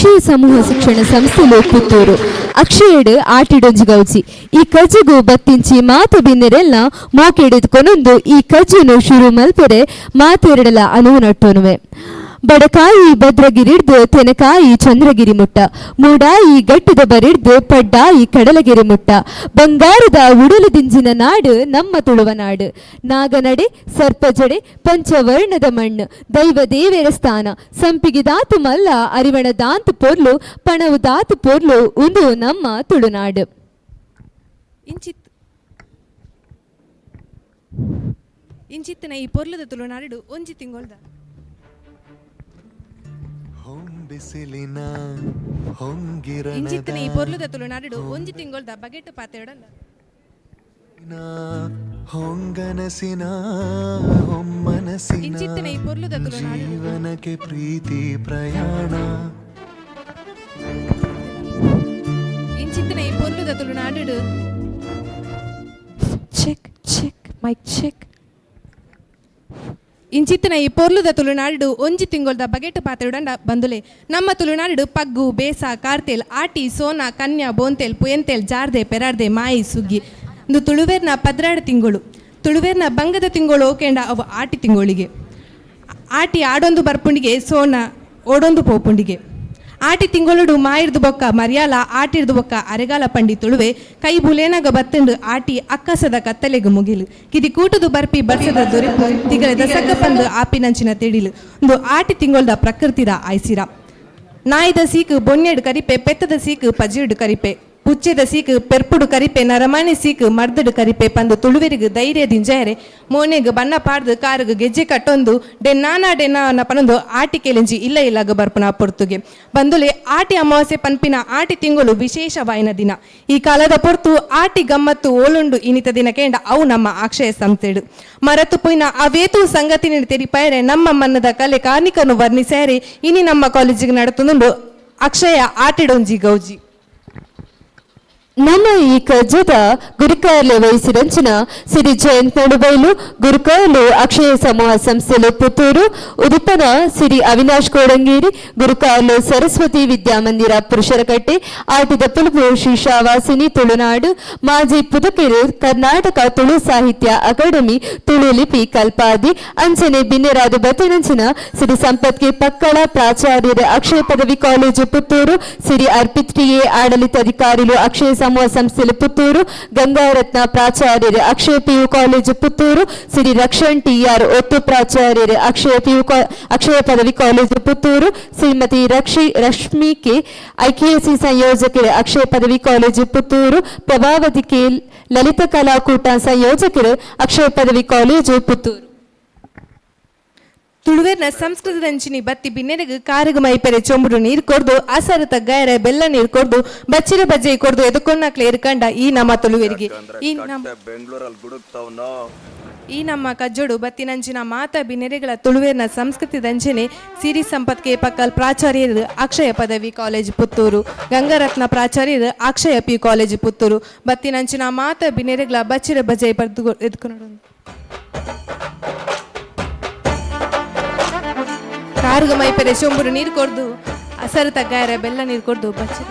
ಅಕ್ಷಯ ಸಮೂಹ ಶಿಕ್ಷಣ ಸಂಸ್ಥೆಲು ಪುತ್ತೂರು ಅಕ್ಷಯಡ್ ಆಟಿಡೊಂಜಿ ಗೌಜಿ. ಈ ಕಜ್ಜುಗು ಬತ್ತಿಂಚಿ ಮಾತು ಬಿನ್ನೆರೆಲ್ಲ ಮೋಕೆಡಿದ್ ಕೊನೊಂದು ಈ ಕಜ್ಜುನು ಶುರು ಮಲ್ಪೆರೆ ಮಾತೆರಡಲ ಅನುವು ನಟ್ಟೋನುವೆ. ಬಡಕಾಯಿ ಭದ್ರಗಿರಿಡ್ದು ತೆನಕಾಯಿ ಚಂದ್ರಗಿರಿ ಮುಟ್ಟ, ಮೂಡಾಯಿ ಗಟ್ಟದ ಬರಿಡ್ದು ಪಡ್ಡಾಯಿ ಕಡಲಗಿರಿ ಮುಟ್ಟ, ಬಂಗಾರದ ಉಡಲು ದಿಂಜಿನ ನಾಡು ನಮ್ಮ ತುಳುವ ನಾಡು. ನಾಗನಡೆ ಸರ್ಪಜಡೆ ಪಂಚವರ್ಣದ ಮಣ್ಣು, ದೈವ ದೇವೆರ ಸ್ಥಾನ, ಸಂಪಿಗೆ ದಾತು ಮಲ್ಲ ಅರಿವಣ ದಾಂತು ಪೊರ್ಲು, ಪಣವು ದಾತು ಪೊರ್ಲು, ಉಂದು ನಮ್ಮ ತುಳುನಾಡು. ಇಂಚಿತ್ ಇಂಚಿತ್ತಿನ ಈ ಪೊರ್ಲುದ ತುಳುನಾಡು ಒಂಜಿ ತಿಂಗೊಳ್ದ ಹೊಂಬಿಸಿಲಿನ ಇಂಚಿತ್ತಿನ ಈ ಹೊಂಗಿರಣದ ಪೊರ್ಲುದ ತುಳುನಾಡು ಒಂಜಿ ತಿಂಗೊಳ್ದ ಬಗೆಟ್ ಪಾತೆರಡಲ್ಲ. ಹೊಂಗನಸಿನ ಹೊಮ್ಮನಸಿನ ಇಂಚಿತ್ತಿನ ಈ ಪೊರ್ಲುದ ತುಳುನಾಡು ಜೀವನಕ್ಕೆ ಪ್ರೀತಿ ಪ್ರಯಾಣ. ಇಂಚಿತ್ತಿನ ಈ ಪೊರ್ಲುದ Tulunadu check check mic check. ಇಂಚಿತ್ತಿನ ಈ ಪೊರ್ಲುದ ತುಳುನಾಡು ಒಂಜಿ ತಿಂಗೊಳ್ದ ಬಗೆಟ್ ಪಾತೆರಡಂಡ ಬಂದುಲೆ. ನಮ್ಮ ತುಳುನಾಡು ಪಗ್ಗು, ಬೇಸ, ಕಾರ್ತೆಲ್, ಆಟಿ, ಸೋನಾ, ಕನ್ಯಾ, ಬೋಂತೆಲ್, ಪುಯಂತೆಲ್, ಜಾರ್ದೆ, ಪೆರಾರ್ದೆ, ಮಾಯಿ, ಸುಗ್ಗಿ, ಇಂದು ತುಳುವೇರ್ನ 12 ತಿಂಗಳು. ತುಳುವೇರ್ನ ಬಂಗದ ತಿಂಗಳು ಓಕೆಂಡ ಅವು ಆಟಿ ತಿಂಗಳಿಗೆ. ಆಟಿ ಆಡೊಂದು ಬರ್ಪುಂಡಿಗೆ, ಸೋನ ಓಡೊಂದು ಪೋಪುಂಡಿಗೆ. ಆಟಿ ತಿಂಗೊಳುಡು ಮಾಯಿರ್ದು ಬೊಕ್ಕ ಮರ್ಯಾಲ, ಆಟಿರ್ದು ಬೊಕ್ಕ ಅರೆಗಾಲ ಪಂಡಿ ತುಳುವೆ. ಕೈ ಬುಲೇನಾಗ ಬತ್ತಂಡು ಆಟಿ ಅಕ್ಕಸದ ಕತ್ತಲೆಗು ಮುಗಿಲು. ಕಿದಿ ಕೂಟುದು ಬರ್ಪಿ ಬರ್ಸದ ದೊರಿಪು, ತಿಗಲೆದ ಸಕ್ಕ ಪಂದು ಆಪಿನಂಚಿನ ತೆಡಿಲು, ಒಂದು ಆಟಿ ತಿಂಗೊಳ್ದ ಪ್ರಕೃತಿದ ಆಯ್ಸಿರ. ನಾಯಿದ ಸೀಕು ಬೊನ್ನೆಡು ಕರಿಪೆ, ಪೆತ್ತದ ಸೀಕು ಪಜಿರ್ಡು ಕರಿಪೆ, ಪುಚ್ಚೆದ ಸೀಕು ಪೆರ್ಪುಡು ಕರಿಪೆ, ನರಮಾನಿ ಸೀಕು ಮರ್ದಡು ಕರಿಪೆ ಪಂದು ತುಳುವೆರಿಗೆ ಧೈರ್ಯ ದಿಂಜಾಯರೆ ಮೋನೆಗ್ ಬಣ್ಣ ಪಾಡ್ದು, ಕಾರುಗು ಗೆಜ್ಜೆ ಕಟ್ಟೊಂದು ಡೆನ್ನಾನ ಡೆನ್ನಾನ ಪನೊಂದು ಆಟಿ ಕೆಲೆಂಜಿ ಇಲ್ಲ ಇಲ್ಲಾಗ ಬರ್ಪುನ ಪೊರ್ತುಗೆ. ಬಂದುಲೆ, ಆಟಿ ಅಮಾವಾಸ್ಯೆ ಪನ್ಪಿನ ಆಟಿ ತಿಂಗಳು ವಿಶೇಷವಾಯಿನ ದಿನ. ಈ ಕಾಲದ ಪೊರ್ತು ಆಟಿ ಗಮ್ಮತ್ತು ಓಲುಂಡು ಇನಿತ ದಿನ ಕೇಂಡ ಅವು ನಮ್ಮ ಅಕ್ಷಯ ಸಂಸ್ಥೆಡು. ಮರತು ಪೋಯಿನ ಅವೇತು ಸಂಗತಿನ ತೆರಿಪಾಯರೆ, ನಮ್ಮ ಮನ್ನದ ಕಲೆ ಕಾರ್ಣಿಕನು ವರ್ಣಿಸಾರೆ ಇನಿ ನಮ್ಮ ಕಾಲೇಜಿಗೆ ನಡತುಂದುಂಡು ಅಕ್ಷಯ ಆಟಿಡೊಂಜಿ ಗೌಜಿ. ನಮ್ಮ ಈ ಕಜ್ಜದ ಗುರುಕಾರ್ಲೆ ವಹಿಸಿರಂಚನ ಸಿರಿ ಜಯಂತ್ ನಡುಬೈಲು, ಗುರುಕಾರ್ಲು, ಅಕ್ಷಯ ಸಮೂಹ ಸಂಸ್ಥೆಲು ಪುತ್ತೂರು. ಉದಿಪನ ಸಿರಿ ಅವಿನಾಶ್ ಕೋಡಂಗೇರಿ, ಗುರುಕಾರ್ಲು, ಸರಸ್ವತಿ ವಿದ್ಯಾಮಂದಿರ ಪುರುಷರಕಟ್ಟೆ. ಆಟದ ಪುಲುಪು ಶ್ರೀ ಶಾವಾಸಿನಿ ತುಳುನಾಡು, ಮಾಜಿ ಪುದುಕೆರು, ಕರ್ನಾಟಕ ತುಳು ಸಾಹಿತ್ಯ ಅಕಾಡೆಮಿ, ತುಳು ಲಿಪಿ ಕಲ್ಪಾದಿ. ಅಂಚನೆ ಬಿನ್ನೆರಾದ ಬತ್ತಿನಂಚಿನ ಸಿರಿ ಸಂಪತ್ ಕೆ ಪಕ್ಕಳ, ಪ್ರಾಚಾರ್ಯರ, ಅಕ್ಷಯ ಪದವಿ ಕಾಲೇಜು ಪುತ್ತೂರು. ಸಿರಿ ಅರ್ಪಿತ್ ಟಿ ಎ, ಆಡಳಿತಾಧಿಕಾರಿಲು, ಅಕ್ಷಯ ಸಮೂಹ ಸಂಸ್ಥೆಲು ಪುತ್ತೂರು. ಗಂಗಾರತ್ನ, ಪ್ರಾಚಾರ್ಯರು, ಅಕ್ಷಯ ಪಿಯು ಕಾಲೇಜು ಪುತ್ತೂರು. ಸಿರಿ ರಕ್ಷಣ್ ಟಿ ಆರ್, ಒತ್ತು ಪ್ರಾಚಾರ್ಯರು, ಅಕ್ಷಯ ಪಿಯು ಅಕ್ಷಯ ಪದವಿ ಕಾಲೇಜು ಪುತ್ತೂರು. ಶ್ರೀಮತಿ ರಕ್ಷಿ ರಶ್ಮಿ ಕೆ, ಐಕೆಎಸಿ ಸಂಯೋಜಕರು, ಅಕ್ಷಯ ಪದವಿ ಕಾಲೇಜು ಪುತ್ತೂರು. ಪ್ರಭಾವತಿ ಕೆ, ಲಲಿತ ಕಲಾಕೂಟ ಸಂಯೋಜಕರು, ಅಕ್ಷಯ ಪದವಿ ಕಾಲೇಜು ಪುತ್ತೂರು. ತುಳುವೇರ್ನ ಸಂಸ್ಕೃತದಂಚಿನಿ ಬತ್ತಿ ಬಿನ್ನೆರೆಗ್ ಕಾರುಗು ಮೈಪೆರೆ ಚೊಂಬುಡು ನೀರು ಕೊರ್ದು, ಅಸರು ತಗ್ಗಾಯರೆ ಬೆಲ್ಲ ನೀರು ಕೊರ್ದು, ಬಚ್ಚಿರ ಬಜ್ಜೆ ಕೊರ್ದು ಎದುಕೊನ್ನಕ್ಲೆ ಕಂಡ ಈ ನಮ್ಮ ತುಳುವೆರಿಗೆ. ಈ ನಮ್ಮ ಬೆಂಗಳೂರಲ್ಲಿ ಗುಡುಕ್ತಾವ್ನೋ. ಈ ನಮ್ಮ ಕಜ್ಜೋಡು ಬತ್ತಿನಂಚಿನ ಮಾತ ಬಿನೆರೆಗಳ ತುಳುವೇರ್ನ ಸಂಸ್ಕೃತಿ ದಂಚನೆ ಸಿರಿ ಸಂಪತ್ ಕೆ ಪಕ್ಕಲ್, ಪ್ರಾಚಾರ್ಯರು, ಅಕ್ಷಯ ಪದವಿ ಕಾಲೇಜ್ ಪುತ್ತೂರು. ಗಂಗಾರತ್ನ, ಪ್ರಾಚಾರ್ಯರು, ಅಕ್ಷಯ ಪಿ ಕಾಲೇಜ್ ಪುತ್ತೂರು. ಬತ್ತಿನಂಚಿನ ಮಾತ ಬಿನೆರೆಗಳ ಬಚ್ಚಿರ ಬಜೈ ಪರ್ದು ಎದ್ಕೊಂಡು ಕಾರುಗು ಮೈಪೆರೆ ಚೊಂಬುಡು ನೀರು ಕೊರ್ದು, ಅಸರು ತಗ್ಗಾಯರೆ ಬೆಲ್ಲ ನೀರು ಕೊರ್ದು, ಬಚ್ಚಿರ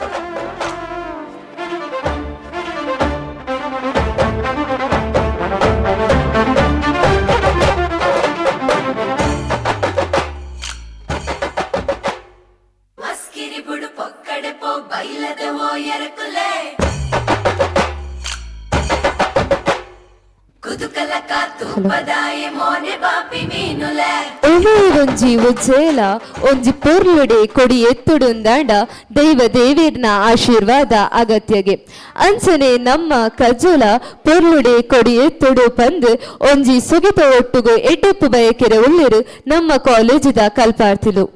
ಮಸ್ಕಿರಿ ಬುಡು ಪೊಕ್ಕಡೆ ಪೋ ಬೈಲದ ಓ ಎರಕುಲೆ ಕುದುಕಲಕ ತುಪ್ಪದಾಯ ಮೋನೆ ಬಾಪಿ ಮೀನುಲೆ. ಒವ್ವೇ ಒಂಜಿ ಉಜ್ಜೇಲ ಒಂಜಿ ಪೊರ್ಲುಡೆ ಕೊಡಿ ಎತ್ತುಡುಂದಾಂಡ ದೈವ ದೇವಿರ್ನ ಆಶೀರ್ವಾದ ಅಗತ್ಯಗೆ. ಅಂಚನೆ ನಮ್ಮ ಕಜ್ಜುಲ ಪೊರ್ಲುಡೆ ಕೊಡಿ ಎತ್ತುಡು ಪಂದ್ ಒಂಜಿ ಸುಗಿತ ಒಟ್ಟುಗು ಎಡ್ಡೆಪ್ಪು ಬಯಕೆರೆ ಉಳ್ಳಿರು ನಮ್ಮ ಕಾಲೇಜಿದ ಕಲ್ಪಾರ್ಥಿಲು.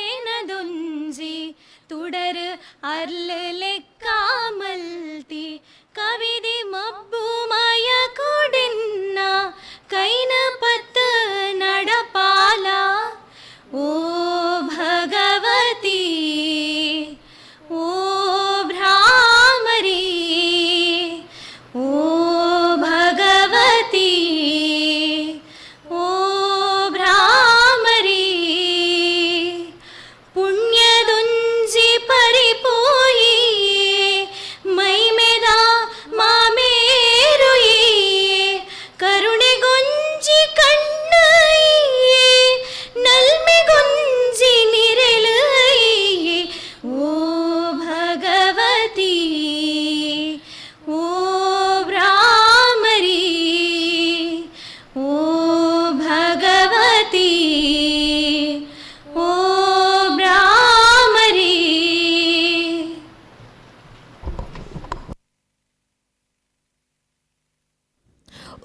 ಉಡಲದೊಲೈಗೇನದೊಂಜಿ ತುಡರ್ ಅರ್ಲ್ ಲೆಕ್ಕಾಮಲ್ತಿ ಕವಿದಿ ಮಬ್ಬು ಮಯ ಕೊಡೆನ್ನ ಕೈನ ಪತ್ತ ನಡಪಾವೊಡು.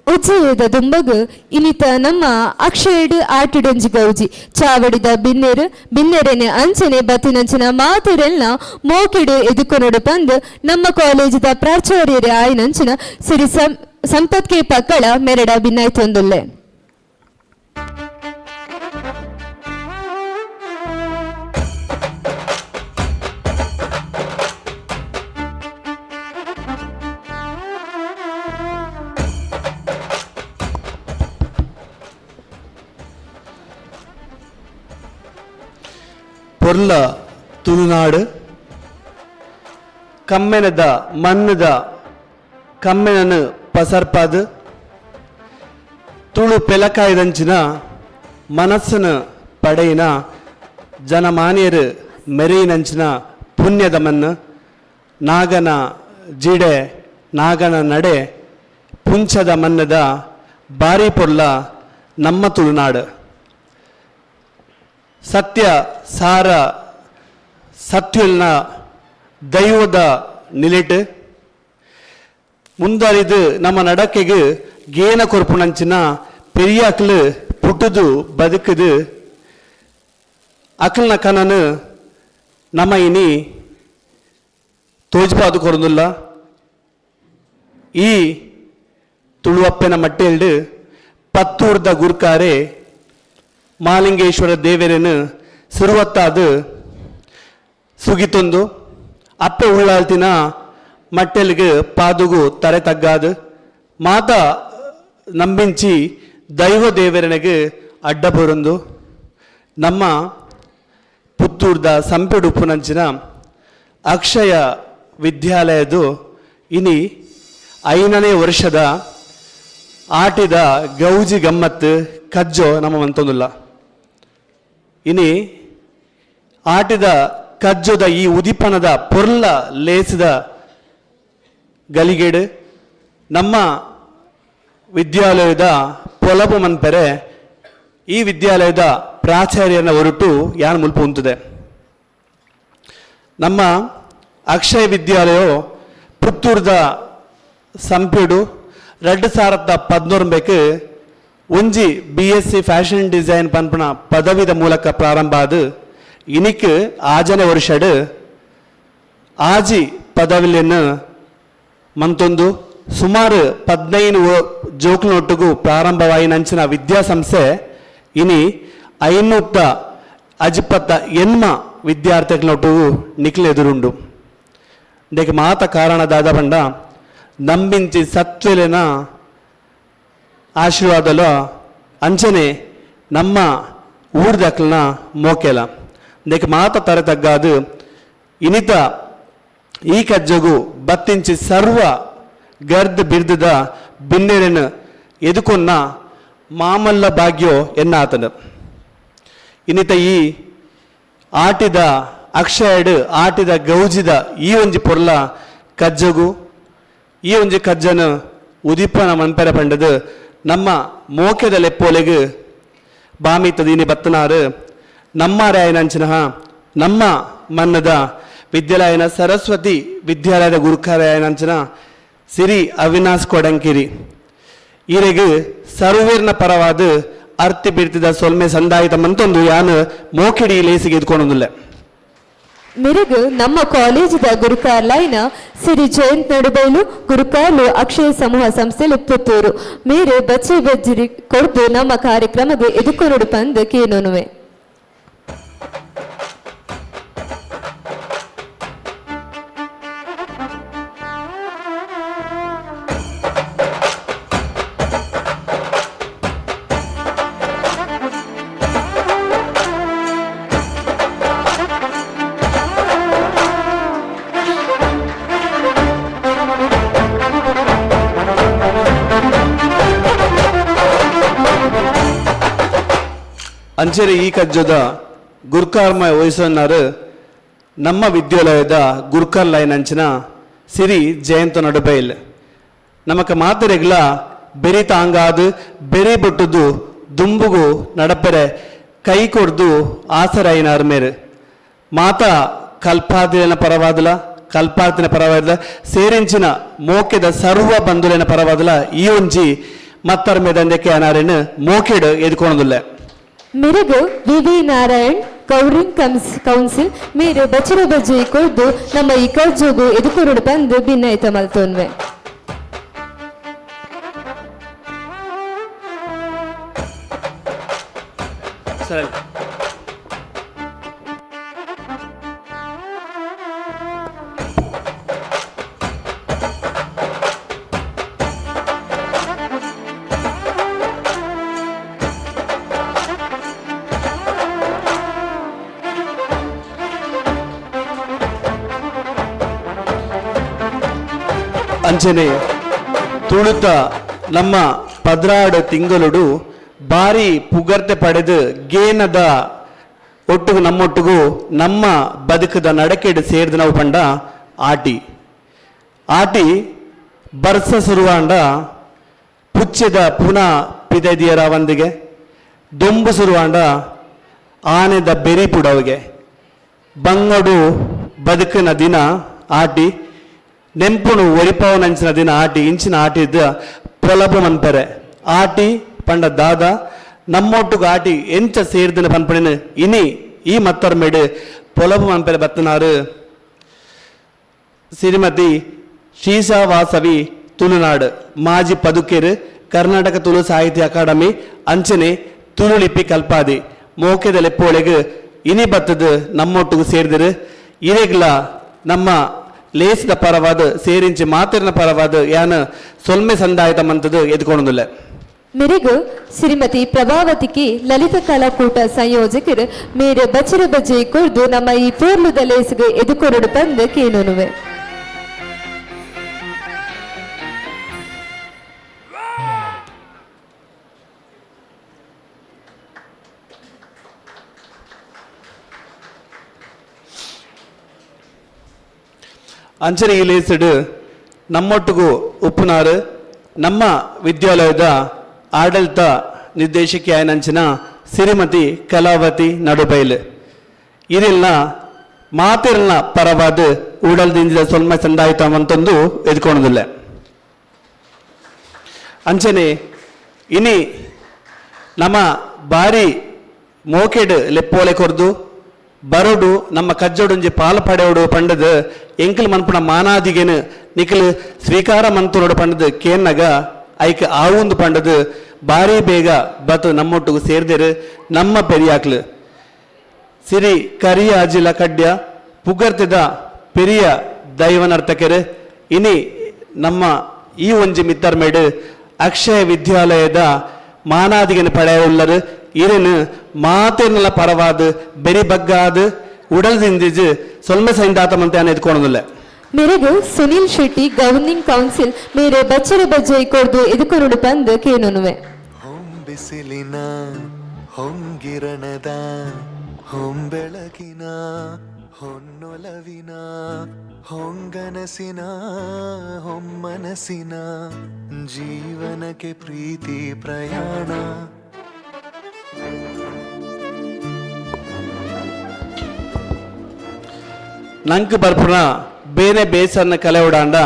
ಉಚ್ಚಯದ ದುಂಬಗು ಇನಿತ ನಮ್ಮ ಅಕ್ಷಯಡ್ ಆಟಿಡೊಂಜಿ ಗೌಜಿ ಚಾವಡಿದ ಬಿನ್ನೆರು ಬಿನ್ನೆರೆನೆ ಅಂಚನೆ ಬತ್ತಿನಂಚಿನ ಮಾತೆರೆಲ್ನ ಮೋಕಿಡು ಎದುಕೊನೊಡು ಪಂದ್ ನಮ್ಮ ಕಾಲೇಜಿದ ಪ್ರಾಚಾರ್ಯರೇ ಆಯಿನಂಚಿನ ಸಿರಿ ಸಂಪತ್ ಕೆ ಪಕ್ಕಳ ಮೆರಡ ಭಿನ್ನಾಯ್ತೊಂದುಲ್ಲೆ. ಪೊರ್ಲ ತುಳುನಾಡು ಕಮ್ಮೆನದ ಮಣ್ಣದ ಕಮ್ಮೆನನು ಪಸರ್ಪಾದು ತುಳು ಪೆಲಕಾಯ್ದಂಚಿನ ಮನಸ್ಸನ ಪಡೆಯಿನ ಜನಮಾನ್ಯರು ಮೆರೆಯಿನಂಚಿನ ಪುಣ್ಯದ ಮಣ್ಣು ನಾಗನ ಜಿಡೆ ನಾಗನ ನಡೆ ಪುಂಚದ ಮಣ್ಣದ ಬಾರಿ ಪೊರ್ಲ ನಮ್ಮ ತುಳುನಾಡು. ಸತ್ಯ ಸಾರ ಸತ್ಯುಲ್ನ ದೈವದ ನಿಲೆಟ್ ಮುಂದರಿದು ನಮ್ಮ ನಡಕೆಗೆ ಗೇನ ಕೊರ್ಪುನಂಚಿನ ಪೆರಿಯಾಕ್ಲು ಪುಟ್ಟುದು ಬದುಕುದು ಅಕಲ್ನ ಕನನು ನಮ್ಮ ಇನಿ ತೋಜ್ಪಾದು ಕೊರದುಲ್ಲ. ಈ ತುಳುವಪ್ಪೆನ ಮಟ್ಟೆಲ್ಡು ಪತ್ತೂರ್ದ ಗುರ್ಕಾರೆ ಮಾಲಿಂಗೇಶ್ವರ ದೇವರನ್ನು ಸುರುವತ್ತಾದು ಸುಗಿತೊಂದು ಅಪ್ಪೆ ಉಳ್ಳಾಲ್ತಿನ ಮಟ್ಟೆಲ್ಗೆ ಪಾದುಗು ತರೆ ತಗ್ಗಾದು ಮಾತ ನಂಬಿಂಚಿ ದೈವ ದೇವರನಿಗೆ ಅಡ್ಡ ಬರುಂದು ನಮ್ಮ ಪುತ್ತೂರ್ದ ಸಂಪೆಡುಪ್ಪುನಂಚಿನ ಅಕ್ಷಯ ವಿದ್ಯಾಲಯದು ಇನಿ 5ನೇ ವರ್ಷದ ಆಟಿದ ಗೌಜಿ ಗಮ್ಮತ್ತು ಕಜ್ಜೋ ನಮ್ಮ ಮಂತೊಂದುಲ್ಲ. ಇನಿ ಆಟಿದ ಕಜ್ಜೋದ ಈ ಉದಿಪನದ ಪೊರ್ಲ ಲೇಸಿದ ಗಲಿಗೇಡು ನಮ್ಮ ವಿದ್ಯಾಲಯದ ಪೊಲಬು ಮನ್ಪೆರೆ ಈ ವಿದ್ಯಾಲಯದ ಪ್ರಾಚಾರ್ಯನ ಹೊರಟು ಯಾನ್ ಮುಲ್ಪ ಉಂತುದೆ. ನಮ್ಮ ಅಕ್ಷಯ ವಿದ್ಯಾಲಯ ಪುತ್ತೂರ್ದ ಸಂಪಿಡು 2013 ಒಂಜಿ BSc fashion design ಪನ್ಪುನ ಪದವಿದ ಮೂಲಕ ಪ್ರಾರಂಭ ಆದು ಇನಿಕ್ ಆಜನೆ ವರ್ಷಡ್ ಆಜಿ ಪದವಿಲೆನ್ ಮಂತೊಂದು ಸುಮಾರು 15 ಜೋಕ್ಲನೊಟ್ಟುಗು ಪ್ರಾರಂಭವಾಯಿನಂಚಿನ ವಿದ್ಯಾಸಂಸ್ಥೆ ಇನಿ 558 ವಿದ್ಯಾರ್ಥಿಗಳೊಟ್ಟಿಗೂ ನಿಕ್ಲೆ ಎದುರುಂಡು. ಇಂದಕ್ಕೆ ಮಾತ ಕಾರಣ ದಾದ ಪಂಡ ನಂಬಿಂಚಿ ಸತ್ವೆಲೆನ ಆಶೀರ್ವಾದಲ ಅಂಚನೆ ನಮ್ಮ ಊರ್ದಕ್ಲನ ಮೋಕೆಲ. ಇಂದಕ್ಕೆ ಮಾತ ತರೆ ತಗ್ಗಾದು ಇನಿತ ಈ ಕಜ್ಜಗು ಬತ್ತಿಂಚಿ ಸರ್ವ ಗರ್ದ್ ಬಿರ್ದದ ಬಿನ್ನೆರೆನ್ ಎದುಕೊನ್ನ ಮಾಮಲ್ಲ ಭಾಗ್ಯೋ ಎನ್ನಾತನು. ಇನ್ನಿತ ಈ ಆಟಿದ ಅಕ್ಷಯಡ್ ಆಟಿದ ಗೌಜಿದ ಈ ಒಂಜಿ ಪೊರ್ಲ ಕಜ್ಜಗು ಈ ಒಂಜಿ ಕಜ್ಜನ ಉದಿಪನ ಮನ್ಪೆರೆ ಪಂಡದು ನಮ್ಮ ಮೋಕೆದ ಲೆಪ್ಪೋಲೆಗ್ ಬಾಮಿತದ ಇನಿ ಬತ್ತನಾರು ನಮ್ಮ ರಾಯನಂಚಿನ ನಮ್ಮ ಮನ್ನದ ವಿದ್ಯಾಲಯನ ಸರಸ್ವತಿ ವಿದ್ಯಾಲಯದ ಗುರುಕಾರಾಯನಂಚಿನ ಸಿರಿ ಅವಿನಾಶ್ ಕೊಡಂಕಿರಿ ಈರೆಗ್ ಸರ್ವೇರ್ನ ಪರವಾದ ಅರ್ತಿ ಬಿರ್ತಿದ ಸೊಲ್ಮೆ ಸಂದಾಯಿತ ಮಂತೊಂದು ಯಾನು ಮೋಕಿಡಿ ಲೇಸಿಗೆ ಎದ್ಕೊಂಡೊಂದುಲ್ಲೆ. ಮೆರುಗು ನಮ್ಮ ಕಾಲೇಜಿದ ಗುರುಕಾರ್ಲಾಯಿನ ಸಿರಿ ಜಯಂತ್ ನಡುಬೈಲು ಗುರುಕಾರ್ಲು ಅಕ್ಷಯ ಸಮೂಹ ಸಂಸ್ಥೆ ಪುತ್ತೂರು ಮೇರೆ ಬಚ್ಚೆ ಬಜ್ಜಿರಿ ಕೊಡ್ದು ನಮ್ಮ ಕಾರ್ಯಕ್ರಮಕ್ಕೆ ಎದುಕೊರಡು ಪಂದ್ ಕೇನೋನುವೆ. ಅಂಚೆರೆ ಈ ಕಜ್ಜದ ಗುರ್ಕಾರ್ಮ ವಹಿಸನ್ನಾರು ನಮ್ಮ ವಿದ್ಯಾಲಯದ ಗುರ್ಕಾರ್ ಲೈನ್ ಅಂಚಿನ ಸಿರಿ ಜಯಂತ ನಡುಬೈಲ್ ನಮಕ ಮಾತೆರೆಗ್ಲ ಬೆರಿ ತಾಂಗಾದು ಬೆರಿ ಬೊಟ್ಟುದು ದುಂಬುಗು ನಡಪೆರೆ ಕೈ ಕೊಡ್ದು ಆಸರಾಯಿನಾರ್ ಮೇರು ಮಾತಾ ಕಲ್ಪಾದಿನ ಪರವಾದಲ ಕಲ್ಪಾತಿನ ಪರವಾದಲ ಸೇರಿಂಚಿನ ಮೋಕೆದ ಸರ್ವ ಬಂಧುಲೆನ ಪರವಾದಲ ಈ ಒಂಜಿ ಮತ್ತರ್ಮೆದಂದಕ್ಕೆ ಅನಾರಿನ ಮೋಕೆಡ್ ಎದ್ಕೊಣದುಲ್ಲೆ. ಮೆರಗು V V Narayan governing council ಮೇರು ಬಚ್ಚರ ಬಜ್ಜೆ ಕೊರ್ದು ನಮ್ಮ ಈ ಕರ್ಜೋಗು ಎದುಕೊರಡು ಬಂದು ಭಿನ್ನಾಯ್ತ ಮಲ್ತೋನ್ವೆ. ಸರಿ. ಅಂಚನೆ ತುಳುತ ನಮ್ಮ ಪದ್ರಾಡು ತಿಂಗಳುಡು ಬಾರಿ ಪುಗರ್ತೆ ಪಡೆದು ಗೇನದ ಒಟ್ಟುಗು ನಮ್ಮೊಟ್ಟುಗು ನಮ್ಮ ಬದುಕದ ನಡಕೆಡು ಸೇರಿದ ನಾವು ಪಂಡ ಆಟಿ ಆಟಿ ಬರ್ಸ ಸುರುವಾಂಡ ಪುಚ್ಚೆದ ಪುನಃ ಪಿದದಿಯರ ವಂದಿಗೆ ದೊಂಬು ಸುರುವಾಂಡ ಆನೆದ ಬೆರಿ ಪುಡವಿಗೆ ಬಂಗಡು ಬದುಕಿನ ದಿನ ಆಟಿ ನೆಂಪುನು ಒರಿಪಾವನಂಚಿನ ದಿನ ಆಟಿ ಇಂಚಿನ ಆಟಿದ್ದ ಪ್ರಲಭ ಮನ್ಪೆರೆ ಆಟಿ ಪಂಡ ದಾದ ನಮ್ಮೊಟ್ಟುಗು ಆಟಿ ಎಂಚ ಸೇರ್ದಿನ ಪನ್ಪಣಿನ ಇನಿ ಈ ಮತ್ತರ್ಮೇಡು ಪೊಲಬು ಮನ್ಪೆರೆ ಬತ್ತನಾರು ಶ್ರೀಮತಿ ಶ್ರೀಶಾವಾಸವಿ ತುಳುನಾಡು ಮಾಜಿ ಪದುಕೆರು ಕರ್ನಾಟಕ ತುಳು ಸಾಹಿತ್ಯ ಅಕಾಡೆಮಿ ಅಂಚನೆ ತುಳು ಲಿಪಿ ಕಲ್ಪಾದಿ ಮೋಕೆದ ಲೆಪ್ಪೋಳೆಗ್ ಇನಿ ಬತ್ತದು ನಮ್ಮೊಟ್ಟಿಗೆ ಸೇರಿದರು. ಇರೆಗ್ಲ ನಮ್ಮ ಲೇಸಿದ ಪರವಾದ ಸೇರಿಂಚಿ ಮಾತಿರಿನ ಪರವಾದ ಯಾನ ಸೊಲ್ಮೆ ಸಂದಾಯತ ಮಂತದ್ದು ಎದ್ಕೊಳೊಂದುಲ್ಲೆ. ಮೆರೆಗು ಶ್ರೀಮತಿ ಪ್ರಭಾವತಿಗೆ ಲಲಿತ ಕಲಾಕೂಟ ಸಂಯೋಜಕರು ಮೇರೆ ಬಚ್ಚರ ಬಜ್ಜೆ ಕೊರ್ದು ನಮ್ಮ ಈ ಪೂರ್ಲುದ ಲೇಸುಗೆ ಎದುಕೊರಡು ಬಂದು ಕೇನೋನುವೆ. ಅಂಚನೆ ಈ ಲೇಸಿಡು ನಮ್ಮೊಟ್ಟಿಗೂ ಉಪ್ಪುನಾರು ನಮ್ಮ ವಿದ್ಯಾಲಯದ ಆಡಳಿತ ನಿರ್ದೇಶಕಿ ಆಯನಂಚಿನ ಶ್ರೀಮತಿ ಕಲಾವತಿ ನಡುಬೈಲು ಇರಿಲ್ನ ಮಾತಿರಲ್ನ ಪರವಾದ ಉಡಲ್ದಿಂದಿದ ಸೊಲ್ಮೆ ಸಂದಾಯಿತ ಅಂತಂದು ಎದ್ಕೊಳೋದಿಲ್ಲ. ಅಂಚನೆ ಇನಿ ನಮ್ಮ ಬಾರಿ ಮೋಕೆಡ್ ಲೆಪ್ಪೋಲೆ ಕೊರ್ದು ಬರೋಡು ನಮ್ಮ ಕಜ್ಜೊಡೊಂಜಿ ಪಾಲ ಪಡೆಯೋಡು ಪಂಡದು ಎಂಕಲ್ ಮನ್ಪುಣ ಮಾನಾದಿಗೆನು ನಿಖಲ್ ಸ್ವೀಕಾರ ಮಂತುನೋಡು ಪಂಡದು ಕೇನ್ನಗ ಐಕ್ ಆವುಂದು ಪಂಡದು ಬಾರಿ ಬೇಗ ಬತ್ತು ನಮ್ಮೊಟ್ಟಿಗೆ ಸೇರ್ದಿರು ನಮ್ಮ ಪೆರಿಯಾಕ್ಲು ಸಿರಿ ಕರಿಯ ಅಜಿಲ ಕಡ್ಯ ಪುಗರ್ತಿದ ಪೆರಿಯ ದೈವನರ್ತಕರು ಇನಿ ನಮ್ಮ ಈ ಒಂಜಿ ಮಿತ್ತರ್ಮೇಡು ಅಕ್ಷಯ ವಿದ್ಯಾಲಯದ ಮಾನಾದಿಗೆನ ಪಡೆಯುಳ್ಳರು ಇರನು ಮಾತೆನ್ನೆಲ್ಲ ಪರವಾದ ಬೆರಿ ಬಗ್ಗಾದ ಉಡಲ್ದಿಂದಿಜು ಸೊಲ್ಮೆ ಸೈಂದಾತ ಮಂತೆ ಎದ್ಕೊಳೋದಿಲ್ಲ. ಮೆರೆಗು ಸುನೀಲ್ ಶೆಟ್ಟಿ ಗವರ್ನಿಂಗ್ ಕೌನ್ಸಿಲ್ ಮೇರೆ ಬಚ್ಚರ ಬಜ್ಜೆ ಕೊರ್ದು ಎದುಕೊರಡು ಬಂದು ಕೇನೋನುವೆ. ಹೊಂಬಿಸಿಲಿನ ಹೊಂಗಿರಣದ ಹೊಂಬೆಳಕಿನ ಹೊನ್ನೊಲವಿನ ಹೊಂಗನಸಿನ ಹೊಮ್ಮನಸಿನ ಜೀವನಕ್ಕೆ ಪ್ರೀತಿ ಪ್ರಯಾಣ. ನಂಕ್ ಬರ್ಪುಣ ಬೇರೆ ಬೇಸನ್ನ ಕಲೆ ಉಡಾಂಡ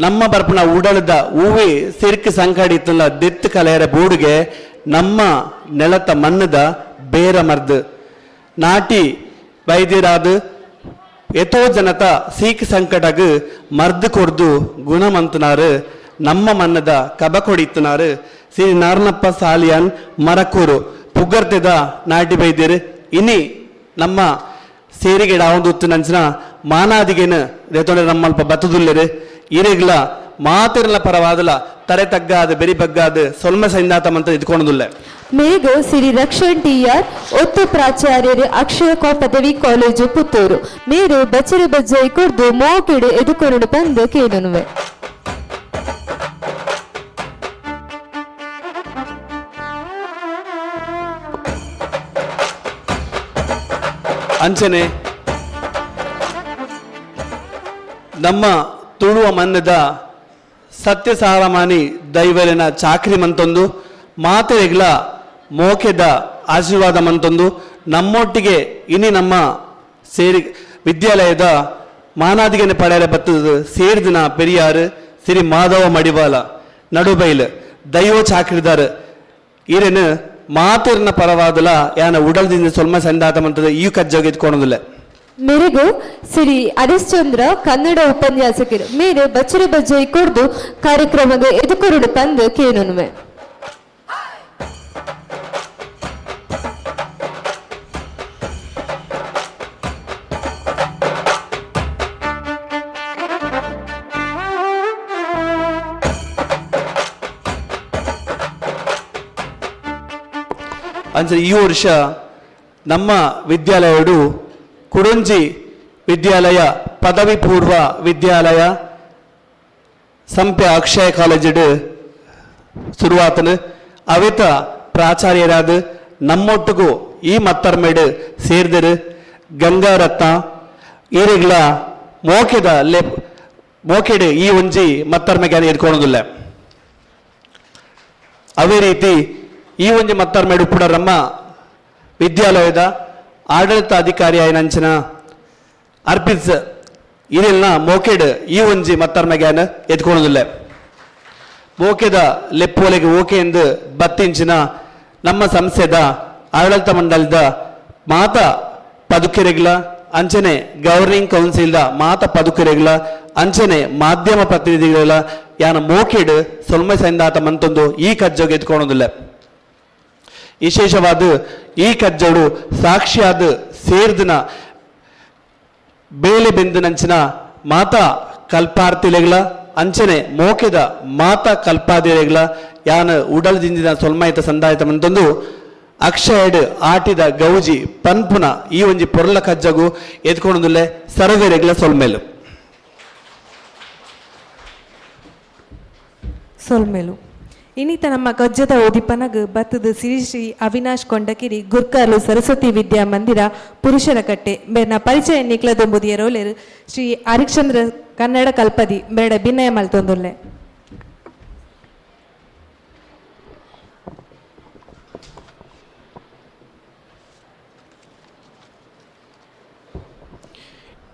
ನಮ್ಮ ಬರ್ಪುಣ ಉಡಲದ ಹೂವೆ ಸಿರ್ಕ್ ಸಂಕಡಿ ಇತ್ತಲ್ಲ ದೆತ್ತು ಕಲೆಯರ ಬೂಡುಗೆ ನಮ್ಮ ನೆಲತ ಮಣ್ಣದ ಬೇರ ಮರ್ದು ನಾಟಿ ವೈದ್ಯರಾದ ಎತೋ ಜನತ ಸೀಕ್ ಸಂಕಟಗ್ ಮರ್ದು ಕೊರ್ದು ಗುಣಮಂತನಾರು ನಮ್ಮ ಮನ್ನದ ಕಬ ಕೊಡಿತ್ತನಾರು ಶ್ರೀ ನಾರನಪ್ಪ ಸಾಲಿಯಾನ್ ಮರಕೂರು ಪುಗರ್ತೆದ ನಾಟಿ ವೈದ್ಯರು ಇನಿ ನಮ್ಮ ಸೇರಿಗೆ ಡಾವಂದು ನಂಚಿನ ಮಾನಾದಿಗೆನು ದೇತೊಂಡೆ ನಮ್ಮಲ್ಪ ಬತ್ತದುಲ್ಲೆರು ಇರೆಗ್ಲ ಮಾತಿರಲ ಪರವಾದಲ ತರೆ ತಗ್ಗಾದ ಬೆರಿ ಬಗ್ಗಾದ ಸೊಲ್ಮೆ ಸೈಂದಾತ ಮಂತ ಇದ್ಕೊಳದುಲ್ಲೆ. ಮೇಗು ಸಿರಿ ರಕ್ಷಣ್ ಟಿಆರ್ ಒತ್ತು ಪ್ರಾಚಾರ್ಯರು ಅಕ್ಷಯ ಕೋ ಪದವಿ ಕಾಲೇಜು ಪುತ್ತೂರು ಮೇರು ಬಚ್ಚರು ಬಜ್ಜೈ ಕೊರ್ದು ಮೋಕೆಡು ಎದುಕೊರಡು ಬಂದು ಕೇನೋನುವೆ. ಅಂಚನೆ ನಮ್ಮ ತುಳುವ ಮನ್ನದ ಸತ್ಯಸಾರಮಾನಿ ದೈವರಿನ ಚಾಕ್ರಿ ಮಂತೊಂದು ಮಾತೆರೆಗ್ಲ ಮೋಕೆದ ಆಶೀರ್ವಾದ ಮಂತೊಂದು ನಮ್ಮೊಟ್ಟಿಗೆ ಇನಿ ನಮ್ಮ ಸೇರಿ ವಿದ್ಯಾಲಯದ ಮಾನಾದಿಗೆನೆ ಪಡೆಯಲೆ ಬತ್ತದ ಸೇರಿದಿನ ಪೆರಿಯಾರು ಶ್ರೀ ಮಾಧವ ಮಡಿವಾಲ ನಡುಬೈಲು ದೈವ ಚಾಕ್ರಿದಾರ್ ಈರೇನು ಮಾತಿರ್ನ ಪರವಾದಲ ಯಾನ ಉಡಲ್ದಿಂದ ಸೊಲ್ಮ ಸಂದಾತ ಮಂತದ ಈ ಕಜ್ಜೋಗಿ ಎತ್ಕೊಳೋದಿಲ್ಲ. ಮೇರೆಗು ಸಿರಿ ಹರಿಶ್ಚಂದ್ರ ಕನ್ನಡ ಉಪನ್ಯಾಸಕರು ಮೇರೆ ಬಚ್ಚರೆ ಬಜ್ಜೈ ಕೊಡ್ದು ಕಾರ್ಯಕ್ರಮದ ಎದುಕುರುಡು ಪಂದು ಕೇನುನುವೆ. ಅಂಚನೆ ಈ ವರ್ಷ ನಮ್ಮ ವಿದ್ಯಾಲಯಡು ಕುಡೊಂಜಿ ವಿದ್ಯಾಲಯ ಪದವಿ ಪೂರ್ವ ವಿದ್ಯಾಲಯ ಸಂಪೆ ಅಕ್ಷಯ ಕಾಲೇಜಿಡು ಶುರುವಾತನು ಅವಿತ ಪ್ರಾಚಾರ್ಯರಾದ ನಮ್ಮೊಟ್ಟಿಗೂ ಈ ಮತ್ತರ್ಮೇಡು ಸೇರ್ದರು ಗಂಗಾರತ್ನ ಈರೆಗ್ಲ ಮೋಕೆದ ಲೆ ಮೋಕೆಡು ಈ ಒಂಜಿ ಮತ್ತರ್ಮೆಗೆ ಎದ್ಕೊಳೋದಿಲ್ಲ. ಅದೇ ರೀತಿ ಈ ಒಂಜಿ ಮತ್ತರ್ಮೇಡು ಪುಡರಮ್ಮ ವಿದ್ಯಾಲಯದ ಆಡಳಿತ ಅಧಿಕಾರಿ ಆಯ್ನಂಚಿನ ಅರ್ಪಿಸ್ ಇರೆಲ್ನ ಮೋಕೆಡ್ ಈ ಒಂಜಿ ಮತ್ತರ್ಮೆಗ್ಯಾನ ಎತ್ಕೊಳೋದಿಲ್ಲ. ಮೋಕೆದ ಲೆಪ್ಪೋಲೆಗೆ ಓಕೆ ಎಂದು ಬತ್ತಿಂಚಿನ ನಮ್ಮ ಸಂಸ್ಥೆದ ಆಡಳಿತ ಮಂಡಲದ ಮಾತಾ ಪದುಕೆರೆಗ್ಲ ಅಂಚನೆ ಗವರ್ನಿಂಗ್ ಕೌನ್ಸಿಲ್ದ ಮಾತ ಪದುಕೆರೆಗ್ಲ ಅಂಚನೆ ಮಾಧ್ಯಮ ಪ್ರತಿನಿಧಿಗಳ ಯಾನ ಮೋಕೆಡ್ ಸೊಲ್ಮೆ ಸಂದಾತ ಮಂತೊಂದು ಈ ಕಜ್ಜೋಗೆ ಎತ್ಕೊಳೋದಿಲ್ಲ. ವಿಶೇಷವಾದ ಈ ಕಜ್ಜೋಡು ಸಾಕ್ಷಿಯಾದ ಸೇರ್ದಿನ ಬೇಲೆ ಬೆಂದಿನಂಚಿನ ಮಾತಾ ಕಲ್ಪಾರ್ತಿಲೆಗ್ಲ ಅಂಚನೆ ಮೋಕೆದ ಮಾತಾ ಕಲ್ಪಾದಿಲೆಗ್ಲ ಯಾನ ಉಡಲ್ ದಿಂಜಿನ ಸೊಲ್ಮಾಯಿತ ಸಂದಾಯಿತ ಮಂತೊಂದು ಅಕ್ಷಯಡ್ ಆಟಿದ ಗೌಜಿ ಪನ್ಪುನ ಈ ಒಂಜಿ ಪೊರ್ಲ ಕಜ್ಜಗು ಎತ್ಕೊಂಡುಲ್ಲೆ ಸರವೇರೆಗ್ಲ ಸೊಲ್ಮೇಲು. ಸೊಲ್ಮೇಲು. ಇನ್ನಿತ ನಮ್ಮ ಕಜ್ಜದ ಉದಿಪನಗ್ ಬತ್ತದ ಶ್ರೀ ಶ್ರೀ ಅವಿನಾಶ್ ಕೊಂಡಕಿರಿ ಗುರ್ಕಾರ್ಲು ಸರಸ್ವತಿ ವಿದ್ಯಾ ಮಂದಿರ ಪುರುಷರ ಕಟ್ಟೆ ಬೇರ್ನ ಪರಿಚಯ ನಿಕ್ಲದೊಂಬುದಿಯರೋಲೆರ್ ಶ್ರೀ ಹರಿಶ್ಚಂದ್ರ ಕನ್ನಡ ಕಲ್ಪದಿ ಬೇಡ ಭಿನ್ನಯ ಮಲ್ತೊಂದುಲ್ಲೆ.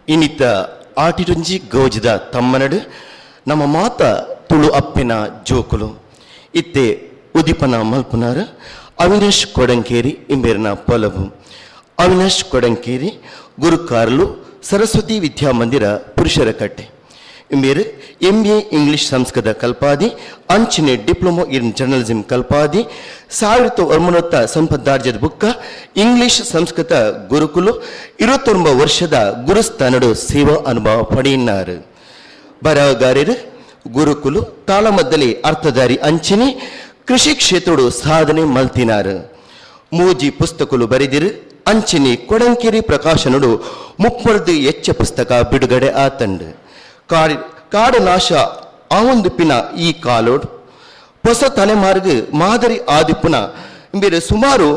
ಇನ್ನಿತ ಆಟಿಟೊಂಜಿ ಗೌಜಿದ ತಮ್ಮನಡು ನಮ್ಮ ಮಾತ ತುಳು ಅಪ್ಪಿನ ಜೋಕುಲು ಇತ್ತೆ ಉದಿಪನ ಮಲ್ಪುನಾರ ಅವಿನಾಶ್ ಕೊಡಂಕೇರಿ ಇಂಬೇರ್ನ ಪೊಲವು. ಅವಿನಾಶ್ ಕೊಡಂಕೇರಿ ಗುರುಕಾರ್ಲು ಸರಸ್ವತಿ ವಿದ್ಯಾಮಂದಿರ ಪುರುಷರ ಕಟ್ಟೆ ಇಂಬೇರು M A English Sanskrit ಕಲ್ಪಾದಿ ಅಂಚಿನೆ diploma in journalism ಕಲ್ಪಾದಿ 1900 ಸಂಪದ್ದಾರ್ಜದ ಬುಕ್ಕ ಇಂಗ್ಲಿಷ್ ಸಂಸ್ಕೃತ ಗುರುಕುಲು 29 ವರ್ಷದ ಗುರುಸ್ಥಾನಡು ಸೇವಾ ಅನುಭವ ಪಡೆಯಿನಾರು. ಬರಹಗಾರರು ಗುರುಕುಲು ತಾಳಮದ್ದಲೆ ಅರ್ಥಧಾರಿ ಅಂಚಿನಿ ಕೃಷಿ ಕ್ಷೇತ್ರಡು ಸಾಧನೆ ಮಲ್ತಿನಾರು. ಮೂಜಿ ಪುಸ್ತಕಲು ಬರೆದಿರು. ಅಂಚಿನಿ ಕೊಡಂಕೆರಿ ಪ್ರಕಾಶನಡು 30 ಎಚ್ಚ ಪುಸ್ತಕ ಬಿಡುಗಡೆ ಆತಂಡು. ಕಾಡು ನಾಶ ಆವೊಂದುಪಿನ ಈ ಕಾಲೋಡ್ ಹೊಸ ತಲೆಮಾರ್ಗ್ ಮಾದರಿ ಆದಿಪ್ಪುನ ಇಂಬೇರು ಸುಮಾರು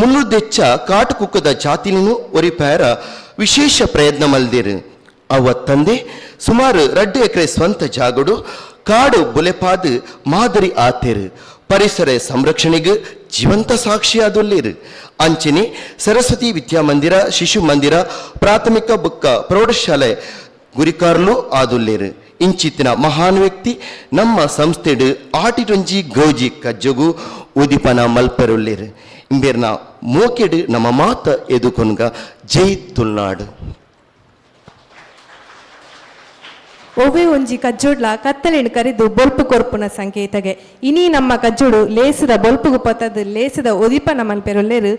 300 ಹೆಚ್ಚ ಕಾಟುಕುಕ್ಕದ ಜಾತಿನೂ ಒರಿಪಾರ ವಿಶೇಷ ಪ್ರಯತ್ನ ಮಲ್ದಿರು. ಅವ ತಂದೆ ಸುಮಾರು 2 ಎಕರೆ ಸ್ವಂತ ಜಾಗಡು ಕಾಡು ಬುಲೆಪಾದು ಮಾದರಿ ಆತೇರು. ಪರಿಸರ ಸಂರಕ್ಷಣೆಗೆ ಜೀವಂತ ಸಾಕ್ಷಿಯಾದೊಲ್ಲೇರು. ಅಂಚಿನಿ ಸರಸ್ವತಿ ವಿದ್ಯಾಮಂದಿರ ಶಿಶು ಮಂದಿರ ಪ್ರಾಥಮಿಕ ಬುಕ್ಕ ಪ್ರೌಢಶಾಲೆ ಗುರಿಕಾರ್ಲು ಆದುಲ್ಲೇರು. ಇಂಚಿತ್ತಿನ ಮಹಾನ್ ವ್ಯಕ್ತಿ ನಮ್ಮ ಸಂಸ್ಥೆಡು ಆಟಿಟೊಂಜಿ ಗೌಜಿ ಕಜ್ಜಗು ಉದಿಪನ ಮಲ್ಪೆರುಲ್ಲೇರು. ಇಂಬೇರ್ನ ಮೋಕೆಡು ನಮ್ಮ ಮಾತ ಎದುಕೊನ್ಗ. ಜೈ ತುಳ್ನಾಡು. ಒವ್ವೆ ಒಂಜಿ ಕಜ್ಜೋಡ್ಲ ಕತ್ತಲೆನ್ ಕರಿದು ಬೊಲ್ಪು ಕೊರ್ಪುನ ಸಂಕೇತಗೆ ಇನಿ ನಮ್ಮ ಕಜ್ಜೋಡು ಲೇಸದ ಬೊಲ್ಪುಗು ಪತ್ತದು ಲೇಸದ ಉದಿಪನ ಮಲ್ಪೆರುಲ್ಲೇರು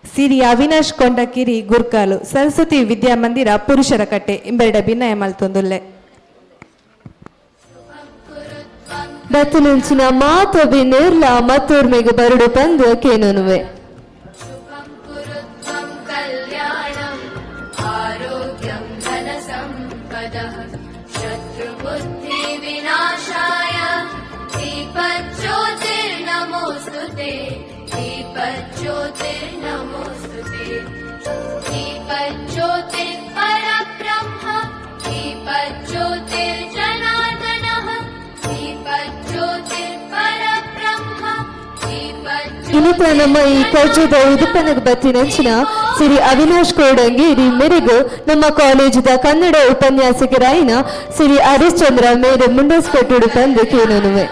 ಸಿರಿ ಅವಿನಾಶ್ ಕೊಂಡಕಿರಿ ಗುರ್ಕಾಲು ಸರಸ್ವತಿ ವಿದ್ಯಾಮಂದಿರ ಪುರುಷರ ಕಟ್ಟೆ ಇಂಬೆರಡ ಭಿನ್ನಯ ಮಲ್ತೊಂದುಲ್ಲೆ. ಬತ್ತುನುಂಚಿನ ಮಾತೊಬಿ ನೇರ್ಲ ಮತ್ತೂರ್ಮೆಗ್ ಬರಡು ಪಂದು ಕೇನುನುವೆ. शत्रुबुद्धिविनाशाय दीपज्योतिर्नमोऽस्तु ते दीपज्योतिर्नमोऽस्तु ते दीपज्योतिर्परब्रह्म दीपज्योतिर्जनार्दनः दीपज्योतिर्परब्रह्म. ಇನಿತ ನಮ್ಮ ಈ ಕಜ್ಜದ ಉದುಪನದ ಬತ್ತಿನಂಚಿನ ಶ್ರೀ ಅವಿನಾಶ್ ಕೋಡಂಗೇರಿ ಮೇರೆಗು ನಮ್ಮ ಕಾಲೇಜಿದ ಕನ್ನಡ ಉಪನ್ಯಾಸಕರಾಯಿನ ಶ್ರೀ ಹರಿಶ್ಚಂದ್ರ ಮೇರೆ ಮುಂಡಸ್ಕೊಟ್ಟುಡು ತಂದು ಕೇನುನುವೆ.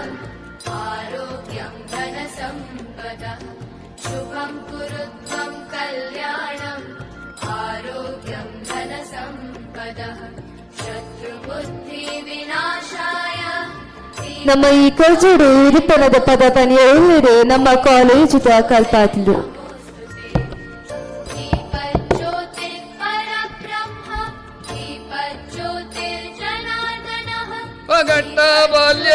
ನಮ್ಮ ಈ ಕರ್ಜೋಡು ಉದಿಪನದ ಪದ ಪನಿಯ ಉಳ್ಳೇರು ನಮ್ಮ ಕಾಲೇಜುದ ಕಲ್ಪಾತಿಲು. दीपज्योतिर्परब्रह्म दीपज्योतिर्जनार्दनः. ಪಗಟ್ಟ ಬಾಲ್ಯ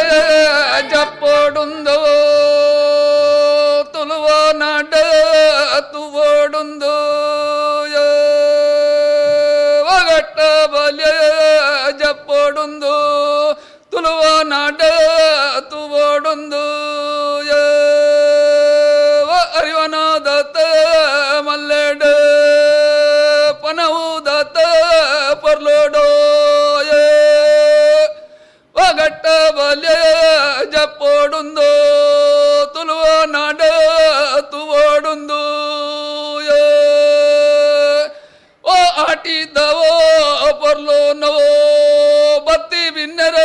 ಜಪ್ಪೋಡುಂದೋ ತುಳುವ ನಾಡ ತುವೋಡುಂದೋ. ಒಗಟ್ಟ ಬಾಲ್ಯ ಜಪ್ಪೋಡುಂದು ತುಳುವ ನಾಡ ತುವೋಡುಂದು. ಅರಿವನಾದತ ಮಲ್ಲೆಡ ಪನವುದತ ಪರ್ಲೋಡೋ. ಒಗಟ್ಟ ಬಲ್ಯ ಜಪ್ಪೋಡುಂದು ತುಳುವ ನಾಡ ತುವೋಡುಂದು. ಓ ಆಟಿದವೋ ಪರ್ಲೋ ನವೋ ಬತ್ತಿ ಬಿನ್ನರ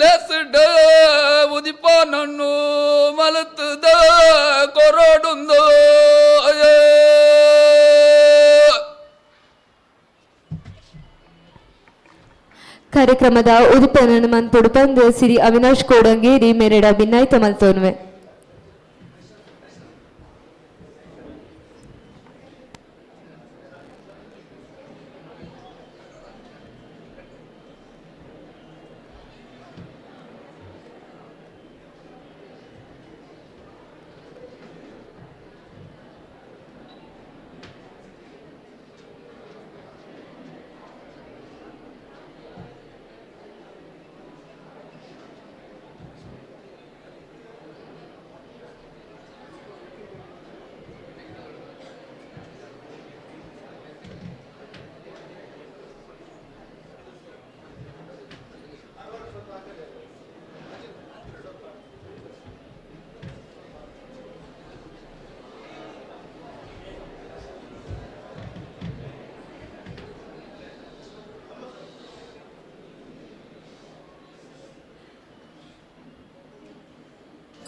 ಲೆಸ್ಡ ಉದಿಪ ನಣ್ಣು ಮಲತದ ಕೊರಡುಂದು. ಕಾರ್ಯಕ್ರಮದ ಉದಿಪನ ಮನ್ಪುಡು ಪಂದ್ ಸಿರಿ ಅವಿನಾಶ್ ಕೋಡಂಗೇರಿ ಮೆರೆಡ ಬಿನ್ನಾಯ್ತ ಮಲ್ತೋನ್ವೆ.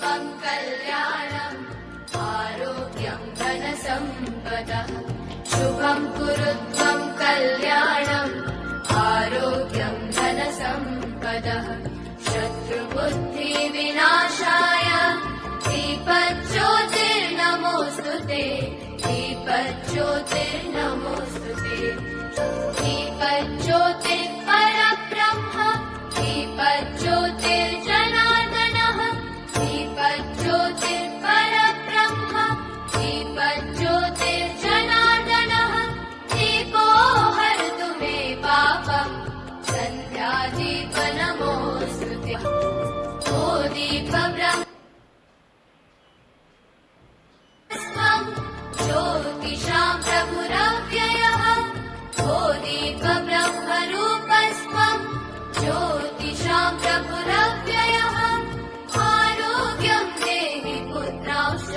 त्वं कल्याणम् आरोग्यं धनसम्पदः शुभं कुरु त्वं कल्याणम् आरोग्यं धनसम्पदः शत्रुबुद्धिविनाशाय दीपज्योतिर्नमोऽस्तु ते. दीपज्योतिर्नमोऽस्तु ते. दीपज्योतिः परब्रह्म दीपज्योतिर्जनार्दनः. दीपज्योतिः परब्रह्म दीपज्योतिर्जनार्दनः. दीपो हरतु मे पापम् सन्ध्यादीप नमोऽस्तु ते. ओ दीपब्रह्म त्वं ज्योतिषां प्रभुरव्ययः. ओ दीपब्रह्मरूपस्त्वं ज्योतिषां प्रभुरव्ययः. आरोग्यं देहि पुत्रांश्च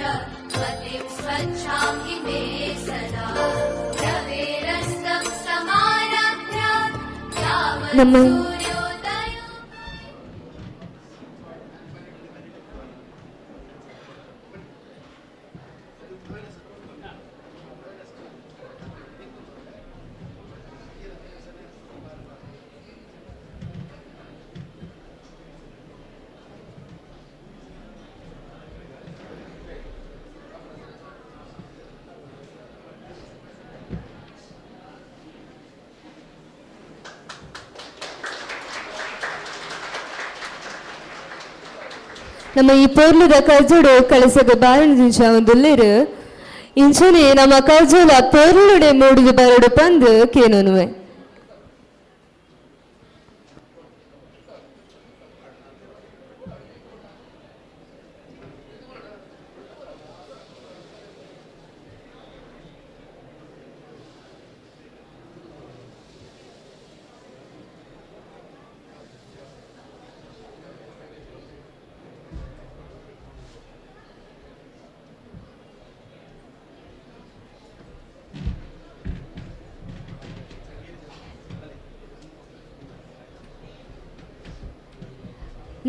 मतिं स्वच्छां हि मे सदा. रवेरस्तं समारभ्य यावत् ನಮ್ಮ सूर्योदयो. ನಮ್ಮ ಈ ಪೊರ್ಲುದ ಕರ್ಜೋಡು ಕಳಸಗ ಬಾರಣ ಒಂದುಲ್ಲೇರು. ಇಂಚನೆ ನಮ್ಮ ಕರ್ಜೋಲ ಪೊರ್ಲುಡೆ ಮೂಡುದು ಬರಡು ಪಂದ್ ಕೇನೋನುವೆ.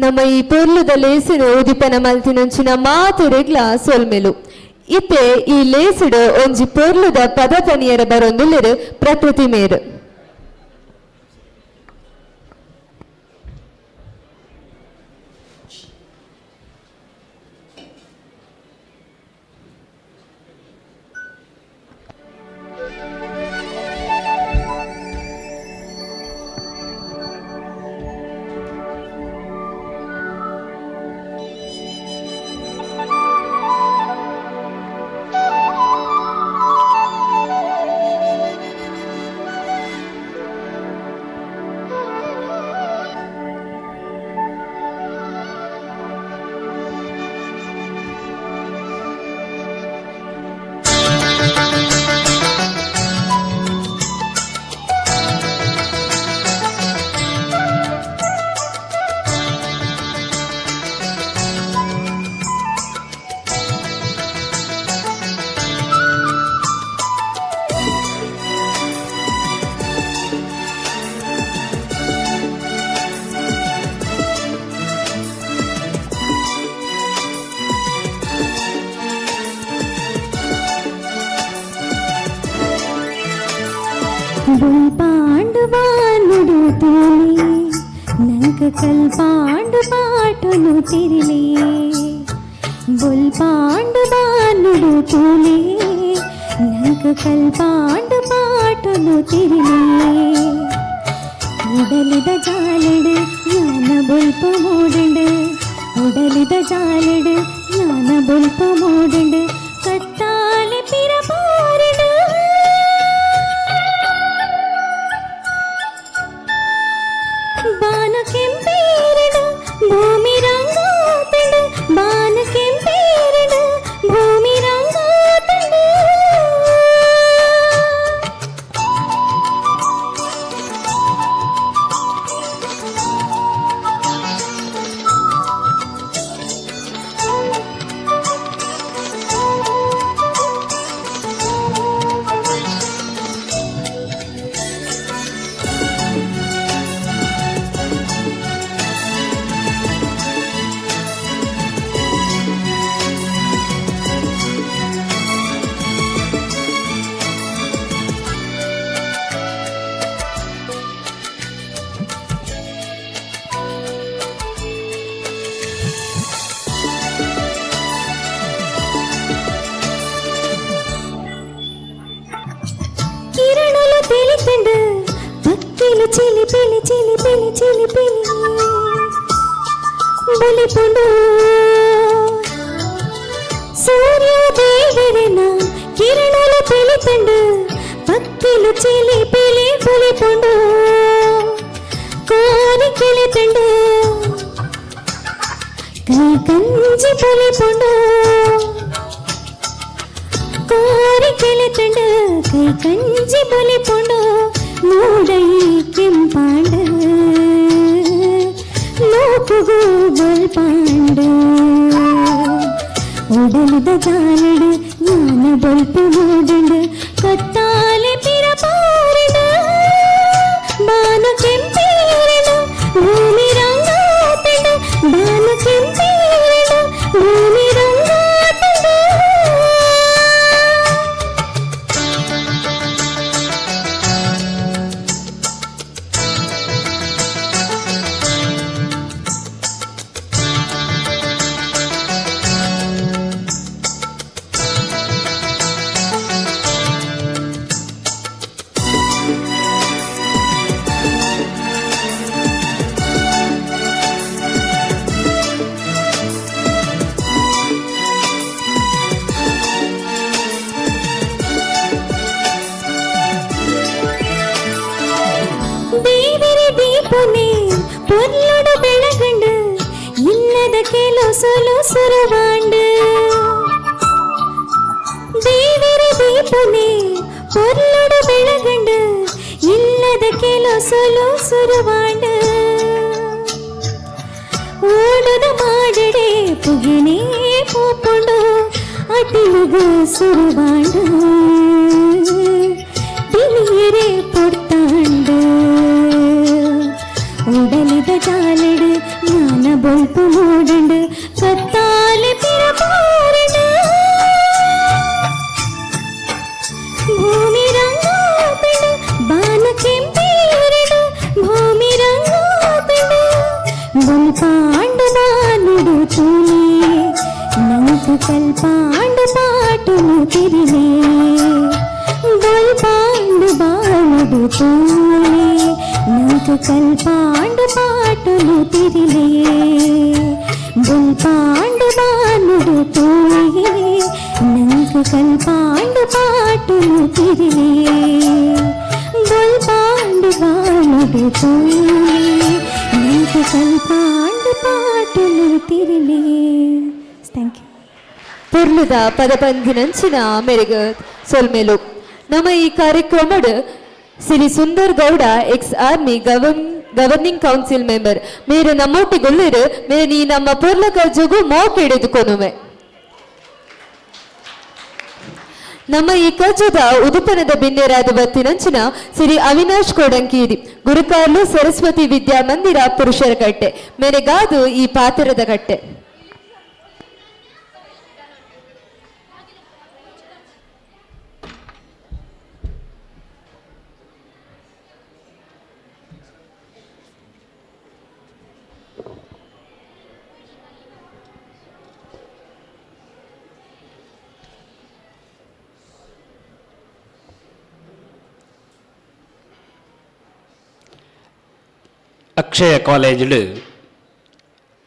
ನಮ್ಮ ಈ ಪೊರ್ಲುದ ಲೇಸಿನ ಉದಿಪನ ಮಲ್ತಿನಂಚಿನ ಮಾತೆರೆಗ್ಲ ಸೊಲ್ಮೆಲು. ಇತ್ತೆ ಈ ಲೇಸಿಡು ಒಂಜಿ ಪೊರ್ಲುದ ಪದ ಪನಿಯರ ಬರೊಂದುಲ್ಲೆರ್ ಪ್ರಕೃತಿ ಮೇರು. ಬೊಲ್ಪಾಂಡು ಬಾನುಡು ತೂಲಿ ನಂಕ ಕಲ್ಪಾಂಡು ಪಾಟುನು ತಿರಿಲಿ. ಬೊಲ್ಪಾಂಡು ಬಾನುಡು ತೂಲಿ ನಂಕ ಕಲ್ಪಾಂಡು ಪಾಟುನು ತಿರಿಲಿ. ಉಡಲಿದ ಜಾಲಡು ಯಾನ ಬೊಲ್ಪ ಮೂಡುಂಡು, ಉಡಲಿದ ಜಾಲಡು ಯಾನ ಬೊಲ್ಪ ಮೂಡುಂಡು, ಕತ್ತಾಲೆ ಪಿರ ಪಾರಡು. ಬಾನ ಕೆಂಪೇರಡು ಭೂಮಿ ರಂಗಾತಂಡು, ಬಾನ ಕೆಂಪೇರಡು ಭೂಮಿ ರಂಗಾತಂಡು. ಕಿರಣಲು ತಿಳಿತಂಡು ಪಕ್ಕಿಲು ಚಿಲಿ ಪಿಲಿ ಚಿಲಿ ಪಿಲಿ ಚಿಲಿ ಪಿಲಿ ಬಲಿಪುಂಡು. ಸೂರ್ಯ ದೇವರನ ಕಿರಣಲು ತಿಳಿತಂಡು ಪಕ್ಕಿಲು ಚಿಲಿ ಪಿಲಿ ಬಲಿಪುಂಡು. ಕೋರಿ ಕಿಳಿತಂಡು ಕೈ ಕಂಜಿ ಬಲಿಪುಂಡು. ಕೋರಿ ಕೆಳೆತಂಡು ಕೈ ಕಂಜಿ ಬಲಿಪುಂಡು. ಮೂಡೈ ಕೆಂಪಾಂಡು ಲೋಕುಗು ಬಲ್ಪಾಂಡು. ಉಡಲಿದ ಜಾಲಡು ಜ್ಞಾನ ಬೊಲ್ಪು ಮೂಡುಂಡು, ಕತ್ತಾಲೆ ಪಿರ ಪಾರಡು. ಬಾನು ಕೆಂಪೇರಡು ಭೂಮಿ ರಂಗಾತಂಡು, ಬಾನು ಕೆಂಪೇರಡು ಭೂಮಿ ರಂಗಾತಂಡು. ದೇವರ ದೀಪನೆ ಪೊರ್ಲುಡು ಬೆಳಗಂಡು, ಇಲ್ಲದ ಕೆಲೋ ಸೊಲು ಸುರುವಾಂಡು. ದೇವರ ದೀಪನೆ ಪೊರ್ಲುಡು ಬೆಳಗಂಡು, ಇಲ್ಲದ ಕೆಲೋ ಸೊಲು ಸುರುವಾಂಡು. ಓಡುದ ಮಾಡಡೆ ಪುಗಿನೇ ಪೋಪುಂಡು, ಅಟಿಲುಗು ಸುರುವಾಂಡು, ತಿಳಿಯರೆ ಪೊರ್ತಾಂಡು. ಉಡಲಿದ ಜಾಲಡು ಜ್ಞಾನ ಬೊಲ್ಪು ಮೂಡುಂಡು, ಕತ್ತಾಲೆ ಪಿರ ಪಾರಡು. ಭೂಮಿ ರಂಗಾತಂಡು ಬಾನ ಕೆಂಪೇರಡು ಭೂಮಿ ರಂಗಾತಂಡು. ಬೊಲ್ಪಾಂಡು ಬಾನುಡು ತೂಲಿ ನಂಕ ಕಲ್ಪಾಂಡು ಪಾಟುನು ತಿರಿಲೆ. ಬೊಲ್ಪಾಂಡು ಬಾನುಡು ತೂಲಿ ನಂಕ ಕಲ್ಪಾಂಡು ಪಾಟುನು ತಿರಿಲೆ. ಬೊಲ್ಪಾಂಡು ಬಾನುಡು ತೂಲಿ ನಂಕ ಕಲ್ಪಾಂಡು ಪಾಟುನು ತಿರಿಲೆ. ಬೊಲ್ಪಾಂಡು ಬಾನುಡು ತೂಲಿ ನಂಕ ಕಲ್ಪಾಂಡು ಪಾಟುನು ತಿರಿಲೆ. Thank you. ಪೊರ್ಲುದ ಪದಪಂದಿನಂಚಿನ ಮೆರೆಗ ಸೊಲ್ಮೆಲು. ನಮ್ಮ ಈ ಕಾರ್ಯಕ್ರಮಡ್ Shri Sundar Gowda, ex army governing council member ಮೇರು ನಮ್ಮೊಟ್ಟಿಗುಲ್ಲಿರು. ಮೇರೆ ನೀ ನಮ್ಮ ಪೊರ್ಲ ಕಜ್ಜುಗು ಮೋಕ್ ಹಿಡಿದುಕೊನುವೆ. ನಮ್ಮ ಈ ಕಜ್ಜದ ಉದುಪನದ ಬಿನ್ನೆರಾದ ಬತ್ತಿನಂಚಿನ ಶ್ರೀ ಅವಿನಾಶ್ ಕೋಡಂಕೀರಿ, ಗುರುಕಾರ್ಲು, ಸರಸ್ವತಿ ವಿದ್ಯಾ ಮಂದಿರ, ಪುರುಷರ ಕಟ್ಟೆ, ಮೇರೆಗಾದು ಈ ಪಾತ್ರದ ಕಟ್ಟೆ. Akshaya ಕಾಲೇಜ್ಡ್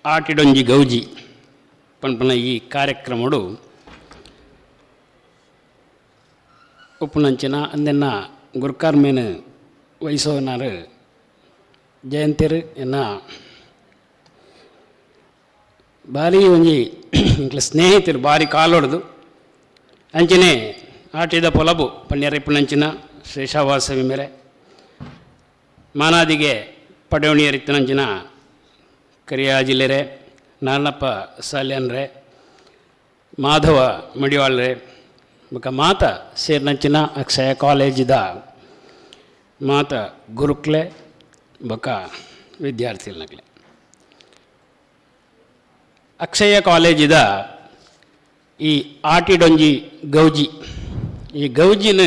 ಆಟಿಡೊಂಜಿ ಗೌಜಿ ಪನ್ಪುನ ಈ ಕಾರ್ಯಕ್ರಮಡು ಉಪ್ಪುನಂಚಿನ ಅಂದೆನ್ನ ಗುರ್ಕಾರ್ಮೇನ್ ವಹಿಸೋನಾರು ಜಯಂತಿರು ಎನ್ನ ಬಾರಿ ಒಂಜಿ ಎಂಕ್ಲೆ ಸ್ನೇಹಿತರು ಬಾರಿ ಕಾಲೊಡ್ದು ಅಂಚನೆ ಆಟಿದ ಪೊಲಬು ಪಣ್ಯರ ಇಪ್ಪುನಂಚಿನ ಶ್ರೇಷಾವಾಸವಿ ಮೇರೆ ಮಾನಾದಿಗೆ ಪಡೆಯೋಣಿಯರಿತ್ತನಂಚಿನ ಕರಿಯಾಜಿಲ್ಲೆರೆ ನಾನಪ್ಪ ಸಾಲ್ಯನ್ರೆ ಮಾಧವ ಮಡಿವಾಳ್ರೆ ಬೊಕ ಮಾತ ಸೇರಿನಂಚಿನ ಅಕ್ಷಯ ಕಾಲೇಜಿದ ಮಾತ ಗುರುಕ್ಲೆ ಬೊಕ ವಿದ್ಯಾರ್ಥಿನಕ್ಲೆ. ಅಕ್ಷಯ ಕಾಲೇಜಿದ ಈ ಆಟಿಡೊಂಜಿ ಗೌಜಿ, ಈ ಗೌಜಿನ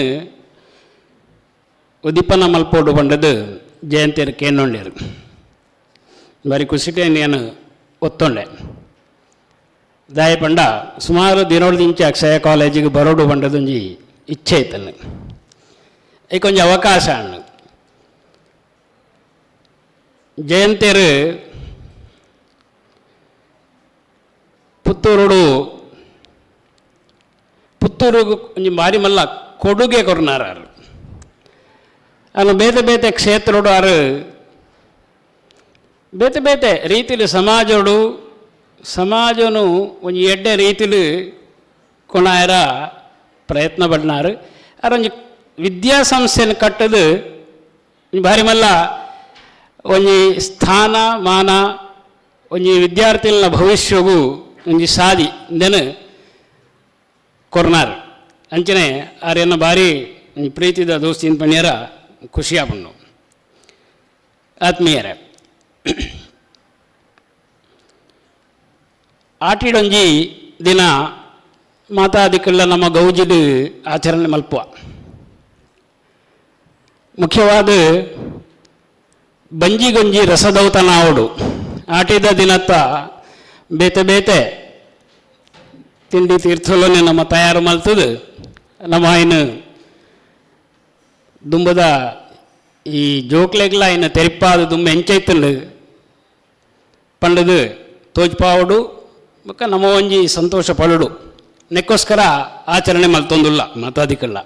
ಉದಿಪನ ಮಲ್ಪೋಡು ಪಂಡದು ಜಯಂತಿಯರು ಕೇನೊಂಡೇರು ಬಾರಿ ಖುಷಿಟೆ ನಾನು ಒತ್ತೊಂಡೆ. ದಾಯ ಪಂಡ ಸುಮಾರು ದಿನೋಡ್ದಿಂಚೆ ಅಕ್ಷಯ ಕಾಲೇಜಿಗೆ ಬರೋಡು ಪಂಡದೊಂಜಿ ಇಚ್ಛೆ ಇತ್ತನ್ನು ಈ ಕೊಂಚ ಅವಕಾಶ ಅಣ್ಣು. ಜಯಂತಿಯರು ಪುತ್ತೂರುಡು ಪುತ್ತೂರು ಒಂಜಿ ಬಾರಿ ಮಲ್ಲ ಕೊಡುಗೆ ಕೊರ್ನಾರು. ಅನ್ನು ಬೇತೆ ಬೇತೆ ಕ್ಷೇತ್ರಡು ಆರು ಬೇತೆ ಬೇತೆ ರೀತಿಲಿ ಸಮಾಜೋಡು ಸಮಾಜನು ಒಂಜಿ ಎಡ್ಡೆ ರೀತಿಲಿ ಕೊಣಾಯರ ಪ್ರಯತ್ನ ಪಡ್ನಾರು. ಆರ್ ಒಂಜಿ ವಿದ್ಯಾಸಂಸ್ಥೆಯನ್ನು ಕಟ್ಟದು ಭಾರಿ ಮಲ್ಲ ಒಂಜಿ ಸ್ಥಾನ ಮಾನ ಒಂಜಿ ವಿದ್ಯಾರ್ಥಿಗಳ ಭವಿಷ್ಯಗೂ ಒಂಜಿ ಸಾದಿ ಇಂದೆನು ಕೊರ್ನಾರ್. ಅಂಚನೆ ಆರೆನ್ನ ಭಾರಿ ಒಂಜಿ ಪ್ರೀತಿದ ದೋಸ್ತಿನ ಪಣ್ಯರ ಖುಷಿಯಾಪುಂಡು. ಆತ್ಮೀಯರೇ, ಆಟಿಡೊಂಜಿ ದಿನ ಮಾತಾದಿಕ್ಕೆಲ್ಲ ನಮ್ಮ ಗೌಜಿಡು ಆಚರಣೆ ಮಲ್ಪುವ. ಮುಖ್ಯವಾದ ಬಂಜಿಗೊಂಜಿ ರಸದೌತನಾವಡು ಆಟಿದ ದಿನತ್ತ ಬೇತೆ ಬೇತೆ ತಿಂಡಿ ತೀರ್ಥಲನೆ ನಮ್ಮ ತಯಾರು ಮಲ್ತದು. ನಮ್ಮ ಏನು ದುಂಬದ ಈ ಜೋಕ್ಲೆಗ್ಲ ಇನ್ನು ತೆರಿಪಾದ ದುಂಬ ಎಂಚೈತಂಡು ಪಂಡದು ತೋಜ್ಪಾವಡು ಬೊಕ್ಕ ನಮ್ಮ ಒಂಜಿ ಸಂತೋಷ ಪಡುಡು ನೆಕ್ಕೋಸ್ಕರ ಆಚರಣೆ ಮಲ್ತೊಂದುಲ್ಲ ಮಾತಾದಿಕ್ಕಲ್ಲ.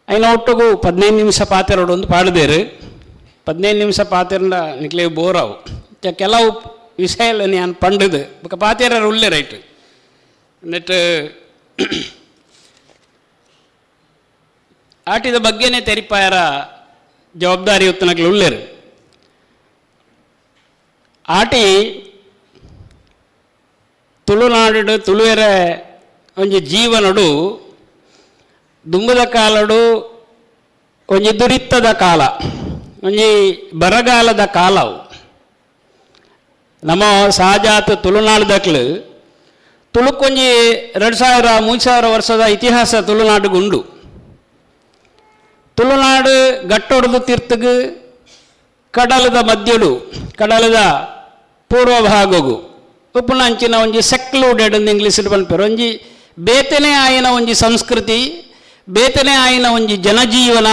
ಐನ ಒಟ್ಟುಗು 15 ನಿಮಿಷ ಪಾತೆರೋಡು ಒಂದು ಪಾಡದೇರು. 15 ನಿಮಿಷ ಪಾತೆರಂಡ ನಿಕ್ಲೆ ಬೋರಾವು. ಕೆಲವು ವಿಷಯ ನಾನು ಪಂಡದು ಬೊಕ್ಕ ಪಾತೆರ ಉಲ್ಲೆ ರೈಟ್ ನೆಟ್ ಆಟಿದ ಬಗ್ಗೆನೇ ತೆರಿಪಾಯರ ಜವಾಬ್ದಾರಿ ಉತ್ತನಕ್ಲು ಉಲ್ಲೇರು. ಆಟಿ ತುಳುನಾಡು ತುಳುವೆರ ಒಂಜಿ ಜೀವನಡು ದುಂಬದ ಕಾಲಡು ಒಂಜಿ ದುರಿತ್ತದ ಕಾಲ ಒಂಜಿ ಬರಗಾಲದ ಕಾಲವು. ನಮ್ಮ ಸಹಜಾತ ತುಳುನಾಡುದಕ್ಲು ತುಳುಕೊಂಜಿ 2000 3000 ವರ್ಷದ ಇತಿಹಾಸ ತುಳುನಾಡುಗುಂಡು. ತುಳುನಾಡು ಗಟ್ಟೊಡ್ದು ತೀರ್ಥಗ್ ಕಡಲದ ಮಧ್ಯಡು ಕಡಲದ ಪೂರ್ವ ಭಾಗಗು ಉಪ್ಪುನಂಚಿನ ಒಂಜಿ ಸೆಕ್ಲೂಡೆಡ್ ಇಂಗ್ಲೀಷ್ ಪನ್ಪೆರ್. ಒಂಜಿ ಬೇತನೆ ಆಯಿನ ಒಂಜಿ ಸಂಸ್ಕೃತಿ, ಬೇತನೆ ಆಯಿನ ಒಂಜಿ ಜನಜೀವನ,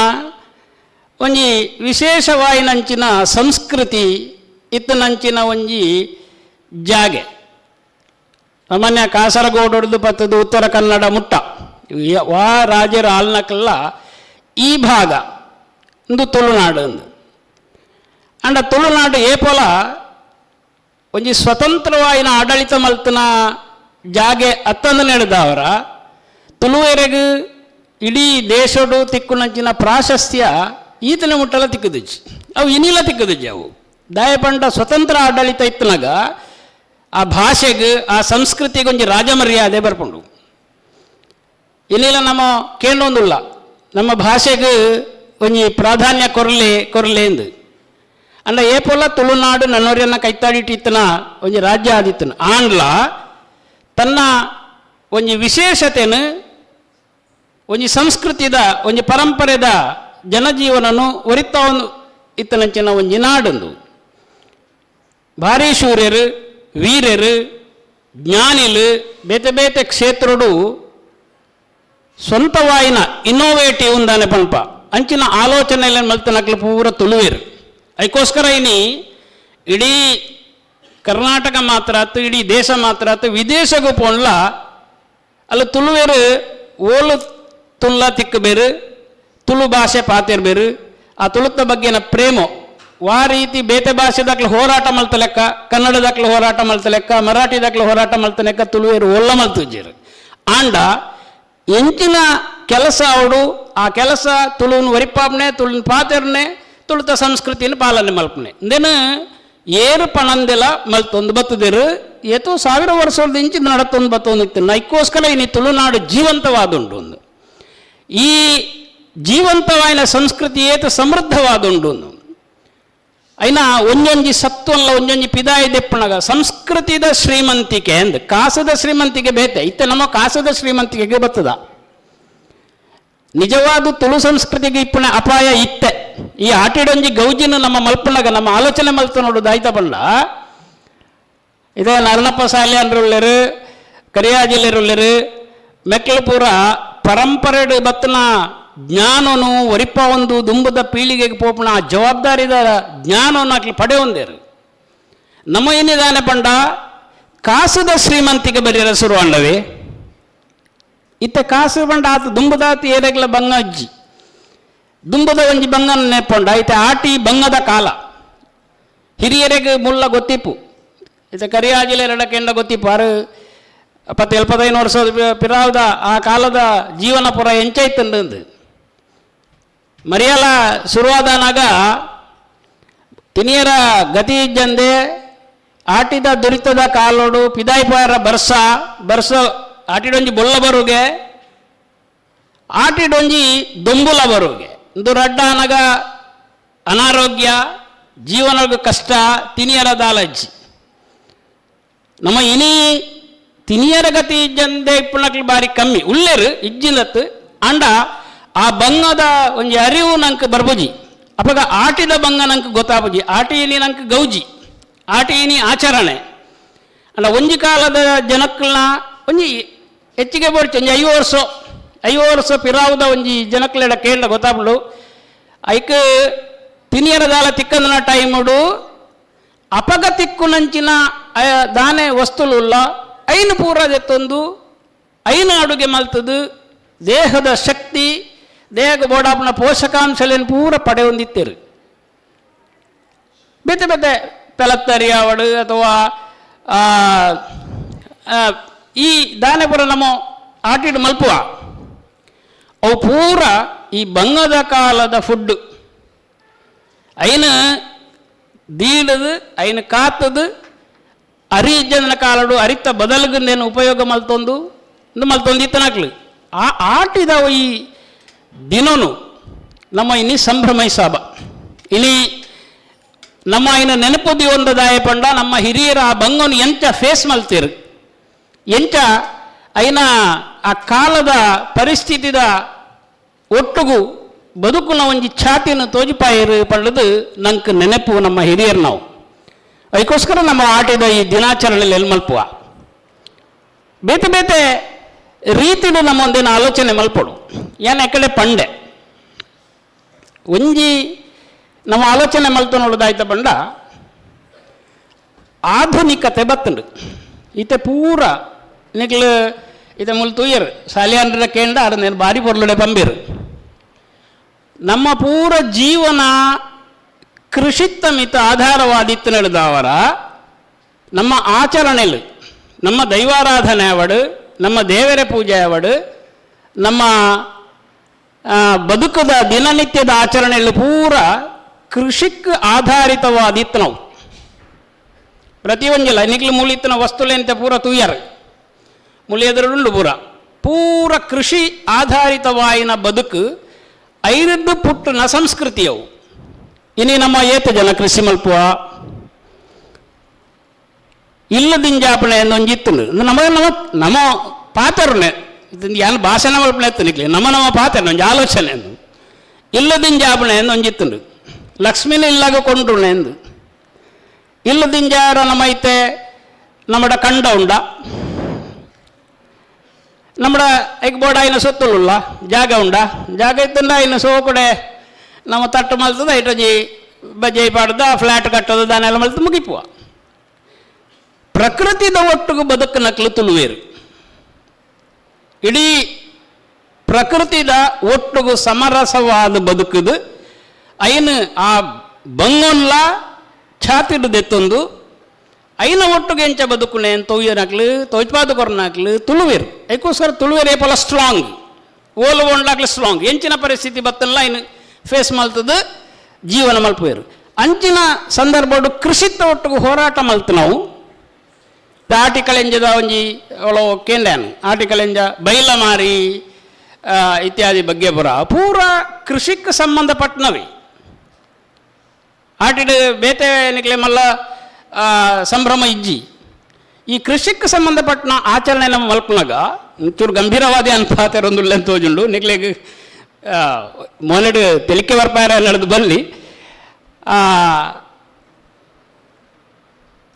ಒಂಜಿ ವಿಶೇಷವಾಯಿನಂಚಿನ ಸಂಸ್ಕೃತಿ ಇತ್ತನಂಚಿನ ಒಂಜಿ ಜಾಗೆ. ಸಾಮಾನ್ಯ ಕಾಸರಗೋಡೊಡ್ದು ಪತ್ತದು ಉತ್ತರ ಕನ್ನಡ ಮುಟ್ಟ ವಾ ರಾಜರ ಆಲ್ನಕಲ್ಲ ಈ ಭಾಗ ಇಂದು ತುಳುನಾಡು ಅಂದು. ಅಂಡ ತುಳುನಾಡು ಏಪೊಲ ಒಂಜಿ ಸ್ವತಂತ್ರವಾಯಿನ ಆಡಳಿತ ಮಲ್ತನ ಜಾಗೆ ಅತ್ತಂದು ನಡೆದವರ ತುಳುವೆರೆಗ್ ಇಡೀ ದೇಶಡು ತಿಕ್ಕುನಂಚಿನ ಪ್ರಾಶಸ್ತ್ಯ ಈತನ ಮುಟ್ಟಲ ತಿಕ್ಕುದಿಜ್ಜಿ, ಅವು ಇನಿಲ ತಿಕ್ಕುದಿಜ್ಜಿ. ಅವು ದಾಯಪಂಡ ಸ್ವತಂತ್ರ ಆಡಳಿತ ಇತ್ತನಾಗ ಆ ಭಾಷೆಗೆ ಆ ಸಂಸ್ಕೃತಿಗೆ ಒಂಜಿ ರಾಜಮರ್ಯಾದೆ ಬರ್ಪುಂಡು. ಇನ್ನಿಲ್ಲ ನಮ್ಮ ಕೇಂದ್ರೊಂದುಲ್ಲ ನಮ್ಮ ಭಾಷೆಗೆ ಒಂಜಿ ಪ್ರಾಧಾನ್ಯ ಕೊರಲೆ ಕೊರಲೆ ಎಂದು. ಅಂಡ ಏಪೊಲ ತುಳುನಾಡು ನನ್ನೋರಿಯನ್ನ ಕೈತಾಡಿಟ್ಟಿತ್ತನ ಒಂಜಿ ರಾಜ್ಯ ಆದಿತ್ತನ ಆಂಡ್ಲ ತನ್ನ ಒಂಜಿ ವಿಶೇಷತೆನು ಒಂಜಿ ಸಂಸ್ಕೃತಿದ ಒಂಜಿ ಪರಂಪರೆದ ಜನಜೀವನನು ಒರಿತ ಒಂದು ಇತ್ತನಂಚಿನ ಒಂಜಿ ನಾಡೊಂದು. ಭಾರಿ ಶೂರ್ಯರು ವೀರರು ಜ್ಞಾನಿಲು ಬೇತೆ ಬೇತೆ ಕ್ಷೇತ್ರಡು ಸ್ವಂತವಾಯಿನ ಇನ್ನೋವೇಟಿವ್ ಅಂದಾನೆ ಪನ್ಪ ಅಂಚಿನ ಆಲೋಚನೆ ಮಲ್ತನಕ್ಲು ಪೂರ ತುಳುವೇರು. ಅದಕ್ಕೋಸ್ಕರ ಇನಿ ಇಡೀ ಕರ್ನಾಟಕ ಮಾತ್ರ ಆತು, ಇಡೀ ದೇಶ ಮಾತ್ರ ಆತು, ವಿದೇಶಗೂ ಪೋಣ್ಲ ಅಲ್ಲ ತುಳುವೇರು ಓಲು ತುಲ್ಲ ತಿಕ್ಕಬೇರು, ತುಳು ಭಾಷೆ ಪಾತಿರ್ಬೇರು. ಆ ತುಳುತ್ತ ಬಗ್ಗೆನ ಪ್ರೇಮ ವಾ ರೀತಿ ಬೇತೆ ಭಾಷೆದಾಕ್ಲು ಹೋರಾಟ ಮಲ್ತ ಲೆಕ್ಕ, ಕನ್ನಡದಾಕ್ಲು ಹೋರಾಟ ಮಲ್ತ ಲೆಕ್ಕ, ಮರಾಠಿದಾಕ್ಲು ಹೋರಾಟ ಮಲ್ತ ಲೆಕ್ಕ ತುಳುವೇರು ಒಲ್ಲ ಮಲ್ತುಜ್ಜೇರು. ಆಂಡ ಎಂಚಿನ ಕೆಲಸ ಅವಡು ಆ ಕೆಲಸ ತುಳುವಿನ ವರಿಪಾಪ್ನೆ, ತುಳುವಿನ ಪಾತೆರ್ನೆ, ತುಳುತ ಸಂಸ್ಕೃತಿಯನ್ನು ಪಾಲನೆ ಮಲ್ಪನೆ ಇಂದೇನು ಏರು ಪಣಂದೆಲ ಮಲ್ತೊಂದು ಬತ್ತದಿರು ಏತೋ ಸಾವಿರ ವರ್ಷದ ಇಂಚಿ ನಡತೊಂದು ಬತ್ತೊಂದು ಇತ್ತು. ನೈಕೋಸ್ಕರ ಇನಿ ತುಳುನಾಡು ಜೀವಂತವಾದುಂಡು ಒಂದು ಈ ಜೀವಂತವಾಯಿನ ಸಂಸ್ಕೃತಿ ಏತ ಸಮೃದ್ಧವಾದುಂಡು ಒಂದು ಐನ ಒಂಜೊಂಜಿ ಸತ್ವಲ್ಲ ಒಂಜೊಂಜಿ ಪಿದಾಯಿ ದೆಪ್ಪಣಗ ಸಂಸ್ಕೃತಿದ ಶ್ರೀಮಂತಿಕೆ ಅಂದ್ ಕಾಸದ ಶ್ರೀಮಂತಿಕೆ ಬೇತೆ ಇತ್ತೆ ನಮ್ಮ ಕಾಸದ ಶ್ರೀಮಂತಿಕೆಗೆ ಬತ್ತದ. ನಿಜವಾದ ತುಳು ಸಂಸ್ಕೃತಿಗೆ ಇಪ್ಪುಣ ಅಪಾಯ ಇತ್ತೆ. ಈ ಆಟಿಡೊಂಜಿ ಗೌಜಿನ ನಮ್ಮ ಮಲ್ಪುಣಗ ನಮ್ಮ ಆಲೋಚನೆ ಮಲ್ತ ನೋಡುದು ಆಯ್ತಾ ಬಣ್ಣ. ಇದೇ ನರನಪ್ಪ ಸಾಲ್ಯಾನ್ರುಳ್ಳರು, ಕರಿಯಾಜಿಲ್ಲೆರುಳ್ಳರು, ಮೆಕ್ಕಲು ಪೂರ ಪರಂಪರೆಡು ಬತ್ತನ ಜ್ಞಾನನು ಒರಿಪ ಒಂದು ದುಂಬದ ಪೀಳಿಗೆಗೆ ಪೋಪುಣ ಆ ಜವಾಬ್ದಾರಿದ ಜ್ಞಾನವನ್ನು ಆಕ್ಲಿ ಪಡೆಯೊಂದೇರು. ನಮ್ಮ ಏನಿದಾನೆ ಪಂಡ ಕಾಸದ ಶ್ರೀಮಂತಿಗೆ ಬರಿಯರ ಶುರು ಅಂಡವೆ. ಇತ್ತ ಕಾಸು ಪಂಡ ಆತ ದುಂಬದಾತ ಏರೆಗ್ಲ ಬಂಗ ಅಜ್ಜಿ ದುಂಬದ ಒಂಜಿ ಬಂಗನ ನೆಪ್ಪೊಂಡ ಇತ್ತೆ ಆಟಿ ಬಂಗದ ಕಾಲ ಹಿರಿಯರಿಗೆ ಮುಲ್ಲ ಗೊತ್ತಿಪ್ಪು. ಇತ್ತ ಕರಿಯಾಜಿಲೆ ಎರಡಕ್ಕೆಂಡ ಗೊತ್ತಿಪ್ಪು ಆರು ಪತ್ತು ಎಲ್ಪದೈನು ವರ್ಷದ ಪಿರಾವ್ದ ಆ ಕಾಲದ ಜೀವನ ಪುರ ಎಂಚೈತಂದು ಮರಿಯಲ ಶುರುವಾದನಾಗ ತಿನಿಯರ ಗತಿ ಇಜ್ಜಂದೆ ಆಟಿದ ದುರಿತದ ಕಾಲೋಡು ಪಿದಾಯಿಪಾರ ಬರ್ಸ ಬರ್ಸ ಆಟಿಡೊಂಜಿ ಬೊಲ್ಲ ಬರುಗೆ ಆಟಿಡೊಂಜಿ ದೊಂಬುಲ ಬರುಗೆ ಇಂದು ರಡ್ಡಾನಗ ಅನಾರೋಗ್ಯ ಜೀವನದ ಕಷ್ಟ ತಿನಿಯರ ದಾಲಜ್ಜಿ. ನಮ್ಮ ಇನಿ ತಿನಿಯರ ಗತಿ ಇಜ್ಜಂದೆ ಇಪ್ಪುನಕ್ಲು ಬಾರಿ ಕಮ್ಮಿ ಉಲ್ಲೇರು ಇಜ್ಜಿನತ್ತು ಅಂಡ ಆ ಬಂಗದ ಒಂಜಿ ಅರಿವು ನಂಗೆ ಬರ್ಬುಜಿ. ಅಪಗ ಆಟಿದ ಬಂಗ ನಂಗೆ ಗೊತ್ತಾಪುಜಿ. ಆಟಿ ನಂಗೆ ಗೌಜಿ, ಆಟಿ ಆಚರಣೆ ಅಂಡ ಒಂಜಿ ಕಾಲದ ಜನಕ್ಕಲ್ನ ಒಂಜಿ ಹೆಚ್ಚಿಗೆ ಬೋಡ್ಚಿ ಒಂಜಿ 50 ವರ್ಷ ಪಿರಾವುದ ಒಂಜಿ ಜನಕ್ಲೆಡ ಕೇಂದ್ರ ಗೊತ್ತಾಪುಂಡು. ಐಕ್ ತಿನಿಯರದಾಲ ತಿಕ್ಕಂದನ ಟೈಮುಡು ಅಪಗ ತಿಕ್ಕುನಂಚಿನ ದಾನೆ ವಸ್ತುಲುಲ್ಲ ಐನು ಪೂರ ದೆತ್ತೊಂದು ಐನು ಅಡುಗೆ ಮಲ್ತದು ದೇಹದ ಶಕ್ತಿ ದೇಹಕ್ಕೆ ಬೋಡಾಪನ ಪೋಷಕಾಂಶಲೇನು ಪೂರ ಪಡೆಯೊಂದಿತ್ತೇರು. ಬೇತೆ ಬೇತೆ ಪೆಲತ್ತರಿ ಅವಡು ಅಥವಾ ಈ ದಾನೆ ಪೂರ ನಮ್ಮ ಆಟಿಡು ಮಲ್ಪುವ ಅವು ಪೂರ ಈ ಬಂಗದ ಕಾಲದ ಫುಡ್ ಐನ ದೀಡದು ಐನ ಕಾತದು ಅರಿ ಇಜ್ಜಂದಿನ ಕಾಲಡು ಅರಿತ ಬದಲ್ಗಂದೇನು ಉಪಯೋಗ ಮಲ್ತೊಂದು ಇಂದು ಮಲ್ತೊಂದು ಇತ್ತನಾಕ್ಲು ಆ ಆಟಿದ ಈ ದಿನನು ನಮ್ಮ ಇನಿ ಸಂಭ್ರಮ ಇನಿ ನಮ್ಮ ಇನ್ನು ನೆನಪು ದಿವೊಂದದಾಯ ಪಂಡ ನಮ್ಮ ಹಿರಿಯರ ಆ ಬಂಗನು ಎಂಚ ಫೇಸ್ ಮಲ್ತೀರು ಎಂಚ ಐನ ಆ ಕಾಲದ ಪರಿಸ್ಥಿತಿದ ಒಟ್ಟುಗು ಬದುಕುನ ಒಂಜಿ ಛಾತಿನ ತೋಜಿಪಾಯರು ಪಂಡದು ನಂಗೆ ನೆನಪು ನಮ್ಮ ಹಿರಿಯರು ನಾವು. ಅದಕ್ಕೋಸ್ಕರ ನಮ್ಮ ಆಟದ ಈ ದಿನಾಚರಣೆಯಲ್ಲಿ ಎಲ್ಲಿ ಮಲ್ಪುವ ಬೇತೆ ಬೇತೆ ರೀತಿಡು ನಮ್ಮ ಒಂದಿನ ಆಲೋಚನೆ ಮಲ್ಪಡು. ಏನ್ ಕಡೆ ಪಂಡೆ ಒಂಜಿ ನಮ್ಮ ಆಲೋಚನೆ ಮಲ್ತು ನೋಡೋದಾಯ್ತ ಬಂಡ ಆಧುನಿಕತೆ ಬತ್ತಂಡು ಈತೆ ಪೂರ ನಿಕ್ಲು ಈತೆ ಮುಲ್ ತೂಯರ್ ಸಾಲಿಯಾನ್ರ ಕೇಂಡ ಅರ ನೇನು ಬಾರಿ ಪೊರ್ಲುಡೆ ಪಂಬಿರು. ನಮ್ಮ ಪೂರ ಜೀವನ ಕೃಷಿತ್ತ ಮಿತ ಆಧಾರವಾದಿತ್ತು ನಡೆದವರ ನಮ್ಮ ಆಚರಣೆಲು ನಮ್ಮ ದೈವಾರಾಧನೆ ಅವಡು, ನಮ್ಮ ದೇವರ ಪೂಜೆ ಅವಡು, ನಮ್ಮ ಬದುಕದ ದಿನನಿತ್ಯದ ಆಚರಣೆಯಲ್ಲಿ ಪೂರ ಕೃಷಿಕ್ ಆಧಾರಿತವಾದಿತ್ತು ನಾವು. ಪ್ರತಿಯೊಂದಿಲ್ಲ ನಿಕ್ಲು ಮೂಲಿತ್ತನ ವಸ್ತುಲೆಂತ ಪೂರ ತೂಯರ್ ಮುಳಿಯದರುಂಡು ಪೂರ ಪೂರ ಕೃಷಿ ಆಧಾರಿತವಾಯಿನ ಬದುಕು ಐರದ್ದು ಪುಟ್ಟನ ಸಂಸ್ಕೃತಿಯವು. ಇನಿ ನಮ್ಮ ಏತ ಜನ ಕೃಷಿ ಮಲ್ಪುವ ಇಲ್ಲದಿಂಜಾಪಣೆ ಒಂಜಿತ್ತು ನಮ್ಮ ನಮ್ಮ ನಮ್ಮ ಪಾತರುನೆ ಯಾನ್ ಭಾಷಣ ಮಲ್ಪಣೆ ಎತ್ತು ನಿಕ್ಲಿ ನಮ್ಮ ನಮ್ಮ ಪಾತ್ರ ಒಂಜಿ ಆಲೋಚನೆ ಇಲ್ಲದಿಂಜಾಪಣೆ ಒಂಜಿತ್ತುಂಡು ಲಕ್ಷ್ಮಿನ ಇಲ್ಲಾಗ ಕೊಂಡ್ರುನೆ ಎಂದು ಇಲ್ಲದಿಂಜಾರ ನಮ್ಮ ಐತೆ ನಮ್ಮಡ ಕಂಡ ಉಂಡ ನಮ್ಮ ಐಕ್ ಬೋರ್ಡ್ ಆಯಿನ ಸೊತ್ತುಲುಲ್ಲ ಜಾಗ ಉಂಡ ಜಾಗ ಇತ್ತಂಡ ಐನ ಸೋಕುಡೆ ನಮ್ಮ ತಟ್ಟು ಮಲ್ತದ ಐಟೊಂಜಿ ಬಜ್ಜೈ ಪಾಡ್ದ ಫ್ಲಾಟ್ ಕಟ್ಟೋದು ದಾನೆಲ್ಲ ಮಲ್ತು ಮುಗಿಪುವ. ಪ್ರಕೃತಿದ ಒಟ್ಟುಗು ಬದುಕನಕ್ಲು ತುಳುವೇರು. ಇಡೀ ಪ್ರಕೃತಿದ ಒಟ್ಟುಗು ಸಮರಸವಾದ ಬದುಕುದು ಐನು ಆ ಬಂಗೊನ್ಲ ಛಾತಿಡು ದೆತ್ತೊಂದು ಐನ ಒಟ್ಟುಗೆ ಎಂಚ ಬದುಕುನೆ ತೊಯ್ಯನಕ್ಲು ತೋಜ್ಪಾದ ಕೊರ್ನಾಕ್ಲು ತುಳುವೇರು. ಐಕೋಸ್ಕರ ತುಳುವೇರು ಏಪಲ ಸ್ಟ್ರಾಂಗ್, ಓಲು ಒಂಡ್ಲಾಕ್ಲು ಸ್ಟ್ರಾಂಗ್. ಎಂಚಿನ ಪರಿಸ್ಥಿತಿ ಬತ್ತಲ್ಲ ಐನು ಫೇಸ್ ಮಲ್ತದ ಜೀವನ ಮಲ್ಪುವೇರು. ಅಂಚಿನ ಸಂದರ್ಭಡು ಕೃಷಿತ ಒಟ್ಟುಗು ಹೋರಾಟ ಮಲ್ತು ನಾವು. ಆಟಿಕಳೆಂಜದ ಒಂಜಿ ಅವಳು ಕೇಂದ್ಯಾನು ಆಟಿಕಳೆಂಜ ಬೈಲಮಾರಿ ಇತ್ಯಾದಿ ಬಗ್ಗೆ ಪೂರ ಪೂರ ಕೃಷಿಗೆ ಸಂಬಂಧಪಟ್ಟನವಿ. ಆಟಿಡ್ ಬೇತೆ ನಿಕ್ಲೆ ಮಲ್ಲ ಸಂಭ್ರಮ ಇಜ್ಜಿ. ಈ ಕೃಷಿಗೆ ಸಂಬಂಧಪಟ್ಟನ ಆಚರಣೆ ನಮ್ಮ ಮಲ್ಪನಾಗ ಒಂಚೂರು ಗಂಭೀರವಾದಿ ಅನ್ಪಾತೆರೊಂದುಳ್ಳೆ ತೋಜುಂಡು. ನಿಕ್ಲೆಗ್ ಮೋನೆಡ್ ತೆಲಿಕೆ ಬರ್ಪಾರ ನಡೆದು ಬಲ್ಲಿ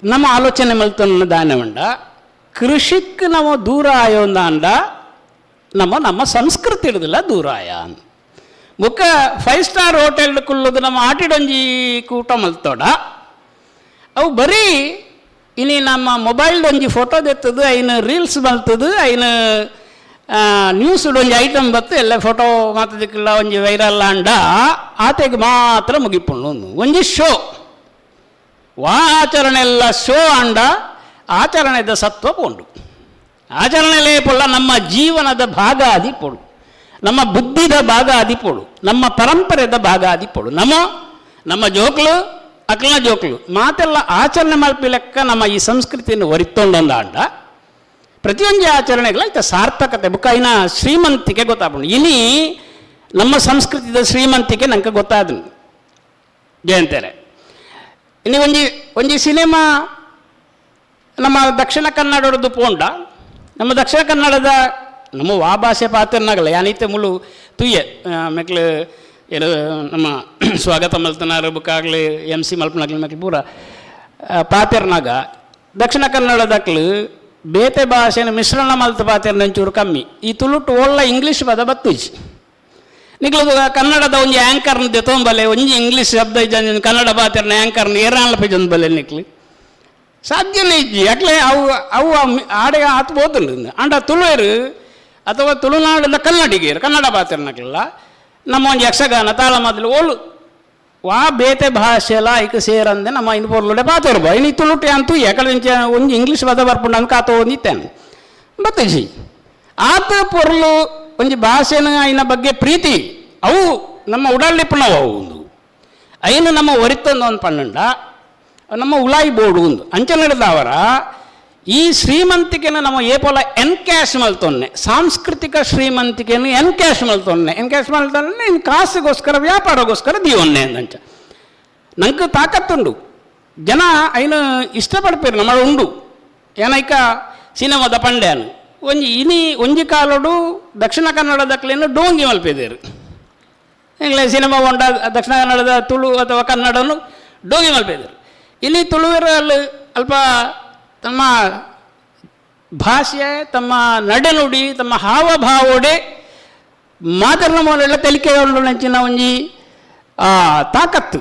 ನಮ್ಮ ಆಲೋಚನೆ ಮಲ್ತೊನ್ನ ದಾನೆ ಉಂಡ ಕೃಷಿಕ್ ನಾವು ದೂರ ಆಯೋಂದಾಂಡ ನಮ್ಮ ನಮ್ಮ ಸಂಸ್ಕೃತಿ ಇಡುದಿಲ್ಲ ದೂರ ಆಯ. ಬೊಕ್ಕ 5 ಸ್ಟಾರ್ ಹೋಟೆಲ್ ಕುಲ್ಲುದು ನಮ್ಮ ಆಟಿಡೊಂಜಿ ಕೂಟ ಮಲ್ತೋಡ ಅವು ಬರೀ ಇನಿ ನಮ್ಮ ಮೊಬೈಲ್ ಒಂಜಿ ಫೋಟೋ ದೆತ್ತದು ಐನ ರೀಲ್ಸ್ ಮಲ್ತದು ಐನ ನ್ಯೂಸ್ ಒಂಜಿ ಐಟಮ್ ಬತ್ತು ಎಲ್ಲ ಫೋಟೋ ಮಾತದಕ್ಕೆಲ್ಲ ಒಂಜಿ ವೈರಲ್ ಆಂಡ ಆತೆಗ್ ಮಾತ್ರ ಮುಗಿಪುಂಡು. ಒಂಜಿ ಶೋ ವಾ ಆಚರಣೆ ಎಲ್ಲ ಶೋ ಆಂಡ ಆಚರಣೆದ ಸತ್ವ ಪೋಂಡು. ಆಚರಣೆಲೇ ಪೊಲ್ಲ ನಮ್ಮ ಜೀವನದ ಭಾಗ ಆದಿ ಪೋಡು, ನಮ್ಮ ಬುದ್ಧಿದ ಭಾಗ ಆದಿ ಪೋಡು, ನಮ್ಮ ಪರಂಪರೆದ ಭಾಗ ಆದಿ ಪೋಡು. ನಮ್ಮ ನಮ್ಮ ಜೋಕ್ಲು ಅಕ್ಲನ ಜೋಕ್ಲು ಮಾತೆಲ್ಲ ಆಚರಣೆ ಮಲ್ಪಿ ಲೆಕ್ಕ ನಮ್ಮ ಈ ಸಂಸ್ಕೃತಿಯನ್ನು ಒರಿತೊಂಡೊಂದಾಂಡ ಪ್ರತಿಯೊಂದು ಆಚರಣೆಗಳ ಇತ್ತ ಸಾರ್ಥಕತೆ ಬುಕ್ಕ ಐನ ಶ್ರೀಮಂತಿಕೆ ಗೊತ್ತಾಪುಂಡು. ಇನಿ ನಮ್ಮ ಸಂಸ್ಕೃತಿದ ಶ್ರೀಮಂತಿಕೆ ನಂಗೆ ಗೊತ್ತಾದ ಜಯಂತೇರೆ. ಇನ್ನು ಒಂಜಿ ಒಂಜಿ ಸಿನಿಮಾ ನಮ್ಮ ದಕ್ಷಿಣ ಕನ್ನಡದ್ದು ಪೋಂಡ, ನಮ್ಮ ದಕ್ಷಿಣ ಕನ್ನಡದ ನಮ್ಮ ವಾ ಭಾಷೆ ಪಾತ್ರನಾಗಲ್ಲ ಯಾನೈತೆ ಮುಳು ತುಯ್ಯೆ ಮೆಕ್ಲು ಏನು ನಮ್ಮ ಸ್ವಾಗತ ಮಲ್ತನಾರು ಬುಕ್ಕಾಗಲಿ ಎಮ್ ಸಿ ಮಲ್ಪನಾಗ್ಲಿ ಮೆಕ್ಲು ಪೂರ ಪಾತೆರ್ನಾಗ ದಕ್ಷಿಣ ಕನ್ನಡದಕ್ಲು ಬೇತೆ ಭಾಷೆನ ಮಿಶ್ರಣ ಮಲ್ತ ಪಾತೆರ್ನ ಒಂಚೂರು ಕಮ್ಮಿ. ಈ ತುಳುಟು ಒಳ್ಳ ಇಂಗ್ಲೀಷ್ ಪದ ಬತ್ತುಜಿ. ನಿಕ್ಲು ಕನ್ನಡದ ಒಂಜಿ ಆ್ಯಂಕರ್ನ ದೆತೊಂಬಲೆ ಒಂಜಿ ಇಂಗ್ಲೀಷ್ ಶಬ್ದ ಇಜ್ಜಂಜಿ ಕನ್ನಡ ಪಾತೆರ್ನ ಆ್ಯಂಕರ್ನ ಏರಾನ್ಲ ಪೆಜೊಂದು ಬಲೆ ನಿಕ್ಲು ಸಾಧ್ಯನೇ ಇಜ್ಜಿ. ಯಾಕಲೆ ಅವು ಅವು ಆಡೆ ಆತ್ ಬೋದುಂಡು. ಅಂಡ ತುಳುವೇರು ಅಥವಾ ತುಳುನಾಡದ ಕನ್ನಡಿಗರು ಕನ್ನಡ ಪಾತೆರ್ನಕ್ಲೆಲ್ಲ ನಮ್ಮ ಒಂಜಿ ಯಕ್ಷಗಾನ ತಾಳಮದ್ದಲು ಓಲು ವಾ ಬೇತೆ ಭಾಷೆಲ ಐಕ್ ಸೇರಂದೆ ನಮ್ಮ ಇನ್ನು ಪೊರ್ಲುಡೆ ಪಾತೆರ್ಬ. ಇನ್ನು ತುಳುಟೆ ಅಂತೂ ಯಾಕಡೆ ಒಂಜಿ ಇಂಗ್ಲೀಷ್ ಪದ ಬರ್ಪುಂಡು ಅಂದ್ ಕಾತೋ ಒಂದಿತ್ತೇನೆ ಬತ್ತಜಿ. ಆತ ಪೊರ್ಲು ಒಂಜಿ ಭಾಷೆನ ಐನ ಬಗ್ಗೆ ಪ್ರೀತಿ ಅವು ನಮ್ಮ ಉಡಾಲಿಪ್ಪುನವು ಅವು ಒಂದು ಐನು ನಮ್ಮ ಒರಿತೊಂದು ಒಂದು ಪನ್ನುಂಡ ನಮ್ಮ ಉಲಾಯಿ ಬೋರ್ಡು ಒಂದು ಅಂಚೆ ಈ ಶ್ರೀಮಂತಿಕೆನ ನಮ್ಮ ಏಪೋಲ ಎನ್ಕ್ಯಾಶ್ ಮಲ್ತೊನ್ನೆ, ಸಾಂಸ್ಕೃತಿಕ ಶ್ರೀಮಂತಿಕೆಯನ್ನು ಎನ್ಕ್ಯಾಶ್ ಮಲ್ತೊನ್ನೆ, ಎನ್ಕ್ಯಾಶ್ ಮಲ್ತೊನ್ನೆ ಇನ್ನು ಕಾಸುಗೋಸ್ಕರ ವ್ಯಾಪಾರಗೋಸ್ಕರ ದೀವೊನ್ನೆ ಅಂಚ ನಂಗೆ ತಾಕತ್ತುಂಡು. ಜನ ಐನು ಇಷ್ಟಪಡ್ಪೇರು ನಮ್ಮ ಉಂಡು ಏನೈಕ ಸಿನಿಮಾದ ಪಂಡ್ಯಾನು ಒಂಜಿ ಇನಿ ಒಂಜಿ ಕಾಲೋಡು ದಕ್ಷಿಣ ಕನ್ನಡದಕ್ಲೇನು ಡೋಂಗಿ ಮಲ್ಪೆದೇರು. ಎಂಗ್ಲೆ ಸಿನಿಮಾ ಉಂಡ ದಕ್ಷಿಣ ಕನ್ನಡದ ತುಳು ಅಥವಾ ಕನ್ನಡನು ಡೋಂಗಿ ಮಲ್ಪೆದೇರು. ಇಲ್ಲಿ ತುಳುವರಲ್ಲಿ ಅಲ್ಪ ತಮ್ಮ ಭಾಷೆ ತಮ್ಮ ನಡೆನುಡಿ ತಮ್ಮ ಹಾವಭಾವೋಡೆ ಮಾತರ್ನ ಮೂಲೆಲ್ಲ ತೆಲಿಕೆ ನೆಂಚಿನ ಒಂಜಿ ತಾಕತ್ತು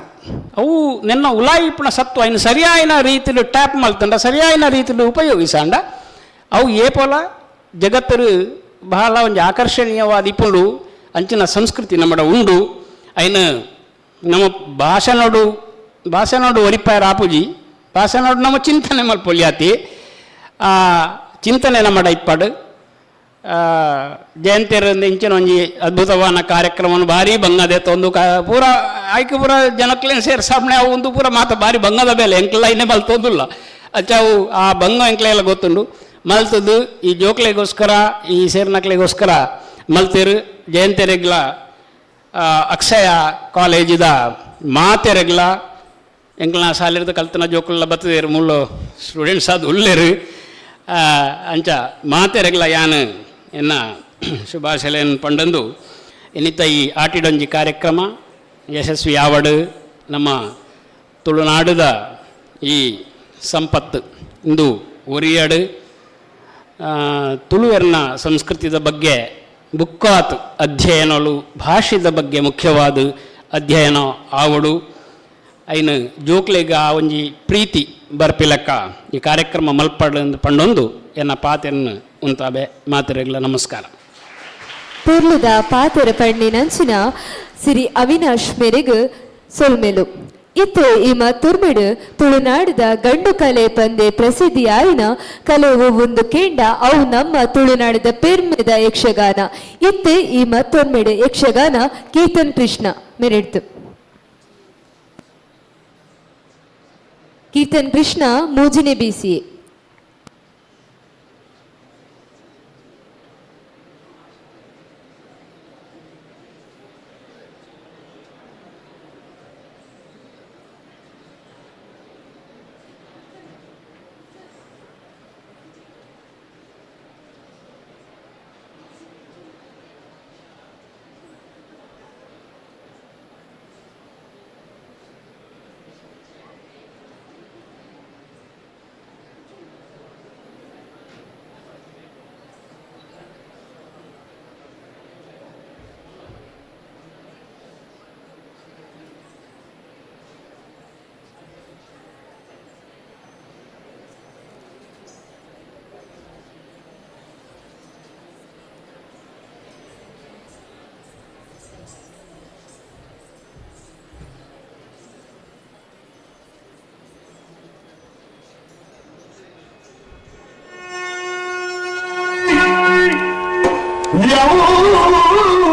ಅವು ನಿನ್ನ ಉಲಾಯಿಪುನ ಸತ್ವ ಇನ್ನು ಸರಿಯಾಯಿನ ರೀತಿಲಿ ಟ್ಯಾಪ್ ಮಲ್ತಂಡ ಸರಿಯಾಯಿನ ರೀತಿಲಿ ಉಪಯೋಗಿಸಾಂಡ ಅವು ಏಪೋಲ ಜಗತ್ತರು ಬಹಳ ಒಂಜಿ ಆಕರ್ಷಣೀಯವಾದ ಇಪ್ಪುಂಡು ಅಂಚಿನ ಸಂಸ್ಕೃತಿ ನಮ್ಮಡ ಉಂಡು. ಐನ ನಮ್ಮ ಭಾಷಣೋಡು ಭಾಷಣೋಡು ಒರಿಪಾಯರ ಆಪುಜಿ ಭಾಷಣೋಡು ನಮ್ಮ ಚಿಂತನೆ ಮಲ್ಪೊಲಿಯಾತಿ ಆ ಚಿಂತನೆ ನಮ್ಮಡ ಇಪ್ಪಾಡು. ಜಯಂತಿಯರಿಂದ ಇಂಚಿನ ಒಂಜಿ ಅದ್ಭುತವಾದ ಕಾರ್ಯಕ್ರಮವನ್ನು ಭಾರಿ ಬಂಗದೆ ತೊಂದು ಪೂರ ಆಯ್ಕೆ ಪೂರ ಜನಕ್ಲೇನ್ ಸೇರ್ಸಾಪಣೆ ಅವು ಒಂದು ಪೂರ ಮಾತ ಭಾರಿ ಬಂಗದ ಬೇಲೆ ಎಂಕ್ಲ ಇನ್ನೇ ಮಲ್ತೊಂದುಲ್ಲ ಅಚ್ಚ ಅವು ಆ ಬಂಗ ಎಂಕ್ಲೆ ಎಲ್ಲ ಗೊತ್ತುಂಡು ಮಲ್ತದ್ದು ಈ ಜೋಕ್ಲೆಗೋಸ್ಕರ ಈ ಸೇರ್ನಕ್ಲೆಗೋಸ್ಕರ ಮಲ್ತೇರು. ಜಯಂತಿಯರಿಗ್ಲ ಅಕ್ಷಯ ಕಾಲೇಜಿದ ಮಾತೆರೆಗ್ಲ ಎಂಕ್ಲ ಶಾಲೆರ್ದ ಕಲ್ತನ ಜೋಕುಲ್ಲ ಬತ್ತದೇರು ಮುಳ್ಳು ಸ್ಟೂಡೆಂಟ್ಸ್ ಅದು ಉಲ್ಲೇರು ಅಂಚ ಮಾತೆರೆಗ್ಲ ಯಾನ್ ಎನ್ನ ಶುಭಾಶಯನ್ ಪಂಡಂದು ಇನ್ನಿತ ಈ ಆಟಿಡೊಂಜಿ ಕಾರ್ಯಕ್ರಮ ಯಶಸ್ವಿ ಯಾವಡು ನಮ್ಮ ತುಳುನಾಡುದ ಈ ಸಂಪತ್ತು ಇಂದು ಒರಿಯಡು. ತುಳುವೆರ್ನ ಸಂಸ್ಕೃತಿದ ಬಗ್ಗೆ ಬುಕ್ಕಾತ್ ಅಧ್ಯಯನಲು, ಭಾಷೆದ ಬಗ್ಗೆ ಮುಖ್ಯವಾದ ಅಧ್ಯಯನ ಆವಡು. ಐನು ಜೋಕ್ಲೆಗ್ ಆ ಒಂಜಿ ಪ್ರೀತಿ ಬರ್ಪಿಲಕ್ಕ ಈ ಕಾರ್ಯಕ್ರಮ ಮಲ್ಪಡ್ ಪಂಡೊಂದು ಎನ್ನ ಪಾತೆರ್ನ್ ಉಂತಾಬೆ. ಮಾತೆರೆಗ್ಲ ನಮಸ್ಕಾರ. ಪೊರ್ಲುದ ಪಾತೆರ ಪಣ್ಣಿನಂಚಿನ ಸಿರಿ ಅವಿನಾಶ್ ಮೇರೆಗ್ ಸೊಲ್ಮೆಲು. ಇತ್ತೆ ಈ ಮತ್ತೊರ್ಮೆಡು ತುಳುನಾಡದ ಗಂಡು ಕಲೆ ಪಂದೆ ಪ್ರಸಿದ್ಧಿಯಾಯಿನ ಕಲೆ ಒಂದು ಕೇಂಡ ಅವು ನಮ್ಮ ತುಳುನಾಡದ ಪೆರ್ಮೆದ ಯಕ್ಷಗಾನ. ಇತ್ತೆ ಈ ಮತ್ತೊರ್ಮೆಡು ಯಕ್ಷಗಾನ ಕೀರ್ತನ್ ಕೃಷ್ಣ ಮೆರೆಡ್ತು. ಕೀರ್ತನ್ ಕೃಷ್ಣ ಮೂಜಿನೆ ಬಿಸಿಎ.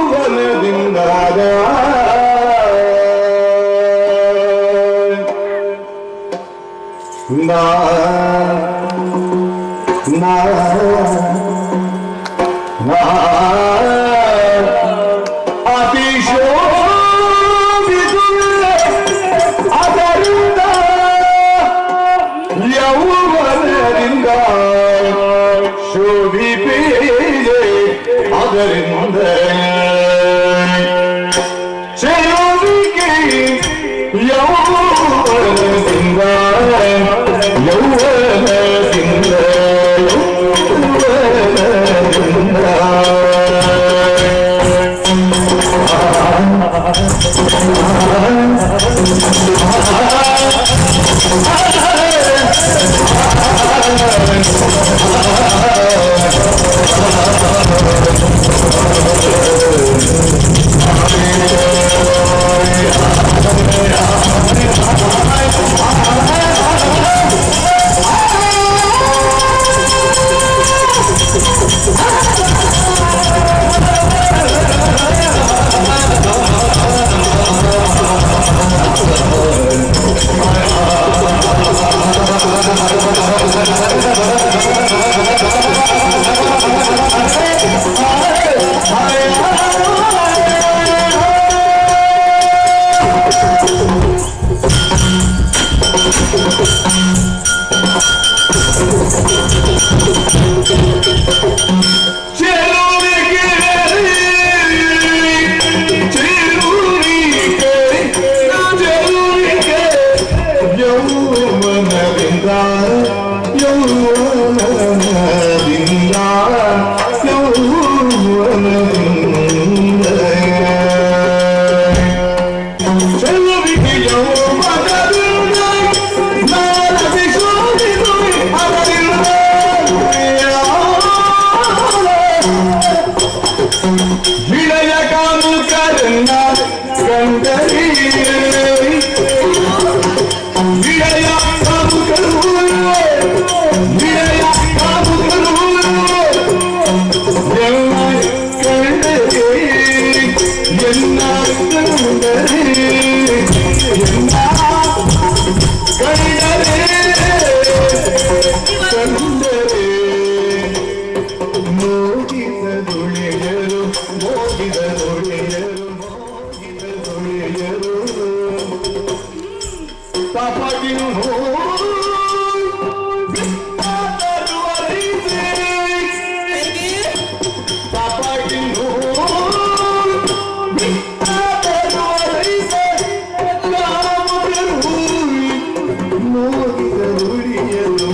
ಯೌವನದಿಂದಾಗ ನಾ ನಾ ನಾ ಅತಿಶೋಭಿಸುವೆ ಅದರಿಂದ ಯೌವನದಿಂದ ಶೋಭಿಪಿದೆ ಅದರಿಂದ ಚೆಲುವಿಗೆ ಯೌವನದಿಂದ ಯೌವನದಿಂದ ಯೌವನದಿಂದ. ಯೌವನದಿಂದ ಯೌವನದಿಂದ ಯೌವನದಿಂದ ಚೆಲುವಿಗೆ ಯೌವನದಿಂದ ನಾನತಿಶೋಭಿಸುವೆ ಅದರಿಂದ ಇಳೆಯ ಕಾಮುಕರನ್ನ ಕಂಡರಿ ಇಳೆಯ ಕಾಮುಕರು ಇಳೆಯ ಕಾಮುಕರು ಎಲ್ಲ ಕಂಡರಿ ಎಲ್ಲ ಕಂಡರಿ ಎಲ್ಲ ಕಂಡರೆ ಕಂಡರೆ ಮೋಹಿತದೊಳೆಯರು ಮೋಹಿತದೊಳೆಯರು ಮೋಹಿತದೊಳೆಯರು ತಪಗಿನು ತಪಗಿನು ಮೋಹಿತದೊಳೆಯರು.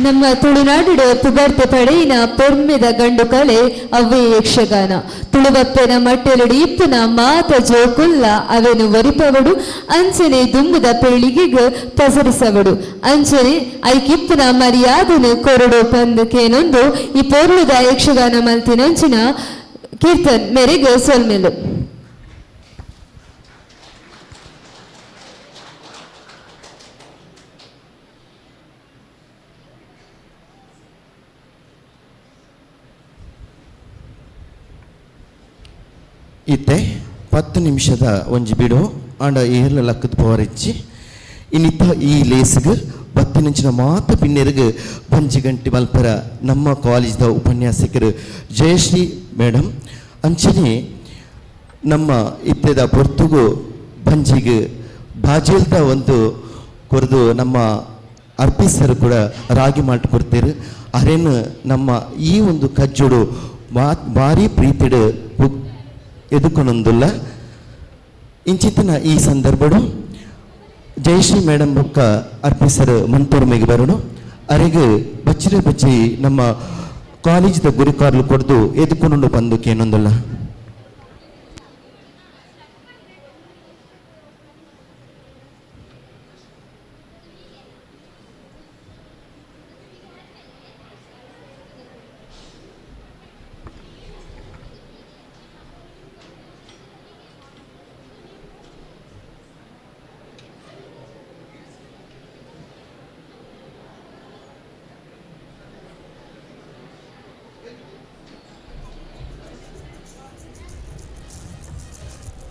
ನಮ್ಮ ತುಳುನಾಡಿಡ ಪುಗರ್ತೆ ಪಡೆಯಿನ ಪೊರ್ಮೆದ ಗಂಡು ಕಲೆ ಅವ್ವೇ ಯಕ್ಷಗಾನ. ತುಳುವಪ್ಪೆನ ಮಟ್ಟೆಲುಡು ಇಪ್ಪುನ ಮಾತ ಜೋಕುಲ್ಲ ಅವೆನು ವರಿಪವಡು, ಅಂಚನೆ ದುಂಬುದ ಪೀಳಿಗೆಗ್ ಪಸರಿಸವಡು, ಅಂಚನೆ ಐಕಿಪ್ಪುನ ಮರ್ಯಾದನು ಕೊರಡು ಪಂದು ಕೇನೊಂದು ಈ ಪೊರ್ಲುದ ಯಕ್ಷಗಾನ ಮಲ್ತಿನಂಚಿನ ಕೀರ್ತನ್ ಮೇರೆಗೆ ಸೊಲ್ಮೆಲು. ಇತ್ತೆ 10 ನಿಮಿಷದ ಒಂಜಿ ಬಿಡು ಆಂಡ ಏರ್ಲ ಲಕ್ಕದ ಪವರಿಚ್ಚಿ ಇನ್ನಿತ್ತ ಈ ಲೇಸ್ಗ್ ಬತ್ತಿನಂಚಿನ ಮಾತ ಪಿನ್ನೆರ್ಗ್ ಬಂಜಿ ಗಂಟೆ ಮಲ್ಪರ ನಮ್ಮ ಕಾಲೇಜ್ದ ಉಪನ್ಯಾಸಕರು ಜಯಶ್ರೀ ಮೇಡಮ್ ಅಂಚನೆ ನಮ್ಮ ಇತ್ತೆದ ಪೊರ್ತುಗು ಬಂಜಿಗೆ ಬಾಜೇಲ್ದ ಒಂದು ಕೊರದು ನಮ್ಮ ಅರ್ಪಿಸರು ಕೂಡ ರಾಗಿ ಮಾಲ್ಟ್ ಕೊಡ್ತೀರು. ಅರೇನು ನಮ್ಮ ಈ ಒಂದು ಕಜ್ಜುಡು ಭಾರಿ ಪ್ರೀತಿಡು ಎದುಕೊನೊಂದುಲ್ಲ. ಇಂಚಿತ್ತಿನ ಈ ಸಂದರ್ಭಡು ಜಯಶ್ರೀ ಮೇಡಮ್ ಬೊಕ್ಕ ಅರ್ಪಿಸರು ಮಂತೂರ್ಮೆಗೆ ಬರೋಣ. ಅರೆಗೆ ಬಚ್ಚಿರೆ ಬಚ್ಚಿ ನಮ್ಮ ಕಾಲೇಜ್ದ ಗುರಿಕಾರ್ಲು ಕೊಡ್ದು ಎದುಕೊಂಡು ಬಂದು ಏನೊಂದಲ್ಲ.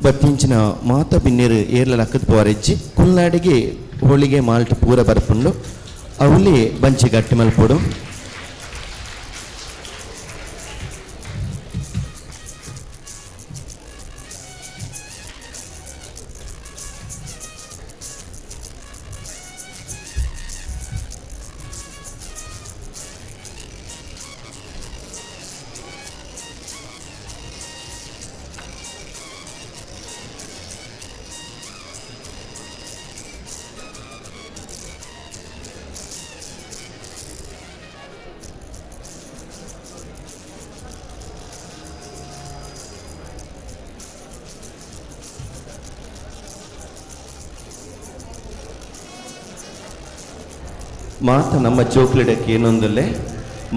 ಬತ್ತಿಂಚಿನ ಮಾತ ಬಿನ್ನೇರು ಏರ್ಲ ಲಕ್ಕದ ಪೋರೆಜ್ಜಿ ಕುಲ್ನಾಡಿಗೆ ಹೋಳಿಗೆ ಮಾಲ್ಟ್ ಪೂರ ಬರ್ಪುಂಡು ಅವಲಿ ಬಂಚಿ ಗಟ್ಟಿ ಮಲ್ಪೊಡು. ಮಾತ ನಮ್ಮ ಜೋಕುಲಿಡಕ್ಕೆ ಏನೊಂದಲ್ಲೇ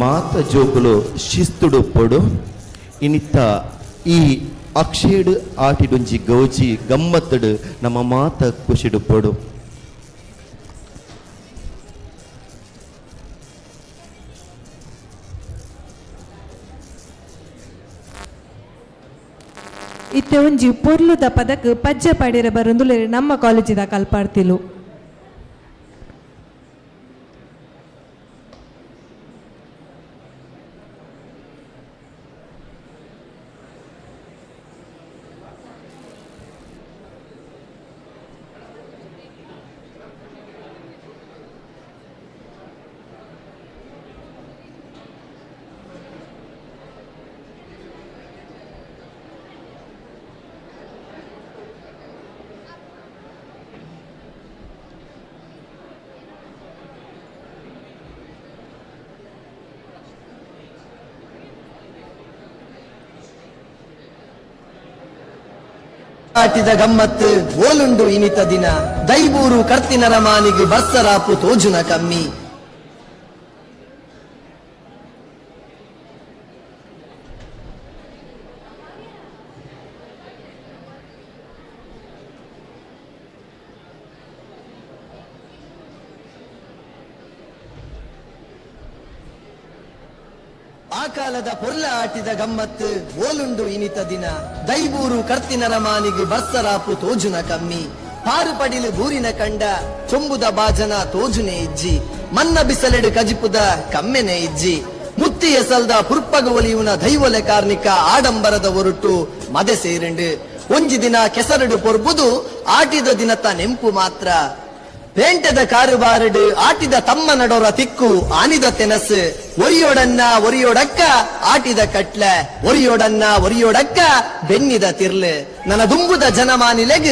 ಮಾತ ಜೋಕುಲು ಶಿಸ್ತುಡು ಪೊಡು ಇನಿತ್ತ ಈ ಅಕ್ಷೇಡು ಆಟಿಡುಂಜಿ ಗೌಜಿ ಗಮ್ಮತ್ತಡು ನಮ್ಮ ಮಾತ ಖುಷಿಡು ಪೊಡು. ಇತ್ತೆ ಒಂಜಿ ಪೊರ್ಲುದ ಪದಕ್ ಪಜ್ಜೆ ಪಾಡಿರ ಬರಂದುಲೆ ನಮ್ಮ ಕಾಲೇಜಿದ ಕಲ್ಪಾರ್ತಿಲು. ಆಟಿದ ಗಮ್ಮತ್ತು ಓಲುಂಡು ಇನಿತ ದಿನ ದೈಬೂರು ಕರ್ತಿನರ ಮಾನಿಗೆ ಬರ್ಸರಾಪು ತೋಜುನ ಕಮ್ಮಿ. ಆ ಕಾಲದ ಪೊರ್ಲ ಆಟಿದ ಗಮ್ಮತ್ತು ಓಲುಂಡು ಇನಿತ ದಿನ ದೈಬೂರು ಕರ್ತಿನರ ಮಾನಿಗೆ ಬರ್ಸರಾಪು ತೋಜುನ ಕಮ್ಮಿ. ಪಾರು ಪಡಿಲು ಬೂರಿನ ಕಂಡ ಚೊಂಬುದ ಬಾಜನ ತೋಜುನೆ ಇಜ್ಜಿ, ಮನ್ನ ಬಿಸಲೆಡು ಕಜಿಪುದ ಕಮ್ಮೆನೆ ಇಜ್ಜಿ. ಮುತ್ತಿ ಎಸಲ್ದ ಪುರ್ಪಗ ಒಲಿಯುನ ದೈವೊಲೆ ಕಾರ್ನಿಕ ಆಡಂಬರದ ಒರುಟು ಮದೆ ಸೇರಿಂಡು. ಒಂಜಿ ದಿನ ಕೆಸರಡು ಪೊರ್ಬುದು ಆಟಿದ ದಿನತ ನೆಂಪು ಮಾತ್ರ. ಪೇಂಟೆದ ಕಾರುಬಾರಡು ಆಟಿದ ತಮ್ಮ ನಡೋರ ತಿಕ್ಕು ಆನಿದ ತೆನಸು. ಒರಿಯೋಡನ್ನ ಒರಿಯೋಡಕ್ಕ ಆಟಿದ ಕಟ್ಲೆ, ಒರಿಯೋಡನ್ನ ಒರಿಯೋಡಕ್ಕ ಬೆನ್ನಿದ ತಿರ್ಲು. ನನ್ನ ದುಂಬುದ ಜನಮಾನಿಲೆಗ್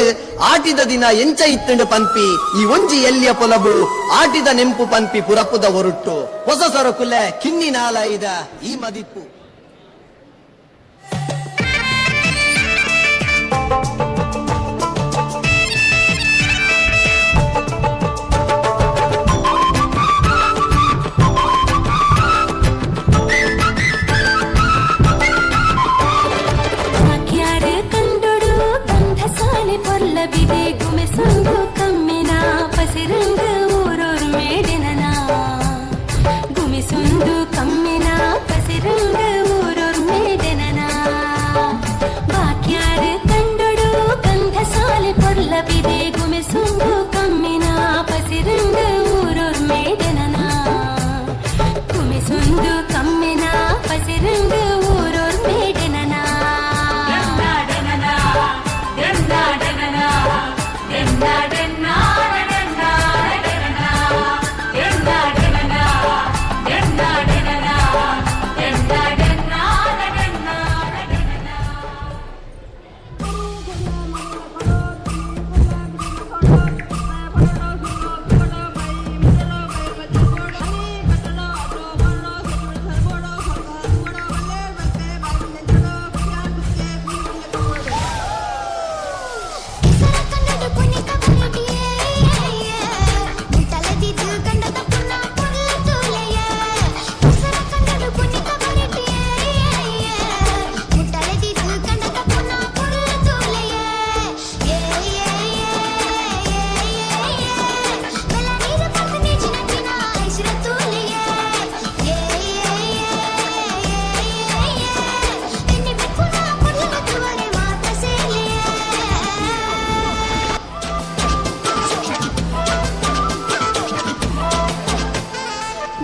ಆಟಿದ ದಿನ ಎಂಚ ಇತ್ತಂಡು ಪನ್ಪಿ ಈ ಒಂಜಿ ಎಲ್ಲಿಯ ಪೊಲಬು ಆಟಿದ ನೆಂಪು ಪನ್ಪಿ ಪುರಪುದ ಒರುಟ್ಟು. ಹೊಸ ಸೊರಕುಲೆ ಕಿನ್ನಿ ನಾಲಾಯಿದ ಈ ಮದಿಪ್ಪು. ವಾಕ್ಯಾರು ಕಂಡೊಡು ಗಂಧಸಾಲೆ ಪೊರ್ಲಬಿದೆ ಗುಮೆಸೊಂದು ಕಮ್ಮಿನ ಪಸಿರಂಗ ಊರೊರು ಮೇಡೆನನ. ಗುಮಿಸೊಂದು ಕಮ್ಮಿನ ಪಸಿರಂಗ ಊರೊರು ಮೇಡೆನನ. ವಾಕ್ಯಾರು ಕಂಡೊಡು ಗಂಧಸಾಲೆ ಪೊರ್ಲಬಿದೆ ಗುಮೆಸೊಂದು ಕಮ್ಮಿನ ಪಸಿರಂಗ ಊರೊರು ಮೇಡೆನನ. ಗುಮಿಸೊಂದು ಕಮ್ಮಿನ ಪಸಿರಂಗ ಊರೊರು ಮೇಡೆನನ.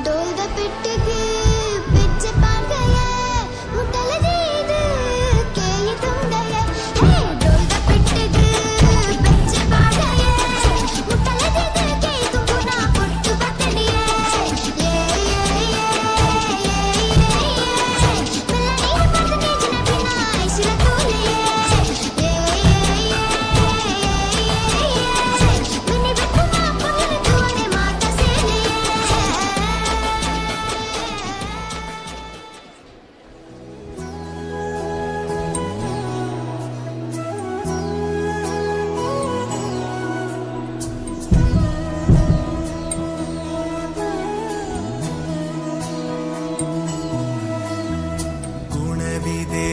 ಡೋಲ್ದ ಪೆಟ್ಟಿಗೆ ಬೆಚ್ಚ ಪಾರ್ಗಯ ಮುಟ್ಟಲದೀದು ಕೇಯಿ ತುಂಗಯ. ಹೇ, ಡೋಲ್ದ ಪೆಟ್ಟಿಗೆ ಬೆಚ್ಚ ಪಾರ್ಗಯ ಮುಟ್ಟಲದೀದು ಕೇಯಿ ತುಂಗುನ ಪೊಟ್ಟು ಬತ್ತಡಿಯ. ಏ ಏ ಏ ಏ ಏ, ಮೆಲ್ಲ ನೀರು ಪಡೆದ ನೇಜಿನ ಬಿನ ಐಸಿರ ತೋಲೆಯೇ. ಏ ಏ ಏ ಏ, ಮಿನಿ ಬೆಕ್ಕುನ ಪೊರ್ಲನ ತೂವನೆ ಮಾತ ಸೇಲೆಯೇ. ಗುಣವಿದೆ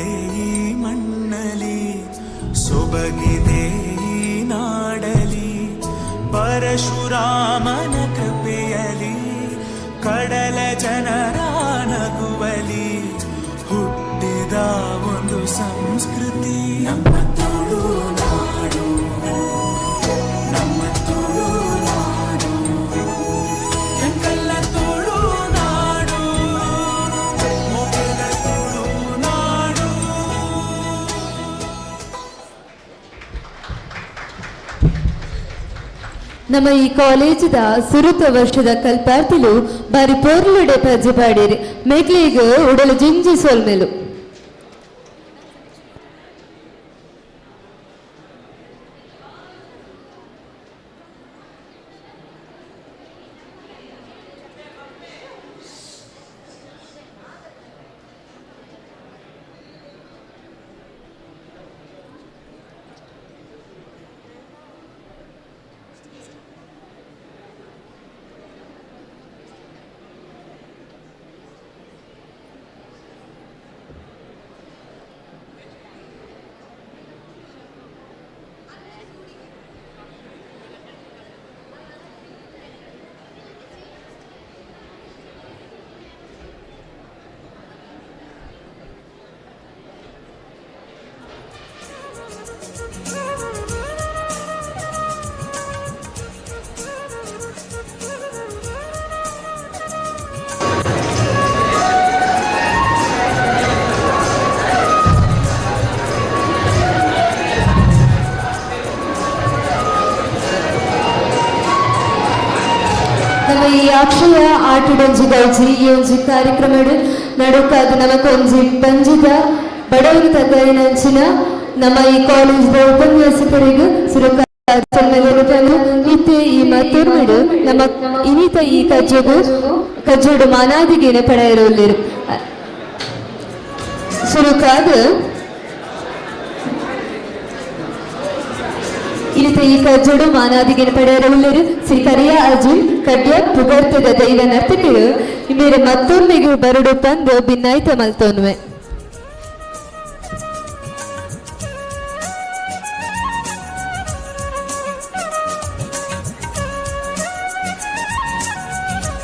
ಈ ಮಣ್ಣಲಿ, ಸೊಬಗಿದೆ ಈ ನಾಡಲಿ, ಪರಶುರಾಮನ ಕೃಪೆಯಲಿ, ಕಡಲ ಜನರ ನಗುವಲಿ ಹುಟ್ಟಿದ ಒಂದು ಸಂಸ್ಕೃತಿ ನಮ್ಮ ತುಳುನಾಡು, ನಮ್ಮ ತುಳುನಾಡು, ಎಂಕಲ್ಲ ತುಳುನಾಡು, ಮೊದಲ ತುಳುನಾಡು. ನಮ್ಮ ಈ ಕಾಲೇಜಿದ ಸುರುತ ವರ್ಷದ ಕಲ್ಪಾರ್ಥಿಲು ಬಾರಿ ಪೊರ್ಲುಡೆ ಪಜ್ಜೆ ಪಾಡಿರಿ. ಮೆಗ್ಲಿಗ್ ಉಡಲು ಜಿಂಜಿ ಸೊಲ್ಮೆಲು. ನಮ್ಮ ಈ ಅಕ್ಷಯ ಆಟಡೊಂಜಿ ಗೌಜಿ ಈ ಒಂಜಿ ಕಾರ್ಯಕ್ರಮ ನಡುಕಾದ ನಮಕೊಂಜಿ ಪಂಜಿದ ಬಡವನ ತಗ್ಗಾಯಿನಂಚಿನ ನಮ್ಮ ಈ ಕಾಲೇಜ್ ಉಪನ್ಯಾಸಕರಿಗೂ ಸುರಕ ಇತ್ತೆ ಈ ಮತ್ತೊರ್ಮಿಡು ನಮ್ಮ ಇನಿತ ಈ ಕಜ್ಜಗು ಕಜ್ಜೋಡು ಮಾನಾದಿಗೇನೆ ಪಡೆಯರುಲ್ಲೇರು ಸುರುಕಾದ ಇನಿತ ಈ ಕಜ್ಜೋಡು ಮಾನಾದಿಗೇನೆ ಪಡೆಯರುಲ್ಲೇರು ಶ್ರೀ ಕರಿಯ ಅರ್ಜುನ್ ಕಡ್ಯ ಪುಗರ್ತದ ದೈವ ನರ್ತಕರು ಮೇರೆ ಮತ್ತೊಮ್ಮೆಗೆ ಬರಡು ಪಂದು ಭಿನ್ನಾಯ್ತ ಮಲ್ತೋನ್ವೆ.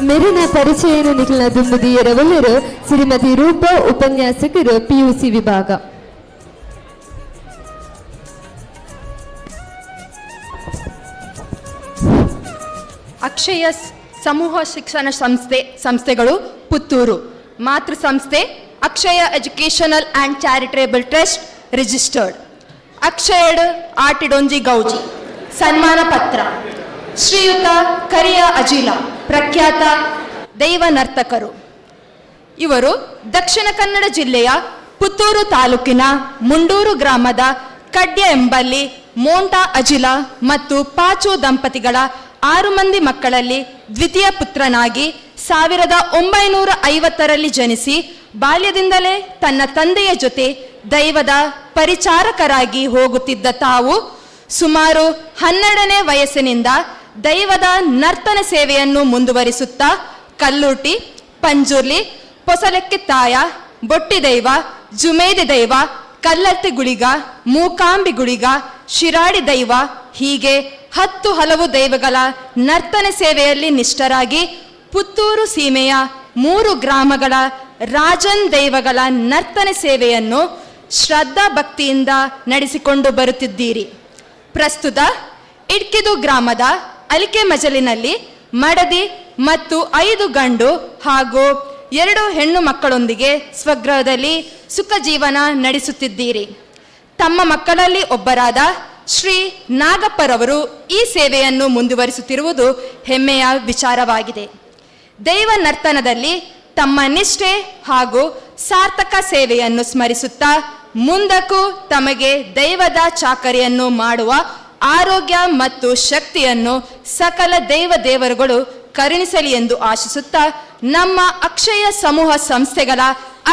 ಮೆರಿನ ಪರಿಚಯನು ನಿಖಿಲ್ನ ದುಂಬುದಿಯರವಲ್ಲರು ಶ್ರೀಮತಿ ರೂಪ ಉಪನ್ಯಾಸಕರು ಪಿಯುಸಿ ವಿಭಾಗ. ಅಕ್ಷಯ ಸಮೂಹ ಶಿಕ್ಷಣ ಸಂಸ್ಥೆಗಳು ಪುತ್ತೂರು. ಮಾತೃ ಸಂಸ್ಥೆ Akshaya educational and charitable trust registered. ಅಕ್ಷಯಡ್ ಆಟಿಡೊಂಜಿ ಗೌಜಿ ಸನ್ಮಾನ ಪತ್ರ. ಶ್ರೀಯುತ ಕರಿಯ ಅಜಿಲ, ಪ್ರಖ್ಯಾತ ದೈವ ನರ್ತಕರು. ಇವರು ದಕ್ಷಿಣ ಕನ್ನಡ ಜಿಲ್ಲೆಯ ಪುತ್ತೂರು ತಾಲೂಕಿನ ಮುಂಡೂರು ಗ್ರಾಮದ ಕಡ್ಯ ಎಂಬಲ್ಲಿ ಮೋಂಟಾ ಅಜಿಲ ಮತ್ತು ಪಾಚು ದಂಪತಿಗಳ 6 ಮಂದಿ ಮಕ್ಕಳಲ್ಲಿ ದ್ವಿತೀಯ ಪುತ್ರನಾಗಿ 1950ರಲ್ಲಿ ಜನಿಸಿ ಬಾಲ್ಯದಿಂದಲೇ ತನ್ನ ತಂದೆಯ ಜೊತೆ ದೈವದ ಪರಿಚಾರಕರಾಗಿ ಹೋಗುತ್ತಿದ್ದ ತಾವು ಸುಮಾರು 12ನೇ ವಯಸ್ಸಿನಿಂದ ದೈವದ ನರ್ತನ ಸೇವೆಯನ್ನು ಮುಂದುವರಿಸುತ್ತಾ ಕಲ್ಲುಟಿ, ಪಂಜುರ್ಲಿ, ಪೊಸಲೆಕ್ಕಿತ್ತಾಯ, ಬೊಟ್ಟಿ ದೈವ, ಜುಮೇದಿ ದೈವ, ಕಲ್ಲತ್ತಿ ಗುಳಿಗ, ಮೂಕಾಂಬಿ ಗುಳಿಗ, ಶಿರಾಡಿ ದೈವ ಹೀಗೆ 10 ಹಲವು ದೈವಗಳ ನರ್ತನ ಸೇವೆಯಲ್ಲಿ ನಿಷ್ಠರಾಗಿ ಪುತ್ತೂರು ಸೀಮೆಯ 3 ಗ್ರಾಮಗಳ ರಾಜನ್ ದೈವಗಳ ನರ್ತನ ಸೇವೆಯನ್ನು ಶ್ರದ್ಧಾ ಭಕ್ತಿಯಿಂದ ನಡೆಸಿಕೊಂಡು ಬರುತ್ತಿದ್ದೀರಿ. ಪ್ರಸ್ತುತ ಇಡ್ಕಿದು ಗ್ರಾಮದ ಅಲಿಕೆ ಮಜಲಿನಲ್ಲಿ ಮಡದಿ ಮತ್ತು 5 ಗಂಡು ಹಾಗೂ 2 ಹೆಣ್ಣು ಮಕ್ಕಳೊಂದಿಗೆ ಸ್ವಗೃಹದಲ್ಲಿ ಸುಖ ಜೀವನ ನಡೆಸುತ್ತಿದ್ದೀರಿ. ತಮ್ಮ ಮಕ್ಕಳಲ್ಲಿ ಒಬ್ಬರಾದ ಶ್ರೀ ನಾಗಪ್ಪರವರು ಈ ಸೇವೆಯನ್ನು ಮುಂದುವರಿಸುತ್ತಿರುವುದು ಹೆಮ್ಮೆಯ ವಿಚಾರವಾಗಿದೆ. ದೈವ ನರ್ತನದಲ್ಲಿ ತಮ್ಮ ನಿಷ್ಠೆ ಹಾಗೂ ಸಾರ್ಥಕ ಸೇವೆಯನ್ನು ಸ್ಮರಿಸುತ್ತಾ ಮುಂದಕ್ಕೂ ತಮಗೆ ದೈವದ ಚಾಕರಿಯನ್ನು ಮಾಡುವ ಆರೋಗ್ಯ ಮತ್ತು ಶಕ್ತಿಯನ್ನು ಸಕಲ ದೈವ ದೇವರುಗಳು ಕರುಣಿಸಲಿ ಎಂದು ಆಶಿಸುತ್ತಾ ನಮ್ಮ ಅಕ್ಷಯ ಸಮೂಹ ಸಂಸ್ಥೆಗಳ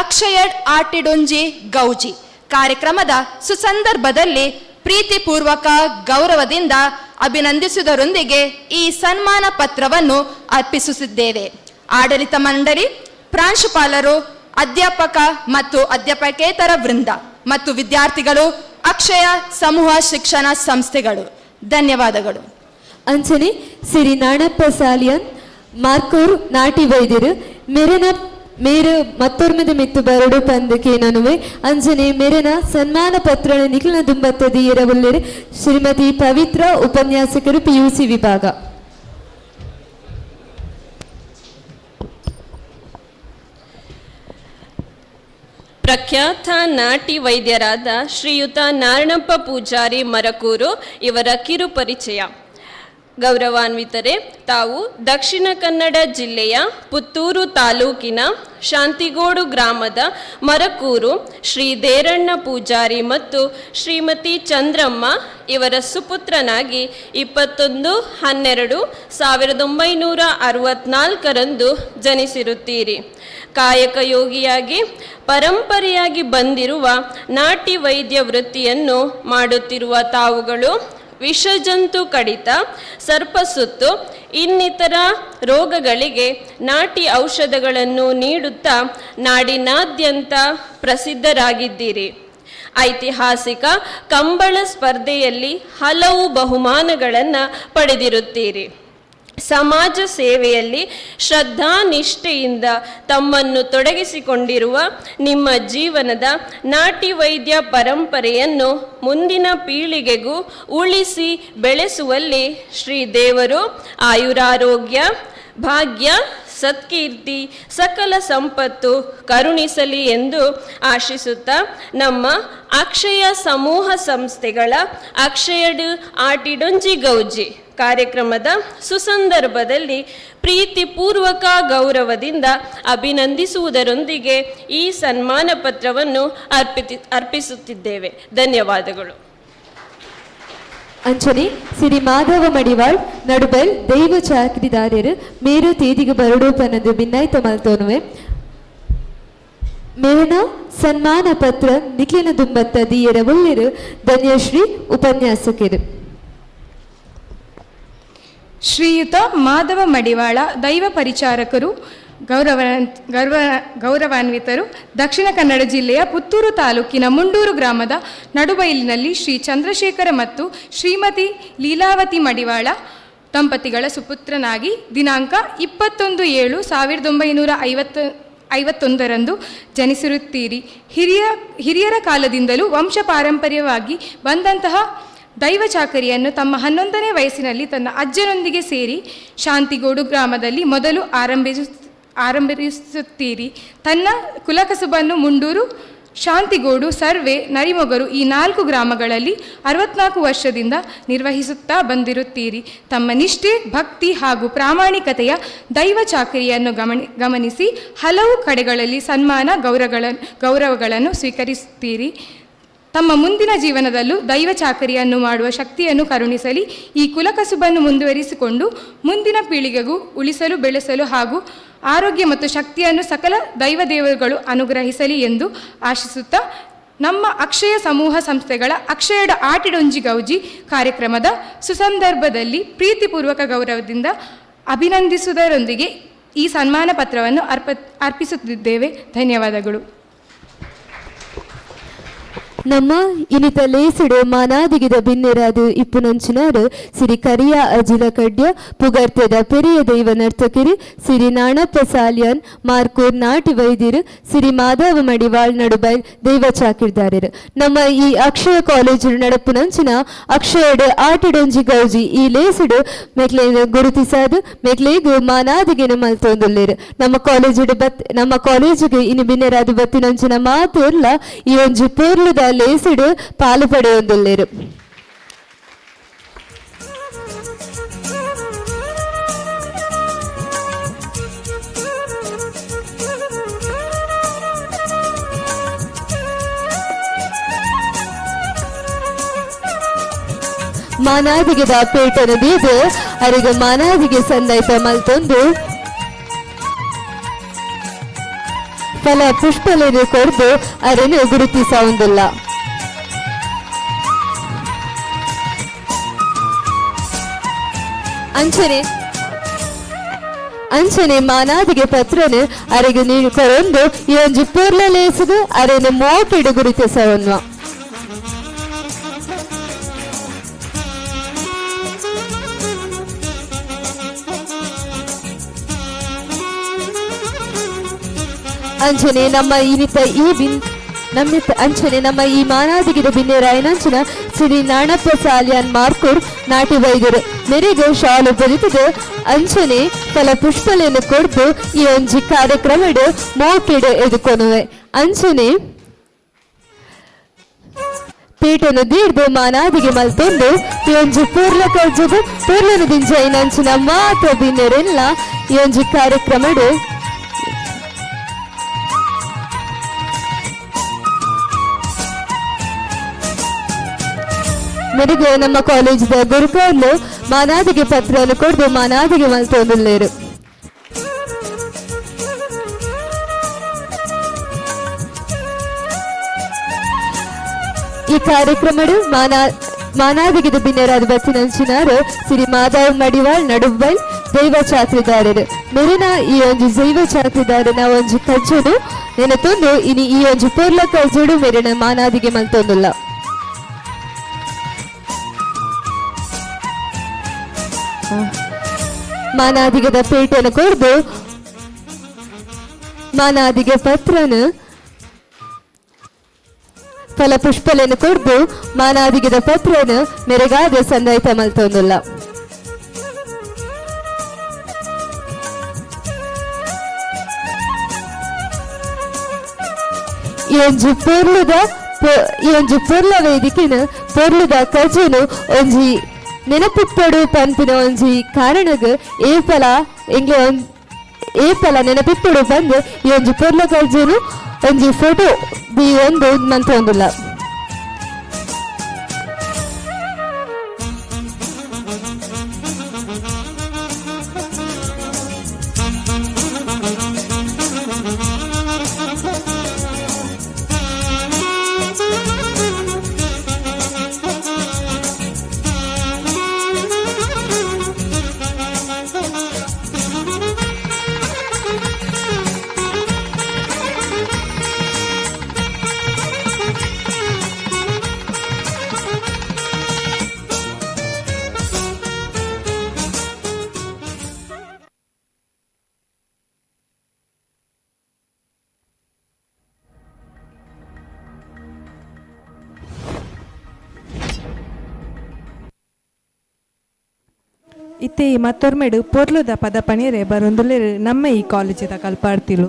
ಅಕ್ಷಯ ಆಟಿಡೊಂಜಿ ಗೌಜಿ ಕಾರ್ಯಕ್ರಮದ ಸುಸಂದರ್ಭದಲ್ಲಿ ಪ್ರೀತಿಪೂರ್ವಕ ಗೌರವದಿಂದ ಅಭಿನಂದಿಸುವುದರೊಂದಿಗೆ ಈ ಸನ್ಮಾನ ಪತ್ರವನ್ನು ಅರ್ಪಿಸುತ್ತಿದ್ದೇವೆ. ಆಡಳಿತ ಮಂಡಳಿ, ಪ್ರಾಂಶುಪಾಲರು, ಅಧ್ಯಾಪಕ ಮತ್ತು ಅಧ್ಯಾಪಕೇತರ ವೃಂದ ಮತ್ತು ವಿದ್ಯಾರ್ಥಿಗಳು, ಅಕ್ಷಯ ಸಮೂಹ ಶಿಕ್ಷಣ ಸಂಸ್ಥೆಗಳು, ಧನ್ಯವಾದಗಳು. ಅಂಚನೆ ಸಿರಿ ನಾಣಪ್ಪ ಸಾಲಿಯನ್ ಮಾರ್ಕೂರ್ ನಾಟಿ ವೈದ್ಯರು ಮೆರೆನ ಮೇರು ಮತ್ತೊರ್ಮೆದ ಮಿತ್ತು ಬರಡು ಪಂದಕ್ಕೆ ನನುವೆ ಅಂಜನೆ ಮೇರೆನ ಸನ್ಮಾನ ಪತ್ರ ನಿಖಿಲ ದುಂಬತ್ತದಿ ಎರವಲ್ಲೇರು ಶ್ರೀಮತಿ ಪವಿತ್ರ ಉಪನ್ಯಾಸಕರು ಪಿಯುಸಿ ವಿಭಾಗ. ಪ್ರಖ್ಯಾತ ನಾಟಿ ವೈದ್ಯರಾದ ಶ್ರೀಯುತ ನಾರಣಪ್ಪ ಪೂಜಾರಿ ಮರಕೂರು ಇವರ ಕಿರು ಪರಿಚಯ. ಗೌರವಾನ್ವಿತರೆ, ತಾವು ದಕ್ಷಿಣ ಕನ್ನಡ ಜಿಲ್ಲೆಯ ಪುತ್ತೂರು ತಾಲೂಕಿನ ಶಾಂತಿಗೋಡು ಗ್ರಾಮದ ಮರಕೂರು ಶ್ರೀ ದೇರಣ್ಣ ಪೂಜಾರಿ ಮತ್ತು ಶ್ರೀಮತಿ ಚಂದ್ರಮ್ಮ ಇವರ ಸುಪುತ್ರನಾಗಿ 21-12-1964ರಂದು ಜನಿಸಿರುತ್ತೀರಿ. ಕಾಯಕ ಯೋಗಿಯಾಗಿ ಪರಂಪರೆಯಾಗಿ ಬಂದಿರುವ ನಾಟಿ ವೈದ್ಯ ವೃತ್ತಿಯನ್ನು ಮಾಡುತ್ತಿರುವ ತಾವುಗಳು ವಿಷಜಂತು ಕಡಿತ, ಸರ್ಪಸುತ್ತು ಇನ್ನಿತರ ರೋಗಗಳಿಗೆ ನಾಟಿ ಔಷಧಗಳನ್ನು ನೀಡುತ್ತಾ ನಾಡಿನಾದ್ಯಂತ ಪ್ರಸಿದ್ಧರಾಗಿದ್ದೀರಿ. ಐತಿಹಾಸಿಕ ಕಂಬಳ ಸ್ಪರ್ಧೆಯಲ್ಲಿ ಹಲವು ಬಹುಮಾನಗಳನ್ನು ಪಡೆದಿರುತ್ತೀರಿ. ಸಮಾಜ ಸೇವೆಯಲ್ಲಿ ಶ್ರದ್ಧಾ ನಿಷ್ಠೆಯಿಂದ ತಮ್ಮನ್ನು ತೊಡಗಿಸಿಕೊಂಡಿರುವ ನಿಮ್ಮ ಜೀವನದ ನಾಟಿ ವೈದ್ಯ ಪರಂಪರೆಯನ್ನು ಮುಂದಿನ ಪೀಳಿಗೆಗೂ ಉಳಿಸಿ ಬೆಳೆಸುವಲ್ಲಿ ಶ್ರೀ ದೇವರು ಆಯುರಾರೋಗ್ಯ, ಭಾಗ್ಯ, ಸತ್ಕೀರ್ತಿ, ಸಕಲ ಸಂಪತ್ತು ಕರುಣಿಸಲಿ ಎಂದು ಆಶಿಸುತ್ತಾ ನಮ್ಮ ಅಕ್ಷಯ ಸಮೂಹ ಸಂಸ್ಥೆಗಳ ಅಕ್ಷಯಡು ಆಟಿಡೊಂಜಿ ಗೌಜಿ ಕಾರ್ಯಕ್ರಮದ ಸುಸಂದರ್ಭದಲ್ಲಿ ಪ್ರೀತಿಪೂರ್ವಕ ಗೌರವದಿಂದ ಅಭಿನಂದಿಸುವುದರೊಂದಿಗೆ ಈ ಸನ್ಮಾನ ಪತ್ರವನ್ನು ಅರ್ಪಿಸುತ್ತಿದ್ದೇವೆ. ಧನ್ಯವಾದಗಳು. ಅಂಚನೆ ಸಿರಿ ಮಾಧವ ಮಡಿವಾಳ್ ನಡುಬೆಲ್ ದೈವ ಚಾಕ್ರಿದಾರ್ಯರು ಮೇರು ತೇದಿಗೆ ಬರಡೋಪನದು ಬಿನ್ನಾಯ್ತ ಮಲ್ತೋನುವೆ. ಮೇರನ ಸನ್ಮಾನ ಪತ್ರ ನಿಖಿಲ ದುಂಬತ್ತ ದಿಯರ ಒಳ್ಳೆರು ಧನ್ಯಶ್ರೀ ಉಪನ್ಯಾಸಕರು. ಶ್ರೀಯುತ ಮಾಧವ ಮಡಿವಾಳ ದೈವ ಪರಿಚಾರಕರು ಗೌರವಾನ್ವಿತರು ದಕ್ಷಿಣ ಕನ್ನಡ ಜಿಲ್ಲೆಯ ಪುತ್ತೂರು ತಾಲೂಕಿನ ಮುಂಡೂರು ಗ್ರಾಮದ ನಡುಬೈಲಿನಲ್ಲಿ ಶ್ರೀ ಚಂದ್ರಶೇಖರ ಮತ್ತು ಶ್ರೀಮತಿ ಲೀಲಾವತಿ ಮಡಿವಾಳ ದಂಪತಿಗಳ ಸುಪುತ್ರನಾಗಿ ದಿನಾಂಕ 21/7/1951ರಂದು ಜನಿಸಿರುತ್ತೀರಿ. ಹಿರಿಯರ ಕಾಲದಿಂದಲೂ ವಂಶ ಪಾರಂಪರ್ಯವಾಗಿ ಬಂದಂತಹ ದೈವ ಚಾಕರಿಯನ್ನು ತಮ್ಮ 11ನೇ ವಯಸ್ಸಿನಲ್ಲಿ ತನ್ನ ಅಜ್ಜನೊಂದಿಗೆ ಸೇರಿ ಶಾಂತಿಗೋಡು ಗ್ರಾಮದಲ್ಲಿ ಮೊದಲು ಆರಂಭಿಸುತ್ತೀರಿ. ತನ್ನ ಕುಲಕಸುಬನ್ನು ಮುಂಡೂರು, ಶಾಂತಿಗೋಡು, ಸರ್ವೆ, ನರಿಮೊಗರು ಈ 4 ಗ್ರಾಮಗಳಲ್ಲಿ 64 ವರ್ಷದಿಂದ ನಿರ್ವಹಿಸುತ್ತಾ ಬಂದಿರುತ್ತೀರಿ. ತಮ್ಮ ನಿಷ್ಠೆ, ಭಕ್ತಿ ಹಾಗೂ ಪ್ರಾಮಾಣಿಕತೆಯ ದೈವ ಚಾಕರಿಯನ್ನು ಗಮನಿಸಿ ಹಲವು ಕಡೆಗಳಲ್ಲಿ ಸನ್ಮಾನ ಗೌರವಗಳನ್ನು ಸ್ವೀಕರಿಸುತ್ತೀರಿ. ತಮ್ಮ ಮುಂದಿನ ಜೀವನದಲ್ಲೂ ದೈವ ಚಾಕರಿಯನ್ನು ಮಾಡುವ ಶಕ್ತಿಯನ್ನು ಕರುಣಿಸಲಿ. ಈ ಕುಲಕಸುಬನ್ನು ಮುಂದುವರಿಸಿಕೊಂಡು ಮುಂದಿನ ಪೀಳಿಗೆಗೂ ಉಳಿಸಲು, ಬೆಳೆಸಲು ಹಾಗೂ ಆರೋಗ್ಯ ಮತ್ತು ಶಕ್ತಿಯನ್ನು ಸಕಲ ದೈವ ದೇವರುಗಳು ಅನುಗ್ರಹಿಸಲಿ ಎಂದು ಆಶಿಸುತ್ತಾ ನಮ್ಮ ಅಕ್ಷಯ ಸಮೂಹ ಸಂಸ್ಥೆಗಳ ಅಕ್ಷಯಡ ಆಟಿಡೊಂಜಿ ಗೌಜಿ ಕಾರ್ಯಕ್ರಮದ ಸುಸಂದರ್ಭದಲ್ಲಿ ಪ್ರೀತಿಪೂರ್ವಕ ಗೌರವದಿಂದ ಅಭಿನಂದಿಸುವುದರೊಂದಿಗೆ ಈ ಸನ್ಮಾನ ಪತ್ರವನ್ನು ಅರ್ಪಿಸುತ್ತಿದ್ದೇವೆ. ಧನ್ಯವಾದಗಳು. ನಮ್ಮ ಇನಿತ ಲೇಸಿಡು ಮಾನಾದಿಗಿದ ಬಿನ್ನೆರಾದು ಇಪ್ಪುನಂಚಿನಾರು ಸಿರಿ ಕರಿಯ ಅಜಿಲ ಕಡ್ಯ ಪುಗರ್ತೆದ ಪೆರಿಯ ದೈವ ನರ್ತಕಿರಿ ಸಿರಿ ನಾಣಪ್ಪ ಸಾಲಿಯಾನ್ ಮಾರ್ಕೂರ್ ನಾಟಿ ವೈದ್ಯರು ಸಿರಿ ಮಾಧವ ಮಡಿವಾಳ್ ನಡುಬೈಲ್ ದೈವ ಚಾಕಿರ್ದಾರರು. ನಮ್ಮ ಈ ಅಕ್ಷಯ ಕಾಲೇಜು ನಡಪುನಂಚಿನ ಅಕ್ಷಯಡು ಆಟಿಡೊಂಜಿ ಗೌಜಿ ಈ ಲೇಸಿಡು ಮೆಕ್ಲೆ ಗುರುತಿಸಾದು ಮೆಕ್ಲೇಗು ಮಾನಾದಿಗೆನ ಮಲ್ತೊಂದುಲ್ಲೇರು. ನಮ್ಮ ಕಾಲೇಜುಡು ಬತ್ ನಮ್ಮ ಕಾಲೇಜಿಗೆ ಇನಿ ಬಿನ್ನೆರಾದು ಬತ್ತಿನಂಚಿನ ಮಾತೆರ್ಲ ಈ ಒಂಜಿ ಪೊರ್ಲುದ ಲೇಸಿಡು ಪಾಲು ಪಡೆಯೊಂದುಲ್ಲೇರು. ಮಾನಾದಿಗೆದ ಪೇಟನ ಬೀದು ಅರಿಗ ಮಾನಾದಿಗೆ ಸಂದೈತ ಮಲ್ತೊಂದು ಫಲ ಪುಷ್ಪಲೇನು ಕೊರ್ದು ಅರೆನು ಗುರುತಿಸವುದಿಲ್ಲ. ಅಂಚನೆ ಅಂಚನೆ ಮಾನಾದಿಗೆ ಪತ್ರನು ಅರೆಗೆ ನೀರು ಕೊರೊಂದು ಈ ಒಂಜಿ ಪೂರ್ಲ ಲೇಸುದು ಅರೆನು ಮೋಪಿಡು ಗುರುತಿಸವನ್ವ. ಅಂಚನೆ ನಮ್ಮ ಇನಿತ ಈ ಬಿನ್ ನಮ್ಮಿತ ಅಂಚನೆ ನಮ್ಮ ಈ ಮಾನಾದಿಗಿದ ಬಿನ್ನೆರಾಯನಂಚನ ಶ್ರೀ ನಾಣಪ್ಪ ಸಾಲಿಯಾನ್ ಮಾರ್ಕೂರ್ ನಾಟಿ ವೈದ್ಯರು ಮೆರೆಗೆ ಶಾಲು ಬರಿತದೆ ಅಂಚನೆ ಫಲ ಪುಷ್ಪಲೇನು ಕೊಡ್ದು ಈ ಒಂಜಿ ಕಾರ್ಯಕ್ರಮಡು ಮೋಕೆಡು ಎದುಕೊನುವೆ. ಅಂಚನೆ ಪೇಟೆನು ದೀರ್ದು ಮಾನಾದಿಗೆ ಮಲ್ತೊಂದು ಈ ಒಂಜಿ ಪೂರ್ಲ ಕಜ್ಜುಗು ಪೂರ್ಲನು ದಿಂಜೈನಂಚಿನ ಮಾತ ಬಿನ್ನೆರೆಲ್ಲ ಈ ಒಂಜಿ ಕಾರ್ಯಕ್ರಮಡು ಮೆರೆಗೆ ನಮ್ಮ ಕಾಲೇಜಿದ ಗುರುಕರ್ಲು ಮಾನಾದಿಗೆ ಪತ್ರವನ್ನು ಕೊಡ್ದು ಮಾನಾದಿಗೆ ಮಲ್ತೊಂದುಲ್ಲೇರು. ಈ ಕಾರ್ಯಕ್ರಮಡು ಮಾನಾದಿಗಿದ ಬಿನ್ನೆರಾದ ಬತ್ತಿನಂಚಿನಾರು ಸಿರಿ ಮಾಧವ್ ಮಡಿವಾಳ್ ನಡುಬೈಲ್ ದೈವ ಚಾತ್ರಿದಾರರು ಮೆರಿನ ಈ ಒಂಜಿ ಜೈವ ಚಾತ್ರಿದಾರನ ಒಂಜಿ ಕಜ್ಜುಡು ನೆನತೊಂದು ಇನಿ ಈ ಒಂಜಿ ಪೊರ್ಲ ಕಜ್ಜುಡು ಮೆರಿನ ಮಾನಾದಿಗೆ ಮಲ್ತೊಂದುಲ್ಲ. ಮಾನಾದಿಗದ ಪೇಟೆನ ಕೊರ್ದು ಮಾನಾದಿಗೆ ಪತ್ರನ ಫಲ ಪುಷ್ಪಲೆನು ಕೊರ್ದು ಮಾನಾದಿಗದ ಪತ್ರನ ಮೆರೆಗಾದ ಸಂದಾಯ್ತ ಮಲ್ತೊಂದುಲ್ಲ. ಈ ಒಂಜಿ ಪೊರ್ಲುದ ಈ ಒಂಜಿ ಪೊರ್ಲ ವೇದಿಕೆನ ಪೊರ್ಲುದ ಕಜುನು ಒಂಜಿ ನೆನಪಿಪ್ಪಡು ಪನ್ಪಿನ ಒಂಜಿ ಕಾರಣಗ್ ಏಪಲ ಎಂಗ್ಲೆ ಏಪಲ ನೆನಪಿಪ್ಪಡು ಬಂದು ಈ ಒಂಜಿ ಪೊರ್ಲ ಕರ್ಜುನು ಒಂಜಿ ಫೋಟೋ ದಿ ಒಂದು ಮಂತೊಂದುಲ್ಲ. ಇತ್ತೆ ಈ ಮತ್ತೊರ್ಮೆಡು ಪೊರ್ಲುದ ಪದ ಪನೀರೆ ಬರೊಂದುಲ್ಲೆರ್ ನಮ್ಮ ಈ ಕಾಲೇಜಿದ ಕಲ್ಪಾರ್ತಿಲು.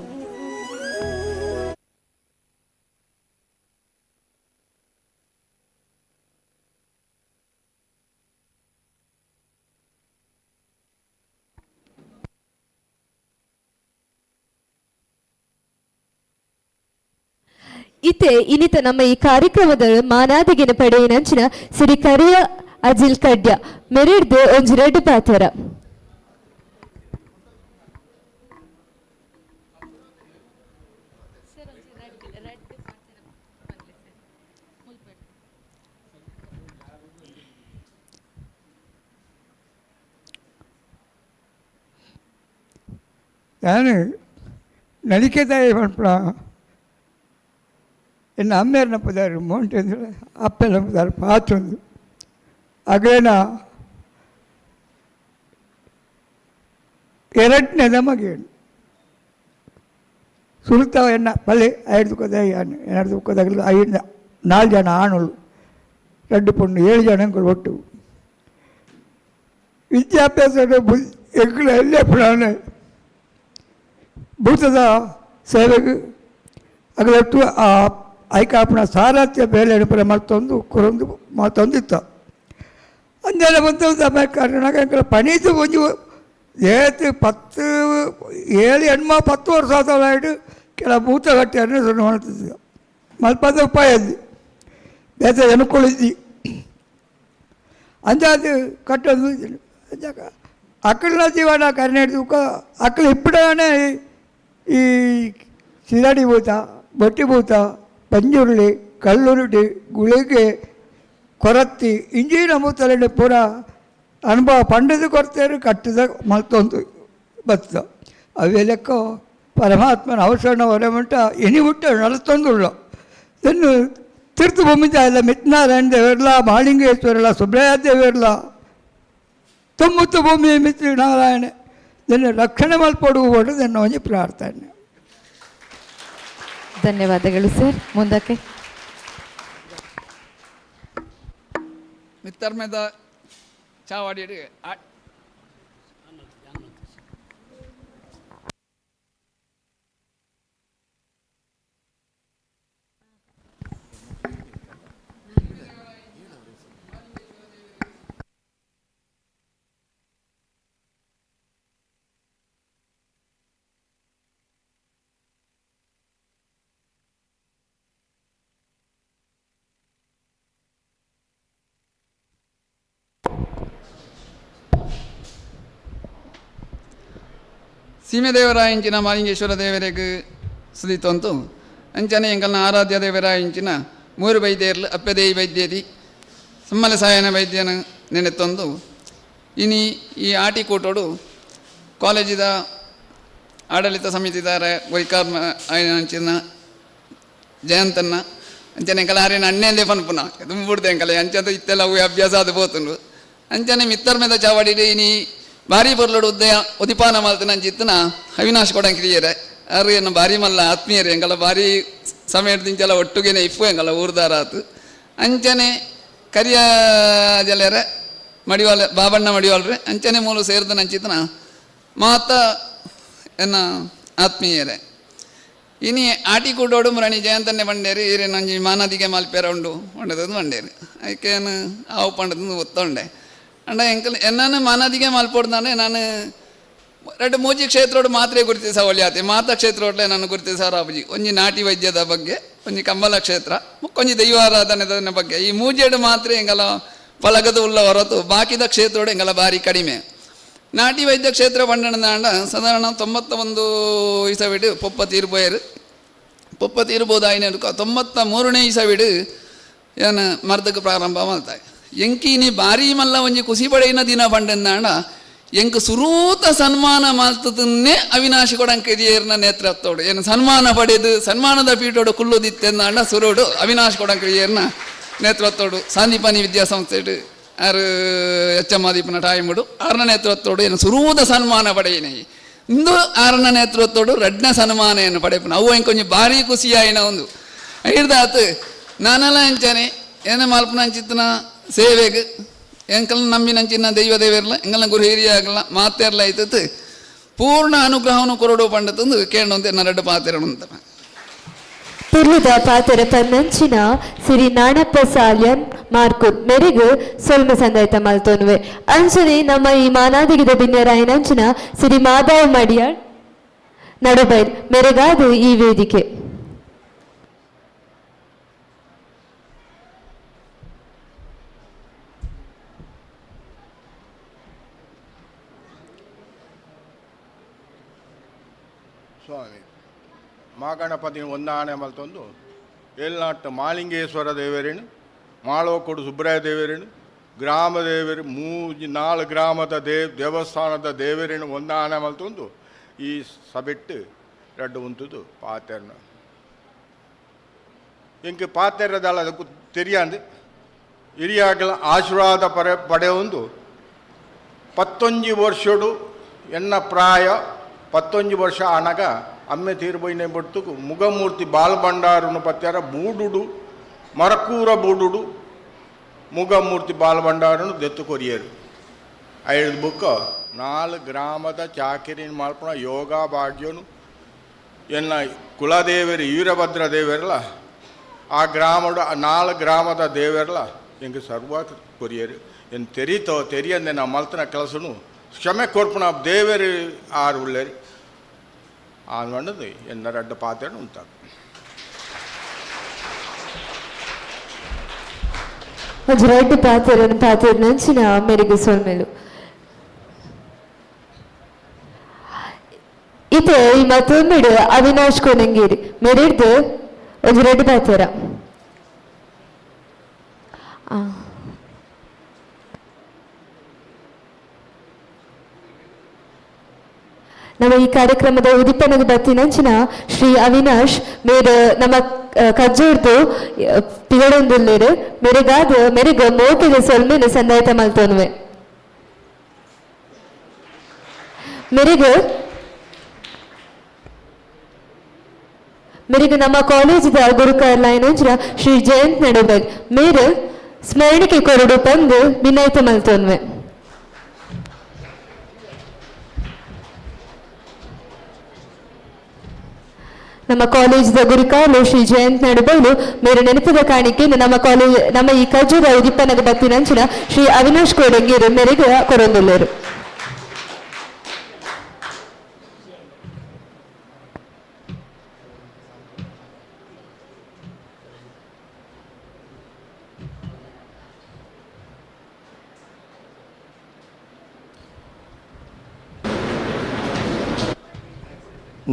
ಇತ್ತೆ ಇನ್ನಿತ ನಮ್ಮ ಈ ಕಾರ್ಯಕ್ರಮದ ಮಾನಾದಿಗಿನ ಪಡೆಯಿನಂಚಿನ ಸಿರಿ ಕರಿಯ ಅಜಿಲ್ ಕಡ್ಯ ಮೆರಿಡ್ದು ಒಂಜಿ ರೆಡ್ ಪಾತೆರ. ನಾನು ನಲಿಕೆದಾಯಿ ಪನ್ಪುನ ಎನ್ನ ಅಮ್ಮೇರ್ನ ಪುದಾರು ಮೋಂಟೆಂದ್ರೆ ಅಪ್ಪೆನ ಪುದಾರು ಪಾತೊಂದು ಅಗ್ಲೇನ ಎರಡನೇದ ಮಗೇನು ಸುರುತ ಎನ್ನ ಪಲ್ಲೆ ಐದು ಕೊದ ಎರಡು ಕೊದಾಗಲು ಐದು ನಾಲ್ಕು ಜನ ಆಣುಲು ಎರಡು ಪೊಣ್ಣು ಏಳು ಜನ ಒಟ್ಟು ವಿದ್ಯಾಭ್ಯಾಸ ಎಂಕುಲು ಎಲ್ಲೇ ಪುರಾಣ ಭೂತದ ಸೇವೆಗೆ ಅಗಲಟ್ಟು ಆ ಐಕಾಪುಣ ಸಾರಥ್ಯ ಬೇಲೆ ಪುರ ಮತ್ತೊಂದು ಕೊರೊಂದು ಮತ್ತೊಂದಿತ್ತು ಅಂದೆಲ್ಲ ಬಂತು ಕರ್ನಾಟಕ ಎಂಕಲ ಪನೀತು ಒಂಜಿ ಏತ್ 10 7 8 10 ವರ್ಷ ಆದಲಾಯ್ಡು ಕೆಲ ಭೂತ ಗಟ್ಟಿಯನ್ನು ಶುರು ಮಾಡ್ತಿದ್ದೆ ಮಲ್ಪದ ಉಪಾಯ ಬೇತೆ ಜನಕ್ಕಳಿದ್ದಿ ಅಂದಾಜು ಕಟ್ಟೋದು ಅಕ್ಕಳ ಜೀವನ ಕರ್ನಾಟಕ ಅಕ್ಕಳು ಇಪ್ಪಡಾನೆ ಈ ಸಿರಾಡಿ ಭೂತ ಬಟ್ಟಿ ಭೂತ ಪಂಜುರ್ಲಿ ಕಲ್ಲುರುಟಿ ಗುಳಿಗೆ ಕೊರತ್ತಿ ಇಂಜಿನ ಭೂತಲೆಂಡು ಪೂರ ಅನುಭವ ಪಂಡದ ಕೊರತೆಯರು ಕಟ್ಟಿದ ಮಲ್ತೊಂದು ಬತ್ತ ಅವೇ ಲೆಕ್ಕ ಪರಮಾತ್ಮನ ಅವಸರಣ ಹೊರಮಂಟ ಎನಿ ಹುಟ್ಟ ನಡತೊಂದುಳ್ಳ ಇನ್ನು ತೀರ್ಥ ಭೂಮಿ ಎಲ್ಲ ಮಿತ್ನಾರಾಯಣ ದೇವರ್ಲ ಮಾಳಿಂಗೇಶ್ವರಲ್ಲ ಸುಬ್ರಯ ದೇವರ್ಲ ತುಂಬುತ್ತ ಭೂಮಿ ಮಿತ್ರ ನಾರಾಯಣ ಇದನ್ನು ರಕ್ಷಣೆ ಮಲ್ಪಡುವ ನನ್ನ ಒಂಜಿ ಪ್ರಾರ್ಥನೆ. ಧನ್ಯವಾದಗಳು ಸರ್. ಮುಂದಕ್ಕೆ ಮಿತ್ತರ್ಮೆದ ಚಾವಾಡಿ ಸೀಮೆದೇವರಾಯಿಂಚಿನ ಮಾಲಿಂಗೇಶ್ವರ ದೇವರಿಗೆ ಸುದಿತೊಂತು ಅಂಚನೆ ಎಂಕಲ್ನ ಆರಾಧ್ಯ ದೇವರಾಯಿಂಚಿನ ಮೂರು ವೈದ್ಯರ್ಲು ಅಪ್ಪದೇಯಿ ವೈದ್ಯದಿ ಸಮ್ಮಲ ಸಾಯನ ವೈದ್ಯನ ನೆನೆತ್ತೊಂದು ಇನಿ ಈ ಆಟಿಕೂಟೋಡು ಕಾಲೇಜಿದ ಆಡಳಿತ ಸಮಿತಿದಾರ ವೈಕಾರ್ಮ ಅಂಚಿನ ಜಯಂತನ್ನ ಅಂಚನೆ ಎಂಕಲ ಆರಿನ ಅಣ್ಣೆಂದೇ ಪನ್ಪುನ ತುಂಬಿಡ್ದೆ ಎಂಕಲೆ ಅಂಚಂತ ಇತ್ತೆಲ್ಲ ಅವು ಅಭ್ಯಾಸ ಅದು ಪೋತುಂಡು ಅಂಚನೆ ಮಿತ್ತರ್ಮೆದ ಚಾವಡಿ ಇನಿ ಭಾರಿ ಪೊರ್ಲುಡು ಉದಯ ಉದಿಪಾನ ಮಲ್ತಿನ ಅಂಚಿತ್ತನ ಅವಿನಾಶ್ ಕೊಡಂಕಿರಿಯರೆ ಅರು ಎನ್ನ ಭಾರಿ ಮಲ್ಲ ಆತ್ಮೀಯರು ಎಂಕಲ ಭಾರಿ ಸಮಯದಿಂಚೆಲ್ಲ ಒಟ್ಟುಗೆನೆ ಇಪ್ಪು ಎಂಕಲ ಊರ್ದಾರ ಆತು ಅಂಚನೆ ಕರಿಯ ಜಲೆರೆ ಮಡಿವಾಳ ಬಾಬಣ್ಣ ಮಡಿವಾಳ್ರೆ ಅಂಚನೆ ಮೂಲು ಸೇರಿದ ನಂಚಿತನ ಮಾತ ಎನ್ನ ಆತ್ಮೀಯರೇ. ಇನಿ ಆಟಿ ಕೂಡೋಡು ಮುರಣಿ ಜಯಂತನ್ನೇ ಬಂಡೇರಿ ಈರೆ ನಂಜಿ ಮಾನದಿಗೆ ಮಲ್ಪೇರ ಉಂಡು ಪಂಡದದು ಬಂಡೇರಿ ಐಕೇನು ಆವು ಪಂಡದನ್ನು ಒತ್ತೊಂಡೆ. ಅಂಡ ಎಂಕಲ್ ಎನ್ನನ್ನು ಮಾನಾದಿಗೆ ಮಲ್ಪೊಡ್ದಾನೆ ನಾನು ರಡ್ಡು ಮೂಜಿ ಕ್ಷೇತ್ರೋಡು ಮಾತ್ರೆ ಗುರುತಿಸವಲ್ಲಿ ಮಾತಾ ಕ್ಷೇತ್ರೋಡ್ಲೆ ನಾನು ಗುರುತಿಸಾರಾಬುಜಿ. ಒಂಜಿ ನಾಟಿ ವೈದ್ಯದ ಬಗ್ಗೆ, ಒಂಜಿ ಕಂಬಳ ಕ್ಷೇತ್ರ, ಒಂಜಿ ದೈವಾರಾಧನೆ ಬಗ್ಗೆ, ಈ ಮೂಜೆಡು ಮಾತ್ರ ಎಂಗಲ ಪಲಗದ ಉಳ್ಳ ಹೊರತು ಬಾಕಿದ ಕ್ಷೇತ್ರೋಡು ಎಂಗಲ ಭಾರಿ ಕಡಿಮೆ. ನಾಟಿ ವೈದ್ಯ ಕ್ಷೇತ್ರ ಪಂಡಣದಾಂಡ ಸಾಧಾರಣ 91 ಇಸವಿಡು ಪೊಪ್ಪ ತೀರ್ಪೋಯರು. ಪೊಪ್ಪ ತೀರ್ಬೋದಾಯಿನ 93ನೇ ಇಸವಿಡು ಏನು ಮರ್ದಕ್ಕೆ ಪ್ರಾರಂಭ ಮಾಡ್ತಾರೆ. ಎಂಕೀನಿ ಭಾರಿ ಮಲ್ಲ ಒಂಜಿ ಕುಸಿ ಪಡೆಯಿನ ದಿನ ಪಂಡಂದಾಂಡ ಎಂಕ್ ಸುರೂತ ಸನ್ಮಾನ ಮಾಲ್ತದನ್ನೇ ಅವಿನಾಶಿ ಕೊಡಂಕರಿಯರ್ನ ನೇತೃತ್ವೋಡು ಏನು ಸನ್ಮಾನ ಪಡೆದು ಸನ್ಮಾನದ ಪೀಠೋಡು ಕುಲ್ಲುದಿತ್ತೆಂದಾಂಡ ಸುರೋಡು ಅವಿನಾಶ್ ಕೊಡಂಕರಿಯರ್ನ ನೇತೃತ್ವೋಡು ಸಾಂದೀಪಾನಿ ವಿದ್ಯಾಸಂಸ್ಥೆಡು ಆರು ಎಚ್ ಎಂ ಆದಿಪನ ಟಾಯ್ಮುಡು ಆರನ ನೇತೃತ್ವೋಡು ಏನು ಸುರೂತ ಸನ್ಮಾನ ಪಡೆಯಿನ ಇಂದು ಆರನ ನೇತೃತ್ವೋಡು ರಡ್ನ ಸನ್ಮಾನ ಏನು ಪಡೆಪುನ ಅವು ಎಂಕೊಂಜಿ ಭಾರಿ ಖುಷಿಯಾಯಿನ ಒಂದು ಐಡ್ದಾತು. ನಾನೆಲ್ಲ ಅಂಚಾನೆ ಏನೇ ಮಲ್ಪನ ಅಂಚಿತ್ತನ ಸೇವೆಗೆ ಎಂಕಲ್ನ ನಂಬಿನಂಚಿನ ದೈವ ದೇವರ್ಲ ಎಂಕಲ್ನ ಗುರು ಹಿರಿಯಾಗಲ್ಲ ಮಾತೆರ್ಲ ಐತತ್ತು ಪೂರ್ಣ ಅನುಗ್ರಹವನ್ನು ಕೊರಡು ಪಂಡತಂದು ಕೇಳಂತೆ ನರಡು ಪಾತೆರಡು ಅಂತ. ತುರ್ಲುದ ಪಾತೆರ ಪನ್ನಂಚಿನ ಸಿರಿ ನಾಣಪ್ಪ ಸಾಲ್ಯನ್ ಮಾರ್ಕುರ್ ಮೆರಿಗು ಸೊಲ್ಮೆ ಸಂದಾಯ್ತ ಮಲ್ತೋನುವೆ. ಅಂಚನೆ ನಮ್ಮ ಈ ಮಾನಾದಿಗಿದ ಬಿನ್ಯರಾಯನಂಚಿನ ಸಿರಿ ಮಾಧವ ಮಡಿಯಾಳ್ ನಡುಬೈಲ್ ಮೆರೆಗಾದು ಈ ವೇದಿಕೆ. ಸ್ವಾಮಿ ಮಾಗಣಪತಿ ಒಂದಾಣೆ ಮಲ್ತೊಂದು ಏಲ್ನಾಟ್ಟು ಮಾಲಿಂಗೇಶ್ವರ ದೇವರೇನು, ಮಾಳೋಕೋಡು ಸುಬ್ರಾಯ ದೇವರೇನು, ಗ್ರಾಮ ದೇವರು ಮೂಜಿ ನಾಲ್ ಗ್ರಾಮದ ದೇವಸ್ಥಾನದ ದೇವರೇನು ಒಂದಾಣೆ ಮಲ್ತೊಂದು ಈ ಸಬೆಟ್ಟು ರಡ್ಡು ಉಂತುದು ಪಾತೆರ್ನ. ಎಂಕ್ ಪಾತೆರದಲ್ಲ ಅದಕ್ಕೂ ತೆರಿಯಾಂದು ಹಿರಿಯಾಗಲ ಆಶೀರ್ವಾದ ಪಡೆಯೊಂದು 19 ವರ್ಷಡು ಎನ್ನ ಪ್ರಾಯ 19 ವರ್ಷ ಆನಗ ಅಮ್ಮೆ ತೀರ್ಪೊಯ್ನೆ ಬೊಟ್ಟುಕು ಮುಗಮೂರ್ತಿ ಬಾಲಭಂಡಾರುನು ಪತ್ಯಾರ ಬೂಡುಡು ಮರಕೂರ ಬೂಡುಡು ಮುಗಮೂರ್ತಿ ಬಾಲಭಂಡಾರನು ದತ್ತು ಕೊರಿಯರು. ಐದು ಬುಕ್ಕ 4 ಗ್ರಾಮದ ಚಾಕಿರಿನ ಮಲ್ಪುನ ಯೋಗ ಭಾಗ್ಯನು ಎನ್ನ ಕುಲದೇವರು ವೀರಭದ್ರ ದೇವರಲ್ಲ ಆ ಗ್ರಾಮಡು 4 ಗ್ರಾಮದ ದೇವರಲ್ಲ ಎಂಕ್ ಸರ್ವ ಕೊರಿಯರು. ಎನ್ ತೆರಿತೋ ತೆರಿಯಂದೆ ನಾ ಮಲ್ತನ ಕೆಲಸನು ಕ್ಷಮೆ ಕೊರ್ಪುನ ದೇವರು ಆರು ಉಳ್ಳೇರಿ ಆನ್ವಂಡದು ಎನ್ನ ರಡ್ಡ ಪಾತ್ರೆ ಉಂಟಾಗ. ಒಂಜಿ ರಡ್ಡ್ ಪಾತೆರನ್ ಪಾತೆರ್ನಂಚಿನ ಮೆರೆಗ್ ಸೊಲ್ಮೆಲು. ಇತ್ತೆ ಈ ಮತ್ತೊಮ್ಮೆಡು ಅವಿನಾಶ್ ಕೊನಂಗೇರಿ ಮೆರೆಡ್ದು ಒಂಜಿ ರಡ್ಡ್ ಪಾತೆರ. ನಮ್ಮ ಈ ಕಾರ್ಯಕ್ರಮದ ಉದಿಪನದ ಬತ್ತಿನಂಚಿನ ಶ್ರೀ ಅವಿನಾಶ್ ಮೇರೆ ನಮ್ಮ ಕಜ್ಜೂರ್ದು ಪಿಗಡೊಂದುಲ್ಲೇರು ಮೆರೆಗಾದ ಮೆರೆಗ ಮೋಕೆದ ಸೊಲ್ಮೆನ ಸಂದಾಯತ ಮಲ್ತೋನುವೆ. ಮೆರೆಗ ಮೆರೆಗ ನಮ್ಮ ಕಾಲೇಜಿದ ಗುರುಕಾರ್ಲಾಯನಂಚಿನ ಶ್ರೀ ಜಯಂತ್ ನಡುಬಲ್ ಮೇರೆ ಸ್ಮರಣಿಕೆ ಕೊರಡು ಪಂದು ವಿನಾಯ್ತ ಮಲ್ತೋನ್ವೆ. ನಮ್ಮ ಕಾಲೇಜಿದ ಗುರುಕಾಲು ಶ್ರೀ ಜಯಂತ್ ನಡುಬೈಲು ಮೇರೆ ನೆನಪದ ಕಾಣಿಕೆ ನಮ್ಮ ಕಾಲೇಜ್ ನಮ್ಮ ಈ ಕಜ್ಜದ ಉದಿಪ್ಪನಗ ಬತ್ತಿನಂಚಿನ ಶ್ರೀ ಅವಿನಾಶ್ ಕೋಡಂಗೀರು ಮೇರೆಗೆ ಕೊರೊಂದುಲ್ಲೇರು.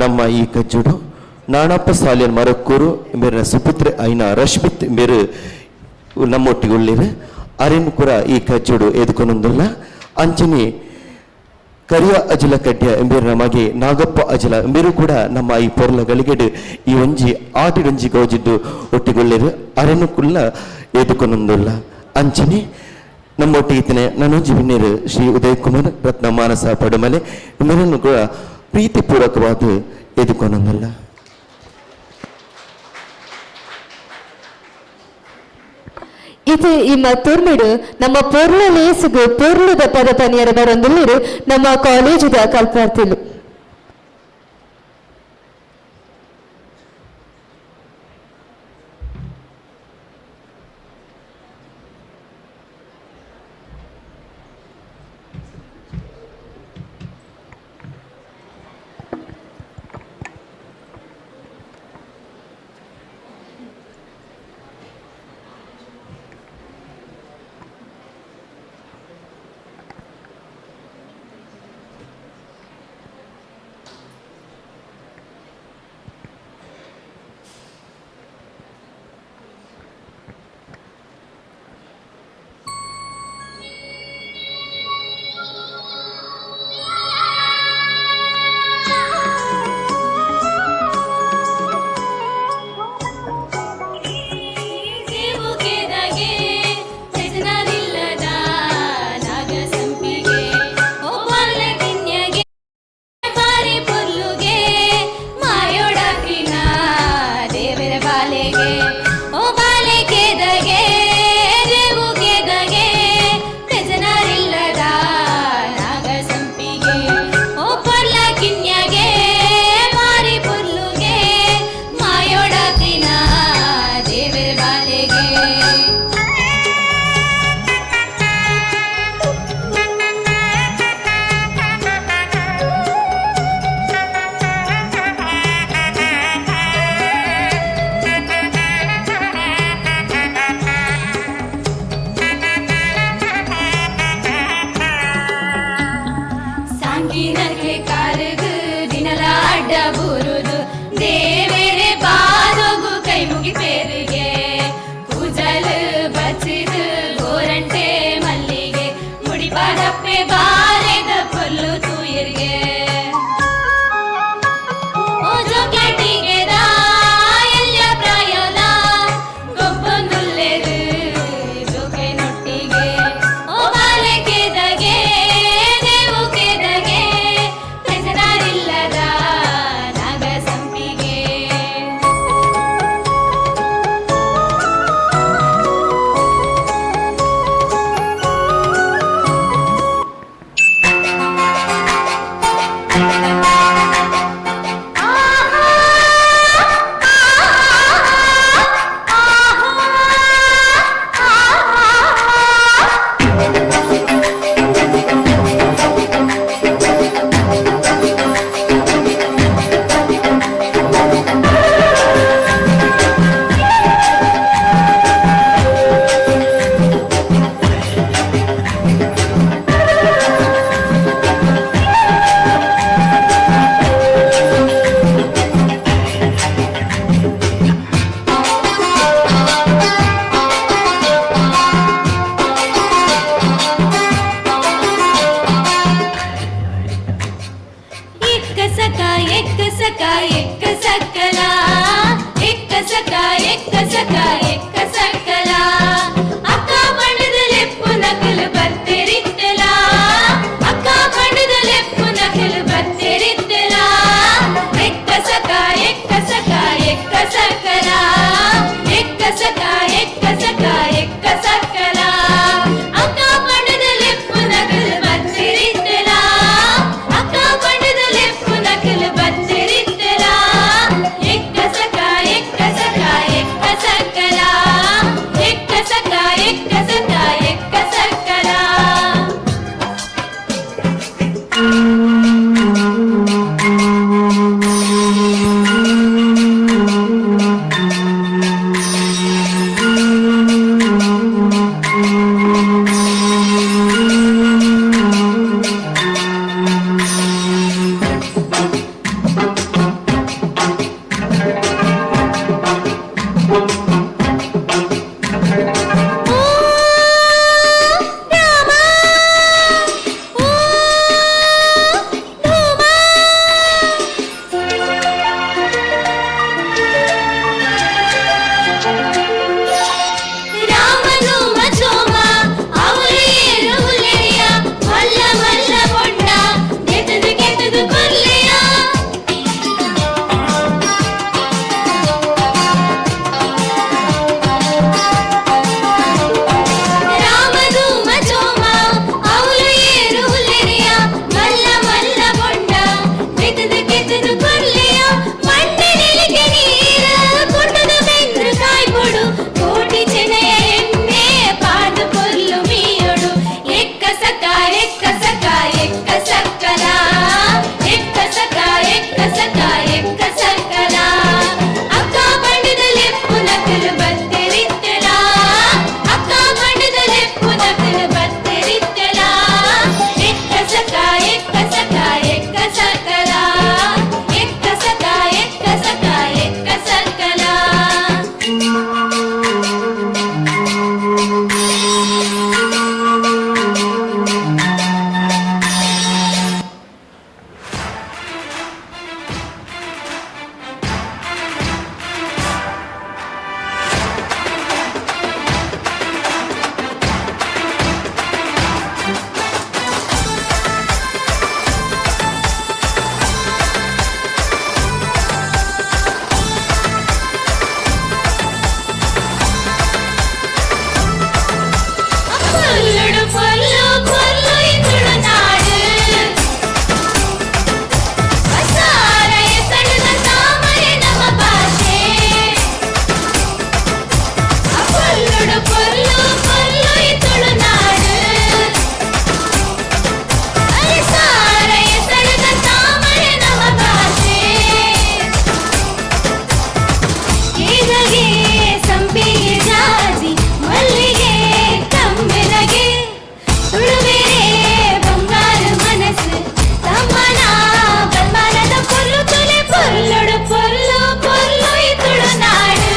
ನಮ್ಮ ಈ ಕಜ್ಜುಡು ನಾಣಪ್ಪ ಸಾಲಿಯನ್ ಮರಕ್ಕೂರು ಮೇರಿನ ಸುಪುತ್ರೆ ಐನ ರಶ್ಮಿತ್ ಮೇರು ನಮ್ಮೊಟ್ಟಿಗೆ ಉಳ್ಳಿರು ಅರಿನ್ ಕೂಡ ಈ ಕಜ್ಜುಡು ಎದುಕೊನೊಂದುಲ್ಲ. ಅಂಚನೆ ಕರಿಯ ಅಜಲ ಕಡ್ಯ ಎಂಬೇರಿನ ಮಗೆ ನಾಗಪ್ಪ ಅಜಲ ಎಂಬೇರು ಕೂಡ ನಮ್ಮ ಈ ಪೊರ್ಲ ಗಳಿಗೆಡು ಈ ಒಂಜಿ ಆಟಿಡೊಂಜಿ ಗೌಜಿಡ್ಡು ಒಟ್ಟಿಗೊಳ್ಳಿರು ಅರೆನು ಕುಲ್ಲ ಎದುಕೊನೊಂದುಲ್ಲ. ಅಂಚನೆ ನಮ್ಮೊಟ್ಟಿಗೆ ಇತ್ತನೆ ನಾನೊಂಜಿ ಬಿನ್ನೇರು ಶ್ರೀ ಉದಯ್ ಕುಮಾರ್ ರತ್ನ ಮಾನಸ ಪಡುಮಲೆ ಎಂಬೇರನ್ನು ಕೂಡ ಪ್ರೀತಿಪೂರ್ವಕವಾದ ಎದುಕೊನೊಂದುಲ್ಲ. ಇದು ಈ ಮತ್ತೊರ್ಮಿಡು ನಮ್ಮ ಪೊರ್ಲ ಲೇಸುಗು ಪೊರ್ಲುದ ಪದ ಪನಿಯರ ಬರೊಂದುಲ್ಲೆರ್ ನಮ್ಮ ಕಾಲೇಜುದ ಕಲ್ಪಾರ್ಥಿಲು. ಎಕ್ಕ ಸಕ ಎಕ್ಕ ಸಕ್ಕಲ ಎಕ್ಕ ಸಕ ಎಕ್ಕ ಸಕ ಎಕ್ಕ ಸಕ್ಕಲ ಅಕ್ಕ ಬಣ್ಣದ ಲೆಪ್ಪು ನಕಲು ಬತ್ತೆರಿತ್ತಲ ಅಕ್ಕ ಬಣ್ಣದ ಲೆಪ್ಪು ನಕಲು ಬತ್ತೆರಿತ್ತಲ ಎಕ್ಕ ಸಕ ಎಕ್ಕ ಸಕ ಎಕ್ಕ ಸಕ್ಕಲ ಎಕ್ಕ ಸಕ ಎಕ್ಕ ಸಕ ಎಕ್ಕ ಸಕ್ಕಲ ಅಕ್ಕ ಬಣ್ಣದ ಲೆಪ್ಪು ನಕಲು ಬತ್ತೆರಿತ್ತಲ ಅಕ್ಕ ಬಣ್ಣದ ಲೆಪ್ಪು ನಕಲು ಬತ್ತೆರಿತ್ತಲ ಎಕ್ಕ ಸಕ ಎಕ್ಕ ಸಕ ಎಕ್ಕ ಸಕ್ಕಲ ಎಕ್ಕ ಸಕ ಎಕ್ಕ ಸಕ ಎಕ್ಕ ಸಕ್ಕಲ. ರಾಮನು ಮಚೋಮ ಅವರೇರು ಹುಲೆಯ ಮಲ್ಲ ಮಲ್ಲ ಬೊಂಡ ಗೆತದು ಗೆತದು ಕೊಲ್ಲೆಯ. ರಾಮನು ಮಚೋಮ ಅವರೇರು ಹುಲೆಯ ಮಲ್ಲ ಮಲ್ಲ ಬೊಂಡ ಗೆತದು ಗೆತದು ಕೊಲ್ಲೆಯ. ಮಣ್ಣಿನಿಲಿಗೆ ನೀರ ಕೊಟ್ಟದ ಬೆಂದ್ರು ಕಾಯ್ಕೊಡು ಕೋಟಿ ಚೆನೆಯ ಎಣ್ಣೆ ಪಾಡು ಕೊಲ್ಲು ಮೀಯೊಡು. ಎಕ್ಕ ಸಕ ಎಕ್ಕ ಸಕ ಎಕ್ಕ ಸಕ್ಕಲ ಎಕ್ಕ ಸಕ ಎಕ್ಕ ಸಕ ಎಕ್ಕ ಸಕ್ಕಲ ಅಕ್ಕ ಬಣ್ಣದ ಲೆಪ್ಪು ನಕಲು ಬತ್ತೆರಿತ್ತಲ ಅಕ್ಕ ಬಣ್ಣದ ಲೆಪ್ಪು ನಕಲು ಬತ್ತೆರಿತ್ತಲ ಎಕ್ಕ ಸಕ ಎಕ್ಕ ಸಕ ಎಕ್ಕ ಸಕ್ಕಲ ಎಕ್ಕ ಸಕ ಎಕ್ಕ ಸಕ ಎಕ್ಕ ಸಕ್ಕಲ. పొల్లుడు పొల్లు పొల్లు ఇతుడు నాడు వసార ఎసడుದ తామರೆ ನಮ್ಮ ಭಾಷೆ. పొల్లుడు పొల్లు పొల్లు ఇతుడు నాడు అలసార ఎసడుದ తామರೆ ನಮ್ಮ ಭಾಷೆ. ಕೇದಗೆ ಸಂಪಿಗೆ ಜಾಜಿ ಮಲ್ಲಿಗೆ ತಮ್ಮೆಲಗೆ ತುಳುವೆರೆ ಬಂಗಾರು ಮನಸ್ಸು ತಮ್ಮನ ಬಲ್ಮಾನದ ಪೊಲ್ಲು ತುಲೆ. ಪೊಲ್ಲುಡು ಪೊಲ್ಲು ಪೊಲ್ಲು ಈ ತುಳುನಾಡು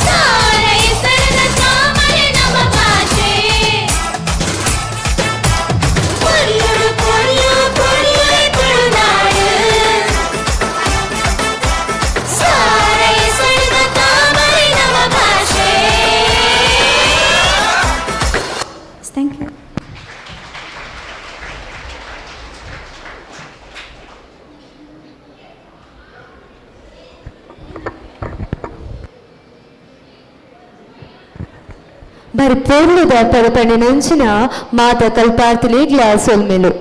ಸಾರ ಹೆಸರದ ತಾಮರೆ ನಮ್ಮ ಭಾಷೆ. ಪೊಲ್ಲುಡು ಪೊಲ್ಲು ಪೊಲ್ಲು ಈ ತುಳುನಾಡು ಸಾರ ಹೆಸರದ ತಾಮರೆ ನಮ್ಮ ಭಾಷೆ. Thank you. ಬರಿ ಪೊರ್ಲುದ ಪದಪಣಿನಂಚಿನ ಮಾತ ಕಲ್ಪಾರ್ಥಿಲಿ ಗ್ಲಾಸ್ ಒಲ್ಮೆಲು.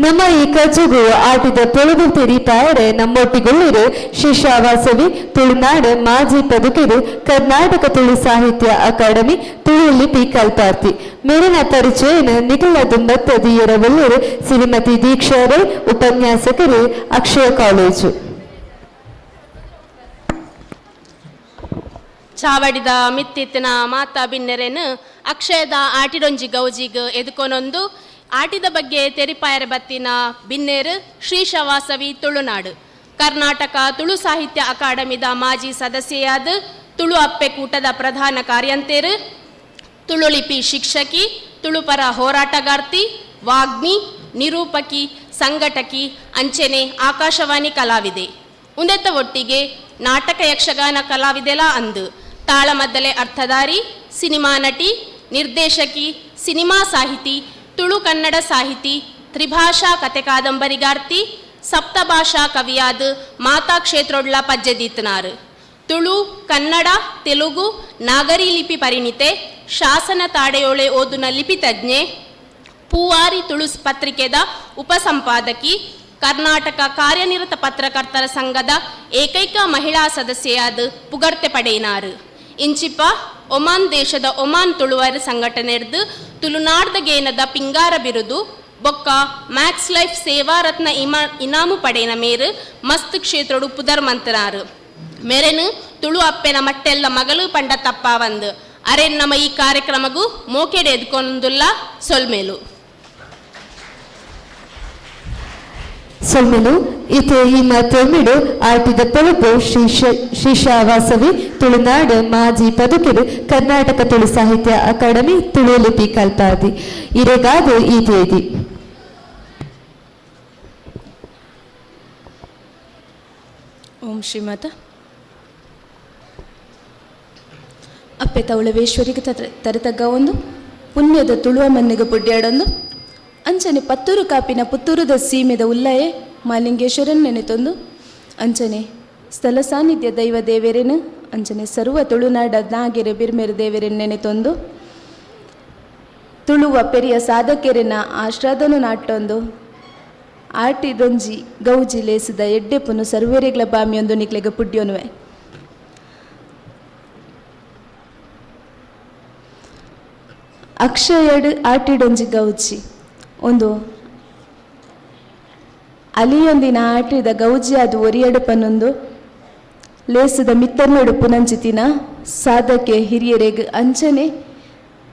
ನಮ್ಮ ಈ ಕಜ್ಜುಗು ಆಟಿದ ಪೊಳುಗು ತೆರಿಪಾಯರೆ ನಮ್ಮೊಟ್ಟಿಗುಳ್ಳಿರು ಶಿಷ್ಯಾವಾಸವಿ ತುಳುನಾಡು ಮಾಜಿ ಪದುಕಿರು ಕರ್ನಾಟಕ ತುಳು ಸಾಹಿತ್ಯ ಅಕಾಡೆಮಿ ತುಳು ಲಿಪಿ ಕಲ್ಪಾರ್ಥಿ. ಮೇಲಿನ ಪರಿಚಯನ ನಿಖಿಲ ದುಂಬತ್ತ ದಿಯರವಲ್ಲೂರು ಶ್ರೀಮತಿ ದೀಕ್ಷಾ ರೈ, ಉಪನ್ಯಾಸಕರು, ಅಕ್ಷಯ ಕಾಲೇಜು. ಚಾವಡಿದ ಮಿತ್ತಿತ್ತಿನ ಮಾತಾ ಬಿನ್ನೆರೆನು ಅಕ್ಷಯದ ಆಟಿಡೊಂಜಿ ಗೌಜಿಗ್ ಎದುಕೊನೊಂದು ಆಟಿದ ಬಗ್ಗೆ ತೆರಿಪಾಯರ ಬತ್ತಿನ ಬಿನ್ನೇರು ಶ್ರೀ ಶವಾಸವಿ ತುಳುನಾಡು ಕರ್ನಾಟಕ ತುಳು ಸಾಹಿತ್ಯ ಅಕಾಡೆಮಿದ ಮಾಜಿ ಸದಸ್ಯೆಯಾದ ತುಳು ಅಪ್ಪೆ ಕೂಟದ ಪ್ರಧಾನ ಕಾರ್ಯಂತೇರು, ತುಳು ಲಿಪಿ ಶಿಕ್ಷಕಿ, ತುಳುಪರ ಹೋರಾಟಗಾರ್ತಿ, ವಾಗ್ಮಿ, ನಿರೂಪಕಿ, ಸಂಘಟಕಿ ಅಂಚೆನೆ ಆಕಾಶವಾಣಿ ಕಲಾವಿದೆ. ಉಂದೆತ್ತ ಒಟ್ಟಿಗೆ ನಾಟಕ ಯಕ್ಷಗಾನ ಕಲಾವಿದೆಲ ಅಂದು ತಾಳಮದ್ದಲೆ ಅರ್ಥಧಾರಿ, ಸಿನಿಮಾ ನಟಿ, ನಿರ್ದೇಶಕಿ, ಸಿನಿಮಾ ಸಾಹಿತಿ, ತುಳು ಕನ್ನಡ ಸಾಹಿತಿ, ತ್ರಿಭಾಷಾ ಕತೆ ಕಾದಂಬರಿಗಾರ್ತಿ, ಸಪ್ತಭಾಷಾ ಕವಿಯಾದ ಮಾತಾ ಕ್ಷೇತ್ರೊಡ್ಲ ಪಜ್ಜೆದೀತನಾರು. ತುಳು, ಕನ್ನಡ, ತೆಲುಗು, ನಾಗರಿ ಲಿಪಿ ಪರಿಣಿತೆ, ಶಾಸನ ತಾಡೆಯೋಳೆ ಓದುನ ಲಿಪಿ ತಜ್ಞೆ, ಪೂವಾರಿ ತುಳು ಪತ್ರಿಕೆದ ಉಪಸಂಪಾದಕಿ, ಕರ್ನಾಟಕ ಕಾರ್ಯನಿರತ ಪತ್ರಕರ್ತರ ಸಂಘದ ಏಕೈಕ ಮಹಿಳಾ ಸದಸ್ಯೆಯಾದ ಪುಗರ್ತೆ ಪಡೆಯಿನಾರು. ಇಂಚಿಪ ಒಮಾನ್ ದೇಶದ ಒಮಾನ್ ತುಳುವರ ಸಂಘಟನೆರ್ದು ತುಳುನಾಡ್ದ ಗೇನದ ಪಿಂಗಾರ ಬಿರುದು ಬೊಕ್ಕ ಮ್ಯಾಕ್ಸ್ ಲೈಫ್ ಸೇವಾರತ್ನ ಇನಾಮು ಪಡೆಯಿನ ಮೇರು ಮಸ್ತ್ ಕ್ಷೇತ್ರಡು ಪುದರ್ ಮಂತನಾರು. ಮೇರೆನು ತುಳು ಅಪ್ಪೆನ ಮಟ್ಟೆಲ್ಲ ಮಗಳು ಪಂಡ ತಪ್ಪಾವಂದು ಅರೆನ್ ನಮ್ಮ ಈ ಕಾರ್ಯಕ್ರಮಗೂ ಮೋಕೆಡೆ ಎದ್ಕೊಂದುಲ್ಲ ಸೊಲ್ಮೇಲು. ಸೊಲ್ಮೆಲು ಇತ್ತೆ ಈ ಮಾತೊಮ್ಮಿಡು ಆಟಿದ ಪೊಳಪು ಶ್ರೀಶಾವಾಸವಿ ತುಳುನಾಡು ಮಾಜಿ ಪದುಕೆರು ಕರ್ನಾಟಕ ತುಳು ಸಾಹಿತ್ಯ ಅಕಾಡೆಮಿ ತುಳು ಲಿಪಿ ಕಲ್ಪಾದಿ ಇರೆಗಾದು ಈ ತೇದಿ. ಓಂ ಶ್ರೀಮಾತ ಅಪ್ಪೆ ತೌಳವೇಶ್ವರಿಗೆ ತರತಗ್ಗ ಒಂದು ಪುಣ್ಯದ ತುಳುವ ಮಣ್ಣಿಗೆ ಪುಡ್ಯಾಡೊಂದು ಅಂಚನೆ ಪತ್ತೂರು ಕಾಪಿನ ಪುತ್ತೂರುದ ಸೀಮೆದ ಉಲ್ಲಯೇ ಮಾಲಿಂಗೇಶ್ವರನ್ ನೆನೆತೊಂದು ಅಂಚನೆ ಸ್ಥಳ ಸಾನ್ನಿಧ್ಯ ದೈವ ದೇವರೇನು ಅಂಚನೆ ಸರ್ವ ತುಳುನಾಡ ನಾಗೆರೆ ಬಿರ್ಮೆರು ದೇವರೇನು ನೆನೆತೊಂದು ತುಳುವ ಪೆರಿಯ ಸಾಧಕೆರೆನ ಆಶ್ರಾದನು ನಾಟೊಂದು ಆಟಿದೊಂಜಿ ಗೌಜಿ ಲೇಸಿದ ಎಡ್ಡೆಪುನು ಸರ್ವೇರೆಗ್ಲ ಬಾಮಿಯೊಂದು ನಿಕ್ಲೆಗ ಪುಡ್ಯೋನುವೆ. ಅಕ್ಷಯಡು ಆಟಿಡೊಂಜಿ ಗೌಜಿ ಒಂದು ಅಲಿಯೊಂದಿನ ಆಟಿದ ಗೌಜಿ ಅದು ಒರಿಯಡು ಪನ್ನೊಂದು ಲೇಸದ ಮಿತ್ತನ್ನೋಡು ಪುನಂಚಿತಿನ ಸಾಧಕೆ ಹಿರಿಯರೆಗ್ ಅಂಚನೆ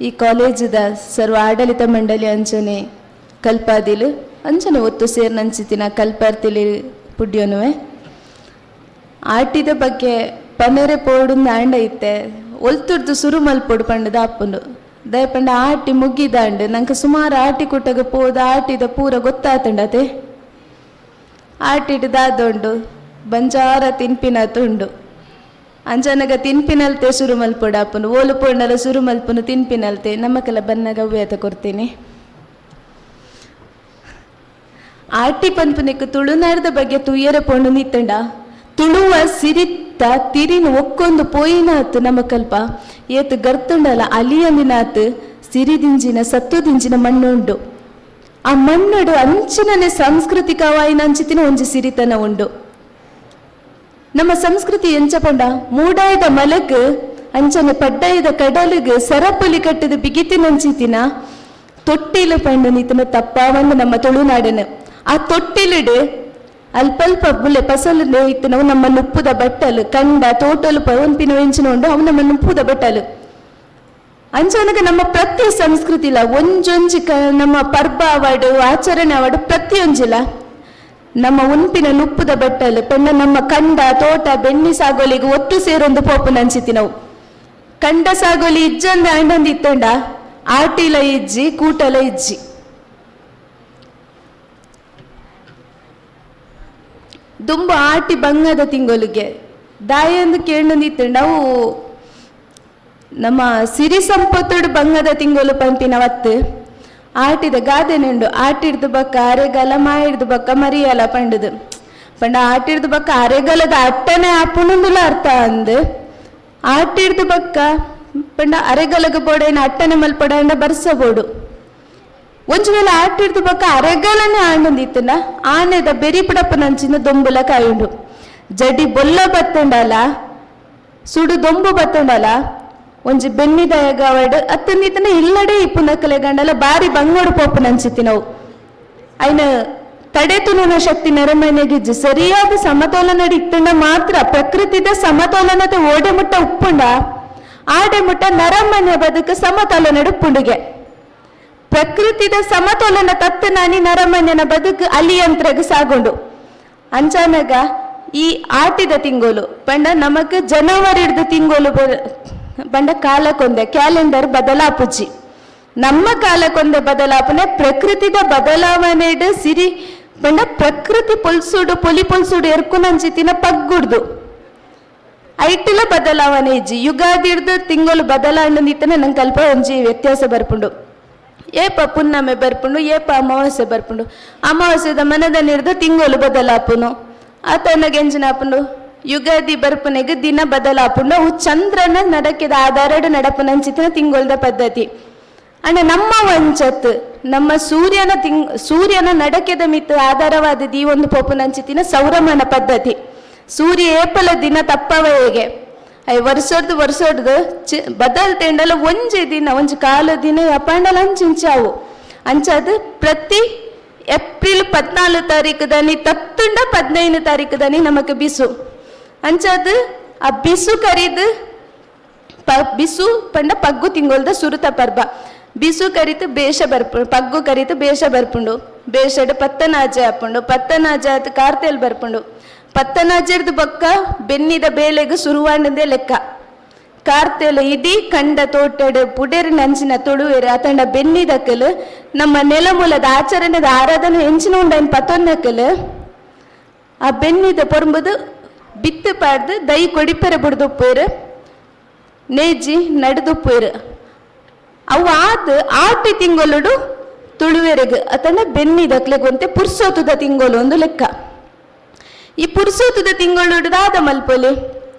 ಈ ಕಾಲೇಜದ ಸರ್ವ ಆಡಳಿತ ಮಂಡಳಿ ಅಂಚನೆ ಕಲ್ಪಾದಿಲು ಅಂಚನೆ ಒತ್ತು ಸೇರ್ನಂಚಿತಿನ ಕಲ್ಪಾರ್ತಿಲಿ ಪುಡ್ಯೋನುವೆ. ಆಟಿದ ಬಗ್ಗೆ ಪನೆರೆ ಪೋಡುಂದು ಆಂಡ ಇತ್ತೆ ಒಲ್ತುರ್ದು ಸುರು ಮಲ್ಪೊಡು ಪಂಡದ ಅಪ್ಪುಂಡು ದಯಪಂಡ ಆಟಿ ಮುಗ್ಗಿದಾಂಡು ನಂಗೆ ಸುಮಾರು ಆಟಿ ಕುಟ್ಟಗ ಪೋದ ಆಟಿದ ಪೂರ ಗೊತ್ತಾತಂಡತೆ. ಆಟಿಡು ದಾದೊಂಡು ಬಂಜಾರ ತಿನ್ಪಿನ ತುಂಡು ಅಂಚನಗ ತಿನ್ಪಿನಲ್ತೆ ಸುರು ಮಲ್ಪೊಡು ಅಪ್ಪನು ಓಲು ಪೋಂಡಲ ಸುರು ಮಲ್ಪುನು ತಿನ್ಪಿನಲ್ತೆ ನಮ್ಮಕ್ಕೆಲ್ಲ ಬನ್ನಾಗ ಅವ್ಯಾತ ಕೊಡ್ತೀನಿ. ಆಟಿ ಪನ್ಪುನೆಕ್ ತುಳುನಾಡದ ಬಗ್ಗೆ ತುಯ್ಯರ ಪೋಂಡು ನಿತ್ತಂಡ ತುಳುವ ಸಿರಿತ್ತ ತಿರಿನ ಒಕ್ಕೊಂದು ಪೋಯಿನಾತು ನಮಕಲ್ಪ ಏತು ಗರ್ತುಂಡಲ ಅಲಿಯಂದಿನಾತು ಸಿರಿದಿಂಜಿನ ಸತ್ತುದಿಂಜಿನ ಮಣ್ಣುಂಡು ಆ ಮಣ್ಣುಡು ಅಂಚಿನನೆ ಸಾಂಸ್ಕೃತಿಕವಾಯಿನ ಅಂಚಿತಿನ ಒಂಜಿ ಸಿರಿತನ ಉಂಡು. ನಮ್ಮ ಸಂಸ್ಕೃತಿ ಎಂಚ ಪಂಡ ಮೂಡಾಯದ ಮಲಕ್ ಅಂಚನೆ ಪಡ್ಡಾಯದ ಕಡಲಿಗೆ ಸರಪುಲಿ ಕಟ್ಟದ ಬಿಗಿತಿನಂಚಿತಿನ ತೊಟ್ಟಿಲು ಪಂಡ ನೀತನ ತಪ್ಪಾವಂದು ನಮ್ಮ ತುಳುನಾಡನು. ಆ ತೊಟ್ಟಿಲಿಡು ಅಲ್ಪಲ್ಪ ಬುಲೆ ಪಸಲು ಇತ್ತು ನಾವು ನಮ್ಮ ನುಪ್ಪುದ ಬಟ್ಟಲು ಕಂಡ ತೋಟಲು ಪವನ್ಪಿನ ಎಂಚಿನ ಉಂಡು ಅವು ನಮ್ಮ ನುಪ್ಪುದ ಬಟ್ಟಲು ಅಂಚನಗ ನಮ್ಮ ಪ್ರತಿ ಸಂಸ್ಕೃತಿಲ ಒಂಜೊಂಜಿ ನಮ್ಮ ಪರ್ಬ ಅವಾಡು ಆಚರಣೆ ಅವಾಡು ಪ್ರತಿಯೊಂಜಿಲ ನಮ್ಮ ಉನ್ಪಿನ ನುಪ್ಪುದ ಬಟ್ಟಲು ಪೆಣ್ಣ ನಮ್ಮ ಕಂಡ ತೋಟ ಬೆನ್ನಿ ಸಾಗೋಲಿಗೆ ಒತ್ತು ಸೇರೊಂದು ಪೋಪು ನಂಚಿತಿ ನಾವು. ಕಂಡ ಸಾಗೋಲಿ ಇಜ್ಜಂದ ಅಂಡಂದು ಇತ್ತಂಡ ಆಟಿಲ ಇಜ್ಜಿ ಕೂಟಲ ಇಜ್ಜಿ. ದುಂಬು ಆಟಿ ಬಂಗದ ತಿಂಗೊಲಿಗೆ ದಾಯಂದು ಕೇಂಡೊಂದಿತ್ತು ನಾವು ನಮ್ಮ ಸಿರಿ ಸಂಪತ್ತೋಡು ಬಂಗದ ತಿಂಗೊಲು ಪಂಪಿನ ವತ್ತು ಆಟಿದ ಗಾದೆನುಂಡು ಆಟಿಡ್ದು ಬಕ್ಕ ಅರೆಗಾಲ ಮಾಯಿಡ್ದು ಬಕ್ಕ ಮರಿಯಲ ಪಂಡುದು ಪಂಡ ಆಟಿಡ್ದು ಬಕ್ಕ ಅರೆಗಾಲದ ಅಟ್ಟನೆ ಆಪುಣಂದುಲ ಅರ್ಥ ಅಂದು ಆಟಿಡ್ದು ಬಕ್ಕ ಪಂಡ ಅರೆಗಲಗ ಬೋಡೇನ ಅಟ್ಟನೆ ಮಲ್ಪಡ ಬರ್ಸಬೋಡು ಒಂಜಿ ವೇಳೆ ಆಟಿಡ್ದು ಬಕ್ಕ ಅರೆಗಲನೆ ಆಂಡೊಂದಿತ್ತಂಡ ಆನೆದ ಬೆರಿ ಪಡಪನಂಚಿನ ದೊಂಬುಲ ಕಾಯುಂಡು ಜಡಿ ಬೊಲ್ಲ ಬತ್ತಂಡಲ ಸುಡು ದೊಂಬು ಬತ್ತಂಡಲ ಒಂಜಿ ಬೆನ್ನಿದಯಗವಡ್ ಅತ್ತಂದಿತ್ತನ ಇಲ್ಲಡೆ ಈ ಪುನಕಲೆ ಗಂಡಲ ಬಾರಿ ಬಂಗೋಡು ಪೋಪುನಂಚಿತ್ತಿ ನಾವು ಐನ ತಡೆತುನ ಶಕ್ತಿ ನರಮನೆಗಿಜ್ಜಿ ಸರಿಯಾದ ಸಮತೋಲನ ಇತ್ತಂಡ ಮಾತ್ರ ಪ್ರಕೃತಿದ ಸಮತೋಲನತೆ ಓಡೆ ಮುಟ್ಟ ಉಪ್ಪುಂಡ ಆಡೆ ಮುಟ್ಟ ನರಮನೆ ಬದುಕು ಸಮತೋಲನ ಉಪ್ಪುಂಡುಗೆ ಪ್ರಕೃತಿದ ಸಮತೋಲನ ತತ್ತು ನಾನಿ ನರಮನ್ಯನ ಬದುಕು ಅಲಿಯಂತ್ರಗ್ ಸಾಗೊಂಡು ಅಂಚಾನಗ ಈ ಆಟಿದ ತಿಂಗೋಲು ಪಂಡ ನಮಕ್ ಜನವರಿ ತಿಂಗೋಲು ಪಂಡ ಕಾಲಕ್ಕೊಂದೆ ಕ್ಯಾಲೆಂಡರ್ ಬದಲಾಪುಜಿ ನಮ್ಮ ಕಾಲಕ್ಕೊಂದೆ ಬದಲಾಪನೆ ಪ್ರಕೃತಿದ ಬದಲಾವಣೆ ಸಿರಿ ಪಂಡ ಪ್ರಕೃತಿ ಪೊಲ್ಸುಡು ಪೊಲಿ ಪೊಲ್ಸುಡು ಎರ್ಕುನಂಚಿತ್ತಿನ ಪಗ್ಗುಡ್ದು ಐಟಿಲ ಬದಲಾವಣೆ ಇಜ್ಜಿ. ಯುಗಾದಿಡ್ದು ತಿಂಗಳು ಬದಲಾವಣೆ ನಂಗೆ ಅಲ್ಪ ಒಂಜಿ ವ್ಯತ್ಯಾಸ ಬರ್ಪುಂಡು. ಏಪ ಪುನ್ನಮೆ ಬರ್ಪುಂಡು, ಏಪ ಅಮಾವಾಸ್ಯೆ ಬರ್ಪುಂಡು. ಅಮಾವಾಸ್ಯೆದ ಮನದ ನೀರ್ದು ತಿಂಗಳು ಬದಲಾಪುನು, ಆತನಗೆ ಎಂಚಿನ ಆಪುಂಡು ಯುಗಾದಿ ಬರ್ಪುನೆಗ್ ದಿನ ಬದಲಾಪುಂಡು. ಅವು ಚಂದ್ರನ ನಡಕೆದ ಆಧಾರಡು ನಡಪುನಂಚಿತ್ತಿನ ತಿಂಗೊಳ್ದ ಪದ್ಧತಿ. ಅಂಡ ನಮ್ಮ ವಂಚತ್ ನಮ್ಮ ಸೂರ್ಯನ ಸೂರ್ಯನ ನಡಕೆದ ಮಿತ್ ಆಧಾರವಾದ ಈ ಒಂದು ಪೋಪುನಂಚಿತ್ತಿನ ಸೌರಮಾನ ಪದ್ಧತಿ. ಸೂರ್ಯ ಏಪಲ ದಿನ ತಪ್ಪವ ಹೇಗೆ I ವರ್ಷಡ್ದು ವರ್ಷಡ್ದು ಬದಲ್ ತೆಂಡಲ ಒಂಜಿ ದಿನ ಒಂಜಿ ಕಾಲ ದಿನ ಅಪಾಂಡಲ ಅಂಚಿಂಚಾವು. ಅಂಚಾದ ಪ್ರತಿ ಏಪ್ರಿಲ್ 14 ತಾರೀಕು ದಾನಿ ತತ್ತುಂಡ 15 ತಾರೀಕು ದಾನಿ ನಮಕ್ ಬಿಸು. ಅಂಚಾದ ಆ ಬಿಸು ಕರಿದು ಬಿಸು ಪಂಡ ಪಗ್ಗು ತಿಂಗೊಲ್ದ ಸುರುತ ಪರ್ಬ. ಬಿಸು ಕರಿತು ಬೇಷ ಬರ್ಪು, ಪಗ್ಗು ಕರಿತು ಬೇಷ ಬರ್ಪುಂಡು. ಬೇಷಡ್ ಪತ್ತನಾಜೆ ಆಪುಂಡು, ಪತ್ತನಾಜೆ ಆತ್ ಕಾರ್ತೆಲ್ ಬರ್ಪುಂಡು. ಪತ್ತನಾಜೆರ್ದು ಬೊಕ್ಕ ಬೆನ್ನಿದ ಬೇಲೆಗ್ ಸುರುವಾಂಡಂದೇ ಲೆಕ್ಕ. ಕಾರ್ತೆಲ್ ಇಡೀ ಕಂಡ ತೋಟಡ್ ಪುಡೇರ್ ನಂಚಿನ ತುಳುವೆರ್ ಅತಂಡ ಬೆನ್ನಿದಕಲ್ ನಮ್ಮ ನೆಲಮೂಲದ ಆಚರಣೆದ ಆರಾಧನೆ ಎಂಚಿನ ಉಂಡೈನ್ ಪತ್ತೊನ್ನಕಲ್ ಆ ಬೆನ್ನಿದ ಪೊರ್ಂಬುದು ಬಿತ್ತು ಪಾಡ್ದು ದೈ ಕೊಡಿಪೆರೆ ಬುಡ್ದುಪ್ಪೇರು ನೇಜಿ ನಡ್ದುಪ್ಪೇರು. ಅವು ಆದ್ ಆಟಿ ತಿಂಗೊಲುಡು ತುಳುವೆರೆಗ್ ಅತಂಡ ಬೆನ್ನಿದಕ್ಲೆಗ್ ಒಂತೆ ಪುರ್ಸೋತುದ ತಿಂಗೊಲು ಒಂದು ಲೆಕ್ಕ. ಈ ಪುರ್ಸೋತುದ ತಿಂಗೊಲುಡು ದಾದ ಮಲ್ಪೊಲಿ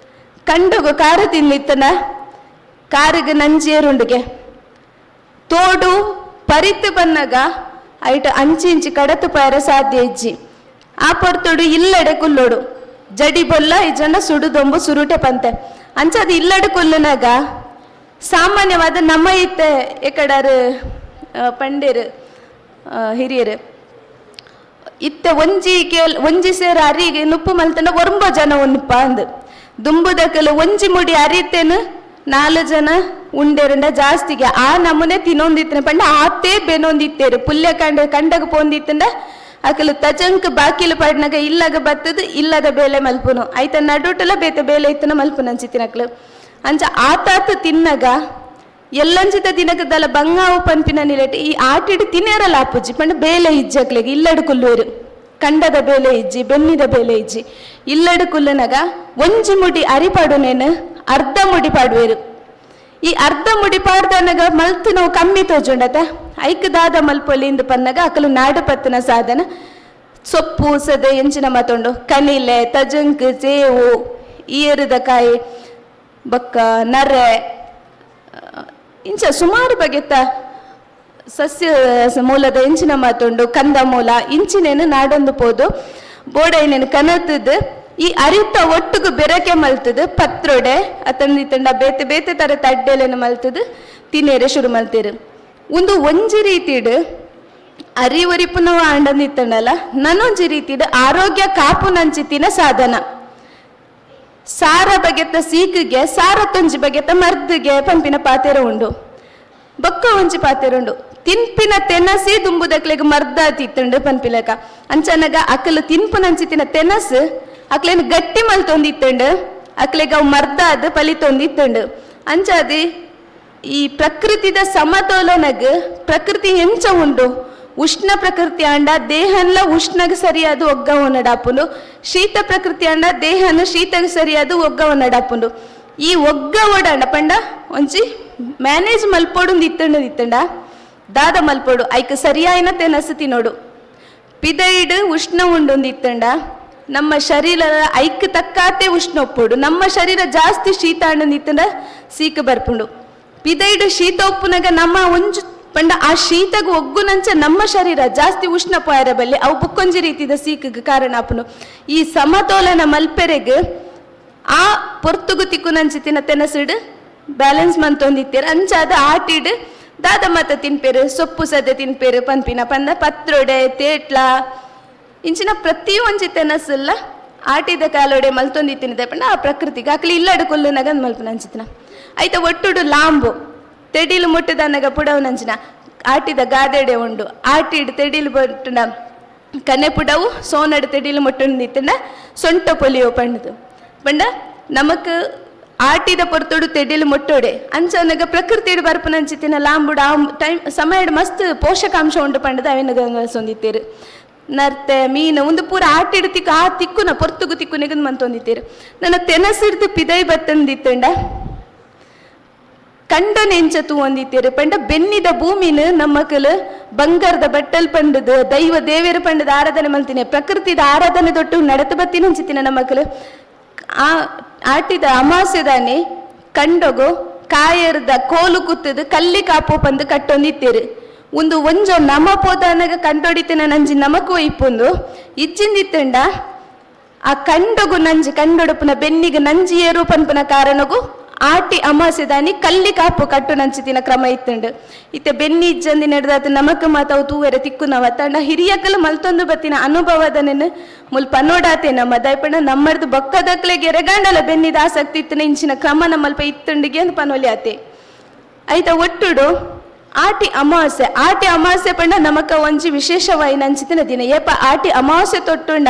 ಕಂಡಗು ಕಾರ ತಿನ್ನಿತ್ತನ ಕಾರಿಗೆ ನಂಜೇರುಂಡುಗೆ ತೋಡು ಪರಿತು ಬನ್ನಗ ಐಟ್ ಅಂಚಿ ಇಂಚಿ ಕಡತು ಪಾರ ಸಾಧ್ಯ ಇಜ್ಜಿ. ಆ ಪೊರ್ತುಡು ಇಲ್ಲಡೆ ಕುಲ್ಲೋಡು ಜಡಿ ಬೊಲ್ಲ ಇಜನ ಸುಡುದೊಂಬು ಸುರುಟೆ ಪಂತೆ. ಅಂಚದು ಇಲ್ಲಡೆ ಕುಲ್ಲುನಾಗ ಸಾಮಾನ್ಯವಾದ ನಮ್ಮ ಇತ್ತೆ ಎಕಡಾರು ಪಂಡೇರು ಹಿರಿಯರು ಇತ್ತೆ ಒಂಜಿ ಕೇಲ್ ಒಂಜಿ ಸೇರ ಅರಿಗೆ ನುಪ್ಪು ಮಲ್ತನ ಒರ್ಂಬ ಜನ ಉನ್ಪ ಅಂದು ದುಂಬುದಕಲು ಒಂಜಿ ಮುಡಿ ಅರಿತೇನು 4 ಜನ ಉಂಡೇರಂಡ ಜಾಸ್ತಿಗೆ ಆ ನಮೂನೆ ತಿನ್ನೊಂದಿತ್ತನೆ ಪಂಡ ಆತೇ ಬೆನೊಂದಿತ್ತೇರು ಪುಲ್ಯ ಕಂಡ ಕಂಡಗ ಪೋಂದಿತ್ತಂಡ ಅಕಲು ತಜಂಕ್ ಬಾಕಿಲು ಪಾಡ್ನಾಗ ಇಲ್ಲಗ ಬತ್ತದು ಇಲ್ಲದ ಬೇಲೆ ಮಲ್ಪುನು ಐತ ನಡುಟಲ ಬೇತೆ ಬೇಲೆ ಇತ್ತನ ಮಲ್ಪುನು ಅಂಚಿತ್ತಿನಕ್ಲು. ಅಂಚ ಆತಾತ ತಿನ್ನಗ ಎಲ್ಲಂಚಿತ ದಿನಕದಲ್ಲ ಬಂಗಾವು ಪನ್ಪಿನ ನಿಲೆಟ್ ಈ ಆಟಿಡು ತಿನ್ನೇರಲ್ಲ ಆಪುಜಿ ಪಂಡ ಬೇಲೆ ಇಜ್ಜಕ್ಲೆಗ್ ಇಲ್ಲಡು ಕುಲ್ಲುವೆರು ಕಂಡದ ಬೇಲೆ ಇಜ್ಜಿ ಬೆನ್ನಿದ ಬೇಲೆ ಇಜ್ಜಿ ಇಲ್ಲಡು ಕುಲ್ಲುನಗ ಒಂಜಿ ಮುಡಿ ಅರಿ ಪಾಡುನೇನು ಅರ್ಧ ಮುಡಿ ಪಾಡುವೆರು. ಈ ಅರ್ಧ ಮುಡಿ ಪಾಡ್ದನಗ ಮಲ್ತು ನಾವು ಕಮ್ಮಿ ತೋಜುಂಡತ ಐಕ್ ದಾದ ಮಲ್ಪೊಲಿ ಇಂದು ಪನ್ನಗ ಅಕಲು ನಾಡು ಪತ್ತನ ಸಾಧನ ಸೊಪ್ಪು ಸದೆ ಎಂಚಿನ ಮತ್ತೊಂಡು ಕನಿಲೆ ತಜಂಕ್ ಚೇವು ಈರುದ ಕಾಯಿ ಬಕ್ಕ ನರೆ ಇಂಚ ಸುಮಾರು ಬಗೆತ ಸಸ್ಯ ಮೂಲದ ಎಂಚಿನ ಮಾತುಂಡು ಕಂದ ಮೂಲ ಇಂಚಿನೇನು ನಾಡೊಂದು ಪೋದು ಬೋಡೈನೇನು ಕನತದ ಈ ಅರಿತ ಒಟ್ಟುಗು ಬೆರಕೆ ಮಲ್ತದ ಪತ್ರೊಡೆ ಅತಂದಿ ತಂಡ ಬೇತೆ ಬೇತೆ ತರ ತಡ್ಡೆಲೇನು ಮಲ್ತದ ತಿನ್ನೇರೆ ಶುರು ಮಲ್ತೇರು. ಒಂದು ಒಂಜಿ ರೀತಿಡ್ ಅರಿ ಒರಿಪುನವ ಆಂಡಂದಿತ್ತಂಡಲ್ಲ ನನ್ನೊಂಜಿ ರೀತಿಡ್ ಆರೋಗ್ಯ ಕಾಪುನಂಚಿತ್ತಿನ ಸಾಧನ. ಸಾರ ಬಗೆತ ಸೀಕಿಗೆ ಸಾರ ತೊಂಜಿ ಬಗೆತ ಮರ್ದಿಗೆ ಪಂಪಿನ ಪಾತೆರ ಉಂಡು ಬೊಕ್ಕ ಒಂಜಿ ಪಾತೆರ ಉಂಡು ತಿನ್ಪಿನ ತೆನಸಿ ದುಂಬುದಕ್ಲೆಗ್ ಮರ್ದ ತಿತ್ತುಂಡು ಪನ್ಪಿಲಕ. ಅಂಚನಗ ಅಕಲು ತಿನ್ಪುನಂಚಿತ್ತಿನ ತೆನಸು ಅಕ್ಲೇನು ಗಟ್ಟಿ ಮಲ್ತೊಂದಿತ್ತುಂಡು ಅಕ್ಲೆಗ್ ಅವು ಮರ್ದಾದ್ ಪಲಿತೊಂದಿತ್ತುಂಡು. ಅಂಚಾದಿ ಈ ಪ್ರಕೃತಿದ ಸಮತೋಲನಗ್ ಪ್ರಕೃತಿ ಎಂಚ ಉಂಡು ಉಷ್ಣ ಪ್ರಕೃತಿ ಅಂಡ ದೇಹನ್ಲ ಉಷ್ಣಗ್ ಸರಿಯಾದ ಒಗ್ಗವು ನಡಾಪುಂಡು, ಶೀತ ಪ್ರಕೃತಿ ಅಂಡ ದೇಹನ ಶೀತಗ್ ಸರಿಯಾದ ಒಗ್ಗವು ನಡಾಪುಂಡು. ಈ ಒಗ್ಗ ಓಡಾಂಡ ಪಂಡ ಒಂಜಿ ಮ್ಯಾನೇಜ್ ಮಲ್ಪೊಡು ಇತ್ತಂಡ ಇತ್ತಂಡ ದಾದ ಮಲ್ಪೊಡು ಐಕ್ ಸರಿಯಾಯಿನ ತೆನಸು ತಿನ್ನೋಡು. ಪಿದೈಡ್ ಉಷ್ಣ ಉಂಡೊಂದು ಇತ್ತಂಡ ನಮ್ಮ ಶರೀರ ಐಕ್ ತಕ್ಕಾತೆ ಉಷ್ಣ ಒಪ್ಪುಡು, ನಮ್ಮ ಶರೀರ ಜಾಸ್ತಿ ಶೀತ ಅಂಡೊಂದು ಇತ್ತಂಡ ಸೀಕು ಬರ್ಪುಂಡು. ಪಿದೈಡ್ ಶೀತ ಒಪ್ಪುನಾಗ ನಮ್ಮ ಒಂಜು ಪಂಡ ಆ ಶೀತಗ್ ಒಗ್ಗುನಂಚ ನಮ್ಮ ಶರೀರ ಜಾಸ್ತಿ ಉಷ್ಣ ಪೋಯರ ಬಲ್ಲಿ ಅವು ಬುಕ್ಕೊಂಜಿ ರೀತಿದ ಸೀಕಿಗೆ ಕಾರಣ ಆಪುಂಡು. ಈ ಸಮತೋಲನ ಮಲ್ಪೆರೆಗ್ ಆ ಪೊರ್ತುಗು ತಿಕ್ಕುನಂಚಿತ್ತಿನ ತೆನಸಿಡ್ ಬ್ಯಾಲೆನ್ಸ್ ಮಂತೊಂದಿತ್ತೀರ. ಅಂಚಾದ ಆಟಿಡ್ ದಾದ ಮತ ತಿನ್ಪೇರು ಸೊಪ್ಪು ಸದೆ ತಿನ್ಪೇರು ಪನ್ಪಿನ ಪಂದ ಪತ್ರೊಡೆ ತೇಟ್ಲ ಇಂಚಿನ ಪ್ರತಿ ಒಂಜಿ ತೆನಸುಲ್ಲ ಆಟಿದ ಕಾಲೊಡೆ ಮಲ್ತೊಂದಿತ್ತಿನದೆ ಪಂಡ ಆ ಪ್ರಕೃತಿಗೆ ಅಕ್ಲಿ ಇಲ್ಲಡು ಕೊಲ್ಲುನಗ ಮಲ್ಪುನ ಅಂಚಿತ್ತಿನ. ಐತ ಒಟ್ಟುಡು ಲಾಂಬು ತೆಡಿಲು ಮುಟ್ಟದನಗ ಪುಡವನಂಚಿನ ಆಟಿದ ಗಾದೆಡೆ ಉಂಡು ಆಟಿಡ್ ತೆಡಿಲು ಬಟ್ಟುನ ಕನೆ ಪುಡವು ಸೋನಡು ತೆಡಿಲು ಮುಟ್ಟುಂದಿತ್ತಂಡ ಸೊಂಟ ಪೊಲಿಯೋ ಪಂಡದು ಪಂಡ ನಮಕ್ ಆಟಿದ ಪೊರ್ತುಡು ತೆಡಿಲು ಮುಟ್ಟೋಡೆ ಅಂಚನಗ ಪ್ರಕೃತಿಡು ಬರ್ಪುನಂಚಿತ್ತಿನ ಲಾಂಬುಡು ಆ ಟೈಮ್ ಸಮಯಡ್ ಮಸ್ತ್ ಪೋಷಕಾಂಶ ಉಂಡು ಪಂಡದ ಅವಿನಗ ಸೊಂದಿತ್ತೇರು. ನರ್ತೆ ಮೀನು ಒಂದು ಪೂರ ಆಟಿಡ್ ತಿಕ್ಕು ಆ ತಿಕ್ಕುನ ಪೊರ್ತುಗು ತಿಕ್ಕು ಮಂತೊಂದಿತ್ತೀರು. ನನ್ನ ತೆನಸಿಡ್ದು ಪಿದೈ ಬತ್ತಂದಿತ್ತಂಡ ಕಂಡನೆಂಚ ತೂವೊಂದಿತ್ತೀರು ಪಂಡ ಬೆನ್ನಿದ ಭೂಮಿನ ನಮ್ಮಕಲು ಬಂಗಾರದ ಬಟ್ಟಲ್ ಪಂಡದು ದೈವ ದೇವೇರು ಪಂಡದ ಆರಾಧನೆ ಮಲ್ತಿನಿ ಪ್ರಕೃತಿದ ಆರಾಧನೆ ದೊಟ್ಟು ನಡತ ಬತ್ತಿನ ಅಂಚಿತ್ತಿನ ನಮ್ಮಕಲು ಆ ಆಟಿದ ಅಮಾಸೆದಾನೆ ಕಂಡೊಗು ಕಾಯರ್ದ ಕೋಲು ಕುತ್ತದು ಕಲ್ಲಿ ಕಾಪು ಪಂದು ಕಟ್ಟೊಂದಿತ್ತೀರು. ಒಂದು ಒಂಜೊ ನಮ ಪೋದಾನಗ ಕಂಡೊಡಿತಿನ ನಂಜಿ ನಮಕು ಇಪ್ಪೊಂದು ಇಜ್ಜಿಂದಿತ್ತಂಡ ಆ ಕಂಡೊಗು ನಂಜಿ ಕಂಡೊಡುಪುನ ಬೆನ್ನಿಗೆ ನಂಜಿ ಏರು ಪನ್ಪುನ ಕಾರಣಗು ಆಟಿ ಅಮಾಸೆದಾನಿ ಕಲ್ಲಿ ಕಾಪು ಕಟ್ಟು ನಂಚಿತಿನ ಕ್ರಮ ಇತ್ತಂಡು. ಇತ್ತೆ ಬೆನ್ನಿ ಇಜ್ಜಂದಿ ನಡೆದಾತ ನಮಕ್ ಮಾತಾವು ತೂವೆರೆ ತಿಕ್ಕುನವ ತಂಡ ಹಿರಿಯಕಲು ಮಲ್ತೊಂದು ಬತ್ತಿನ ಅನುಭವದ ನೆನ್ ಮುಲ್ಪ ನೋಡಾತೆ ನಮ್ಮ ದಯಪಂಡ ನಮ್ಮರ್ದು ಬೊಕ್ಕದಕ್ಲೆ ಗೆರೆಗಾಂಡಲ ಬೆನ್ನಿದ ಆಸಕ್ತಿ ಇತ್ತನ ಇಂಚಿನ ಕ್ರಮ ನಮ್ಮಲ್ಪ ಇತ್ತಂಡಿಗೆ ಅಂದ್ ಪನೊಲಿ ಆತೆ. ಐತ ಒಟ್ಟುಡು ಆಟಿ ಅಮಾವಾಸ್ಯೆ ಆಟಿ ಅಮಾವಾಸ್ಯೆ ಪಂಡ ನಮಕ ಒಂಜಿ ವಿಶೇಷವಾಯಿನ ಅಂಚಿತಿನ ದಿನ. ಏಪ ಆಟಿ ಅಮಾವಾಸ್ಯೆ ತೊಟ್ಟುಂಡ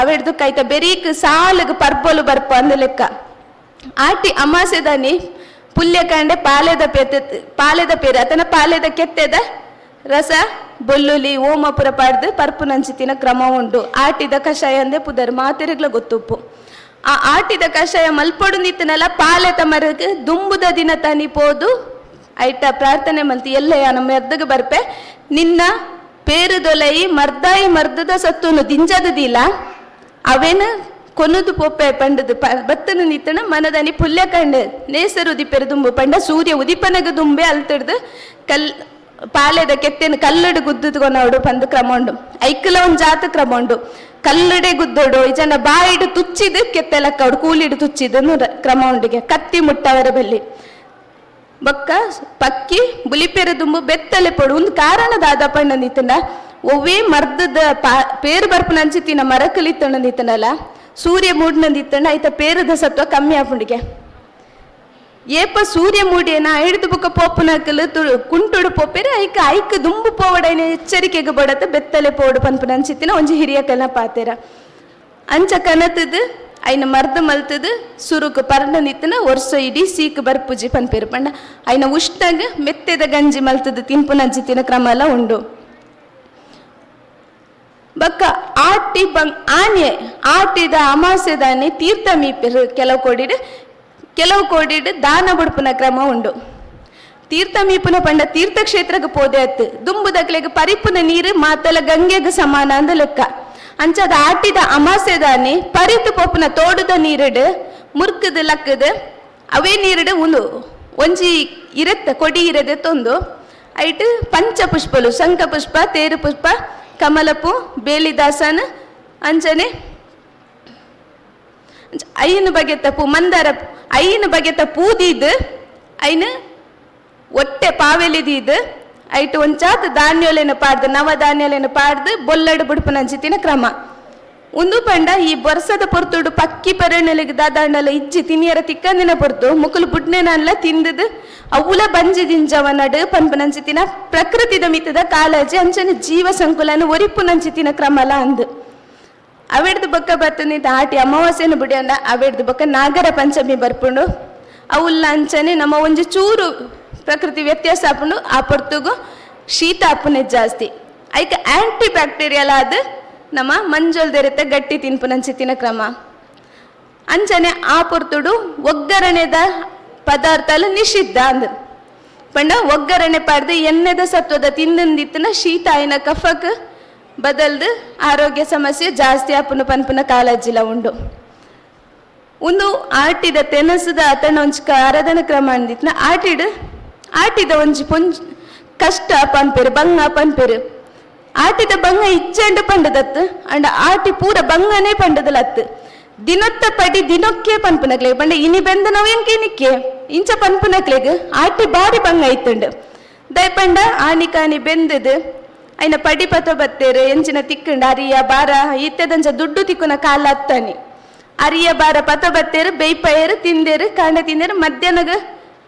ಅವೆಡ್ದು ಕೈತ ಬೆರೀಕ್ ಸಾಲಗ್ ಪರ್ಪೊಲು ಬರ್ಪ ಅಂದ ಲೆಕ್ಕ. ಆಟಿ ಅಮಾಸೆದಾನಿ ಪುಲ್ಯಕಾಂಡೆ ಪಾಲೆದ ಪೇತೆ ಪಾಲೆದ ಪೇರು ಅತನ ಪಾಲೆದ ಕೆತ್ತೆದ ರಸ ಬೊಲ್ಲುಲಿ ಓಮಪುರ ಪಾಡ್ದು ಪರ್ಪು ನಂಚಿತಿನ ಕ್ರಮ ಉಂಡು. ಆಟಿದ ಕಷಾಯ ಅಂದೆ ಪುದರ್ ಮಾತೆರೆಗ್ಲ ಗೊತ್ತುಪ್ಪು. ಆ ಆಟಿದ ಕಷಾಯ ಮಲ್ಪೊಡು ನಿತ್ತನಲ್ಲ ಪಾಲೆ ತಮರಗ್ ದುಂಬುದ ದಿನ ತಾನಿ ಪೋದು ಐಟ ಪ್ರಾರ್ಥನೆ ಮಲ್ತಿ ಎಲ್ಲಯ್ಯ ನಮ್ಮ ಎದ್ದಗ ಬರ್ಪೆ ನಿನ್ನ ಪೇರುದೊಲೈ ಮರ್ದಾಯಿ ಮರ್ದದ ಸತ್ತುನು ದಿಂಜದದಿಲ್ಲ ಅವೇನ ಕೊನದು ಪೋಪೆ ಪಂಡದು ಬತ್ತನ ನಿತ್ತನ ಮನದನಿ ಪುಲ್ಯ ಕಂಡು ನೇಸರು ಉದಿಪೆರು ದುಂಬು ಪಂಡ ಸೂರ್ಯ ಉದಿಪನಗ ದುಂಬೆ ಅಲ್ತಿಡ್ದು ಕಲ್ ಪಾಲೆದ ಕೆತ್ತೆನ ಕಲ್ಲಡು ಗುದ್ದುಕೊನವಡು ಪಂದು ಕ್ರಮ ಉಂಡು. ಐಕ್ಲ ಒಂದು ಜಾತ ಕ್ರಮ ಉಂಡು. ಕಲ್ಲಡೆ ಗುದ್ದೋಡು ಈ ಜನ ಬಾಯಿಡು ತುಚ್ಚಿದು ಕೆತ್ತೆಲಕ್ಕವಡು ಕೂಲಿಡು ತುಚ್ಚಿದು ಕ್ರಮ ಉಂಡಿಗೆ ಕತ್ತಿ ಮುಟ್ಟವರ ಬಲ್ಲಿ ಬೊಕ್ಕ ಪಕ್ಕಿ ಬುಲಿಪೆರ ದುಂಬು ಬೆತ್ತಲೆ ಪೊಡು ಒಂದು ಕಾರಣ ದಾದ ಪಂಡ ನಿತ್ತನ ಒವ್ವೇ ಮರ್ದದ ಪೇರು ಬರ್ಪುನ ಅಂಚಿತ್ತಿನ ಮರಕಲಿತ್ತಣ್ಣ ನಿತ್ತನಲ್ಲ ಸೂರ್ಯ ಮೂಡ್ನಂದಿತ್ತಣ್ಣ ಐತ ಪೇರದ ಸತ್ವ ಕಮ್ಮಿ ಆಪುಂಡಿಗೆ. ಏಪ ಸೂರ್ಯ ಮೂಡಿಯನ ಹಿಡಿದು ಬುಕ್ಕ ಪೋಪುನಕಲು ಕುಂಟುಡು ಪೋಪೆರೆ ಐಕ ಐಕ ದುಂಬು ಪೋವಡೈನ ಎಚ್ಚರಿಕೆಗೆ ಬಡತ ಬೆತ್ತಲೆ ಪೋಡು ಪನ್ಪುನ ಅಂಚಿತ್ತಿನ ಒಂಜಿ ಹಿರಿಯ ಕಲ್ನ ಪಾತೆರ. ಅಂಚ ಕನತದು ಐನ ಮರ್ದ ಮಲ್ತದು ಸುರುಕು ಪರ್ಣ ನಿತ್ತನ ವರ್ಷ ಇಡೀ ಸೀಕ್ ಬರ್ಪುಜಿ ಪನ್ಪೇರು ಪಂಡ ಐನ ಉಷ್ಣಗ್ ಮೆತ್ತೆದ ಗಂಜಿ ಮಲ್ತದು ತಿನ್ಪುನ ಅಂಚಿತ್ತಿನ ಕ್ರಮ ಎಲ್ಲ ಉಂಡು. ಬಕ್ಕ ಆಟಿ ಬಂಗ್ ಆನೆ ಆಟಿದ ಅಮಾಸೆದಾನೆ ತೀರ್ಥ ಮೀಪೆರು ಕೆಲವು ಕೋಡಿಡು ಕೆಲವು ಕೋಡಿಡು ದಾನ ಬುಡ್ಪುನ ಕ್ರಮ ಉಂಡು. ತೀರ್ಥ ಮೀಪುನ ಪಂಡ ತೀರ್ಥಕ್ಷೇತ್ರಕ್ಕೆ ಪೋದೆ ಅತ್ತು ದುಂಬುದಕ್ಲೆಗ್ ಪರಿಪುನ ನೀರು ಮಾತಲ ಗಂಗೆಗೆ ಸಮಾನ ಅಂದ ಲೆಕ್ಕ. ಅಂಚದ ಆಟಿದ ಅಮಾಸೆದಾನೆ ಪರಿತು ಪೋಪುನ ತೋಡುದ ನೀರುಡು ಮುರ್ಕದ ಲಕ್ಕದ ಅವೇ ನೀರುಡು ಉಂದು ಒಂಜಿ ಇರತ್ತ ಕೊಡಿ ಇರದೆ ತೊಂದು ಐಟ್ ಪಂಚ ಪುಷ್ಪಲು ಶಂಖ ಪುಷ್ಪ ತೇರು ಪುಷ್ಪ ಕಮಲಪು ಬೇಲಿದಾಸನ ಅಂಚನೆ ಐನು ಬಗೆತ ಪೂ ಮಂದಾರ ಐನು ಬಗೆತ ಪೂದಿದ್ದು ಐನು ಒಟ್ಟೆ ಪಾವೆಲಿದೀದು ಐಟು ಒಂಚಾತ್ ಧಾನ್ಯೋಲೆನ ಪಾಡ್ದು ನವಧಾನ್ಯಲೆನ ಪಾಡ್ದು ಬೊಲ್ಲಡು ಬುಡ್ಪುನಂಚಿತಿನ ಕ್ರಮ. ಉಂದು ಪಂಡ ಈ ಬರ್ಸದ ಪೊರ್ತುಡು ಪಕ್ಕಿ ಪರಣಲಿಗೆ ದಾದಾಂಡಲ ಇಜ್ಜಿ ತಿನಿಯರ ತಿಕ್ಕಂದಿನ ಪೊರ್ತು ಮುಕುಲು ಬುಡ್ನೆನಲ್ಲ ತಿಂದದು ಅವುಲ ಬಂಜಿ ದಿಂಜವ ನಡು ಪನ್ಪುನಂಚಿತಿನ ಪ್ರಕೃತಿದ ಮಿತದ ಕಾಳಜಿ ಅಂಚನೆ ಜೀವ ಸಂಕುಲನ ಒರಿಪುನಂಚಿತಿನ ಕ್ರಮಲ ಅಂದು. ಅವೆಡ್ದು ಬೊಕ್ಕ ಬತ್ತನಿತ ಆಟಿ ಅಮಾವಾಸ್ಯನ ಬುಡಿಯಂಡ ಅವೆಡ್ದು ಬೊಕ್ಕ ನಾಗರ ಪಂಚಮಿ ಬರ್ಪುಂಡು ಅವುಲ್ಲ ಅಂಚನೆ ನಮ್ಮ ಒಂಜಿ ಚೂರು ಪ್ರಕೃತಿ ವ್ಯತ್ಯಾಸ ಆಪುಂಡು ಆ ಪೊರ್ತುಗು ಶೀತ ಆಪುನೆ ಜಾಸ್ತಿ ಐಕ ಆಂಟಿ ಬ್ಯಾಕ್ಟೀರಿಯಲ್ ಆದ ನಮ್ಮ ಮಂಜೊಲ್ದೆರೆತ ಗಟ್ಟಿ ತಿನ್ಪುನಂಚಿತ್ತಿನ ಕ್ರಮ. ಅಂಚನೆ ಆ ಪೊರ್ತುಡು ಒಗ್ಗರಣೆದ ಪದಾರ್ಥಲು ನಿಷಿದ್ಧ ಅಂದ್ ಪಂಡ ಒಗ್ಗರಣೆ ಪಾಡ್ದು ಎಣ್ಣೆದ ಸತ್ವದ ತಿಂದಂದಿತ್ತನ ಶೀತ ಆಯ್ನ ಕಫಕ್ ಬದಲ್ದು ಆರೋಗ್ಯ ಸಮಸ್ಯೆ ಜಾಸ್ತಿ ಆಪುನ ಪನ್ಪುನ ಕಾಳಜಿಲ ಉಂಡು. ಒಂದು ಆಟಿದ ತೆನಸದ ಅತನ ಒಂಜಿ ಆರಾಧನಾ ಕ್ರಮ ಅಂದಿತ್ನ ಆಟಿಡ್ ಆಟಿದ ಒಂಜಿ ಪೊಂಜ್ ಕಷ್ಟ ಪನ್ಪೆರು ಬಂಗ ಪನ್ಪೆರು ಆಟಿದ ಬಂಗ ಇಜ್ಜಂಡು ಪಂಡದತ್ತು ಅಂಡ ಆಟಿ ಪೂರ ಬಂಗನೇ ಪಂಡದಲತ್ತು ದಿನೊತ್ತ ಪಡಿ ದಿನೊಕ್ಕೆ ಪನ್ಪುನಕ್ಲೆಗ್ ಪಂಡ ಇನಿ ಬೆಂದ ನಾವು ಎಂಕೆ ನಿಕ್ಕೆ ಇಂಚ ಪನ್ಪುನಕ್ಲೆಗ್ ಆಟಿ ಬಾರಿ ಬಂಗ ಐತುಂಡು ದಯಪಂಡ ಆನಿ ಕಾನಿ ಬೆಂದದು ಐನ ಪಡಿ ಪತ ಬತ್ತೇರು ಎಂಚಿನ ತಿಕ್ಕಂಡು ಅರಿಯ ಬಾರ ಇತ್ತೆದಂಚ ದುಡ್ಡು ತಿಕ್ಕುನ ಕಾಲ ಅತ್ತಾನಿ ಅರಿಯ ಬಾರ ಪತ ಬತ್ತೇರು ಬೇಯ್ಪಯರು ತಿಂದೇರು ಕಾಂಡ ತಿಂದೇರು ಮಧ್ಯಾಹ್ನಗ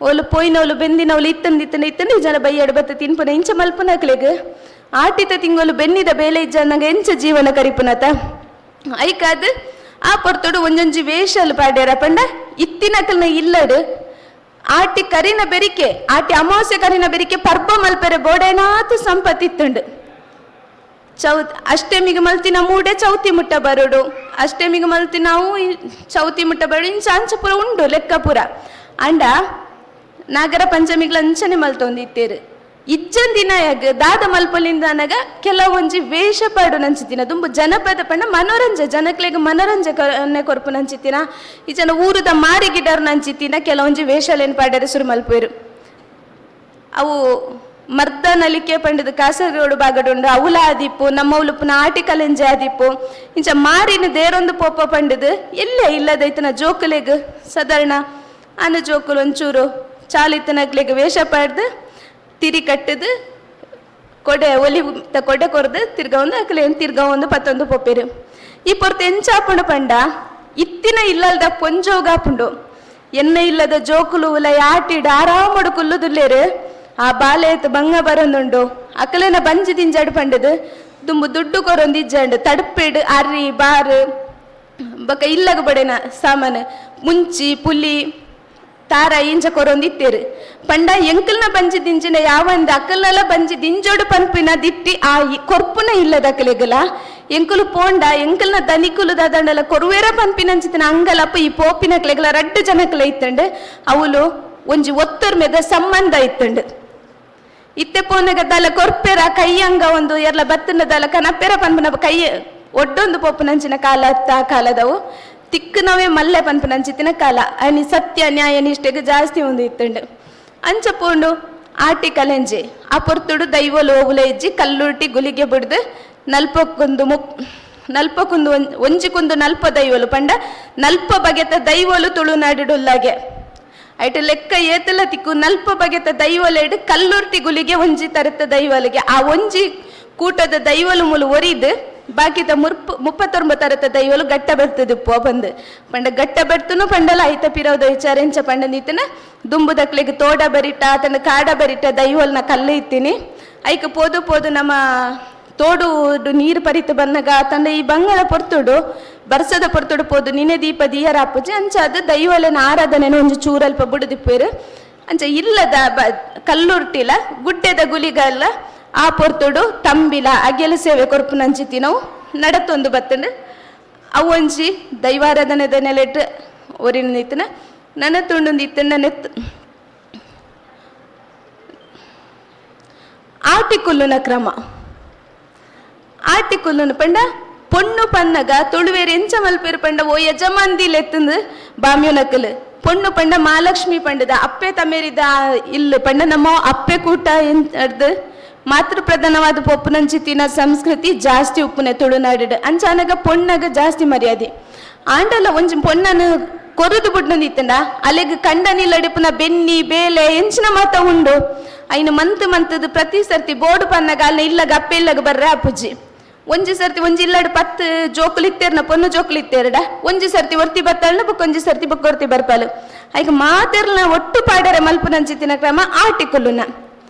ಓಲು ಪೋಯಿನವಲು ಬೆಂದಿನವಲು ಇತ್ತಂದು ಇತ್ತಂದು ಇತ್ತಂದು ಈ ಜನ ಬೈಯಡು ಬತ್ತ ತಿನ್ಪುನ ಇಂಚ ಮಲ್ಪುನಕ್ಲೆಗ್ ಆಟಿತ ತಿಂಗಳು ಬೆನ್ನಿದ ಬೇಲೆ ಇಜ್ಜಂದಂಗ ಎಂಚ ಜೀವನ ಕರಿಪುನತ ಐಕಾದ್ ಆ ಪೊರ್ತುಡು ಒಂಜೊಂಜಿ ವೇಷಲ್ ಪಾಡ್ಯಾರ ಪಂಡ ಇತ್ತಿನಕಲ್ನ ಇಲ್ಲಡು ಆಟಿ ಕರಿನ ಬೆರಿಕೆ ಆಟಿ ಅಮಾವಾಸ್ಯೆ ಕರಿನ ಬೆರಿಕೆ ಪರ್ಬ ಮಲ್ಪೆರೆ ಬೋಡೇನಾತು ಸಂಪತ್ತಿತ್ತುಂಡು. ಚೌತ್ ಅಷ್ಟಮಿಗೆ ಮಲ್ತಿನ ಮೂಡೆ ಚೌತಿ ಮುಟ್ಟ ಬರೋಡು, ಅಷ್ಟಮಿಗೆ ಮಲ್ತಿ ನಾವು ಚೌತಿ ಮುಟ್ಟ ಬರೋಡು, ಇಂಚ ಅಂಚ ಪೂರ ಉಂಡು ಲೆಕ್ಕ ಪೂರ. ಅಂಡ ನಾಗರ ಪಂಚಮಿಗ್ಲ ಅಂಚನೆ ಮಲ್ತೊಂದಿತ್ತೇರು. ಇಜ್ಜನ್ ದಿನ ದಾದ ಮಲ್ಪಲಿಂದ ಅನಗ ಕೆಲವೊಂಜಿ ವೇಷ ಪಾಡು ನಂಚಿತ್ತಿನ ದುಂಬು ಜನಪದ ಪಂಡ ಮನೋರಂಜ ಜನಕ್ಲೆಗ್ ಮನೋರಂಜನೆ ಕೊರ್ಪು ನಂಚಿತ್ತಿನ ಈ ಜನ ಊರುದ ಮಾರಿ ಗಿಡರು ನಂಚಿತ್ತಿನ ಕೆಲವೊಂಜಿ ವೇಷಲೇನು ಪಾಡ್ಯರೆ ಸುರು ಮಲ್ಪೇರು. ಅವು ಮರ್ದ ನಲಿಕೆ ಪಂಡದ ಕಾಸರಗೋಡು ಬಾಗಡುಂಡು ಅವುಲ ಆದಿಪ್ಪು ನಮ್ಮ ಉಲುಪುನ ಆಟಿ ಕಲೆಂಜೆ ಆದಿಪ್ಪು ಇಂಚ ಮಾರಿನ ದೇರೊಂದು ಪೋಪ ಪಂಡದು ಎಲ್ಲೇ ಇಲ್ಲದೈತನ ಜೋಕುಲೆಗ್ ಸಾಧಾರಣ ಆನ ಜೋಕುಲು ಒಂಚೂರು ಚಾಲಿತನಕ್ಲೆಗ್ ವೇಷ ಪಾಡ್ದು ತಿರಿ ಕಟ್ಟದು ಕೊಡೆ ಒಲಿ ಕೊಡೆ ಕೊರ್ದು ತಿರ್ಗ ಒಂದು ಅಕ್ಲೆ ತಿರ್ಗ ಒಂದು ಪತ್ತೊಂದು ಪೊಪ್ಪೇರು. ಈ ಪೊರ್ತು ಎಂಚಾಪುಂಡು ಪಂಡ ಇತ್ತಿನ ಇಲ್ಲಲ್ದ ಪೊಂಜೋಗಾಪುಂಡು ಎಣ್ಣೆ ಇಲ್ಲದ ಜೋಕುಲು ಉಲ ಆಟಿಡ್ ಆರಾಮಡು ಕುಲ್ಲುದುಲ್ಲೇರು. ಆ ಬಾಲೆತ್ ಬಂಗ ಬರೊಂದುಂಡು ಅಕಲೆನ ಬಂಜಿ ದಿಂಜಾಡು ಪಂಡದು ದುಂಬು ದುಡ್ಡು ಕೊರೊಂದು ಇಜ್ಜಂಡು ತಡ್ಪಿಡ್ ಅರಿ ಬಾರು ಬೊಕ ಇಲ್ಲಗ ಬಡೆನ ಸಾಮಾನು ಮುಂಚಿ ಪುಲಿ ತಾರ ಇಂಚ ಕೊರೊಂದು ಇತ್ತೇರು. ಪಂಡ ಎಂಕಲ್ನ ಬಂಜಿ ದಿಂಜಿನ ಯಾವಂದ ಅಕ್ಕಲ್ನೆಲ್ಲ ಬಂಜಿ ದಿಂಜೋಡು ಪನ್ಪಿನ ದಿಟ್ಟಿ ಆ ಕೊರ್ಪುನ ಇಲ್ಲದ ಅಕಲೆಗಲ ಎಂಕುಲು ಪೋಂಡ ಎಂಕಲ್ನ ದನಿಕುಲು ದಾದಂಡಲ ಕೊರುವೇರ ಪನ್ಪಿನಂಚಿತನ ಅಂಗಲಪ್ಪ ಈ ಪೋಪಿನ ಕ್ಲೆಗಲ ರಡ್ಡು ಜನಕ್ಲೆ ಇತ್ತಂಡು ಅವಳು ಒಂಜಿ ಒತ್ತೊರ್ಮೆದ ಸಂಬಂಧ ಇತ್ತಂಡು. ಇತ್ತೆ ಪೋನಗ ದಲ ಕೊರ್ಪೆರ ಕೈಯಂಗ ಒಂದು ಎರ್ಲ ಬತ್ತನ ದಲ ಕನಪೆರ ಪನ್ಪನ ಕೈ ಒಡ್ಡೊಂದು ಪೋಪುನಂಚಿನ ಕಾಲ ಅತ್ತ ಕಾಲದವು ತಿಕ್ಕನವೇ ಮಲ್ಲೆ ಪನ್ಪುನಂಚಿತ್ತಿನ ಕಾಲ ಅನಿ ಸತ್ಯ ನ್ಯಾಯ ನಿಷ್ಠೆಗೆ ಜಾಸ್ತಿ ಒಂದು ಇತ್ತಂಡು. ಅಂಚ ಪೋಂಡು ಆಟಿ ಕಲೆಂಜೆ ಆ ಪೊರ್ತುಡು ದೈವಲು ಓವುಲ ಇಜ್ಜಿ ಕಲ್ಲುರ್ಟಿ ಗುಲಿಗೆ ಬಿಡ್ದು ನಲ್ಪಕ್ಕೊಂದು ನಲ್ಪಕ್ಕೊಂದು ಒಂಜಿಕೊಂದು ನಲ್ಪ ದೈವಲು ಪಂಡ ನಲ್ಪ ಬಗೆತ ದೈವಲು ತುಳುನಾಡಿಡುಲ್ಲಾಗೆ ಐಟ ಲೆಕ್ಕ ಏತಲ ತಿಕ್ಕು ನಲ್ಪ ಬಗೆತ ದೈವಲೆಡು ಕಲ್ಲುರ್ಟಿ ಗುಲಿಗೆ ಒಂಜಿ ತರತ ದೈವಲಿಗೆ ಆ ಒಂಜಿ ಕೂಟದ ದೈವಲು ಮೂಲು ಒರಿದು ಬಾಕಿತ 39 ತರತ ದೈವಲು ಗಟ್ಟ ಬರ್ತದೆ ಪೋ ಬಂದು ಪಂಡ ಗಟ್ಟ ಬರ್ತನು ಪಂಡಲ ಐತ ಪಿರವದ ವಿಚಾರ ಎಂಚ ಪಂಡ ನೀತನ ದುಂಬುದಕ್ಲೆಗ್ ತೋಡ ಬರಿಟ ತನ್ನ ಕಾಡ ಬರಿಟ ದೈವಲ್ನ ಕಲ್ಲು ಇತ್ತೀನಿ ಐಕ ಪೋದು ಪೋದು ನಮ್ಮ ತೋಡು ನೀರು ಪರಿತು ಬಂದಾಗ ತಂಡ ಈ ಬಂಗಳ ಪೊರ್ತುಡು ಬರ್ಸದ ಪೊರ್ತುಡು ಪೋದು ನಿನೆ ದೀಪ ದೀಯರ ಅಪ್ಪುಜಿ ಅಂಚ ಅದು ದೈವಲನ ಆರಾಧನೆ ಒಂಜಿ ಚೂರಲ್ಪ ಬುಡುದಿಪ್ಪೇರು. ಅಂಚ ಇಲ್ಲದ ಕಲ್ಲುರ್ಟಿಲ ಗುಡ್ಡೆದ ಗುಲಿಗಲ್ಲ ಆ ಪೊರ್ತುಡು ತಂಬಿಲ ಅಗೆಲ ಸೇವೆ ಕೊರ್ಪುನಂಚಿತಿ ನಾವು ನಡತೊಂದು ಬತ್ತಂಡು ಅವು ಒಂಜಿ ದೈವಾರಾಧನೆದ ನೆಲೆಟ್ ಒರಿನ ನಿತ್ತನ ನನ್ನ ತುಂಡೊಂದು ಇತ್ತನ ನೆತ್ ಆಟಿಕೊಲ್ಲುನ ಕ್ರಮ. ಆಟಿಕೊಲ್ಲುನ ಪಂಡ ಪೊಣ್ಣು ಪನ್ನಗ ತುಳುವೇರು ಎಂಚ ಮಲ್ಪೇರು ಪಂಡ ಓ ಯಜಮಾನ್ದಿಲೆತ್ತಂದು ಬಾಮ್ಯುನಕಲು ಪೊಣ್ಣು ಪಂಡ ಮಹಾಲಕ್ಷ್ಮಿ ಪಂಡದ ಅಪ್ಪೆ ತಮೇರಿದ ಇಲ್ಲು ಪಂಡ ನಮ್ಮ ಅಪ್ಪೆ ಕೂಟ ಎಂತ ಮಾತೃ ಪ್ರಧಾನವಾದ ಪೊಪ್ಪುನಂಚಿತ್ತಿನ ಸಂಸ್ಕೃತಿ ಜಾಸ್ತಿ ಉಪ್ಪುನೆ ತುಳುನಾಡು ಅಂಚಾನಗ ಪೊಣ್ಣಗ ಜಾಸ್ತಿ ಮರ್ಯಾದೆ. ಆಂಡಲ ಒಂಜಿ ಪೊಣ್ಣನು ಕೊರದು ಬುಡ್ನೊಂದಿತ್ತಂಡ ಅಲೆಗ್ ಕಂಡನಿಲ್ಲಡಿಪುನ ಬೆನ್ನಿ ಬೇಲೆ ಎಂಚಿನ ಮಾತ ಉಂಡು ಐನು ಮಂತ್ ಮಂತದ ಪ್ರತಿ ಸರ್ತಿ ಬೋರ್ಡು ಪನ್ನಗ ಅಲ್ಲ ಇಲ್ಲಗ ಅಪ್ಪೆ ಇಲ್ಲಗ ಬರ್ರೆ ಅಪ್ಪುಜಿ. ಒಂಜಿ ಸರ್ತಿ ಒಂಜಿ ಇಲ್ಲಡು 10 ಜೋಕುಲಿತ್ತೇರ್ನ ಪೊನ್ನು ಜೋಕುಲಿತ್ತೇರಡ ಒಂಜಿ ಸರ್ತಿ ಒರ್ತಿ ಬತ್ತಾಳ್ನ ಬೊಕ್ಕ ಒಂಜಿ ಸರ್ತಿ ಬೊಕ್ಕ ಒರ್ತಿ ಬರ್ಪಾಲು ಐಕ ಮಾತೆರ್ನ ಒಟ್ಟು ಪಾಡರೆ ಮಲ್ಪುನಂಚಿತ್ತಿನ ಕ್ರಮ ಆಟಿಕೊಲ್ಲುನ.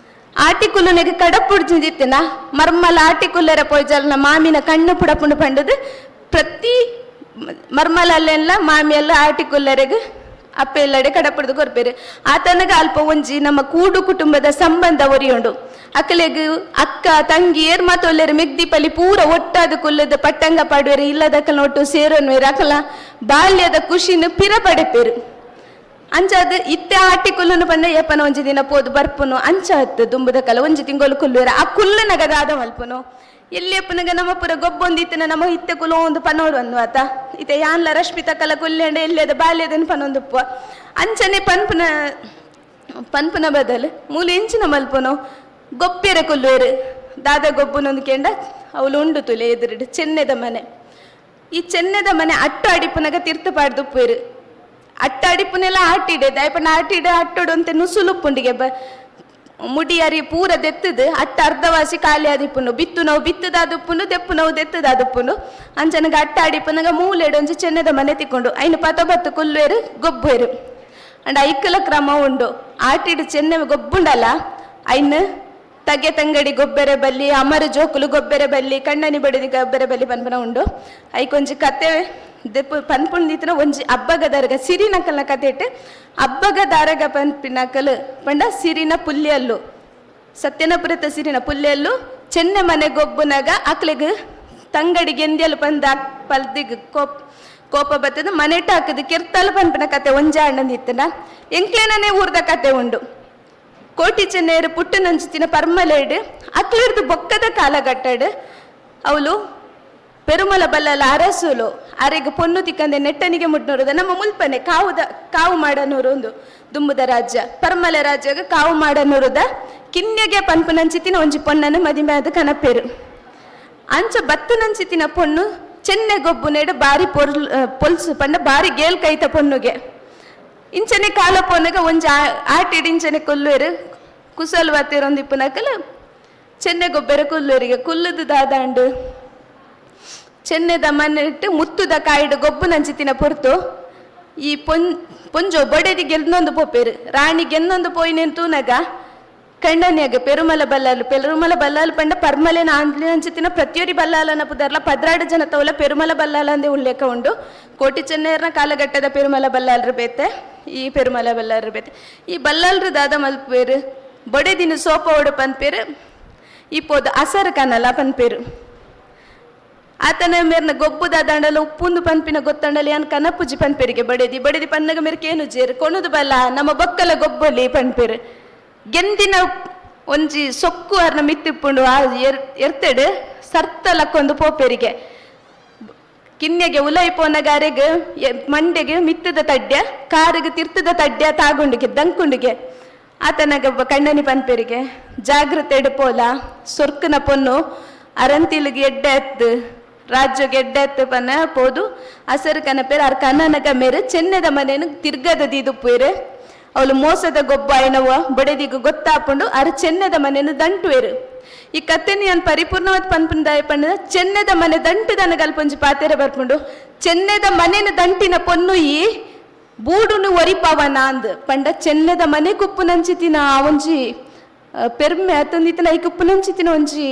ಆಟಿಕುಲ್ಲುನಿಗೆ ಕಡಪುಡ್ಜಿತ್ತಿನ ಮರ್ಮಲ ಆಟಿಕುಲ್ಲರ ಪೊಯ್ಜಲ್ನ ಮಾಮಿನ ಕಣ್ಣು ಪುಡಪುಂಡು ಪಂಡದು ಪ್ರತಿ ಮರ್ಮಲಲ್ಲೆಲ್ಲ ಮಾಮಿಯೆಲ್ಲ ಆಟಿಕುಲ್ಲರೆಗೆ ಅಪ್ಪೆ ಎಲ್ಲಡೆ ಕಡಪುಡ್ದು ಕೊರ್ಪೇರು. ಆತನಗ ಅಲ್ಪ ಒಂಜಿ ನಮ್ಮ ಕೂಡು ಕುಟುಂಬದ ಸಂಬಂಧ ಒರಿಯುಂಡು. ಅಕ್ಕಲೆಗ್ ಅಕ್ಕ ತಂಗಿ ಏರ್ ಮಾತೊಲ್ಲೆರು ಮೆಗ್ದಿಪಲ್ಲಿ ಪೂರ ಒಟ್ಟಾದ ಕುಲ್ಲದ ಪಟ್ಟಂಗ ಪಾಡುವೆರು ಇಲ್ಲದಕ್ಕಲ ಒಟ್ಟು ಸೇರೋನ್ವೇರು ಅಕಲ ಬಾಲ್ಯದ ಖುಷಿನ ಪಿರ ಪಡೆಪೇರು. ಅಂಚಾದ ಇತ್ತೆ ಆಟಿ ಕುಲ್ಲುನು ಪಂಡ ಏಪನ ಒಂಜಿ ದಿನ ಪೋದು ಬರ್ಪುನು ಅಂಚ ಹತ್ತು ದುಂಬುದ ಕಲ ಒಂಜಿ ತಿಂಗೊಲು ಕುಲ್ಲುವೆರ ಆ ಕುಲ್ಲುನಗ ದಾದ ಮಲ್ಪುನು ಎಲ್ಲಿ ಅಪ್ಪನಗ ನಮ್ಮ ಪುರ ಗೊಬ್ಬೊಂದಿತ್ತನ ನಮ್ಮ ಇತ್ತೆ ಕುಲ ಒಂದು ಪನೋಡು ಅಂದು ಆತ ಇತ್ತೆ ಯಾನ್ಲ ರಶ್ಮಿತ ಕಲ ಕುಲ್ಲೆಂಡ ಎಲ್ಲಿಯದ ಬಾಲ್ಯದನ್ ಪನೊಂದುಪ್ಪ ಅಂಚನೆ ಪನ್ಪುನ ಪನ್ಪುನ ಬದಲು ಮೂಲ ಎಂಚಿನ ಮಲ್ಪುನು ಗೊಬ್ಬೆರ ಕುಲ್ಲುವೆರು ದಾದ ಗೊಬ್ಬುನೊಂದು ಕೆಂಡ ಅವಳು ಉಂಡು ತುಲೆ ಎದುರಿಡು ಚೆನ್ನೆದ ಮನೆ ಈ ಚೆನ್ನೆದ ಮನೆ ಅಟ್ಟು ಅಡಿಪುನಗ ತೀರ್ಥ ಪಾಡ್ದುಪ್ಪೇರು ಅಟ್ಟ ಅಡಿಪುನೆಲ್ಲ ಆಟಿಡೆ ದಯಪಣ್ಣ ಆಟಿಡೆ ಅಟ್ಟೋಡು ಅಂತ ನುಸುಲುಪ್ಪುಂಡಿಗೆ ಬ ಮುಡಿಯರಿ ಪೂರ ದೆತ್ತದು ಅಟ್ಟ ಅರ್ಧವಾಸಿ ಖಾಲಿ ಆದಿಪ್ಪುನು ಬಿತ್ತು ನಾವು ಬಿತ್ತದಾದುಪ್ಪುನು ದೆಪ್ಪು ನಾವು ದೆತ್ತದಾದುಪ್ಪುನು ಅಂಚನಗ ಅಟ್ಟ ಅಡಿಪುನಗ ಮೂಲೆಡು ಒಂಜಿ ಚೆನ್ನದ ಮನೆ ತಿಕ್ಕೊಂಡು ಐನು ಪತ ಬತ್ತು ಕುಲ್ವೇರು ಗೊಬ್ಬೇರು ಅಂಡ್ ಐಕಲ ಕ್ರಮ ಉಂಡು ಆಟಿಡು ಚೆನ್ನ ಗೊಬ್ಬುಂಡಲ್ಲ ಐನು ತಗೆ ತಂಗಡಿ ಗೊಬ್ಬೆರೆ ಬಲ್ಲಿ ಅಮರ ಜೋಕುಲು ಗೊಬ್ಬೆರೆ ಬಲ್ಲಿ ಕಣ್ಣನಿ ಬಡಿದಿ ಗೊಬ್ಬೆರೆ ಬಲ್ಲಿ ಪನ್ಪನ ಉಂಡು ಐಕೊಂಜಿ ಕತೆ ದೆಪ್ಪು ಪನ್ಪುಂದಿತ್ತನ ಒಂಜಿ ಅಬ್ಬಗದಾರಗ ಸಿರಿನಕಲ್ನ ಕತೆ ಇಟ್ಟು ಅಬ್ಬಗದಾರಗ ಪನ್ಪಿನಕಲು ಪಂಡ ಸಿರಿನ ಪುಲ್ಯಲ್ಲು ಸತ್ಯನಪುರತ ಸಿರಿನ ಪುಲ್ಯಲ್ಲು ಚೆನ್ನೆ ಮನೆ ಗೊಬ್ಬುನಗ ಅಕ್ಲೆಗ್ ತಂಗಡಿ ಗೆಂದ್ಯಲು ಪಂದ ಪಲ್ದಿಗ್ ಕೋಪ್ ಕೋಪ ಬತ್ತದ ಮನೆಟ ಹಾಕದು ಕಿರ್ತಲು ಪನ್ಪಿನ ಕತೆ ಒಂಜೆ ಅಣ್ಣಂದಿತ್ತನ ಎಂಕ್ಲೇನನೆ ಊರ್ದ ಕತೆ ಉಂಡು. ಕೋಟಿ ಚೆನ್ನೆಯರು ಪುಟ್ಟು ನಂಚುತ್ತಿನ ಪರ್ಮಲೇಡು ಅಕ್ಲಿರ್ದು ಬೊಕ್ಕದ ಕಾಲಘಟ್ಟಡು ಅವಳು ಪೆರುಮಲ ಬಲ್ಲಲ ಅರಸುಲು ಅರೆಗ್ ಪೊನ್ನು ತಿಕ್ಕಂದೆ ನೆಟ್ಟನಿಗೆ ಮುಟ್ನೂರುದ ನಮ್ಮ ಮುಲ್ಪನೆ ಕಾವುದ ಕಾವು ಮಾಡನೂರು ಒಂದು ದುಂಬುದ ರಾಜ್ಯ ಪರ್ಮಲ ರಾಜ್ಯಗ ಕಾವು ಮಾಡನೂರುದ ಕಿನ್ಯಗೆ ಪನ್ಪುನಂಚಿತಿನ ಒಂಜಿ ಪೊನ್ನನು ಮದಿಮೆದ ಕನಪೇರು ಅಂಚ ಬತ್ತನಂಚಿತಿನ ಪೊಣ್ಣು ಚೆನ್ನೆ ಗೊಬ್ಬು ನೆಡು ಬಾರಿ ಪೊರ್ಲು ಪೊಲ್ಸು ಪಂಡ ಬಾರಿ ಗೇಲ್ ಕೈತ ಪೊನ್ನುಗೆ ಇಂಚನೆ ಕಾಲ ಪೊನ್ನುಗ ಒಂಜಿ ಆಟಿಡ್ ಇಂಚನೆ ಕೊಲ್ಲುವೆರು ಕುಸಲ್ ವಾತಿರೊಂದಿಪ್ಪುನಕಲ ಚೆನ್ನೆ ಗೊಬ್ಬರ ಕುಲ್ಲುವರಿಗೆ ಕುಲ್ಲುದು ದಾದಾಂಡು ಚೆನ್ನೆದ ಮನೆಟ್ಟು ಮುತ್ತುದ ಕಾಯಿಡು ಗೊಬ್ಬು ನಂಚಿತಿನ ಪೊರ್ತು ಈ ಪೊಂಜೋ ಬೊಡೆದಿ ಗೆಲ್ನೊಂದು ಪೋಪೇರು ರಾಣಿ ಗೆನ್ನೊಂದು ಪೋಯಿನೆನ್ ತೂನಗ ಕಂಡನ್ಯಾಗ ಪೆರುಮಲ ಬಲ್ಲಾಲು ಪೆರುಮಲ ಬಲ್ಲಾಲು ಪಂಡ ಪರ್ಮಲೆನ ಆಂಚಿತಿನ ಪ್ರತಿಯೊರಿ ಬಲ್ಲಾಲನ ಪುದರ್ಲ 12 ಜನ ತೌಲ ಪೆರುಮಲ ಬಲ್ಲಾಲ ಅಂದೇ ಉಲ್ಲೇಖ ಉಂಡು. ಕೋಟಿ ಚೆನ್ನೆಯರ್ನ ಕಾಲಘಟ್ಟದ ಪೆರುಮಲ ಬಲ್ಲಾಲ್ರು ಬೇತೆ ಈ ಪೆರುಮಲ ಬಲ್ಲಾಲ್ರು ಬೇತೆ ಈ ಬಲ್ಲಾಲ್ರು ದಾದ ಮಲ್ಪೇರು ಬೊಡೆದಿನ ಸೋಪ ಓಡು ಪನ್ಪೇರು ಈ ಪೋದು ಅಸರು ಕನಲ ಪನ್ಪೇರು ಆತನ ಮೇರ್ನ ಗೊಬ್ಬುದ ದಂಡಲ ಉಪ್ಪುಂದು ಪನ್ಪಿನ ಗೊತ್ತಂಡಲ ಯಾನ್ ಕನಪುಜಿ ಪನ್ಪೇರಿಗೆ ಬಡೆದಿ ಬಡೆದಿ ಪನ್ನಗ ಮೇರ್ಕೇನು ಜೇರು ಕೊಣುದು ಬಲ್ಲ ನಮ್ಮ ಬೊಕ್ಕಲ ಗೊಬ್ಬಲಿ ಪನ್ಪೇರು ಗೆಂದಿನ ಒಂಜಿ ಸೊಕ್ಕು ಅರ್ನ ಮಿತ್ತಿಪ್ಪುಂಡು ಆ ಎರ್ತೆಡು ಸರ್ತ ಲಕ್ಕೊಂದು ಪೋಪೇರಿಗೆ ಕಿನ್ಯಗೆ ಉಲೈ ಪೋನಗಾರೆಗ್ ಮಂಡೆಗೆ ಮಿತ್ತದ ತಡ್ಯ ಕಾರಿಗೆ ತಿರ್ತದ ತಡ್ಯ ತಾಗುಂಡಿಗೆ ದಂಕುಂಡಿಗೆ ಆತನಗ ಕಣ್ಣನಿ ಪನ್ಪೇರಿಗೆ ಜಾಗೃತೆ ಪೋಲ ಸೊರ್ಕನ ಪೊನ್ನು ಅರಂತಿಲಿಗೆ ಎಡ್ಡೆ ಎತ್ತು ರಾಜ್ಯಗೆ ಎಡ್ಡೆ ಎತ್ತು ಪನ್ನ ಪೋದು ಅಸರು ಕನಪೇರು ಅರ್ ಕನ್ನನಗ ಮೇರು ಚೆನ್ನೆದ ಮನೇನು ತಿರ್ಗದ ದೀದುಪ್ಪೇರು ಅವಳು ಮೋಸದ ಗೊಬ್ಬ ಏನವ ಬಡೆದಿಗು ಗೊತ್ತಾಪುಂಡು ಅರ್ ಚೆನ್ನೆದ ಮನೇನು ದಂಟುವೇರು ಈ ಕತ್ತೆನಿ ಅನ್ ಪರಿಪೂರ್ಣವಾದ ಪನ್ಪುನ ಪಂಡ ಚೆನ್ನೆದ ಮನೆ ದಂಟು ದನಗಲ್ಪೊಂಜಿ ಪಾತೆರ ಬರ್ಪುಂಡು ಚೆನ್ನೆದ ಮನೇನು ದಂಟಿನ ಪೊನ್ನು ಈ ಬೂಡುನು ಒರಿಪವನ ಅಂದ್ ಪಂಡ ಚೆನ್ನೆದ ಮನೆ ಕುಪ್ಪು ನಂಚಿತಿನ ಆ ಒಂಜಿ ಪೆರ್ಮೆ ಅತ್ತಂದಿತ್ತಿನ ಈ ಕುಪ್ಪು ನಂಚಿತಿನ ಒಂಜಿ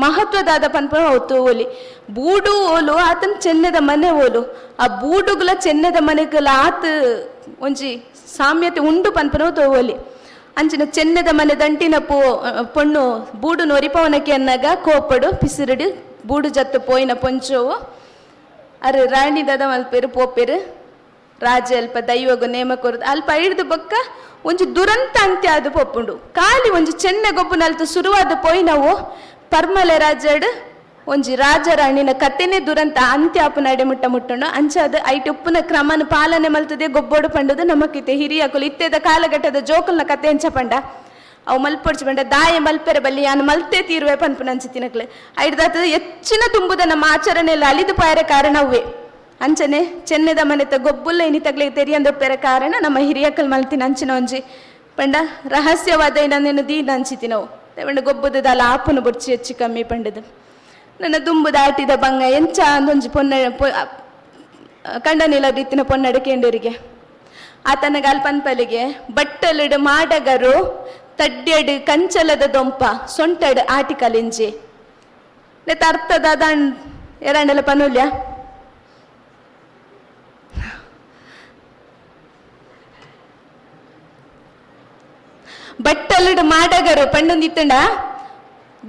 ಮಹತ್ವದಾದ ಪನ್ಪುನ ಅವತ್ತು ಓಲಿ ಬೂಡು ಓಲು ಆತನ ಚೆನ್ನೆದ ಮನೆ ಓಲು ಆ ಬೂಡುಗುಲ ಚೆನ್ನೆದ ಮನೆಗುಲ ಆತ ಒಂಜಿ ಸಾಮ್ಯತೆ ಉಂಡು ಪನ್ಪುನ ತೋವಲಿ ಅಂಚಿನ ಚೆನ್ನೆದ ಮನೆ ದಂಟಿನ ಪೊಣ್ಣು ಬೂಡು ನೊರಿಪವನಕ್ಕೆ ಅನ್ನಾಗ ಕೋಪಡು ಪಿಸಿರುಡು ಬೂಡು ಜತ್ತು ಪೋಯಿನ ಪೊಂಚೋವು ಅರೆ ರಾಣಿ ದದ ಮಲ್ಪೇರು ಪೋಪೇರು ರಾಜ ಅಲ್ಪ ದೈವಗು ನೇಮ ಕೊರದು ಅಲ್ಪ ಐಡ್ದು ಬೊಕ್ಕ ಒಂಜಿ ದುರಂತ ಅಂತ್ಯ ಅದು ಪೊಪ್ಪುಂಡು ಖಾಲಿ ಒಂಜಿ ಚೆನ್ನೆ ಗೊಬ್ಬು ಸುರುವಾದ ಪೋಯಿನವು ಪರ್ಮಲೆ ರಾಜಡ್ ಒಂಜಿ ರಾಜರಾಣಿನ ಕತೆನೆ ದುರಂತ ಅಂತ್ಯ ಅಪ್ಪು ಮುಟ್ಟ ಮುಟ್ಟುಂಡು ಅಂಚಾದ ಐಟ್ ಉಪ್ಪುನ ಕ್ರಮನ ಪಾಲನೆ ಮಲ್ತದೆ ಗೊಬ್ಬೋಡು ಪಂಡದು ನಮಕಿತೆ ಹಿರಿಯಕುಲು ಇತ್ತೆದ ಕಾಲಘಟ್ಟದ ಜೋಕುಲ್ನ ಕತೆ ಅಂಚ ಪಂಡ ಅವು ಮಲ್ಪೊಡ್ಚಿ ಪಂಡ ದಾಯ ಮಲ್ಪೆರೆ ಬಲ್ಲಿ ಯಾನು ಮಲ್ತೆ ತೀರುವೆ ಪನ್ಪುನ ಅಂಚಿತಿನಕ್ಲೆ ಐಡ್ದಾತ ಹೆಚ್ಚಿನ ತುಂಬುದ ನಮ್ಮ ಆಚರಣೆಯಲ್ಲಿ ಅಲಿದು ಪಾಯರ ಕಾರಣವೇ ಅಂಚನೆ ಚೆನ್ನೆದ ಮನೆತ ಗೊಬ್ಬುಲ್ಲ ಇನಿ ತಗ್ಲೆ ತೆರಿಯಂದೊಪ್ಪೆರ ಕಾರಣ ನಮ್ಮ ಹಿರಿಯಕ್ಕಲ್ ಮಲ್ತಿನ ಅಂಚಿನ ಒಂಜಿ ಪಂಡ ರಹಸ್ಯವಾದ ಏನಂದೇನು ದೀನ ಅಂಚಿತಿನವು ಪಂಡ ಗೊಬ್ಬುದಲ್ಲ ಆಪುನು ಬೊಡ್ಚಿ ಹೆಚ್ಚು ಕಮ್ಮಿ ಪಂಡದು ನನ್ನ ದುಂಬು ದಾಟಿದ ಬಂಗ ಎಂಚ ಅಂದೊಂಜಿ ಪೊನ್ನ ಕಂಡನಿಲ ರೀತಿನ ಪೊನ್ನಡ ಕೇಂಡರಿಗೆ ಆತನ ಅಲ್ಪನ್ಪಲಿಗೆ ಬಟ್ಟಲಿಡು ಮಾಡಗರು ತಡ್ಡೆಡು ಕಂಚಲದ ದೊಂಪ ಸೊಂಟಡು ಆಟಿಕಲಿಂಜಿ ನೆತ್ತ ಅರ್ಥದ ದಾಂಡ್ ಎರಂಡಲ ಪನುಲ್ಯ ಬಟ್ಟಲಿಡು ಮಾಡಗರು ಪಂಡೊಂದಿತ್ತಂಡ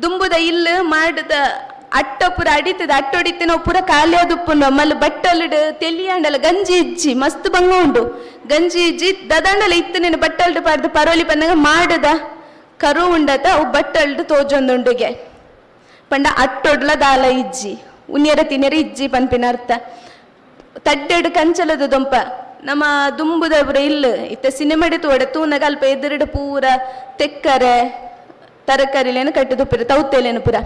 ದುಂಬುದ ಇಲ್ಲು ಮಾಡದ ಅಟ್ಟ ಪೂರ ಅಡಿತದ ಅಟ್ಟೊಡಿತಿನ ಪೂರ ಖಾಲಿ ಉಪ್ಪುಂಡು ಮಲ್ಲ ಬಟ್ಟಲಿಡು ತೆಲಿಯಾಂಡಲ ಗಂಜಿ ಇಜ್ಜಿ ಮಸ್ತ್ ಬಂಗ ಉಂಡು ಗಂಜಿ ಇಜ್ಜಿ ದದಂಡಲ ಇತ್ತು ನೀನು ಬಟ್ಟಲ್ಡು ಪಾರ್ದು ಪರೋಲಿ ಪನ್ನಗ ಮಾಡದ ಕರು ಉಂಡತ ಅವು ಬಟ್ಟಲ್ಡು ತೋಜೊಂದುಂಡುಗೆ ಪಂಡ ಅಟ್ಟೊಡ್ಲ ದಾಲ ಇಜ್ಜಿ ಉನ್ಯರ ತಿನ್ಯರ ಇಜ್ಜಿ ಪನ್ಪಿನ ಅರ್ಥ ತಡ್ಡೆಡು ಕಂಚಲದ ದೊಂಪ ನಮ್ಮ ದುಂಬುದ ಪೂರ ಇಲ್ಲು ಇತ್ತ ಸಿನಿಮಾಡಿ ತೋಡೆ ತೂನಗ ಅಲ್ಪ ಎದುರುಡು ಪೂರ ತೆಕ್ಕರೆ ತರಕಾರಿಲೇನು ಕಟ್ಟಿದುಪ್ಪಿರ ತೌತೆಲೇನು ಪೂರ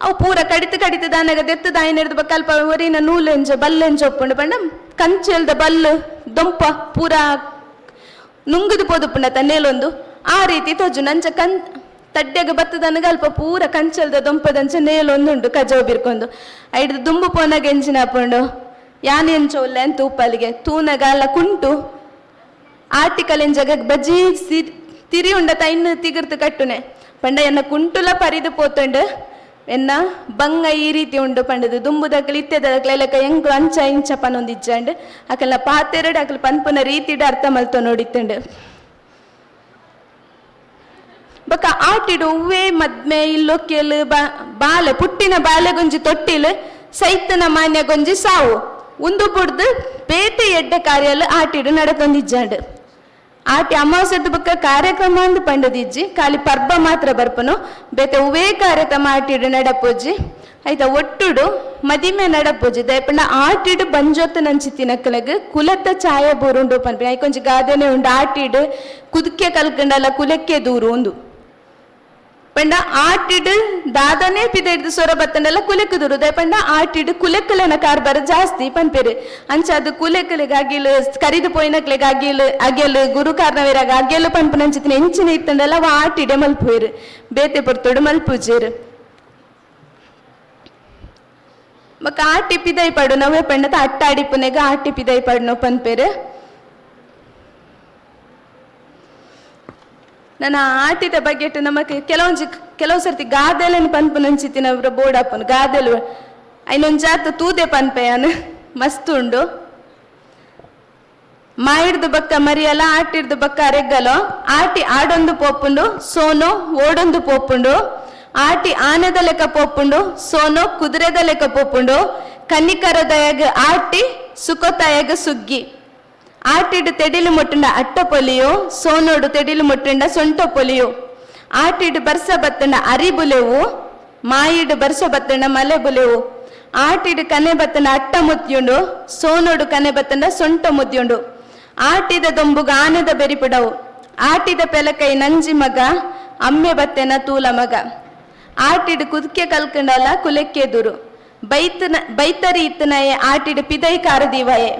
ಅವು ಪೂರ ಕಡಿತು ಕಡಿತು ದಾನಗ ದೆತ್ತು ದಾಯಿನ ಬಕ್ಕ ಅಲ್ಪ ಒರಿನ ನೂಲೆಂಜ ಬಲ್ಲೆಂಜ ಒಪ್ಪುಂಡು ಪಂಡ ಕಂಚೆಲ್ದ ಬಲ್ಲು ದೊಂಪ ಪೂರ ನುಂಗುದು ಪೋದುಪ್ಪುಂಡ ತನ್ನೇಲೊಂದು ಆ ರೀತಿ ತೊಜು ನಂಚ ಕಂ ತಡ್ಡೆಗ ಬತ್ತದನಗ ಅಲ್ಪ ಪೂರ ಕಂಚಲ್ದ ದೊಂಪದಂಚ ನೇಲೊಂದುಂಡು ಕಜವು ಬಿರ್ಕೊಂಡು ಐಡ್ದು ದುಂಬು ಪೋನಾಗ ಎಂಚಿನ ಹಾಪುಂಡು ಯಾನ್ ಎಂಚ ಉಲ್ಲೆ ಅಂತ ಉಪ್ಪಲಿಗೆ ತೂನಗ ಅಲ್ಲ ಕುಂಟು ಆಟಿಕಲೆಂಜಗ ಬಜ್ಜಿ ತಿರಿ ಉಂಡ ತೈನ್ ತಿಗುರ್ತು ಕಟ್ಟುನೆ ಪಂಡ ಎನ್ನ ಕುಂಟುಲ ಪರಿದು ಪೋತುಂಡು ಎನ್ನ ಬಂಗ ಈ ರೀತಿ ಉಂಡು ಪಂಡದು ದುಂಬುದಕ್ಲು ಇತ್ತೆದಕ್ಲು ಲೆಕ್ಕ ಎಂಕ್ಲು ಅಂಚ ಇಂಚ ಪನೊಂದಿಜ್ಜಂಡು ಅಕಲ್ನ ಪಾತೆರಡು ಅಕಲ್ ಪನ್ಪುನ ರೀತಿಡ್ ಅರ್ಥ ಮಲ್ತೊ ನೋಡಿತ್ತುಂಡು. ಬೊಕ ಆಟಿಡು ಉವ್ವೇ ಮದ್ಮೆ ಇಲ್ಲೊಕ್ಕೆಲ್ ಬಾಲೆ ಪುಟ್ಟಿನ ಬಾಲೆಗೊಂಜಿ ತೊಟ್ಟಿಲ್ ಸೈತನ ಮಾನ್ಯಗೊಂಜಿ ಸಾವು ಉಂದು ಬುಡ್ದು ಬೇತೆ ಎಡ್ಡೆ ಕಾರ್ಯಲು ಆಟಿಡು ನಡತೊಂದಿಜ್ಜಾಂಡ್. ಆಟಿ ಅಮಾವಾಸ್ಯದ ಬೊಕ್ಕ ಕಾರ್ಯಕ್ರಮ ಅಂದ್ ಪಂಡದಿಜ್ಜಿ ಖಾಲಿ ಪರ್ಬ ಮಾತ್ರ ಬರ್ಪನು ಬೇತೆ ಉವೇ ಕಾರ್ಯಕ್ರಮ ಆಟಿಡು ನಡಪೋಜಿ ಆಯ್ತಾ ಒಟ್ಟುಡು ಮದಿಮೆ ನಡಪೋಜಿ ದಯಪಂಡ ಆಟಿಡು ಬಂಜೊತ್ತು ನಂಚಿತ್ತಿನಕ್ಕಲಗ್ ಕುಲತ್ತ ಛಾಯ ಬೋರುಂಡು ಪನ್ಪಿನ ಐಕೊಂಜಿ ಗಾದೆನೆ ಉಂಡು ಆಟಿಡು ಕುದುಕೆ ಕಲ್ಕಂಡಲ ಕುಲಕ್ಕೆ ದೂರು ಉಂದು ಪಂಡ ಆಟಿಡು ದಾದನೆ ಪಿದೆಡ್ದು ಸೊರ ಬತ್ತಂಡಲ ಕುಲೆಕ್ ದೂರು ದಯಪಂಡ ಆಟಿಡು ಕುಲೆಕ್ಕಲನ ಕಾರ್ಬಾರ ಜಾಸ್ತಿ ಪನ್ಪೇರು ಅಂಚ ಅದು ಕುಲೆಕ್ಕಲಿಗೆ ಅಗಿಲ್ ಕರಿದು ಪೋಯಿನಕ್ಲೆಗ್ ಅಗಿಲ್ ಅಗೆಲ್ ಗುರು ಕಾರ್ನವೇರಾಗ ಅಗೆಲ್ ಪನ್ಪುನಂಚಿತ್ತಿನ ಎಂಚಿನ ಇತ್ತಂಡಲ ಅವ ಆಟಿಡೆ ಮಲ್ಪುವೆರು ಬೇತೆ ಪೊರ್ತುಡು ಮಲ್ಪುಜೆರು. ಬೊಕ್ಕ ಆಟಿ ಪಿದೈ ಪಡು ನವೇ ಪಂಡತ ಅಟ್ಟಾಡಿಪುನೆಗ ಆಟಿ ಪಿದೈ ಪಡುನು ಪನ್ಪೇರು. ನನ್ನ ಆಟಿದ ಬಗೆಟ್ ನಮಕ್ ಕೆಲವೊಂಜಿ ಕೆಲವು ಸರ್ತಿ ಗಾದೆಲೆನ್ ಪನ್ಪುನಂಚಿತ್ತಿನ ಬೋರ್ಡ್ ಆಪುನು ಗಾದೆಲು ಐನೊಂಜಾತ ತೂದೆ ಪನ್ಪೆಯಾನ್ ಮಸ್ತ್ ಉಂಡು. ಮಾಯಿಡ್ದು ಬಕ್ಕ ಮರಿಯಲ ಆಟಿಡ್ದು ಬಕ್ಕ ಅರೆಗ್ಗಲೋ ಆಟಿ ಆಡೊಂದು ಪೋಪುಂಡು ಸೋನೋ ಓಡೊಂದು ಪೋಪುಂಡು ಆಟಿ ಆನೆದ ಲೆಕ್ಕ ಪೋಪುಂಡು ಸೋನೋ ಕುದುರೆದ ಲೆಕ್ಕ ಪೋಪುಂಡು ಕನ್ನಿಕರದಯಗ್ ಆಟಿ ಸುಖತಾಯಗ ಸುಗ್ಗಿ ಆಟಿಡು ತೆಡಿಲು ಮುಟ್ಟಂಡ ಅಟ್ಟ ಪೊಲಿಯೋ ಸೋನೋಡು ತೆಡಿಲು ಮುಟ್ಟಂಡ ಸೊಂಟ ಪೊಲಿಯೋ ಆಟಿಡು ಬರ್ಸ ಬತ್ತಂಡ ಅರಿ ಬುಲೆವು ಮಾಯಿಡು ಬರ್ಸ ಬತ್ತಂಡ ಮಲೆ ಬುಲೆವು ಆಟಿಡು ಕನೆ ಬತ್ತಂಡ ಅಟ್ಟ ಮುತ್ತಿಯುಂಡು ಸೋನೋಡು ಕನೆ ಬತ್ತಂಡ ಸೊಂಟ ಮುತ್ತಿಯುಂಡು ಆಟಿದ ದೊಂಬುಗ ಆನೆದ ಬೆರಿಪುಡವು ಆಟಿದ ಪೆಲಕೈ ನಂಜಿ ಮಗ ಅಮ್ಮೆ ಬತ್ತೆನ ತೂಲ ಮಗ ಆಟಿಡು ಕುದುಕೆ ಕಲ್ಕಂಡಲ ಕುಲೆಕ್ಕೆ ದುರು ಬೈತನ ಬೈತರಿ ಇತ್ತನಯೆ ಆಟಿಡು ಪಿದೈ ಕಾರದೀವಯೆ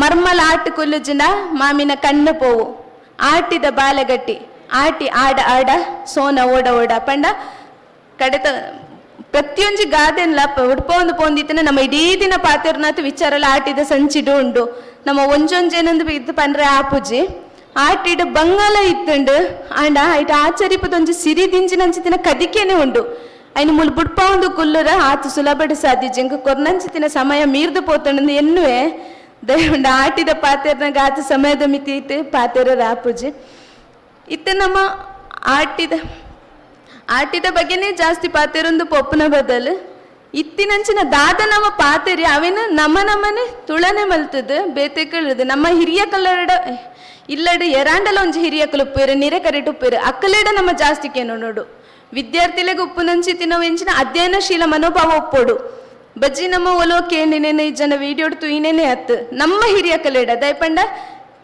ಮರ್ಮಲ ಆಟ ಕೊಲ್ಲುಜಿನ ಮಾಮಿನ ಕಣ್ಣು ಪೋವು ಆಟಿದ ಬಾಲೆಗಟ್ಟಿ ಆಟಿ ಆಡ ಆಡ ಸೋನ ಓಡ ಓಡ ಪಂಡ ಕಡೆತ ಪ್ರತಿಯೊಂಜಿ ಗಾದೆನ್ಲ ಉಡ್ಪೊಂದು ಪೋಂದಿತ್ತನ ನಮ್ಮ ಇಡೀ ದಿನ ಪಾತೆರ್ನಾತ್ ವಿಚಾರಲ ಆಟಿದ ಸಂಚಿಡು ಉಂಡು ನಮ್ಮ ಒಂಜೊಂಜೇನಂದು ಇತ್ತು ಪಂಡ್ರೆ ಆಪುಜಿ ಆಟಿಡು ಬಂಗಾಲ ಇತ್ತುಂಡು ಆಂಡ ಐಟ ಆಚರಿಪದೊಂಜಿ ಸಿರಿ ದಿಂಜಿನಂಚಿತಿನ ಕದಿಕೆನೆ ಉಂಡು ಐನು ಮುಲ್ ಬುಡ್ಪ ಒಂದು ಕುಲ್ಲುರ ಆತು ಸುಲಭಡು ಸಾಧ್ಯ ಜಿಂಕ ಕೊರ್ನಂಚಿತಿನ ಸಮಯ ಮೀರ್ದು ಪೋತಂಡು ಎನ್ನುವೆ ದಯವುಂಡು ಆಟಿದ ಪಾತೆರ್ನಾಗ ಆತ ಸಮಯದ ಮಿತಿ ಇತ್ತು ಪಾತೆರ ಆಪುಜಿ ಇತ್ತೆ ನಮ್ಮ ಆಟಿದ ಆಟಿದ ಬಗ್ಗೆನೇ ಜಾಸ್ತಿ ಪಾತೆರೊಂದು ಪೊಪ್ಪುನ ಬದಲು ಇತ್ತಿನಂಚಿನ ದಾದ ನಮ್ಮ ಪಾತೆರಿ ಅವೇನ ನಮ್ಮ ನಮ್ಮನೆ ತುಳನೆ ಮಲ್ತದ ಬೇತೆ ಕಳ್ಳದು ನಮ್ಮ ಹಿರಿಯ ಕಲ್ಲಡ ಇಲ್ಲಡು ಎರಾಂಡಲ ಒಂಜಿ ಹಿರಿಯ ಉಪ್ಪೇರು ನಿರೆ ಕರೆಟ್ ಉಪ್ಪೇರು ಅಕ್ಕಲೆಡ ನಮ್ಮ ಜಾಸ್ತಿ ಕೇನು ನೋಡು ವಿದ್ಯಾರ್ಥಿಲೆಗ್ ಉಪ್ಪುನಂಚಿ ತಿನ್ನೋ ಎಂಚಿನ ಅಧ್ಯಯನಶೀಲ ಮನೋಭಾವ ಒಪ್ಪೋಡು ಬಜ್ಜಿ ನಮ್ಮ ಒಲೋ ಕೇಂಡಿನೇನೆ ಈ ಜನ ವಿಡಿಯೋ ತುಯಿನೇನೆ ಅತ್ತು ನಮ್ಮ ಹಿರಿಯ ಕಲೆಡ ದಯಪಂಡ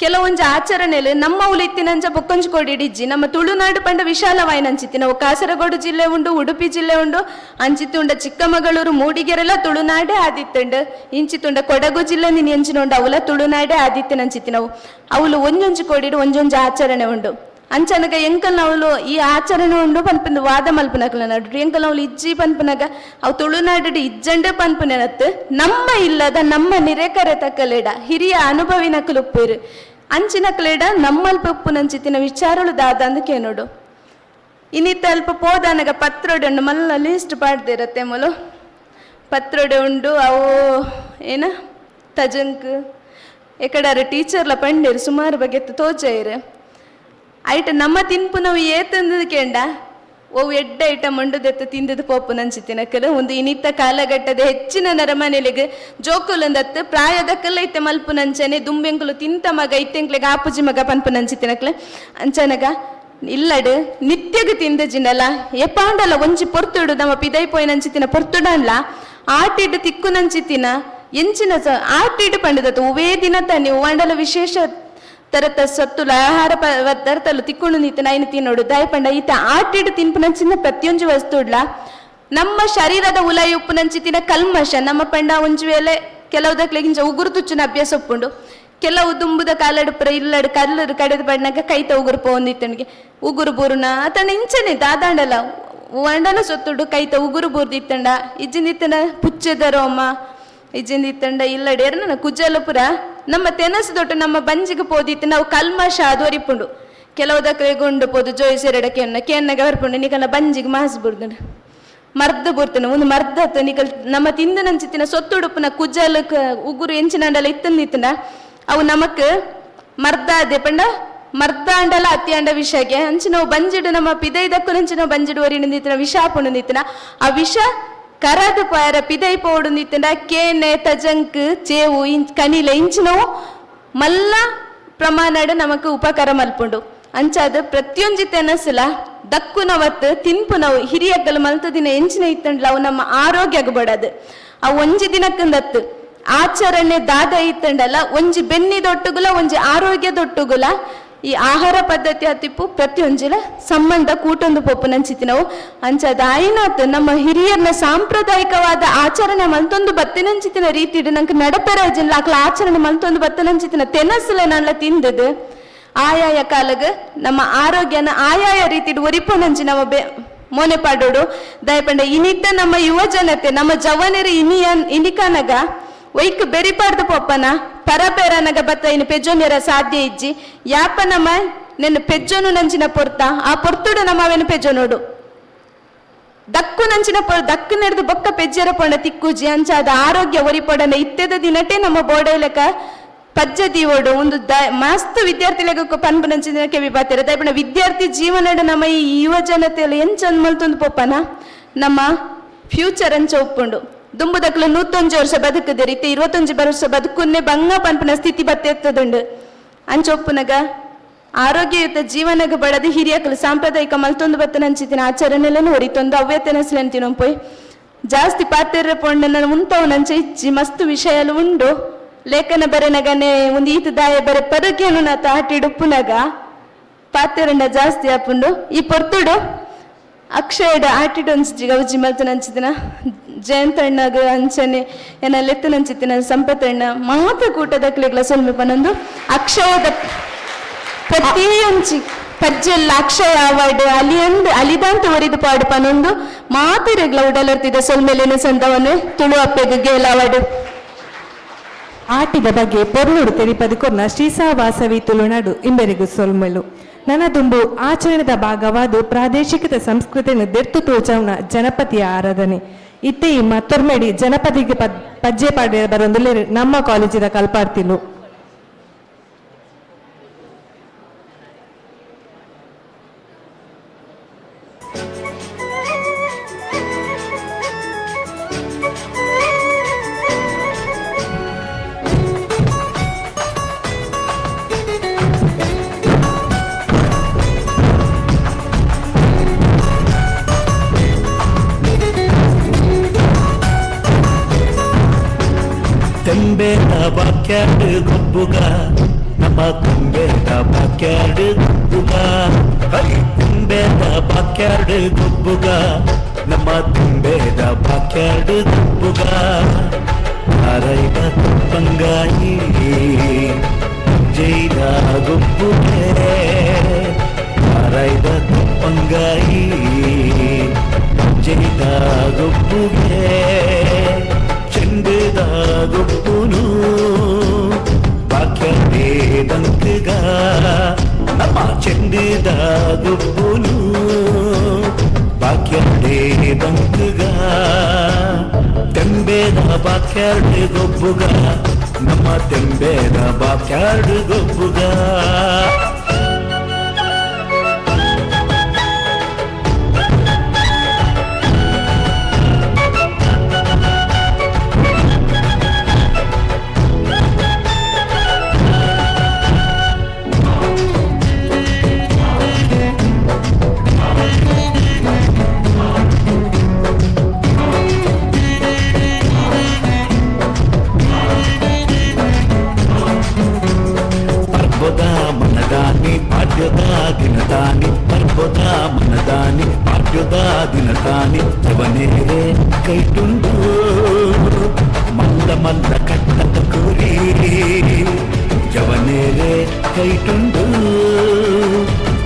ಕೆಲವೊಂಜಿ ಆಚರಣೆಲು ನಮ್ಮ ಉಲಿತ್ತಿನಂಚ ಬೊಕ್ಕೊಂಜಿ ಕೊಡಿಡಿಜ್ಜಿ ನಮ್ಮ ತುಳುನಾಡು ಪಂಡ ವಿಶಾಲವಾಯಿನಂಚಿತ್ತಿ ನಾವು ಕಾಸರಗೋಡು ಜಿಲ್ಲೆ ಉಂಡು ಉಡುಪಿ ಜಿಲ್ಲೆ ಉಂಡು ಅಂಚಿತ್ತುಂಡ ಚಿಕ್ಕಮಗಳೂರು ಮೂಡಿಗೆರೆಲ್ಲ ತುಳುನಾಡೇ ಆದಿತ್ತುಂಡು ಇಂಚಿತ್ತುಂಡ ಕೊಡಗು ಜಿಲ್ಲೆ ನೀನು ಎಂಚಿನ ಉಂಡು ಅವಲ ತುಳುನಾಡೇ ಆದಿತ್ತಿನಂಚಿತ್ತಿ ನಾವು ಅವಲು ಒಂಜೊಂಜಿ ಕೊಡಿಡು ಒಂಜೊಂಜಿ ಆಚರಣೆ ಉಂಡು ಅಂಚನಗ ಎಂಕಲ್ನವಲು ಈ ಆಚರಣೆ ಉಂಡು ಪನ್ಪಂದು ವಾದ ಮಲ್ಪನಕಲ ನಡು ಎಂಕಲ್ನವಲು ಇಜ್ಜಿ ಪನ್ಪನಗ ಅವು ತುಳುನಾಡು ಇಜ್ಜಂಡ ಪನ್ಪುನೆನತ್ತು ನಮ್ಮ ಇಲ್ಲದ ನಮ್ಮ ನಿರೇಕರೆ ತಕ್ಕಲೆಡ ಹಿರಿಯ ಅನುಭವಿನಕಲು ಉಪ್ಪೇರು ಅಂಚಿನ ಕ್ಲೇಡ ನಮ್ಮಲ್ಪ ಉಪ್ಪುನಂಚಿತ್ತಿನ ವಿಚಾರಳು ದಾದ ಅಂದಕ್ಕೆ ನೋಡು ಇನ್ನಿತ್ತ ಅಲ್ಪ ಪೋದಾನಗ ಪತ್ರೊಡೆ ಉಂಡು ಮಲ್ಲ ಲಿಸ್ಟ್ ಪಾಡ್ದಿರತ್ತೆ ಮೊಲು ಪತ್ರೊಡೆ ಉಂಡು ಅವು ಏನ ತಜಂಕ್ ಎಕಡಾರ ಟೀಚರ್ಲ ಪಂಡೇರು ಸುಮಾರು ಬಗೆತ್ತು ತೋಜೈರು ಐಟ ನಮ್ಮ ತಿನ್ಪುನವು ಏತಂದದ ಕೇಂಡ ಓ ಎಡ್ಡ ಐಟ ಮಂಡುದೆತ್ತ ತಿಂದದ ಪೋಪು ನಂಚಿತ್ತಿನಕ್ಕಲು ಒಂದು ಇನಿತ್ತ ಕಾಲಘಟ್ಟದ ಹೆಚ್ಚಿನ ನರಮನೆಲಿಗೆ ಜೋಕುಲಂದತ್ತು ಪ್ರಾಯದಕ್ಕಲ್ಲ ಐತೆ ಮಲ್ಪು ನಂಚನೆ ದುಂಬೆಂಕುಲು ತಿಂತ ಮಗ ಇತ್ತೆಂಕ್ಲೆಗ್ ಆಪುಜಿ ಮಗ ಪನ್ಪು ನಂಚಿತ್ತಿನಕ್ಲೆ ಅಂಚನಗ ಇಲ್ಲಡು ನಿತ್ಯಗ ತಿಂದ ಜಿಂಡಲ ಎಪಾಂಡಲ ಒಂಜಿ ಪೊರ್ತುಡು ನಮ್ಮ ಪಿದೈ ಪೋಯಿ ನಂಚಿತ್ತಿನ ಪೊರ್ತುಡನ್ಲ ಆಟಿಡು ತಿಕ್ಕು ನಂಚಿತ್ತಿನ ಎಂಚಿನ ಆಟಿಡು ಪಂಡದತ್ತು ಉವೇ ದಿನ ತಾನೆ ಉವಾಂಡಲ ವಿಶೇಷ ತರತ ಸತ್ತುಲ ಆಹಾರ ಪದಾರ್ಥಲು ತಿಕ್ಕೊಂಡು ನೀತ ನೈನ ತಿನ್ನೋಡು ದಾಯಪಂಡ ಈತ ಆಟಿಡು ತಿನ್ಪುನಂಚಿನ ಪ್ರತಿಯೊಂಜಿ ವಸ್ತುಡ್ಲ ನಮ್ಮ ಶರೀರದ ಉಲೈ ಉಪ್ಪುನಂಚಿತಿನ ಕಲ್ಮಶ ನಮ್ಮ ಪಂಡ ಒಂಜಿ ವೇಳೆ ಕೆಲವುದಕ್ಲೆಗಿಂಚ ಉಗುರು ತುಚ್ಚುನ ಅಭ್ಯಾಸ ಉಪ್ಪುಂಡು ಕೆಲವು ದುಂಬುದ ಕಾಲಡು ಪುರ ಇಲ್ಲಡು ಕಲ್ಲರು ಕಡೆದು ಪಣ್ಣಗ ಕೈತ ಉಗುರು ಪೋಂದಿತ್ತನಿಗೆ ಉಗುರು ಬೂರುನ ಆತನ ಇಂಚನೆ ದಾದಾಂಡಲ ವಂಡಲ ಸೊತ್ತುಡು ಕೈತ ಉಗುರು ಬೂರ್ದಿತ್ತಂಡ ಇಜ್ಜಿಂದಿತ್ತನ ಪುಚ್ಚೆದ ರೋಮ ಇಜ್ಜಿಂದಿತ್ತಂಡ ಇಲ್ಲಡು ಎರನ ಕುಜಲಪುರ ನಮ್ಮ ತೆನಸು ದೊಡ್ಡ ನಮ್ಮ ಬಂಜಿಗೆ ಪೋದಿತ್ತು ನಾವು ಕಲ್ಮಶ ಅದು ಕೆಲವುದಕ್ಕೆ ಗುಂಡು ಪೋದು ಜೋಯಿಸೆರಡ ಕೆನ್ನ ಕೆನ್ನಗ ಬರ್ಪುಂಡು ನಿಕಲ ಬಂಜಿಗೆ ಮಾಸ್ ಬುರ್ದುಂಡು ಮರ್ದು ಬುರ್ತುಂಡು ಒಂದು ಮರ್ದತ್ತು ನಿಕಲ್ ನಮ್ಮ ತಿಂದು ನಂಚಿತ್ತಿನ ಸೊತ್ತುಡುಪುನ ಕುಜಲಕ್ ಉಗುರು ಎಂಚಿನಂಡಲ ಇತ್ತಂದಿತ್ತಂಡ ಅವು ನಮಕ್ ಮರ್ದಾದೆ ಪಂಡ ಮರ್ದಾಂಡಲ ಅತ್ಯಾಂಡ ವಿಷಗೆ ಅಂಚಿನವು ಬಂಜಿಡು ನಮ್ಮ ಪಿದೈದಕ್ಕುನಂಚಿನ ಬಂಜಿಡು ಒರಿನಿತ್ತಿನ ವಿಷ ಪುಣುನಿತ್ತಿನ ಆ ವಿಷ ಕರದು ಪಾಯರ ಪಿದೈ ಪೋಡು ನಿತ್ತಿನ ಕೇನೆ ತಜಂಕ್ ಚೇವು ಇಂಚ್ ಕನಿಲೆ ಇಂಚಿನವು ಮಲ್ಲ ಪ್ರಮಾಣಡ್ ನಮಕ್ ಉಪಕಾರ ಮಲ್ಪುಂಡು. ಅಂಚಾದ ಪ್ರತಿಯೊಂಜಿ ತೆನಸುಲ ದಕ್ಕುನವತ್ತು ತಿನ್ಪುನವು ಹಿರಿಯಕ್ಕಲು ಮಲ್ತ ದಿನ ಎಂಚಿನ ಇತ್ತಂಡ್ಲ ಅವು ನಮ್ಮ ಆರೋಗ್ಯಗ್ ಬಡದು. ಆ ಒಂಜಿ ದಿನಕ್ಕಂದತ್ತು ಆಚರಣೆ ದಾದ ಇತ್ತಂಡಲ್ಲ ಒಂಜಿ ಬೆನ್ನಿ ದೊಟ್ಟುಗುಲ ಒಂಜಿ ಆರೋಗ್ಯ ದೊಟ್ಟುಗುಲ ಈ ಆಹಾರ ಪದ್ಧತಿ ಅತಿಪ್ಪು ಪ್ರತಿಯೊಂಜಿಲ ಸಂಬಂಧ ಕೂಟೊಂದು ಪೊಪ್ಪುನಂಚಿತಿನವು. ಅಂಚಾದ ಆಯ್ನಾತ್ ನಮ್ಮ ಹಿರಿಯರ್ನ ಸಾಂಪ್ರದಾಯಿಕವಾದ ಆಚರಣೆ ಮಲ್ತೊಂದು ಬತ್ತಿನಂಚಿತಿನ ರೀತಿಡ್ ನಂಗೆ ನಡಪೆರ ಅಕ್ಲ ಆಚರಣೆ ಮಲ್ತೊಂದು ಬತ್ತಿನಂಚಿತಿನ ತೆನಸುಲೆ ನಲ್ಲ ತಿಂದದು ಆಯಾಯ ಕಾಲಗ ನಮ್ಮ ಆರೋಗ್ಯನ ಆಯಾಯ ರೀತಿಡ್ ಒರಿಪುನಂಚಿ ನಮ್ಮ ಮೋನೆ ಪಾಡೋಡು. ದಯಪಂಡ ಇನಿತ ನಮ್ಮ ಯುವ ಜನತೆ ನಮ್ಮ ಜವನರು ಇನಿಕನಗ ಒಯ್ಕ್ ಬೆರಿಪಾಡ್ದು ಪೊಪ್ಪನ ಪರಪೇರನಗ ಬತ್ತ ಇನ್ನು ಪೆಜ್ಜೊನ್ಯರ ಸಾಧ್ಯ ಇಜ್ಜಿ ಯಾಪ ನಮ್ಮ ನೆನ್ನ ಪೆಜ್ಜೊನು ನಂಚಿನ ಪೊರ್ತ ಆ ಪೊರ್ತುಡು ನಮ್ಮ ಅವೇನು ಪೆಜ್ಜೊನೋಡು ದಕ್ಕು ನಂಚಿನ ದಕ್ಕು ನೆಡ್ದು ಬೊಕ್ಕ ಪೆಜ್ಜರ ಪೊಂಡ ತಿಕ್ಕುಜಿ ಅಂಚಾದ ಆರೋಗ್ಯ ಒರಿಪೊಡನ ಇತ್ತೆದ ದಿನಟೇ ನಮ್ಮ ಬೋಡೈಲಕ ಪಜ್ಜ ದೀವೋಡು ಒಂದು ಮಸ್ತ್ ವಿದ್ಯಾರ್ಥಿಲೆಗ ಪನ್ಪು ನಂಚಿನ ಕೆವಿ ಬಾತಿರ. ದಯಪಂಡ ವಿದ್ಯಾರ್ಥಿ ಜೀವನಡು ನಮ್ಮ ಈ ಯುವ ಜನತೆಯಲ್ಲಿ ಎಂಚಂದ್ ಮಲ್ತೊಂದು ಪೊಪ್ಪನ ನಮ್ಮ ಫ್ಯೂಚರ್ ಅಂಚ ಒಪ್ಪುಂಡು. ದುಂಬುದಕ್ಲು 101 ವರ್ಷ ಬದುಕುದಿರಿ ಇತ್ತೆ 21 ವರ್ಷ ಬದುಕುನ್ನೆ ಬಂಗ ಪನ್ಪುನ ಸ್ಥಿತಿ ಬತ್ತೆತ್ತದುಂಡು. ಅಂಚೊಪ್ಪುನಗ ಆರೋಗ್ಯಯುತ ಜೀವನಗ ಬಳದು ಹಿರಿಯಕಲು ಸಾಂಪ್ರದಾಯಿಕ ಮಲ್ತೊಂದು ಬತ್ತನಂಚಿತಿನ ಆಚರಣೆలను ಒರಿತೊಂದು ಅವ್ಯತೆನಸ್ಲೆನ್ ತಿನೊಂಪೊಯ್ ಜಾಸ್ತಿ ಪಾತೆರ ಪೊಂಡನ ಉಂತವು ನಂಚ ಇಚ್ಚಿ ಮಸ್ತ್ ವಿಷಯಲು ಉಂಡು. ಲೇಖನ ಬರೆನಗನೆ ಒಂದು ಈತ ದಾಯ ಬರೆ ಪರಕೇನು ನಾ ತಾಟಿಡುಪ್ಪುನಗ ಪಾತೆರಂಡ ಜಾಸ್ತಿ ಆಪುಂಡು. ಈ ಪೊರ್ತುಡು ಅಕ್ಷಯಡ ಆಟಿಡೊಂಚಿ ಗೌಜಿ ಮಲ್ತನಂಚಿತಿನ ಜಯಂತಣ್ಣಗ ಅಂಚನೆ ಎನ್ನ ಲೆತ್ತನಂಚಿತಿನ ಸಂಪತಣ್ಣ ಮಾತ ಕೂಟದಕ್ಲೆಗ್ಲ ಸೊಲ್ಮೆ ಪನೊಂದು ಅಕ್ಷಯದ ಪ್ರತಿಯೊಂಜಿ ಪಜ್ಜೆಲ್ಲ ಅಕ್ಷಯ ಅವಾರ್ಡ್ ಅಲಿಯಂದ್ ಅಲಿದಾಂತ ಒರಿದು ಪಾಡು ಪನೊಂದು ಮಾತೆರೆಗ್ಲ ಉಡಲರ್ತಿದ ಸೊಲ್ಮೆಲೆನ ಸಂದವನು ತುಳು ಅಪ್ಪೆಗ್ ಗೇಲ್ ಅವಾರ್ಡ್. ಆಟಿದ ಬಗ್ಗೆ ಪೊರ್ಲುಡು ತೆರಿಪದುಕೊರ್ನ ಶ್ರೀಸಾ ವಾಸವಿ ತುಳುನಾಡು ಇಂಬೆರಿಗು ಸೊಲ್ಮೆಲು. ನನದುಂಬು ಆಚರಣೆದ ಭಾಗವಾದ ಪ್ರಾದೇಶಿಕದ ಸಂಸ್ಕೃತಿಯನ್ನು ದೆರ್ತು ತೋಚವನ ಜನಪತಿಯ ಆರಾಧನೆ ಇತ್ತೆ ಈ ಮತ್ತೊರ್ಮೆಡಿ ಜನಪದಿಗೆ ಪಜ್ಜೆ ಪಾಡೆ ಬರೊಂದುಲ್ಲೆರ್ ನಮ್ಮ ಕಾಲೇಜಿದ ಕಲ್ಪಾರ್ತಿಲು. ತೆಂಬೇದ ಬಾಕ್ಯಾರ್ಡ್ ಗೊಬ್ಬುಗ ನಮ್ಮ ತುಂಬೇದ ಬಾಕ್ಯಾರ್ಡ್ ಗೊಬ್ಬುಗ ಹೈ ತುಂಬೇದ ಬಾಕ್ಯಾರ್ಡ್ ಗೊಬ್ಬುಗ ನಮ್ಮ ತುಂಬೇದ ಬಾಕ್ಯಾರ್ಡ್ ಗೊಬ್ಬುಗ ಅರೈದ ತುಪ್ಪಂಗಾಯಿ ಜೈದ ಗೊಬ್ಬುಗೆ ಅರೈದ ತುಪ್ಪಂಗಾಯಿ ಜೈದ ಗೊಬ್ಬುಗೆ ಚೆಂಡುದ ಗೊಬ್ಬುನು ಬಾಕ್ಯಾರ್ಡೇ ದಂಕುಗ ನಮ್ಮ ಚೆಂಡುದ ಗೊಬ್ಬುನು ಬಾಕ್ಯಾರ್ಡೇ ದಂಕುಗ ತೆಂಬೇದ ಬಾಕ್ಯಾರ್ಡ್ ಗೊಬ್ಬುಗ ನಮ್ಮ ತೆಂಬೇದ ಬಾಕ್ಯಾರ್ಡ್ ಗೊಬ್ಬುಗ. ದಿನದಾನಿ ಪರ್ವದ ಮನದಾನಿ ಪಾಡ್ಯದ ದಿನದಾನಿ ಜವನೇರೆ ಕೈಟುಂಡು ಮಲ್ಲ ಮಲ್ಲ ಕಟ್ಟದ ಕೋರಿ ಜವನೇರೆ ಕೈಟುಂಡು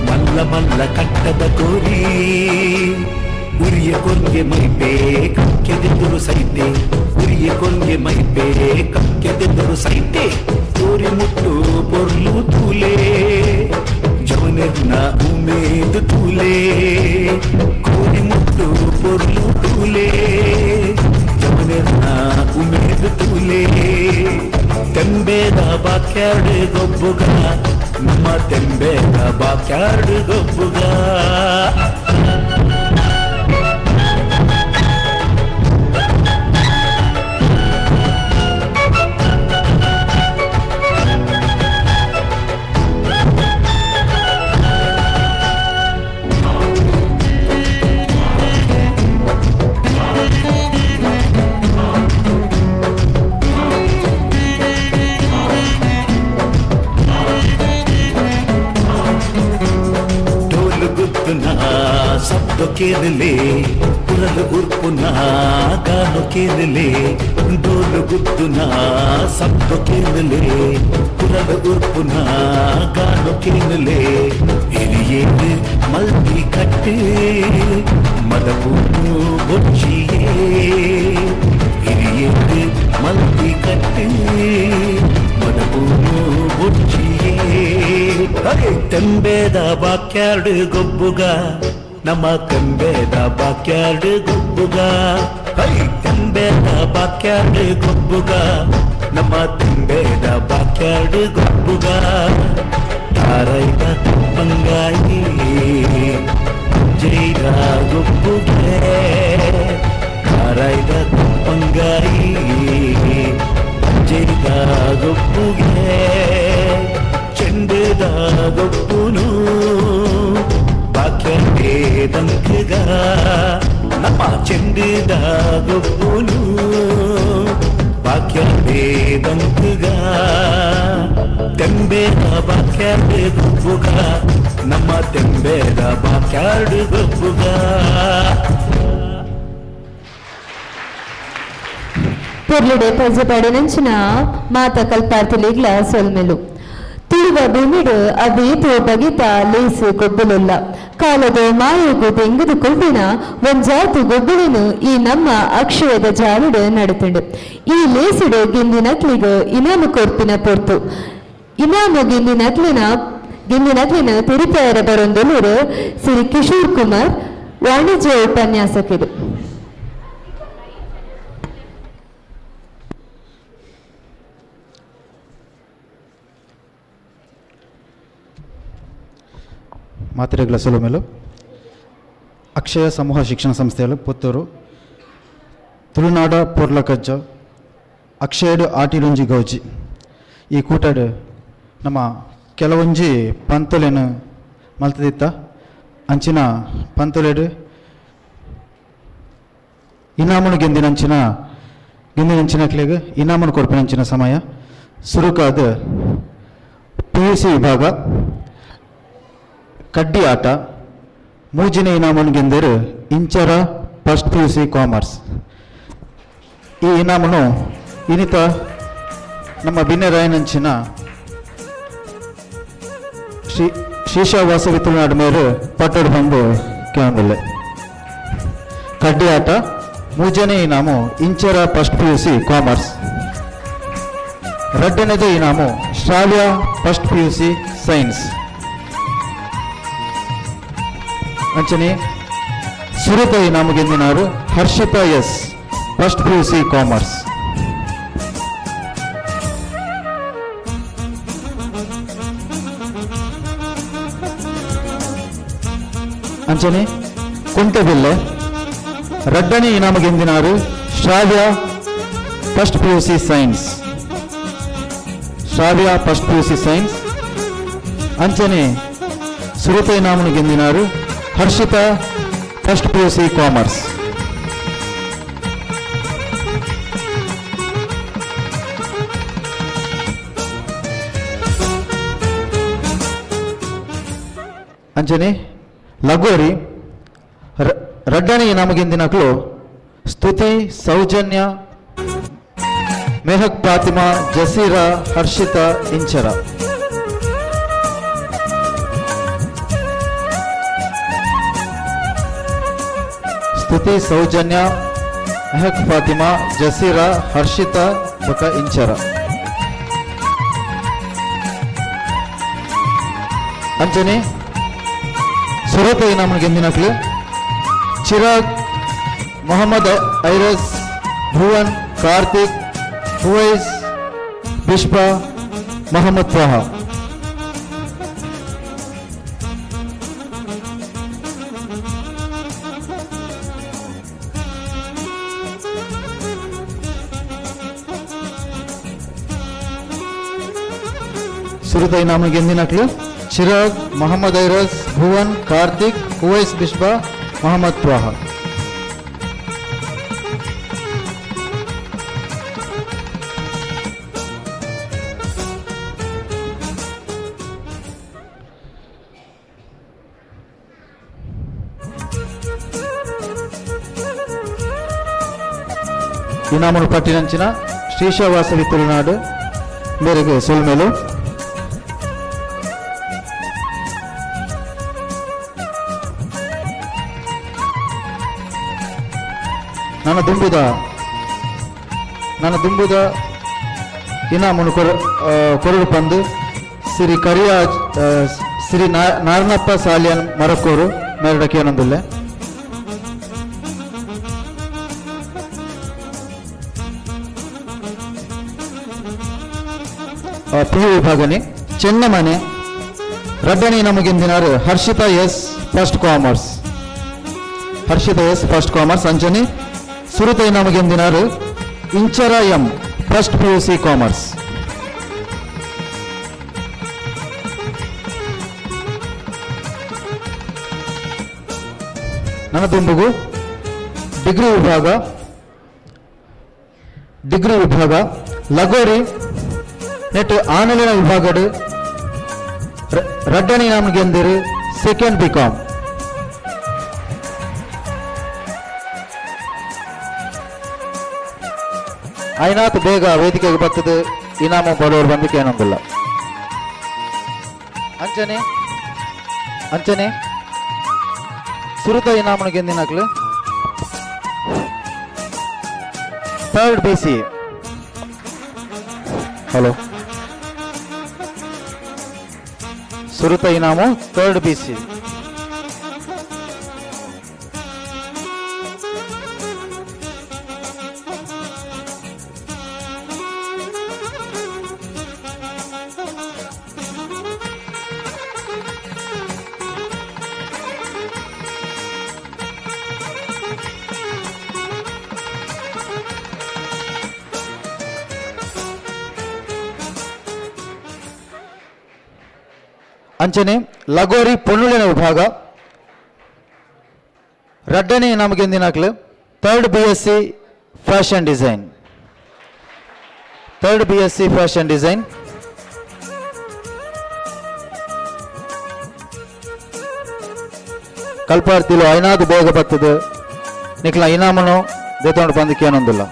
ಮಲ್ಲ ಮಲ್ಲ ಕಟ್ಟದ ಕೋರಿ ಉರಿಯ ಕೊಂಗೆ ಮೈಪೇ ಕಕ್ಕೆದೆದುರು ಸೈತೆ ಉರಿಯ ಕೊಂಗೆ ಮೈಪೇ ಕಕ್ಕೆದೆದುರು ಸೈತೆ ಕೋರಿ ಮುಟ್ಟು ಪೊರ್ಲು ತೂಲೆ ಜವನೆರ್ನ ಉಮೇದು ತೂಲೆ ಕೋರಿ ಮುಟ್ಟು ಪೊರ್ಲು ತೂಲೆ ಜವನೆರ್ನ ಉಮೇದು ತೂಲೆ ತೆಂಬೇದ ಬಾಕ್ಯಾರ್ಡ್ ಗೊಬ್ಬುಗ ನಮ್ಮ ತೆಂಬೇದ ಬಾಕ್ಯಾರ್ಡ್ ಗೊಬ್ಬುಗ. ಶಬ್ದ ಕೇಳಲೆ ಕುರಲು ಉರ್ಪುನ ಗಾನು ಕೇಳಲೆ, ಡೋಲು ಗುದ್ದುನ ಶಬ್ದ ಕೇಳಲೆ ಕುರಲು ಉರ್ಪುನ ಗಾನು ಕೇಳಲೆ, ಹಿರಿಯೇನು ಮಲ್ತಿ ಕಟ್ಟು ಮದಪೂನು ಬೊಚ್ಚಿಯೇ, ಹಿರಿಯೇನು ಮಲ್ತಿ ಕಟ್ಟು ಮದಪೂನು ಬೊಚ್ಚಿಯೇ. ತೆಂಬೇದ ಬಾಕ್ಯಾರ್ಡ್ ಗೊಬ್ಬುಗ, ನಮ್ಮ ತೆಂಬೇದ ಬಾಕ್ಯಾರ್ಡ್ ಗೊಬ್ಬುಗ, ಹೈ ತೆಂಬೇದ ಬಾಕ್ಯಾರ್ಡ್ ಗೊಬ್ಬುಗ, ನಮ್ಮ ತೆಂಬೇದ ಬಾಕ್ಯಾರ್ಡ್ ಗೊಬ್ಬುಗ. ತಾರೈದ ಬಂಗಾಯಿ ಜೈದ ಗೊಬ್ಬುಗೆ, ತಾರೈದ ಬಂಗಾಯಿ ಜೈದ ಗೊಬ್ಬುಗೆ, ಚೆಂಡುದ ಗೊಬ್ಬುನು ಬಾಕ್ಯಾರ್ಡೇ ದಂಕಗ, ನಮ್ಮ ಚೆಂಡುದ ಗೊಬ್ಬುನು ಬಾಕ್ಯಾರ್ಡೇ ದಂಕಗ, ತೆಂಬೇದ ಬಾಕ್ಯಾರ್ಡ್ ಗೊಬ್ಬುಗ, ನಮ್ಮ ತೆಂಬೇದ ಬಾಕ್ಯಾರ್ಡ್ ಗೊಬ್ಬುಗ. ಪೊರ್ಲುಡೆ ಪಜೆ ಮಾತ ಕಲ್ಪಾರ್ಥಿಲಿಗ್ಲ ಸೊಲ್ಮೆಲು. ತುಳುವ ಭೂಮಿಡು ಅವೇತೋ ಬಗೆತ ಲೇಸು ಗೊಬ್ಬುಲುಲ್ಲ, ಕಾಲದ ಮಾಯಗು ದೆಂಗುದು ಕೊಬ್ಬಿನ ಒಂಜಾತು ಗೊಬ್ಬುలను ಈ ನಮ್ಮ ಅಕ್ಷಯದ ಜಾಲುಡು ನಡತುಂಡು. ಈ ಲೇಸುಡು ಗೆಂದಿನಕ್ಲಿಗ್ ಇನಾಮು ಕೊರ್ಪಿನ ಪೊರ್ತು, ಇನಾಮು ಗೆಂದಿನಕ್ಲಿನ ತಿರುಪಯರ ಬರೊಂದೊಲೂರು ಶ್ರೀ ಕಿಶೋರ್ ಕುಮಾರ್ ವಾಣಿಜ್ಯ ಉಪನ್ಯಾಸಕರು. ಮಾತ್ರೆಗಳ ಸೊಲುಮೆಲು ಅಕ್ಷಯ ಸಮೂಹ ಶಿಕ್ಷಣ ಸಂಸ್ಥೆಗಳು ಪುತ್ತೂರು ತುಳುನಾಡ ಪೊರ್ಲಕಜ್ಜ ಅಕ್ಷಯಡು ಆಟಿಲೊಂಜಿ ಗೌಜಿ ಈ ಕೂಟಡು ನಮ್ಮ ಕೆಲವೊಂಜಿ ಪಂತೊಲೆನು ಮಲ್ತದಿತ್ತ ಅಂಚಿನ ಪಂತೊಲೆಡು ಇನಾಮುನು ಗೆಂದಿನಂಚಿನ ಗೆಂದಿನಂಚಿನಕ್ಲೆಗ್ ಇನಾಮುನು ಕೊರ್ಪಿನಂಚಿನ ಸಮಯ ಸುರುಕಾದ ಪಿ ಯು ಸಿ ವಿಭಾಗ ಕಡ್ಡಿ ಆಟ ಮೂಜಿನ ಇನಾಮನ್ನು ಗೆಂದರು Inchara first P U C commerce. ಈ ಇನಾಮನು ಇನಿತ ನಮ್ಮ ಬಿನ್ನೆರಾಯನಂಚಿನ ಶ್ರೀ ಶ್ರೀಶಾವಾಸವಿ ತುಳುನಾಡು ಮೇರು ಪಟ್ಟಡು ಬಂದು ಕೇಳಂದಿಲ್ಲ. ಕಡ್ಡಿ ಆಟ ಮೂಜನೇ ಇನಾಮು Inchara first P U C commerce. ರಡ್ಡನೇದು ಇನಾಮು Shravya first P U C science. ಅಂಚನೆ ಸುರತ ಇನಾಮು ಗೆಂದಿನಾರು Harshita S first P U C commerce. ಅಂಚನೆ ಕುಂಟೆಬಿಲ್ಲೆ ರಡ್ಡನೆ ಇನಾಮು ಗೆಂದಿನಾರು Shravya first P U C science, Shravya first P U C science. ಅಂಚನೆ ಸುರತ ಇನಾಮುನು ಗೆಂದಿನಾರು Harshita first P U C commerce. ಅಂಚನೆ ಲಗೋರಿ ರಡ್ಡನೆ ಇನಾಮು ಗೆಂದಿನಕ್ಲು ಸ್ತುತಿ ಸೌಜನ್ಯ ಮೆಹಕ್ ಫಾತಿಮಾ ಜಸೀರಾ ಹರ್ಷಿತಾ ಇಂಚರ. ಸ್ತುತಿ ಸೌಜನ್ಯ ಮೆಹಕ್ ಫಾತಿಮಾ ಜಸೀರಾ ಹರ್ಷಿತಾ ಬಕ ಇಂಚರ. ಅಂಚನೆ ಸುರತ ಇನಾಮು ಗೆಂದಿನಕ್ಲು ಚಿರಾಗ್ ಮೊಹಮ್ಮದ್ ಐರಸ್ ಭುವನ್ ಕಾರ್ತಿಕ್ ಹುವೈಸ್ ಬಿಷ್ಪಾ ಮೊಹಮ್ಮದ್ ತ್ವಾಹ. ಸುರುತ ಇನಾಮು ಗೆಂದಿನಕ್ಲು ಚಿರಾಗ್, ಮೊಹಮ್ಮದ್ ಐರಸ್, ಭುವನ್, ಕಾರ್ತಿಕ್, ಕುವೈಸ್ ಬಿಶ್ಬಾ, ಮೊಹಮ್ಮದ್ ತ್ವಾಹ. ಇನಾಮುನು ಪಟ್ಟಿನಂಚಿನ ಶ್ರೀಶವಾಸವಿ ತುಳುನಾಡು ಮೇರೆಗೆ ಸೊಲ್ಮೆಲು. ನನ್ನ ದುಂಬುದ ನನ್ನ ದುಂಬುದ ಇನಾಮುನು ಕೊರಡು ಪಂದು ಸಿರಿ ಕರಿಯ ಸಿರಿ ನಾರಣಪ್ಪ ಸಾಲಿಯನ್ ಮರಕೋರು ಮೇರಡ ಕೇನೊಂದುಲ್ಲೆ. ಪಿ ವಿಭಾಗನೆ ಚೆನ್ನಮನೆ ರಡ್ಡಣಿ ನಮಗೆಂದಿನಾರು Harshita S first commerce, Harshita S first commerce. Anjani ಸುರುತೈ ನಮಗೆಂದಿನಾರು Inchara M first P U C commerce. ನನ್ನ ದುಂಬುಗು ಡಿಗ್ರಿ ವಿಭಾಗ, ಡಿಗ್ರಿ ವಿಭಾಗ ಲಗೋರಿ ನೆಟ್ ಆನಲಿನ ವಿಭಾಗಡು ರಡ್ಡಣಿ ನಮಗೆಂದಿರು second B com. ಐನಾತ್ ಬೇಗ ವೇದಿಕೆಗೆ ಬರ್ತದೆ ಇನಾಮ ಬಡವರು ಬಂದಕ್ಕೆ ಏನೊಂದಿಲ್ಲ. ಅಂಚನೆ ಅಂಚನೆ ಸುರುತ ಇನಾಮನು ಗೆಂದಿನಕ್ಲು third B C. Hello, ಸುರುತ ಇನಾಮು third B C. ಅಂಚನೆ ಲಗೋರಿ ಪೊನ್ನುಳಿನ ವಿಭಾಗ ರಡ್ಡನೆ ನಮಗೆಂದಿನಾಕ್ಲು third B S C fashion design, third B S C fashion design. ಕಲ್ಪಾರ್ತಿಲು ಐನಾದು ಬೇಗ ಬರ್ತದೆ ನಿಕ್ಲ ಇನಾಮನು ದೇತೊಂಡು ಬಂದಕ್ಕೆ ಏನೊಂದಿಲ್ಲ.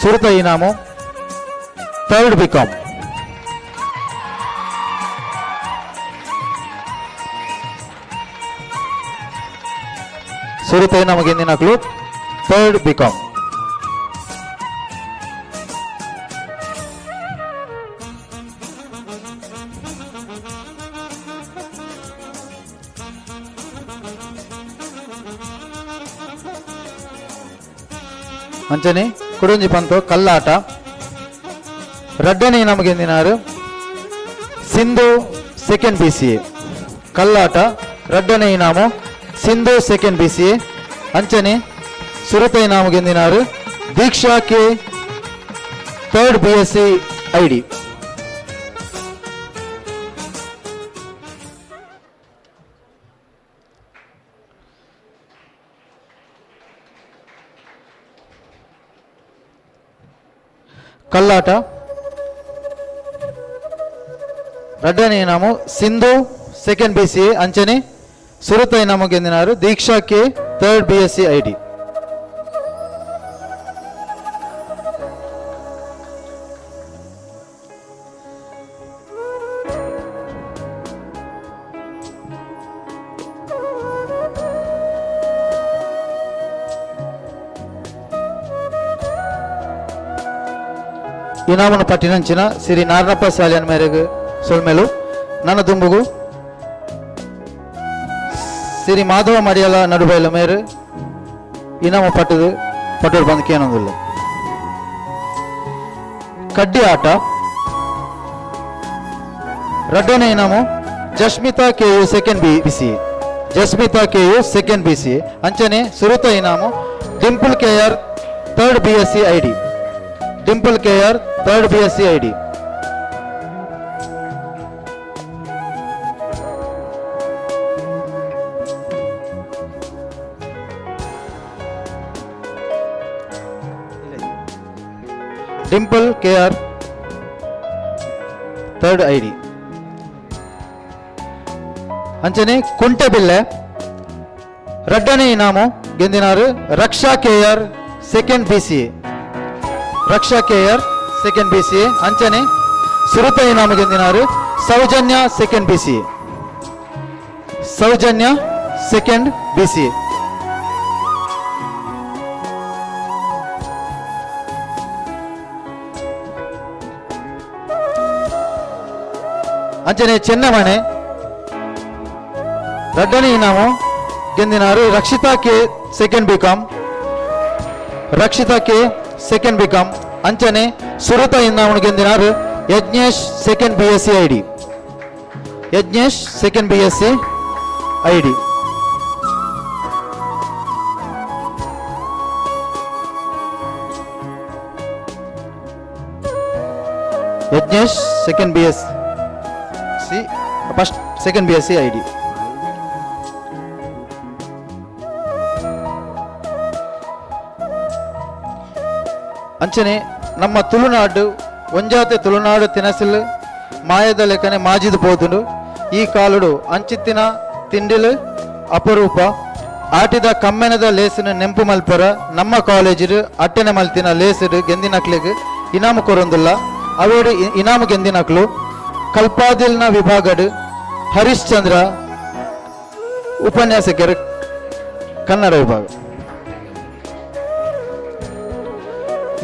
ಸುರುತ ಇನಾಮು third B com. ಸುರುತ ನಮಗೆ ಎಂದಿನಕ್ಲು third B com. ಅಂಚನೆ ಕುಡುಂಜಿ Pantu ಕಲ್ಲಾಟ ರಡ್ಡನೆ ನಮಗೆಂದಿನಾರು Sindhu second B C A. ಕಲ್ಲಾಟ ರಡ್ಡನೆ ಇನಾಮು Sindhu second B C A. ಅಂಚನೆ ಸುರತ ಇನಾಮುಗೆಂದಿನಾರು Deeksha K third B S C I D. ಕಲ್ಲಾಟ ರಡ್ಡನೆ ಇನಾಮು Sindhu second B C A. ಅಂಚನೆ ಸುರತ ಇನಾಮು ಗೆಂದಿನಾರು Deeksha K third B S C I D. ಇನಾಮನು ಪಟ್ಟಿನಂಚಿನ ಸಿರಿ ನಾರನಪ್ಪ ಸಾಲಿಯನ್ ಮೇರೆಗೆ ಸೊಲ್ಮೆಲು. ನನ್ನ ದುಂಬುಗು ಸಿರಿ ಮಾಧವ ಮಡಿಯಲ ನಡುಬೈಲ ಮೇರು ಇನಾಮ ಪಟ್ಟದು ಪಟ್ಟೋರು ಬಂದಕ್ಕೆ ಏನೊಂದಿಲ್ಲ. ಕಡ್ಡಿ ಆಟ ರಡ್ಡನೆ ಇನಾಮು Jasmitha K U second B B C, Jasmitha K U second B C. ಅಂಚನೆ ಸುರುತ ಇನಾಮು Dimple K R third B S C I D. Dimple K R third B S C I D. Dimple K R third I D. ಅಂಚನೆ ಕುಂಟೆಬಿಲ್ಲೆ ರಡ್ಡನೇ ಇನಾಮು ಗೆಂದಿನಾರು Raksha K R second B C A. Raksha K R second B C A. ಅಂಚನೆ ಸುರುತ ಇನಾಮು ಗೆಂದಿನಾರು Soujanya second B C A. Soujanya second B C A. ಅಂಚನೆ ಚೆನ್ನಮಣೆ ರಡ್ಡನೇ ಇನಾಮು ಗೆಂದಿನಾರು Rakshita K second B com. Rakshita K second B com. ಅಂಚನೆ ಸುರುತ ಇನಾಮು ಗೆಂದಿನಾರು Yajnesh second B S C I D. Yajnesh second B S C I D. Yajnesh second B S C first second B S C I D. ಅಂಚನೆ ನಮ್ಮ ತುಳುನಾಡು ಒಂಜಾತೆ ತುಳುನಾಡು ತಿನಸಿಲ್ ಮಾಯದ ಲೆಕ್ಕನೆ ಮಾಜಿದ ಪೋದುಂಡು. ಈ ಕಾಲುಡು ಅಂಚಿತ್ತಿನ ತಿಂಡಿಲು ಅಪರೂಪ. ಆಟಿದ ಕಮ್ಮೆನದ ಲೇಸಿನ ನೆಂಪು ಮಲ್ಪರ ನಮ್ಮ ಕಾಲೇಜಿಡು ಅಟ್ಟೆನೆ ಮಲ್ತಿನ ಲೇಸಿಡು ಗೆಂದಿನಕ್ಲೆಗ್ ಇನಾಮು ಕೊರೊಂದುಲ್ಲ. ಅವೇಡು ಇನಾಮು ಗೆಂದಿನಕ್ಲು ಕಲ್ಪಾದಿಲ್ನ ವಿಭಾಗಡು ಹರಿಶ್ಚಂದ್ರ ಉಪನ್ಯಾಸಕರು ಕನ್ನಡ ವಿಭಾಗ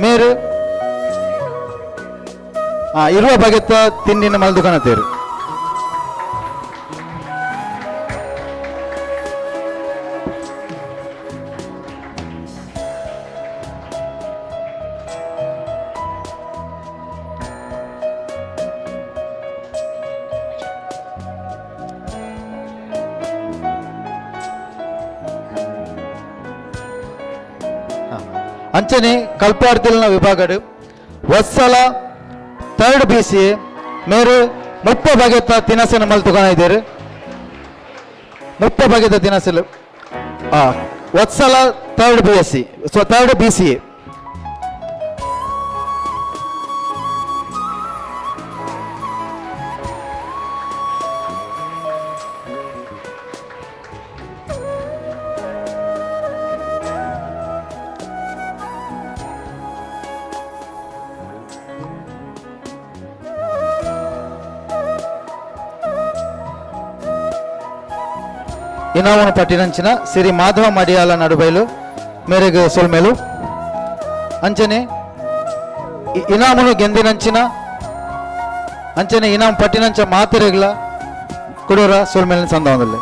ಮೇರು ಇರುವ ಬಗೆತ ತಿಂಡಿನ ಮಲ್ದು ಕಾಣತೇರು. ಅಂಚನೆ ಕಲ್ಪಾರ್ತಿಲ್ನ ವಿಭಾಗಡು ವತ್ಸಲ ಥರ್ಡ್ ಬಿ ಸಿ ಎ ಮೇರು 30 ಬಗೆತ ತಿನಸನ್ನು ಮಲ್ತುಕೊನ ಇದ್ದೇರು. 30 ಬಗೆತ ತಿನಸಲು Vatsala third B S C so third B C A. ಇನಾಮನು ಪಟ್ಟಿನಂಚಿನ ಸಿರಿ ಮಾಧವ ಮಡಿಯಾಲ ನಡುಬೈಲು ಮೇರೆಗೆ ಸೊಲ್ಮೇಲು. ಅಂಚನೆ ಇನಾಮನು ಗೆಂದಿನಂಚಿನ ಅಂಚನೆ ಇನಾಮ್ ಪಟ್ಟಿನಂಚ ಮಾತೆರೆಗ್ಲ ಕುಡೋರ ಸೊಲ್ಮೇಲಿನ ಸಂದವದಲ್ಲಿ.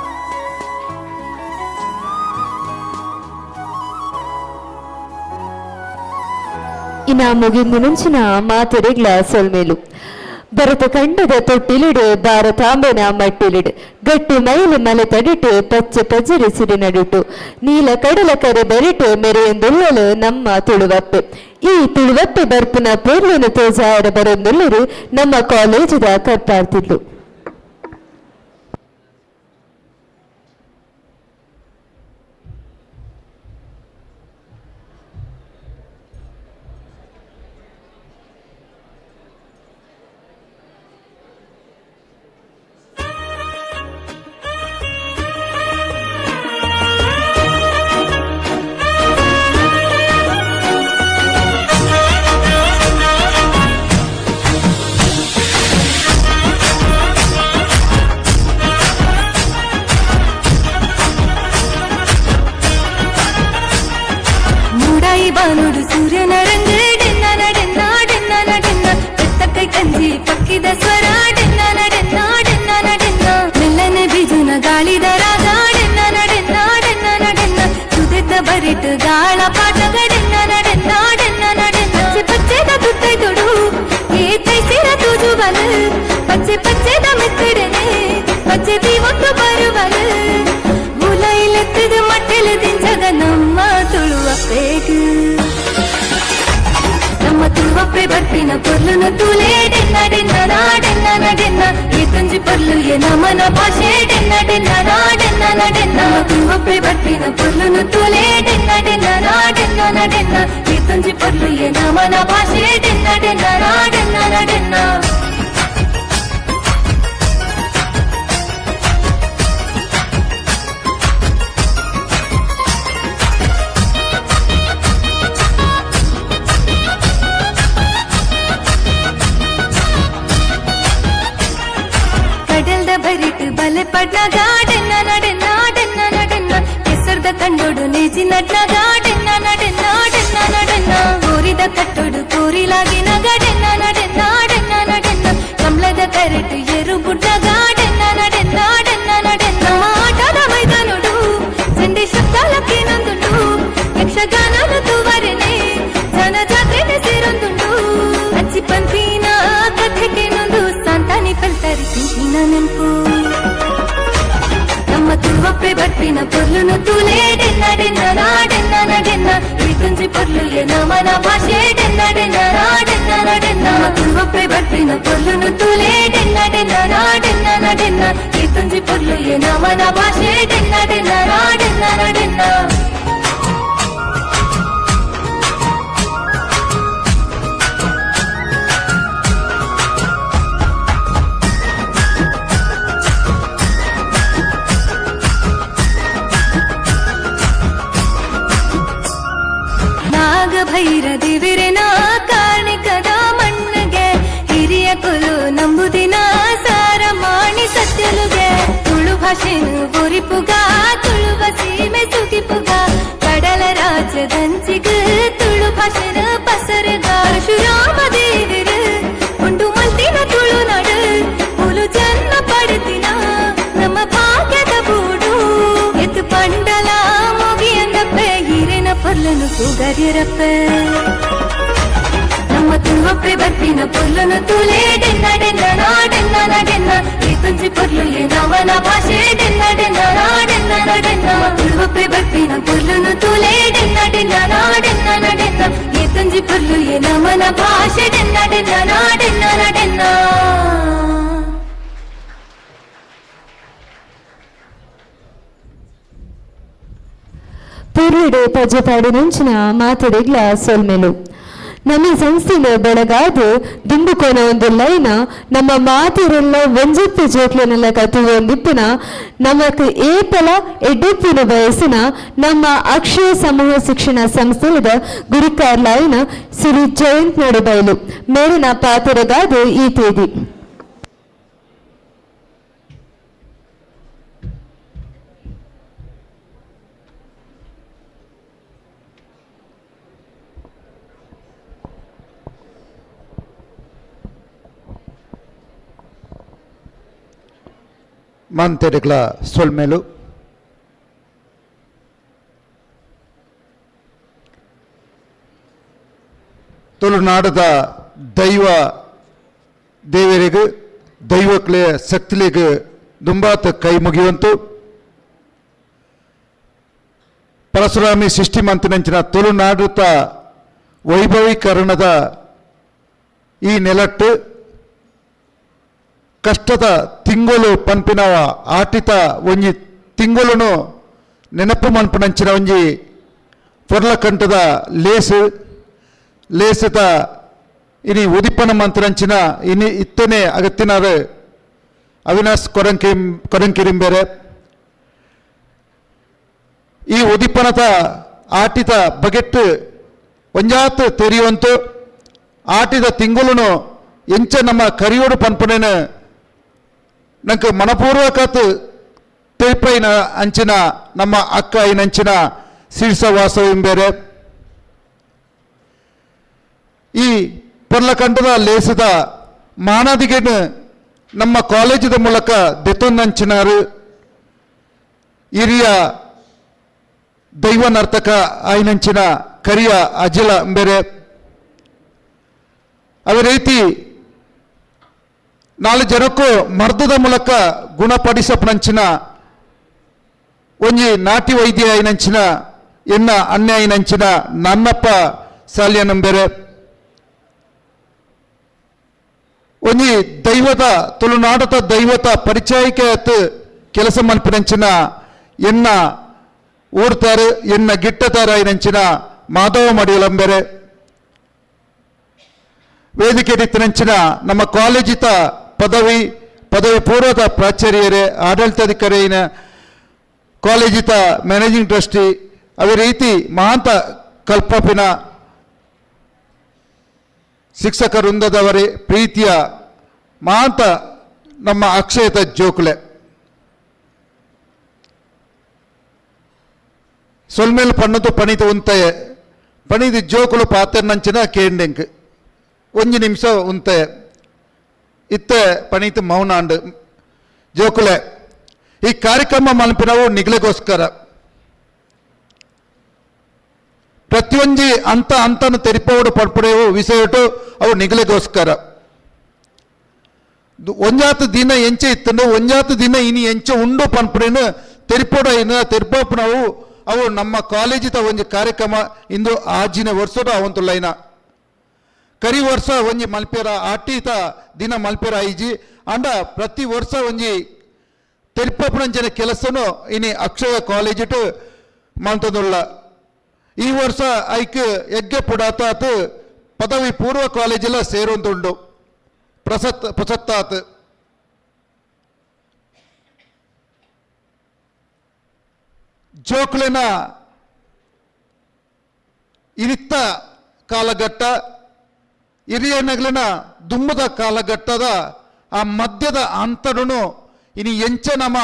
ಇನಾಮು ಗೆಂದಿನಂಚಿನ ಮಾತೆರೆಗ್ಲ ಸೊಲ್ಮೇಲು. ಭರತ ಖಂಡದ ತೊಟ್ಟಿಲಿಡು ಭಾರತಾಂಬೆನ ಮಟ್ಟಿಲಿಡು ಗಟ್ಟಿ ಮೈಲು ಮಲೆ ತಡಿಟು ಪಚ್ಚೆ ಪಜರಿ ಸಿರಿ ನಡುಟು ನೀಲ ಕಡಲ ಕರೆ ಬೆರಿಟು ಮೆರೆಯೊಂದುಳ್ಳಲು ನಮ್ಮ ತುಳುವಪ್ಪೆ. ಈ ತುಳುವಪ್ಪೆ ಬರ್ಪುನ ಪೂರ್ವನ ತೋಜಾಯರ ಬರೊಂದುಳ್ಳರು ನಮ್ಮ ಕಾಲೇಜದ ಕರ್ಪಾರ್ತಿದ್ದು. ಬಾನುಡು ಸೂರ್ಯನ ರಂಗ ಡೆನ್ನ ನಡೆನ್ನ ಡೆನ್ನ ನಡೆನ್ನ ಬೆತ್ತಕೈ ಕಂಜಿ ಪಕ್ಕಿದ ಸ್ವರ ಡೆನ್ನ ನಡೆನ್ನ ಡೆನ್ನ ನಡೆನ್ನ ಮೆಲ್ಲನೆ ಬಿಜುನ ಗಾಳಿದ ರಾಗ ಡೆನ್ನ ನಡೆನ್ನ ಡೆನ್ನ ನಡೆನ್ನ ಸುದೆತ್ತ ಬರಿಟು ಗಾಳ ಪಾಟಗ ಡೆನ್ನ ನಡೆನ್ನ ಡೆನ್ನ ನಡೆನ್ನ ಪಚ್ಚೆ ಪಚ್ಚೆದ ತುತ್ತೈ ತೊಡು ಏ ತೈಸಿರ ತೂಜು ಬಲು ಪಚ್ಚೆ ಪಚ್ಚೆದ ಮೆತ್ತಡನೆ ಪಚ್ಚೆ ದೀವೊಂದು ಬರುವಲು ಮುಲೈಲೆತ್ತದ ಮಟ್ಟೆಲು ದಿಂಜಗ ನಮ್ಮ ತುಳುವ ಪೇಗು ನಮ್ಮ ತುಳುವ. ಬರ್ಪಿನ ಪೊರ್ಲುನು ತೂಲೆ ಡೆನ್ನ ಡೆನ್ನ ನಾಡೆನ್ನ ನಡೆನ್ನ ಈ ತುಂಜಿ ಪೊರ್ಲು ಏ ನಮನ ಭಾಷೆ ಡೆನ್ನ ಡೆನ್ನ ನಾಡೆನ್ನ ನಡೆನ್ನ ತುಳುವಪ್ಪೆ ಬರ್ಪಿನ ಪೊರ್ಲುನು ತೂಲೆ ಡೆನ್ನ ಡೆನ್ನ ನಾಡೆನ್ನ ನಡೆನ್ನ ಈ ತುಂಜಿ ಪೊರ್ಲು ಏ ನಮನ ಭಾಷೆ ಡೆನ್ನ ಡೆನ್ನ ನಾಡೆನ್ನ ನಡೆನ್ನ. ಕಡಲ್ದ ಬರಿಟ್ ಬಲೆ ಪಡ್ನ ಗಾಡೆನ್ನ ನಡೆನ್ನ ನಡೆನ್ನ ನಡೆನ್ನ ಕೆಸರ್ದ ಕಂಡೋಡು ನೇಜಿ ನಡ್ನ ಗಾಡೆನ್ನ ನಡೆನ್ನ ನಡೆನ್ನ ನಡೆನ್ನ ಕೋರಿದ ಕಟ್ಟೋಡು ಕೋರಿಲಾಗಿನ ಗಾಡೆನ್ನ ನಡೆನ್ನ ನಡೆನ್ನ ನಡೆನ್ನ ಕಮಲದ ಕರೆಟು ಎರು ಬುಡ್ಡ ಗಾಡೆನ್ನ ನಡೆನ್ನ ನಡೆನ್ನ ನಡೆನ್ನ ಆಟದ ಮೈದಾನೋಡು ಚಂಡಿ ಶಬ್ದಾಲಕ್ಕೆ ನಂದುಂಡು ಯಕ್ಷಗಾನದ ತೂವರೆನೆ ಜನ ಜಾತ್ರೆನೆ ಸೇರೊಂದುಂಡು ಅಚ್ಚಿ ಪಂಪಿನ ಕಥೆಗೆ ನೊಂದು ಸಾಂತಾನಿ ಪಲ್ತರಿ ತಿಂತಿನ ನೆನಪು ನಮ್ಮ ತುಳುವಪ್ಪೆ ಬರ್ಪಿನ ಪೊರ್ಲುನು ತೂಲೆ ಡೆನ್ನ ಡೆನ್ನ ನಾಡೆನ್ನ ನಡೆನ್ನ ಈ ತುಂಜಿ ಪೊರ್ಲು ಏ ನಮನ ಭಾಷೆ ಡೆನ್ನ ಡೆನ್ನ ನಾಡೆನ್ನ ನಡೆನ್ನ ತುಳುವಪ್ಪೆ ಬರ್ಪಿನ ಪೊರ್ಲುನು ತೂಲೆ ಡೆನ್ನ ಡೆನ್ನ ನಾಡೆನ್ನ ನಡೆನ್ನ ಈ ತುಂಜಿ ಪೊರ್ಲು ಏ ನಮನ ಭಾಷೆ ಡೆನ್ನ ಡೆನ್ನ ನಾಡೆನ್ನ ನಡೆನ್ನ. ನಾಗಭೈರ ದೇವಿರೆನ ಕಾರ್ಣಿಕದ ಮಣ್ಣಗೆ ಹಿರಿಯ ಕುಲು ನಂಬುದಿನ ಸಾರ ಮಾಣಿ ಸತ್ಯಲುಗೆ ತುಳು ಭಾಷೆನು ಒರಿಪುಗ ತುಳುವ ಸೀಮೆ ಸುಗಿಪುಗ ಕಡಲ ರಾಜ್ಯದಂಚಿಗ ತುಳು ಭಾಷೆನ ಪಸರಗ ಪರಶುರಾಮ ದೇವಿರು ಉಂಡು ಮಲ್ತಿನ ತುಳುನಾಡು ಹುಲು ಜನ್ಮ ಪಡೆದಿನ ನಮ್ಮ ಭಾಗ್ಯದ ಬೂಡು ಎತ್ತು ಪಂಡಲ ಮುಗಿಯಂದಪ್ಪೆ ಹಿರೇನ ಪೊರ್ಲನು ಕೂಗರಿಯರಪ್ಪ ನಮ್ಮ ತುಳುವಪ್ಪೆ ಬರ್ಪಿನ ಪೊರ್ಲನು ತೂಲೆ ಡೆನ್ನ ಡೆನ್ನ ನಾಡೆನ್ನ ನಡೆನ್ನ ಈ ತುಂಜಿ ಪೊರ್ಲು ಏ ನಮನ ಭಾಷೆ ಡೆನ್ನ ಡೆನ್ನ ನಾಡೆನ್ನ ನಡೆನ್ನ ತುಳುವಪ್ಪೆ ಬರ್ಪಿನ ಪೊರ್ಲನು ತೂಲೆ ಡೆನ್ನ ಡೆನ್ನ ನಾಡೆನ್ನ ನಡೆನ್ನ ಈ ತುಂಜಿ ಪೊರ್ಲು ಏ ನಮನ ಭಾಷೆ ಡೆನ್ನ ಡೆನ್ನ ನಾಡೆನ್ನ ನಡೆನ್ನ. ಪೂರ್ವಿಡು ಪಜ್ಜೆಪಾಡಿ ನಂಚಿನ ಮಾತುಡಿಗ್ಲ ಸೊಲ್ಮೆಲು ನಮ್ಮ ಸಂಸ್ಥೆನ ಬೆಳಗಾದು ದುಂಬುಕೋನ ಒಂದು ಲೈನ ನಮ್ಮ ಮಾತಿರೆಲ್ಲ ಒಂಜೆಪ್ಪು ಜೋಕ್ಲೆನೆಲ್ಲ ಕತ್ತುವೊಂದಿಪ್ಪುನ ನಮಕ್ ಏಪಲ ಎಡ್ಡೆಪ್ಪುನ ಬಯಸಿನ ನಮ್ಮ ಅಕ್ಷಯ ಸಮೂಹ ಶಿಕ್ಷಣ ಸಂಸ್ಥೆದ ಗುರುಕಾರ್ಲಾಯಿನ ಸಿರಿ ಜಯಂತ್ ನಡುಬೈಲು ಮೇಲಿನ ಪಾತ್ರಗಾದು ಈ ತೇದಿ. ಮಾಂತೆಡೆಗ್ಲ ಸೊಲ್ಮೇಲು ತುಳುನಾಡದ ದೈವ ದೇವರಿಗೆ ದೈವಕ್ಲೆ ಶಕ್ತಿಲಿಗೆ ದುಂಬಾತ ಕೈ ಮುಗಿಯುವಂತು ಪರಶುರಾಮಿ ಸೃಷ್ಟಿ ಮಂತಿನಂಚಿನ ತುಳುನಾಡುತ್ತ ವೈಭವೀಕರಣದ ಈ ನೆಲಟ್ಟು ಕಷ್ಟದ ತಿಂಗಳು ಪನ್ಪಿನವ ಆಟಿತ ಒಂಜಿ ತಿಂಗೊಲುನು ನೆನಪು ಮನ್ಪುನಂಚಿನ ಒಂಜಿ ಪೊರ್ಲಕಂಠದ ಲೇಸು ಲೇಸದ ಇನಿ ಉದಿಪನ ಮಂತ್ರಂಚಿನ ಇನಿ ಇತ್ತನೆ ಅಗತ್ತಿನಾರು ಅವಿನಾಶ್ ಕೊರಂಕಿ ಕೊರಂಕಿರಿಂಬೇರೆ ಈ ಉದಿಪನದ ಆಟಿದ ಬಗೆಟ್ಟು ಒಂಜಾತ್ ತೆರಿಯುವಂತು ಆಟಿದ ತಿಂಗುಳುನು ಎಂಚ ನಮ್ಮ ಕರಿಯೋಡು ಪನ್ಪುನೇನು ನಂಗೆ ಮನಪೂರ್ವಕತ್ ತೆರಿಪೈನ ಅಂಚಿನ ನಮ್ಮ ಅಕ್ಕ ಐನಂಚಿನ ಶೀರ್ಷ ವಾಸವಿಂಬೇರೆ ಈ ಪೊರ್ಲಕಂಡದ ಲೇಸದ ಮಾನದಿಗೆನು ನಮ್ಮ ಕಾಲೇಜಿದ ಮೂಲಕ ದೆತ್ತೊಂದಂಚಿನಾರು ಹಿರಿಯ ದೈವ ನರ್ತಕ ಆಯ್ನಂಚಿನ ಕರಿಯ ಅಜಿಲ ಬೇರೆ ಅದೇ ರೀತಿ ನಾಲ್ ಜನಕ್ಕೂ ಮರ್ದದ ಮೂಲಕ ಗುಣಪಡಿಸಪನಂಚಿನ ಒಂಜಿ ನಾಟಿ ವೈದ್ಯ ಐನಂಚಿನ ಎನ್ನ ಅನ್ಯಾಯಿನಂಚಿನ ನನ್ನಪ್ಪ ಸಾಲ್ಯನಂಬೆರೆ. ಒಂಜಿ ದೈವದ ತುಳುನಾಡದ ದೈವದ ಪರಿಚಯಕ್ಕೆ ಕೆಲಸ ಮಲ್ಪಿನಂಚಿನ ಎನ್ನ ಊರ್ತಾರು ಎನ್ನ ಗಿಟ್ಟತಾರಾಯಿನಂಚಿನ ಮಾಧವ ಮಡಿಯಲಂಬೆರೆ ವೇದಿಕೆ ನಂಚಿನ ನಮ್ಮ ಕಾಲೇಜಿತ ಪದವಿ ಪದವಿ ಪೂರ್ವದ ಪ್ರಾಚಾರ್ಯರೇ ಆಡಳಿತಾಧಿಕಾರಿನ ಕಾಲೇಜಿತ ಮ್ಯಾನೇಜಿಂಗ್ ಟ್ರಸ್ಟಿ ಅದೇ ರೀತಿ ಮಹಾಂತ ಕಲ್ಪಪಿನ ಶಿಕ್ಷಕ ವೃಂದದವರೇ ಪ್ರೀತಿಯ ಮಹಾಂತ ನಮ್ಮ ಅಕ್ಷಯತ ಜೋಕುಲೆ ಸೊಲ್ಮೇಲ್ ಪಣ್ಣದು ಪಣಿತ ಉಂತಯೆ ಪಣಿದು ಜೋಕುಲು ಪಾತೆರ್ನಂಚಿನ ಕೇಂಡೆಂಕ್ ಒಂಜಿ ನಿಮಿಷ ಉಂತಯೆ ಇತ್ತೆ ಪಣಿತು ಮೌನಾಂಡ್ ಜೋಕುಲೆ ಈ ಕಾರ್ಯಕ್ರಮ ಮಲ್ಪಿನವು ನಿಗ್ಲೆಗೋಸ್ಕರ ಪ್ರತಿಯೊಂಜಿ ಅಂತ ಅಂತನ ತೆರಿಪೋಡು ಪಡ್ಪಡೆವು ವಿಷಯಟು ಅವು ನಿಗಲೆಗೋಸ್ಕರ ಒಂಜಾತ ದಿನ ಎಂಚೆ ಇತ್ತಂಡು ಒಂಜಾತ ದಿನ ಇನಿ ಎಂಚೆ ಉಂಡು ಪನ್ಪುನೇನು ತೆರಿಪೋಡ ಇನ್ನು ತೆರಿಪೋಪನವು ಅವು ನಮ್ಮ ಕಾಲೇಜಿತ ಒಂಜಿ ಕಾರ್ಯಕ್ರಮ ಇಂದು ಆಜಿನ ವರ್ಷದ ಅವಂತುಲ್ಲೈನ ಕರಿ ವರ್ಷ ಒಂಜಿ ಮಲ್ಪೇರ ಆಟೀತ ದಿನ ಮಲ್ಪೇರ ಐಜಿ ಅಂಡ ಪ್ರತಿ ವರ್ಷ ಒಂಜಿ ತೆರಿಪೋಪನಂಚಿನ ಕೆಲಸನು ಇನಿ ಅಕ್ಷಯ ಕಾಲೇಜಿಟು ಮಲ್ತದುಳ್ಳ. ಈ ವರ್ಷ ಐಕ್ ಯಜ್ಞ ಪುಡಾತಾತ್ ಪದವಿ ಪೂರ್ವ ಕಾಲೇಜೆಲ್ಲ ಸೇರೊಂದುಂಡು ಪ್ರಸತ್ತಾತ್. ಜೋಕ್ಲೆನ ಇರಿತ್ತ ಕಾಲಘಟ್ಟ ಹಿರಿಯನಗ್ಲಿನ ದುಮ್ಮದ ಕಾಲಘಟ್ಟದ ಆ ಮಧ್ಯದ ಅಂತಡುನು ಇನಿ ಎಂಚ ನಮ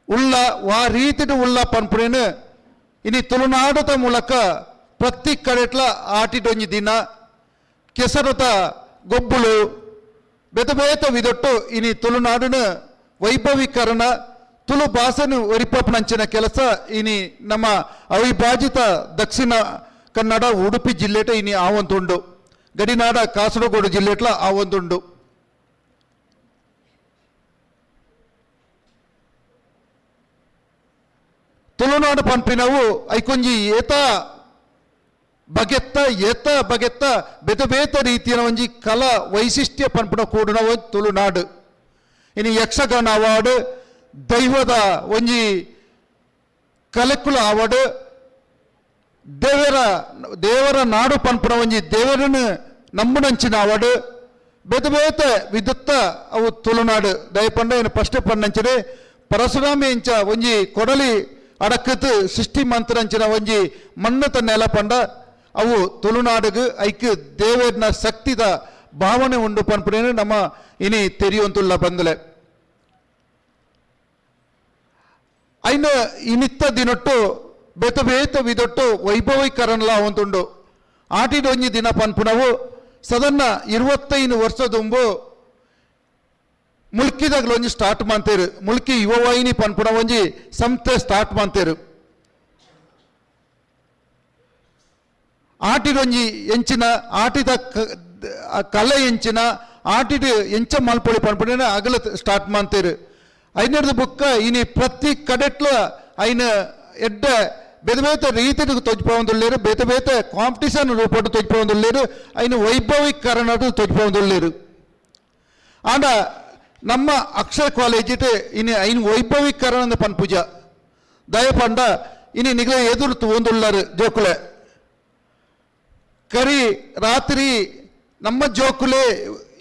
ಉಳ್ಳ ವಾ ರೀತಿಡು ಉಳ್ಳ ಪನ್ಪುನೇನು ಇನಿ ತುಳುನಾಡದ ಮೂಲಕ ಪ್ರತಿ ಕಡೆಟ್ಲ ಆಟಿಡೊಂಜಿ ದಿನ ಕೆಸರುತ ಗೊಬ್ಬುಳು ಬೇತ ಬೇತ ವಿದೊಟ್ಟು ಇನಿ ತುಳುನಾಡಿನ ವೈಭವೀಕರಣ ತುಳು ಭಾಷೆನು ಒರಿಪಪ್ಪನಂಚಿನ ಕೆಲಸ ಇನಿ ನಮ್ಮ ಅವಿಭಾಜಿತ ದಕ್ಷಿಣ ಕನ್ನಡ ಉಡುಪಿ ಜಿಲ್ಲೆಟ ಇನಿ ಆವಂತುಂಡು ಗಡಿನಾಡ ಕಾಸರಗೋಡು ಜಿಲ್ಲೆಟ್ಲ ಆವಂತುಂಡು. ತುಳುನಾಡು ಪನ್ಪಿನವು ಐಕೊಂಜಿ ಏತ ಬಗೆತ್ತ ಏತ ಬಗೆತ್ತ ಬೇತ ಬೇತ ರೀತಿಯ ಒಂಜಿ ಕಲಾ ವೈಶಿಷ್ಟ್ಯ ಪನ್ಪಿನ ಕೂಡಿನವು ತುಳುನಾಡು. ಇನಿ ಯಕ್ಷಗಾನ ಅವಾರ್ಡ್ ದೈವದ ಒಂಜಿ ಕಲೆಕುಲ ಅವಾರ್ಡ್ ದೇವರ ದೇವರ ನಾಡು ಪನ್ಪುನ ಒಂಜಿ ದೇವರನ್ನು ನಂಬುನಂಚಿನ ಅವಾರ್ಡ್ ಬೇತೆ ಬೇತೆ ವಿದ್ಯುತ್ತ ಅವು ತುಳುನಾಡು. ದಯಪಂಡ ಏನು ಫಸ್ಟ್ ಪಣ್ಣಂಚಿನ ಪರಶುರಾಮ ಇಂಚ ಒಂಜಿ ಕೊಡಲಿ ಅಡಕತ್ ಸೃಷ್ಟಿ ಮಂತ್ರಂಚಿನ ಒಂಜಿ ಮಣ್ಣತ ನೆಲ ಪಂಡ ಅವು ತುಳುನಾಡುಗು ಐಕ್ ದೇವರನ ಶಕ್ತಿದ ಭಾವನೆ ಉಂಡು ಪನ್ಪುನೇನು ನಮ್ಮ ಇನಿ ತೆರಿಯೊಂತುಳ್ಳ ಬಂದಲೆ. ಐನ ಇನಿತ್ತ ದಿನೊಟ್ಟು ಬೇತ ಬೇತ ವಿದೊಟ್ಟು ವೈಭವೀಕರಣಲ ಅವಂತುಂಡು. ಆಟಿಡೊಂಜಿ ದಿನ ಪನ್ಪುನವು ಸದನ್ನ 25 ವರ್ಷದುಂಬು ಮುಲ್ಕಿದಾಗಲೊಂಜಿ ಒಂಜಿ ಸ್ಟಾರ್ಟ್ ಮಾಡ್ತೇರು ಮುಲ್ಕಿ ಯುವವಾಹಿನಿ ಪನ್ಪುನ ಒಂಜಿ ಸಂಸ್ಥೆ ಸ್ಟಾರ್ಟ್ ಮಾಡ್ತೇರು. ಆಟಿಡೊಂಜಿ ಎಂಚಿನ ಆಟಿದ ಕಲೆ ಎಂಚಿನ ಆಟಿಡು ಎಂಚ ಮಲ್ಪೊಳಿ ಪನ್ಪುನ ಅಗಲ ಸ್ಟಾರ್ಟ್ ಮಾಡ್ತೇರು. ಐನರ್ದು ಬುಕ್ಕ ಇನಿ ಪ್ರತಿ ಕಡೆಟ್ಲ ಐನ ಎಡ್ಡ ಬೇತೆ ಬೇತೆ ರೀತಿಗೆ ತೊಜ್ಪೊಂದುಲ್ಲೇರು ಬೇತೆ ಬೇತೆ ಕಾಂಪಿಟಿಷನ್ ರೂಪಟ್ಟು ತೊಜ್ಪೊಂದುಲ್ಲೇರು ಐನ ವೈಭವೀಕರಣ ತೊಜ್ಪೊಂದುಲ್ಲೇರು. ಆಂಡ ನಮ್ಮ ಅಕ್ಷಯ ಕಾಲೇಜಿಟ್ ಇನಿ ಐನ ವೈಭವೀಕರಣ ಪನ್ಪುಜ ದಯಪಂಡ ಇನಿ ನಿಗಲ ಎದುರು ತೂಂದುಳ್ಳರು ಜೋಕುಲೆ ಕರಿ ರಾತ್ರಿ ನಮ್ಮ ಜೋಕುಲೆ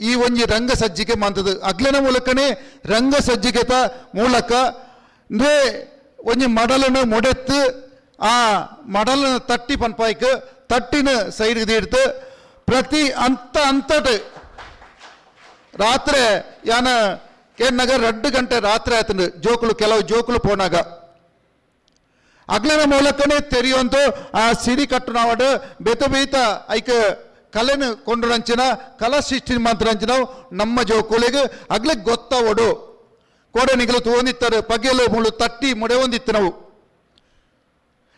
ಈ ಒಂಜಿ ರಂಗ ಸಜ್ಜಿಕೆ ಮಂತದು ಅಗ್ಲನ ಮೂಲಕನೇ ರಂಗ ಸಜ್ಜಿಕೆತ ಮೂಲಕ ಅಂದ್ರೆ ಒಂಜಿ ಮಡಲನ್ನು ಮೊಡೆತ್ತು ಆ ಮಡಲನ್ನು ತಟ್ಟಿ ಪನ್ಪಾಯ್ಕ್ ತಟ್ಟಿನ ಸೈಡ್ ತೀರ್ತು ಪ್ರತಿ ಅಂತ ಅಂತಟ ರಾತ್ರಿ ಯಾನ ಕೇನಾಗ 2 ಗಂಟೆ ರಾತ್ರಿ ಆಯ್ತು ಜೋಕುಲು ಕೆಲವು ಜೋಕುಲು ಪೋನಾಗ ಅಗ್ಲನ ಮೂಲಕನೇ ತೆರೆಯುವಂತು ಆ ಸಿರಿ ಕಟ್ಟುನವಾಡು ಬೇತ ಬೇತ ಐಕ್ ಕಲೆನು ಕೊಂಡುರಂಚಿನ ಕಲಾ ಸೃಷ್ಟಿ ಮಂತ್ರಂಚಿನ ನಮ್ಮ ಜೋಕುಲಿಗೆ ಅಗ್ಲಿಗೆ ಗೊತ್ತಾವಡು ಕೋಡೆ ನಿಗಲು ತೋಂದಿತ್ತಾರೆ ಪಗೆಲು ಮುಳು ತಟ್ಟಿ ಮೊಡೆ ಹೊಂದಿತ್ತು ನಾವು.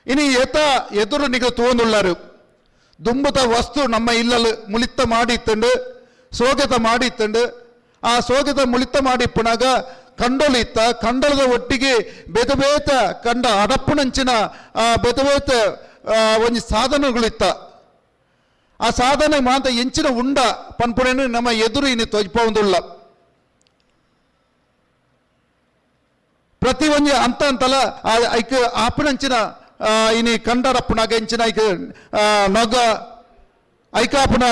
ಇನಿ ಏತ ಎದುರು ನಿಗಲು ತೋಂದುಳ್ಳಾರು ದುಂಬುತ ವಸ್ತು ನಮ್ಮ ಇಲ್ಲಲು ಮುಳಿತ ಮಾಡಿ ಇತ್ತಂಡು ಸೋಗೆತ ಮಾಡಿ ಇತ್ತಂಡು ಆ ಸೋಗೆತ ಮುಳಿತ ಮಾಡಿ ಇಪ್ಪುನಾಗ ಕಂಡೋಲು ಇತ್ತ ಕಂಡೋಲದ ಒಟ್ಟಿಗೆ ಬೇತೆ ಬೇತೆ ಕಂಡ ಅಡಪ್ಪುನಂಚಿನ ಬೇತೆ ಬೇತೆ ಒಂಜಿ ಸಾಧನಗಳಿತ್ತ. ಆ ಸಾಧನೆ ಮಾತ ಎಂಚಿನ ಉಂಡ ಪನ್ಪುಣೆನು ನಮ್ಮ ಎದುರು ಇನಿ ತೊಜ್ಪೊಂದುಲ್ಲ. ಪ್ರತಿ ಒಂಜಿ ಅಂತ ಅಂತಲ ಐಕ್ ಆಪುನಂಚಿನ ಇನಿ ಕಂಡರಪ್ಪುನಾಗ ಎಂಚಿನ ಐಕ್ ನೊಗ ಐಕಾಪುನ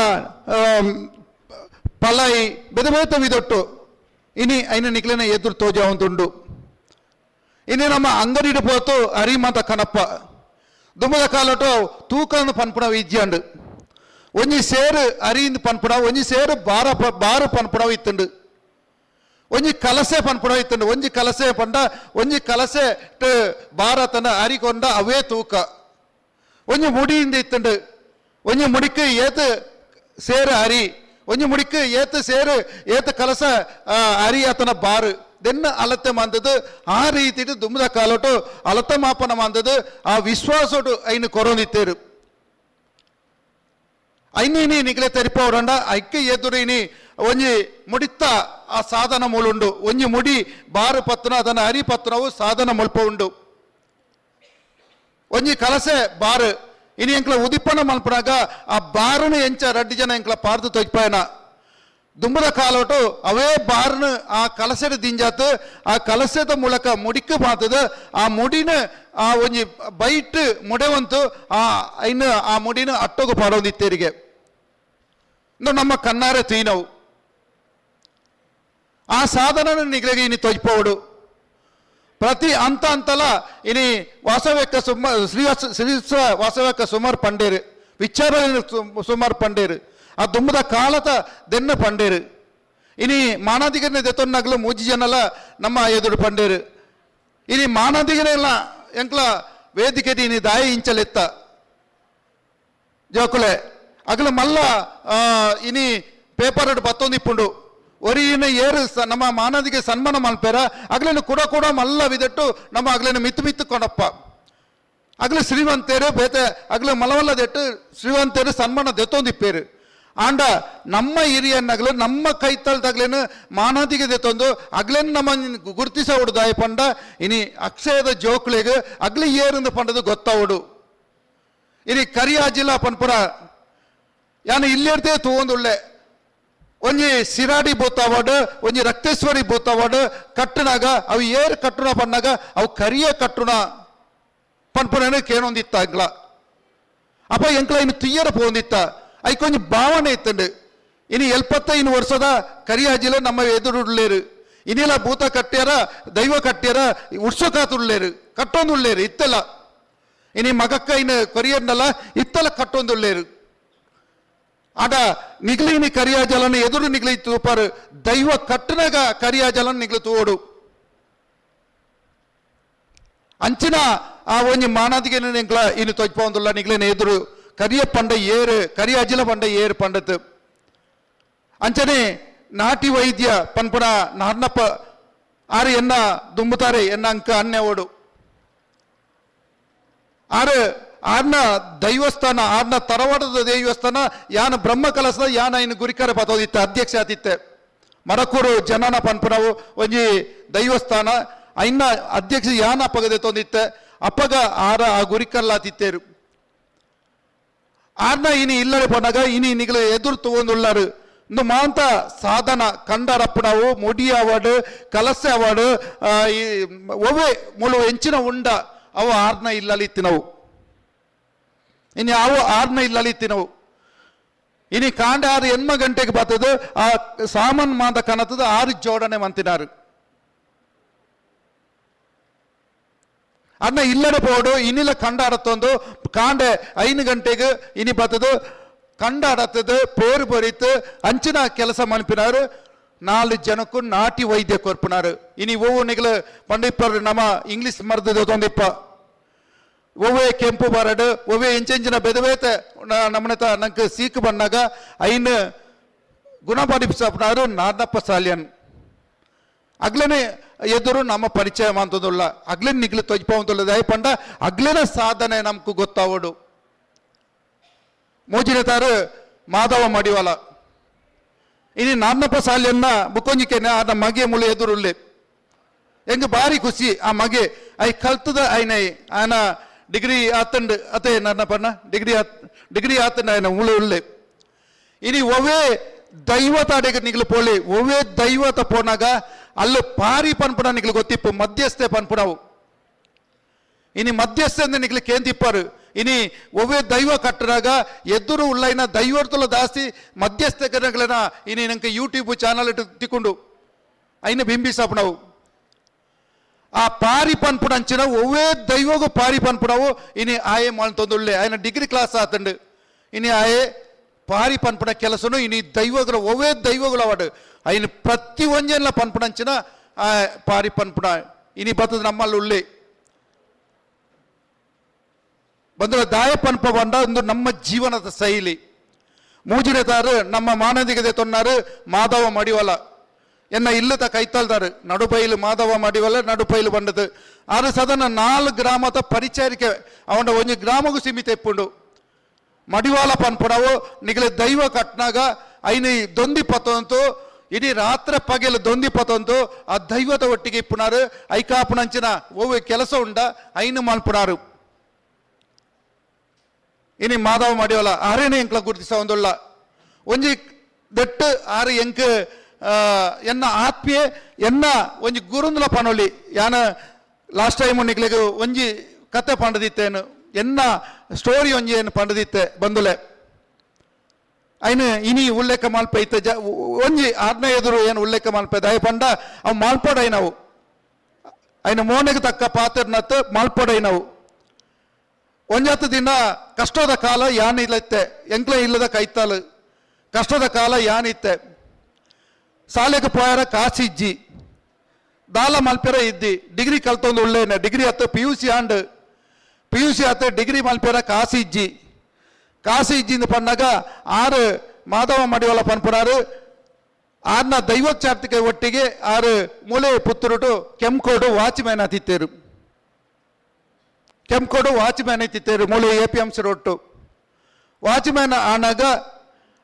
ಪಲೈ ಬೇತೆ ಬೇತೆ ವಿದೊಟ್ಟು ಇನಿ ಐನ ನಿಕ್ಲೆನ ಎದುರು ತೋಜಾವಂತುಂಡು. ಇನಿ ನಮ್ಮ ಅಂಗಡಿಡು ಪೋತು ಅರಿಮಂತ ಕನಪ್ಪ ದುಮ್ಮದ ಕಾಲಟು ತೂಕಂದು ಪನ್ಪುಣ ವಿದ್ಯಾಂಡು ಒಂಜಿ ಸೇರು ಅರಿಂದ್ ಪನ್ಪುಣ ಒಂಜಿ ಸೇರು ಬಾರ ಬಾರು ಪನ್ಪುಣವು ಇತ್ತುಂಡು. ಒಂಜಿ ಕಲಸೆ ಪನ್ಪುಣ ಇತ್ತುಂಡು. ಒಂಜಿ ಕಲಸೆ ಪಂಡ ಒಂಜಿ ಕಲಸೆ ಬಾರತನ ಅರಿಕೊಂಡ ಅವೇ ತೂಕ. ಒಂಜಿ ಮುಡಿಯಿಂದ ಇತ್ತುಂಡು. ಒಂಜಿ ಮುಡಿக்கு ಏತು ಸೇರು ಅರಿ ಒಂಜಿ ಮುಡಿக்கு ಏತು ಸೇರು ಏತು ಕಲಸ ಅರಿ ಆತನ ಬಾರು ದೆನ್ನ ಅಲತೆ ಮಂದದು. ಆ ರೀತಿ ದುಮ್ಮದ ಕಾಲೋಟು ಅಲತೆ ಮಾಪನ ಮಂದದು. ಆ ವಿಶ್ವಾಸೋಟು ಐನು ಕೊರೊಂದಿತ್ತೇರು. ಐನಿ ನಿಗಲೆ ತೆರಿಪವರಂಡ ಐಕ್ಕೆ ಎದುರಿನಿ ಒಂಜಿ ಮುಡಿತ್ತ ಆ ಸಾಧನ ಮೂಲುಂಡು. ಒಂಜಿ ಮುಡಿ ಬಾರು ಪತ್ತನ ಅದನ್ನ ಅರಿ ಪತ್ತನವು ಸಾಧನ ಮುಲ್ಪ ಉಂಡು. ಒಂಜಿ ಕಲಸೆ ಬಾರು ಇನಿ ಎಂಕ್ಲ ಉದಿಪ್ಪನ ಮಲ್ಪನಾಗ ಆ ಬಾರುನು ಎಂಚ ರಡ್ಡಿ ಜನ ಎಂಕ್ಲ ಪಾರ್ದು ತೊಜ್ಪಾಯನ ದುಂಬದ ಕಾಲೋಟು ಅವೇ ಬಾರ್ನು ಆ ಕಲಸೆಡ್ ದಿಂಜಾತ್ ಆ ಕಲಸೆದ ಮೂಲಕ ಮುಡಿக்கு ಮಾತದ ಆ ಮುಡಿನ ಆ ಒಂಜಿ ಬೈಟ್ ಮುಡೆವಂತು ಆ ಐನ ಆ ಮುಡಿನ ಅಟ್ಟೋಗು ಪಾಡೊಂದಿತ್ತೇರಿಗೆ. ನಮ್ಮ ಕಣ್ಣಾರೆ ತೀನವು ಆ ಸಾಧನ ನಿಗಲಿಗೆ ಇನಿ ತೊಜ್ಪೋಡು. ಪ್ರತಿ ಅಂತ ಅಂತಲ ಇನಿ ವಾಸವ್ಯಕ್ಕ ಸುಮ್ಮ ಶ್ರೀ ವಾಸವ್ಯಕ್ಕ ಸುಮಾರು ಪಂಡೇರು ವಿಚಾರ ಸುಮಾರು ಪಂಡೇರು ಆ ದುಮ್ಮದ ಕಾಲದ ದೆನ್ನ ಪಂಡೇರು. ಇನಿ ಮಾನಾದಿಗನೆ ದೆತ್ತೊನ್ನಗಲು ಮೂಜಿ ಜನಲ ನಮ್ಮ ಎದುರು ಪಂಡೇರು. ಇನಿ ಮಾನಾದಿಗನೆಲ್ಲ ಎಂಕ್ಲ ವೇದಿಕೆ ಇನಿ ದಾಯಿ ಇಂಚಲೆತ್ತ ಜೋಕುಲೆ ಅಗಲ ಮಲ್ಲ ಇನಿ ಪೇಪರ್ ಬತ್ತೊಂದಿಪ್ಪುಂಡು. ಒರಿಯಿನ ಏರು ನಮ್ಮ ಮಾನದಿಗೆ ಸನ್ಮಾನ ಮಲ್ಪೇರ ಅಗಲೇನು ಕೂಡ ಕೂಡ ಮಲ್ಲ ವಿದಟ್ಟು ನಮ್ಮ ಅಗಲೇನು ಮಿತ್ತು ಮಿತ್ತು ಕೊಡಪ್ಪ. ಅಗಲು ಶ್ರೀವಂತೇರು ಬೇತೆ ಅಗಲು ಮಲವಲ್ಲದೆಟ್ಟು ಶ್ರೀವಂತೇರು ಸನ್ಮಾನ ದೆತ್ತೊಂದಿಪ್ಪೇರು. ಆಂಡ ನಮ್ಮ ಹಿರಿಯನ್ನಗಲು ನಮ್ಮ ಕೈತಲ್ದಾಗ್ಲೇನು ಮಾನಾದಿಗೆ ದೆತ್ತೊಂದು ಅಗ್ಲೇನು ನಮ್ಮ ಗುರುತಿಸ ದಾಯ ಪಂಡ ಇನಿ ಅಕ್ಷಯದ ಜೋಕ್ಲೆಗ್ ಅಗ್ಲಿ ಏರಿಂದ ಪಂಡದು ಗೊತ್ತಾವಡು. ಇನಿ ಕರಿಯಾಜಿಲ್ಲ ಪನ್ಪುರ ಯಾನು ಇಲ್ಲಿರ್ತೇ ತೂವೊಂದುಳ್ಳೆ ಒಂಜಿ ಸಿರಾಡಿ ಬೂತವಾಡು ಒಂಜಿ ರಕ್ತೇಶ್ವರಿ ಬೂತವಾಡು ಕಟ್ಟುನಾಗ ಅವು ಏರು ಕಟ್ಟುನ ಪಣ್ಣಾಗ ಅವು ಕರಿಯ ಕಟ್ಟುನ ಪನ್ಪುನ ಕೇನೊಂದಿತ್ತ ಎಂಕ್ಲ. ಅಪ್ಪ ಎಂಕ್ಲ ಇನ್ನು ತುಯ್ಯರ ಪೋಂದಿತ್ತ ಐಕೊಂಜಿ ಭಾವನೆ ಇತ್ತಂಡು. ಇನಿ 75 ವರ್ಷದ ಕರಿಯಾಜಿಲ ನಮ್ಮ ಎದುರುಳ್ಳೇರು. ಇನಿಲ ಭೂತ ಕಟ್ಟ್ಯಾರ ದೈವ ಕಟ್ಟ್ಯಾರ ಉಡ್ಸೋಕಾತುಳ್ಳೇರು ಕಟ್ಟೊಂದುಳ್ಳೇರು ಇತ್ತೆಲ್ಲ. ಇನಿ ಮಗಕ್ಕ ಇನ್ನು ಕೊರಿಯರ್ನಲ್ಲ ಇತ್ತೆಲ್ಲ ಕಟ್ಟೊಂದುಳ್ಳೇರು. ಆಡ ನಿಗಲಿನಿ ಕರಿಯಾಜಲನ ಎದುರು ನಿಗಲಿ ತೂಪಾರು ದೈವ ಕಟ್ಟನಾಗ ಕರಿಯಾಜಲನ ನಿಗಲು ತೋಡು. ಅಂಚಿನ ಆ ಒಂಜಿ ಮಾನಾದಿಗೆ ಎಂಕ್ಲ ಇನ್ನು ತೊಜ್ಪೊಂದುಲ್ಲ ನಿಗಲಿನ ಎದುರು ಕರಿಯ ಪಂಡ ಏರು ಕರಿಯಾಜಿಲ ಪಂಡ ಏರು ಪಂಡತು. ಅಂಚನೆ ನಾಟಿ ವೈದ್ಯ ಪನ್ಪುನ ನಾರ್ನಪ್ಪ ಆರು ಎನ್ನ ದುಂಬುತಾರೆ ಎನ್ನ ಅಂಕ ಅನ್ಯ ಓಡು. ಆರು ಆರ್ನ ದೈವಸ್ಥಾನ ಆರ್ನ ತರವಾಡದ ದೈವಸ್ಥಾನ ಯಾನ ಬ್ರಹ್ಮ ಕಲಸದ ಯಾನ ಇನ್ನು ಗುರಿಕರ ಪತೋದಿತ್ತ ಅಧ್ಯಕ್ಷ ಆತಿತ್ತೆ. ಮರಕೂರು ಜನನ ಪನ್ಪುನವು ಒಂಜಿ ದೈವಸ್ಥಾನ ಐನ ಅಧ್ಯಕ್ಷ ಯಾನ ಅಪ್ಪಗದೆ ತೊಂದಿತ್ತೆ. ಅಪ್ಪಗ ಆರ ಆ ಗುರಿಕಲ್ಲಾತಿತ್ತೇರು. ಆರ್ನ ಇನಿ ಇಲ್ಲಡೆ ಪೋನಾಗ ಇನಿ ನಿಗಲ ಎದುರು ತಗೊಂಡುಳ್ಳಾರು. ಇಂದು ಮಾಂತ ಸಾಧನ ಕಂಡರಪ್ಪನವು ಮುಡಿ ಅವಾರ್ಡ್ ಕಲಸೆ ಅವಾರ್ಡ್ ಈ ಒವ್ವೆ ಮುಳು ಎಂಚಿನ ಉಂಡ ಅವು ಆರ್ನ ಇಲ್ಲಲ್ಲಿ ಇತ್ತಿನವು. ಇನ್ನು ಯಾವ ಆರ್ನ ಇಲ್ಲಲ್ಲಿ ಇತ್ತಿನವು. ಇನಿ ಕಾಂಡ ಆರು ಎನ್ಮ ಗಂಟೆಗೆ ಬರ್ತದೆ ಆ ಸಾಮಾನ್ ಮಾಂತ ಕನತದ ಆರು ಜೋಡಣೆ ಮಂತಿನಾರು. ಅನ್ನ ಇಲ್ಲಡೆ ಪೋಡು ಇನ್ನಿಲ್ಲ ಕಂಡ ಅಡತ್ತೊಂದು ಕಾಂಡೆ 5 ಗಂಟೆಗೆ ಇನಿ ಬರ್ತದೆ ಕಂಡ ಅಡತ್ತದು ಪೇರು ಬರೀತು ಅಂಚಿನ ಕೆಲಸ ಮನ್ಪಿನಾರು. 4 ಜನಕ್ಕೂ ನಾಟಿ ವೈದ್ಯ ಕೊರ್ಪಿನಾರು. ಇನಿ ಓವು ನಿಗಲು ಪಂಡಿಪ್ಪರು ನಮ್ಮ ಇಂಗ್ಲೀಷ್ ಮರ್ದದ ತೊಂದಿಪ್ಪ ಒವ್ವೆ ಕೆಂಪು ಬರಡು ಒವ್ವೆ ಎಂಚೆಂಚಿನ ಬೆದವೇತೆ ನಮ್ಮನೆ ನಂಗೆ ಸೀಕು ಬಂದಾಗ ಐನು ಗುಣಪಡಿಸಪ್ನಾರು ನಾರ್ನಪ್ಪ ಸಾಲ್ಯನ್. ಅಗ್ಲನೆ ಎದುರು ನಮ್ಮ ಪರಿಚಯ ಅಂತದಲ್ಲ ಅಗ್ಲೇನೆ ನಿಗ್ಲು ತೊಜ್ಪವಂತಲ್ಲ ದಯಪಂಡ ಅಗ್ಲೇನ ಸಾಧನೆ ನಮ್కు ಗೊತ್ತಾವಡು. ಮೋಜಿನ ತಾರು ಮಾಧವ ಮಡಿವಾಲ ಇನಿ ನಾರ್ನಪ್ಪ ಸಾಲ್ಯನ್ನ ಬುಕ್ಕೊಂಜಿಕೆನೆ ಆದ ಮಗೆ ಮುಳು ಎದುರುಳ್ಳೆ ಎಂಗ್ ಭಾರಿ ಖುಷಿ ಆ ಮಗೆ I ಕಲ್ತದ ಐನೈ ಆನ ಡಿಗ್ರಿ ಆತಂಡ್ ಅತೆ ನನ್ನ ಪಣ್ಣ ಡಿಗ್ರಿ ಡಿಗ್ರಿ ಆತಂಡ ಆಯ್ನ ಮುಳು ಉಳ್ಳೆ. ಇನಿ ಒವೇ ದೈವತ ಅಡೆಗೆ ನಿಗ್ಲು ಪೋಲಿ, ಒವೇ ದೈವತ ಪೋನಾಗ ಅಲ್ಲು ಪಾರಿ ಪನ್ಪುಣ ನಿಗ್ಲು ಗೊತ್ತಿಪ್ಪು, ಮಧ್ಯಸ್ಥೆ ಪನ್ಪುಣವು. ಇನಿ ಮಧ್ಯಸ್ಥೆ ಅಂದ್ರೆ ನಿಗ್ಲು ಕೇಂದಿಪ್ಪಾರು. ಇನಿ ಒವ್ವೇ ದೈವ ಕಟ್ಟರಾಗ ಎದುರು ಉಳ್ಳೈನ ದೈವರ್ತುಲ ದಾಸ್ತಿ ಮಧ್ಯಸ್ಥಗಳನ್ನ ಇನಿ ನಂಗೆ ಯೂಟ್ಯೂಬ್ ಚಾನಲ್ ಇಟ್ಟು ತಿಕ್ಕೊಂಡು ಐನ ಬಿಂಬಿಸಪ್ಪಣವು. ಆ ಪಾರಿ ಪನ್ಪುಣಂಚಿನ ಒವ್ವೇ ದೈವಗೂ ಪಾರಿ ಪನ್ಪುಣವು ಇನಿ ಆಯೆ ಮಾಳ್ತೊಂದುಳ್ಳೆ. ಆಯನ ಡಿಗ್ರಿ ಕ್ಲಾಸ್ ಆತಂಡು ಇನಿ ಆಯೆ ಪಾರಿ ಪನ್ಪುಣ ಕೆಲಸನು ಇನಿ ದೈವಗಳ ಒವ್ವೇ ದೈವಗಳು ಅವಾಡು ಐನ ಪ್ರತಿ ಒಂಜೆಲ್ಲ ಪನ್ಪುಣಂಚಿನ ಆ ಪಾರಿ ಪನ್ಪುಣ ಇನಿ ಬತ್ತದ ನಮ್ಮಲ್ಲಿ ಉಳ್ಳೆ ಬಂದ್ರೆ ದಾಯ ಪನ್ಪ ಬಂಡ ಒಂದು ನಮ್ಮ ಜೀವನದ ಶೈಲಿ. ಮೂಜಿನೆತಾರು ನಮ್ಮ ಮಾನದಿಗದೆ ತೊನ್ನಾರು ಮಾಧವ ಮಡಿವಲ ಎನ್ನ ಇಲ್ಲದ ಕೈತಲ್ದಾರು ನಡುಪೈಲು ಮಾಧವ ಮಡಿವಲ ನಡುಪೈಲು ಬಂಡದು. ಆರು ಸದನ 4 ಗ್ರಾಮದ ಪರಿಚಾರಿಕೆ ಅವನ ಒಂಜಿ ಗ್ರಾಮಗೂ ಸೀಮಿತ ಇಪ್ಪುಂಡು. ಮಡಿವಾಳ ಪನ್ಪುಡವು ನಿಗಲೆ ದೈವ ಕಟ್ನಾಗ ಐನ ದೊಂದಿ ಪತ್ತೊಂತು ಇಡೀ ರಾತ್ರಿ ಪಗೆಲು ದೊಂದಿ ಪತ್ತೊಂತು ಆ ದೈವದ ಒಟ್ಟಿಗೆ ಇಪ್ಪುನಾರು. ಐಕಾಪುಣಂಚಿನ ಒವ್ವೆ ಕೆಲಸ ಉಂಡ ಐನು ಮಲ್ಪುನಾರು. ಇನಿ ಮಾಧವ ಮಾಡಿವಲ್ಲ ಆರೇನೆ ಎಂಕ್ಲ ಗುರುತಿಸ ಒಂದುಳ್ಳ ಒಂಜಿ ದೆಟ್ಟು ಆರು ಎಂಕ್ ಎನ್ನ ಆತ್ಮೀಯ ಎನ್ನ ಒಂಜಿ ಗುರುಂದುಲ ಪನೊಲಿ. ಯಾನ ಲಾಸ್ಟ್ ಟೈಮ್ ನಿಕ್ಲೆಗ್ ಒಂಜಿ ಕತೆ ಪಂಡದಿತ್ತೇನು, ಎನ್ನ ಸ್ಟೋರಿ ಒಂಜಿ ಏನು ಪಂಡದಿತ್ತೆ ಬಂದುಲೆ ಐನು ಇನಿ ಉಲ್ಲೇಖ ಮಲ್ಪ ಇತ್ತೆ ಜ ಒಂಜಿ ಆರ್ನೇ ಎದುರು ಏನು ಉಲ್ಲೇಖ ಮಲ್ಪ ದಯ ಪಂಡ ಅವು ಮಾಲ್ಪೊಡೈನವು ಐನ ಮೋನೆಗೆ ತಕ್ಕ ಪಾತ್ರನತ್ತು ಮಾಲ್ಪೊಡೈನವು. ಒಂಜತ್ತು ದಿನ ಕಷ್ಟದ ಕಾಲ ಯಾನ್ ಇಲ್ಲತ್ತೆ ಎಂಕ್ಲ ಇಲ್ಲದ ಕೈತಾಲು ಕಷ್ಟದ ಕಾಲ ಯಾನಿತ್ತೆ. ಸಾಲೆಗೆ ಪೋಯಾರ ಕಾಸಿಜ್ಜಿ ದಾಲ ಮಲ್ಪೆರ ಇದ್ದಿ ಡಿಗ್ರಿ ಕಲ್ತೊಂದು ಉಳ್ಳೇನೆ ಡಿಗ್ರಿ ಅತ್ತ ಪಿ ಯು ಸಿ ಆಂಡ್ ಪಿ ಯು ಸಿ ಆತ ಡಿಗ್ರಿ ಮಲ್ಪೆರ ಕಾಸಿಜ್ಜಿ ಕಾಸಿಜ್ಜಿಂದ ಪನ್ನಾಗ ಆರು ಮಾಧವ ಮಡಿವಲ ಪನ್ಪುನಾರು ಆರ್ನ ದೈವೋಚ್ಚಾರ್ತಿಕೆ ಒಟ್ಟಿಗೆ ಆರು ಮೂಲೆ ಪುತ್ತುರುಟು ಕೆಂಕೋಡು ವಾಚ್ಮ್ಯಾನ್ ಆತಿತ್ತೇರು. ಕೆಂಕೋಡು ವಾಚ್ಮ್ಯಾನ್ ಐತಿತ್ತೇರು ಮೂಲೆ ಎ ಪಿ ಎಂ ಸಿ ರೊಟ್ಟು ವಾಚ್ಮ್ಯಾನ್ ಆನಾಗ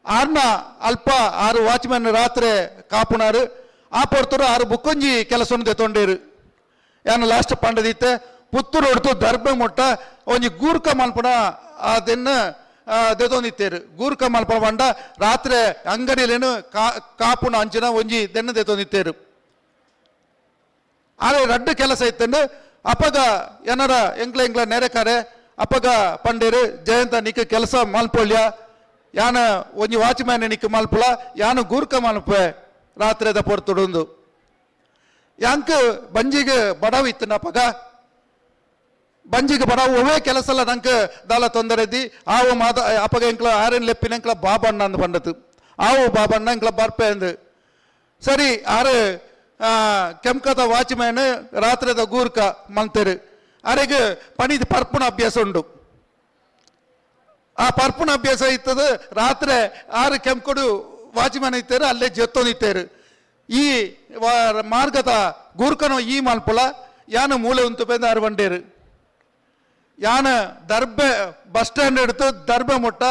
ಆರ್ನ ಅಲ್ಪ ಆರು ವಾಚ್ಮ್ಯಾನ್ ರಾತ್ರಿ ಕಾಪುನಾರು ಆ ಪೊರ್ತರು ಆರು ಬುಕ್ಕೊಂಜಿ ಕೆಲಸವನ್ನು ತೆತ್ತೊಂಡೇರು. ಯಾನ ಲಾಸ್ಟ್ ಪಂಡದಿತ್ತೆ ಪುತ್ತೂರು ಹೊಡ್ತು ದರ್ಬೆ ಮುಟ್ಟ ಒಂಜಿ ಗೂರ್ಕ ಮಲ್ಪುಣ ಅದನ್ನ ದೆತೊಂದಿತ್ತೇರು. ಗೂರ್ಕ ಮಲ್ಪಣ ಪಂಡ ರಾತ್ರಿ ಅಂಗಡಿಲೇನು ಕಾಪುಣ ಅಂಚಿನ ಒಂಜಿ ದೆನ್ನ ದೆತೊಂದಿತ್ತೇರು. ಆರೆ ರಡ್ಡು ಕೆಲಸ ಇತ್ತಂಡು ಅಪಗ ಏನಾರ ಎಂಕ್ಲ ಎಂಕ್ಲ ನೆರೆಕರೆ ಅಪಗ ಪಂಡೇರು ಜಯಂತ ನಿಕ್ಕ ಕೆಲಸ ಮಲ್ಪೊಲ್ಯ ಯಾನ ಒಂಜಿ ವಾಚ್ಮ್ಯಾನ್ ನಿಕ್ಕ ಮಲ್ಪುಲ ಯಾನು ಗೂರ್ಕ ಮಲ್ಪೆ ರಾತ್ರಿದ ಪೊರ್ತುಡುಂದು. ಯಾಂಕ್ ಬಂಜಿಗೆ ಬಡವ ಇತ್ತು ಅಪಗ ಬಂಜಿಗೆ ಬಡವ ಒವೇ ಕೆಲಸ ಎಲ್ಲ ನಂಗೆ ದಾಲ ತೊಂದರೆ ಇದ್ದಿ ಆವು ಮಾದ ಅಪಗ ಎಂಕ್ಲ ಆರೇನು ಲೆಪ್ಪಿನ ಎಂಕ್ಲ ಬಾಬಣ್ಣ ಅಂದು ಬಂಡತು ಆವು ಬಾಬಣ್ಣ ಎಂಕ್ಲ ಬರ್ಪೆ ಅಂದು. ಸರಿ ಆರು ಕೆಂಕದ ವಾಚ್ಮ್ಯಾನ್ ರಾತ್ರಿದ ಗೂರ್ಕ ಮಲ್ತೇರು. ಅರೆಗೆ ಪಣಿದ ಪರ್ಪುಣ ಅಭ್ಯಾಸ ಉಂಡು. ಆ ಪರ್ಪುಣ ಅಭ್ಯಾಸ ಇತ್ತದು ರಾತ್ರಿ ಆರು ಕೆಂಕೊಡು ವಾಚ್ಮ್ಯಾನ್ ಇತ್ತೇರು ಅಲ್ಲೇ ಜೆತ್ತೊಂದಿತ್ತೇರು. ಈ ಮಾರ್ಗದ ಗೂರ್ಕನೋ ಈ ಮಲ್ಪುಲ ಯಾನ ಮೂಲೆ ಉಂತು ಪೇಂದ ಆರು ಬಂಡೇರು. ಯಾನ ದರ್ಬೆ ಬಸ್ ಸ್ಟ್ಯಾಂಡ್ എടുത്ത് ದರ್ಬೆ ಮುಟ್ಟ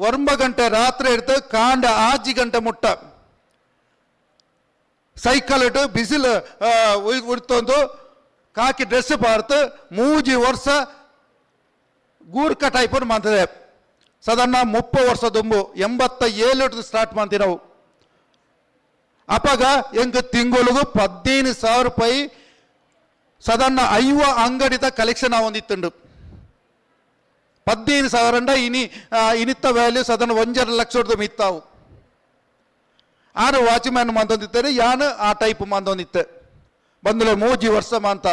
9 ಗಂಟೆ ರಾತ್ರಿ എടുത്ത് ಕಾಂಡ 6 ಗಂಟೆ ಮುಟ್ಟ ಸೈಕಲ್ ಇಟ್ಟು ಬಿಸಿಲು ಉಡ್ತೊಂದು ಕಾಕಿ ಡ್ರೆಸ್ ಪಾರ್ತು 3 ವರ್ಷ ಗೂರ್ಕ ಟೈಪ್ ಮಾಡ್ತದೆ. ಸಾಧಾರಣ 30 ವರ್ಷ ದುಂಬು 87 ಸ್ಟಾರ್ಟ್ ಮಾಡ್ತೀವಿ ನಾವು. ಅಪಗ ಎಂಗ್ ತಿಂಗಳಿಗೂ 15,000 ರೂಪಾಯಿ ಸಾಧಾರಣ 50 ಅಂಗಡಿದ ಕಲೆಕ್ಷನ್ ಒಂದಿತ್ತುಂಡು. 15,000 ಇನಿ ಇನಿತ್ತ ವ್ಯಾಲ್ಯೂ ಸಾಧಾರಣ 1.5 ಲಕ್ಷ ಮಿತ್ತಾವು. ಆರು ವಾಚ್ಮ್ಯಾನ್ ಮಂದೊಂದಿತ್ತಾರೆ ಯಾನು ಆ ಟೈಪ್ ಮಂದೊಂದಿತ್ತೆ ಬಂದಲೆ 3 ವರ್ಷ ಮಾಂತ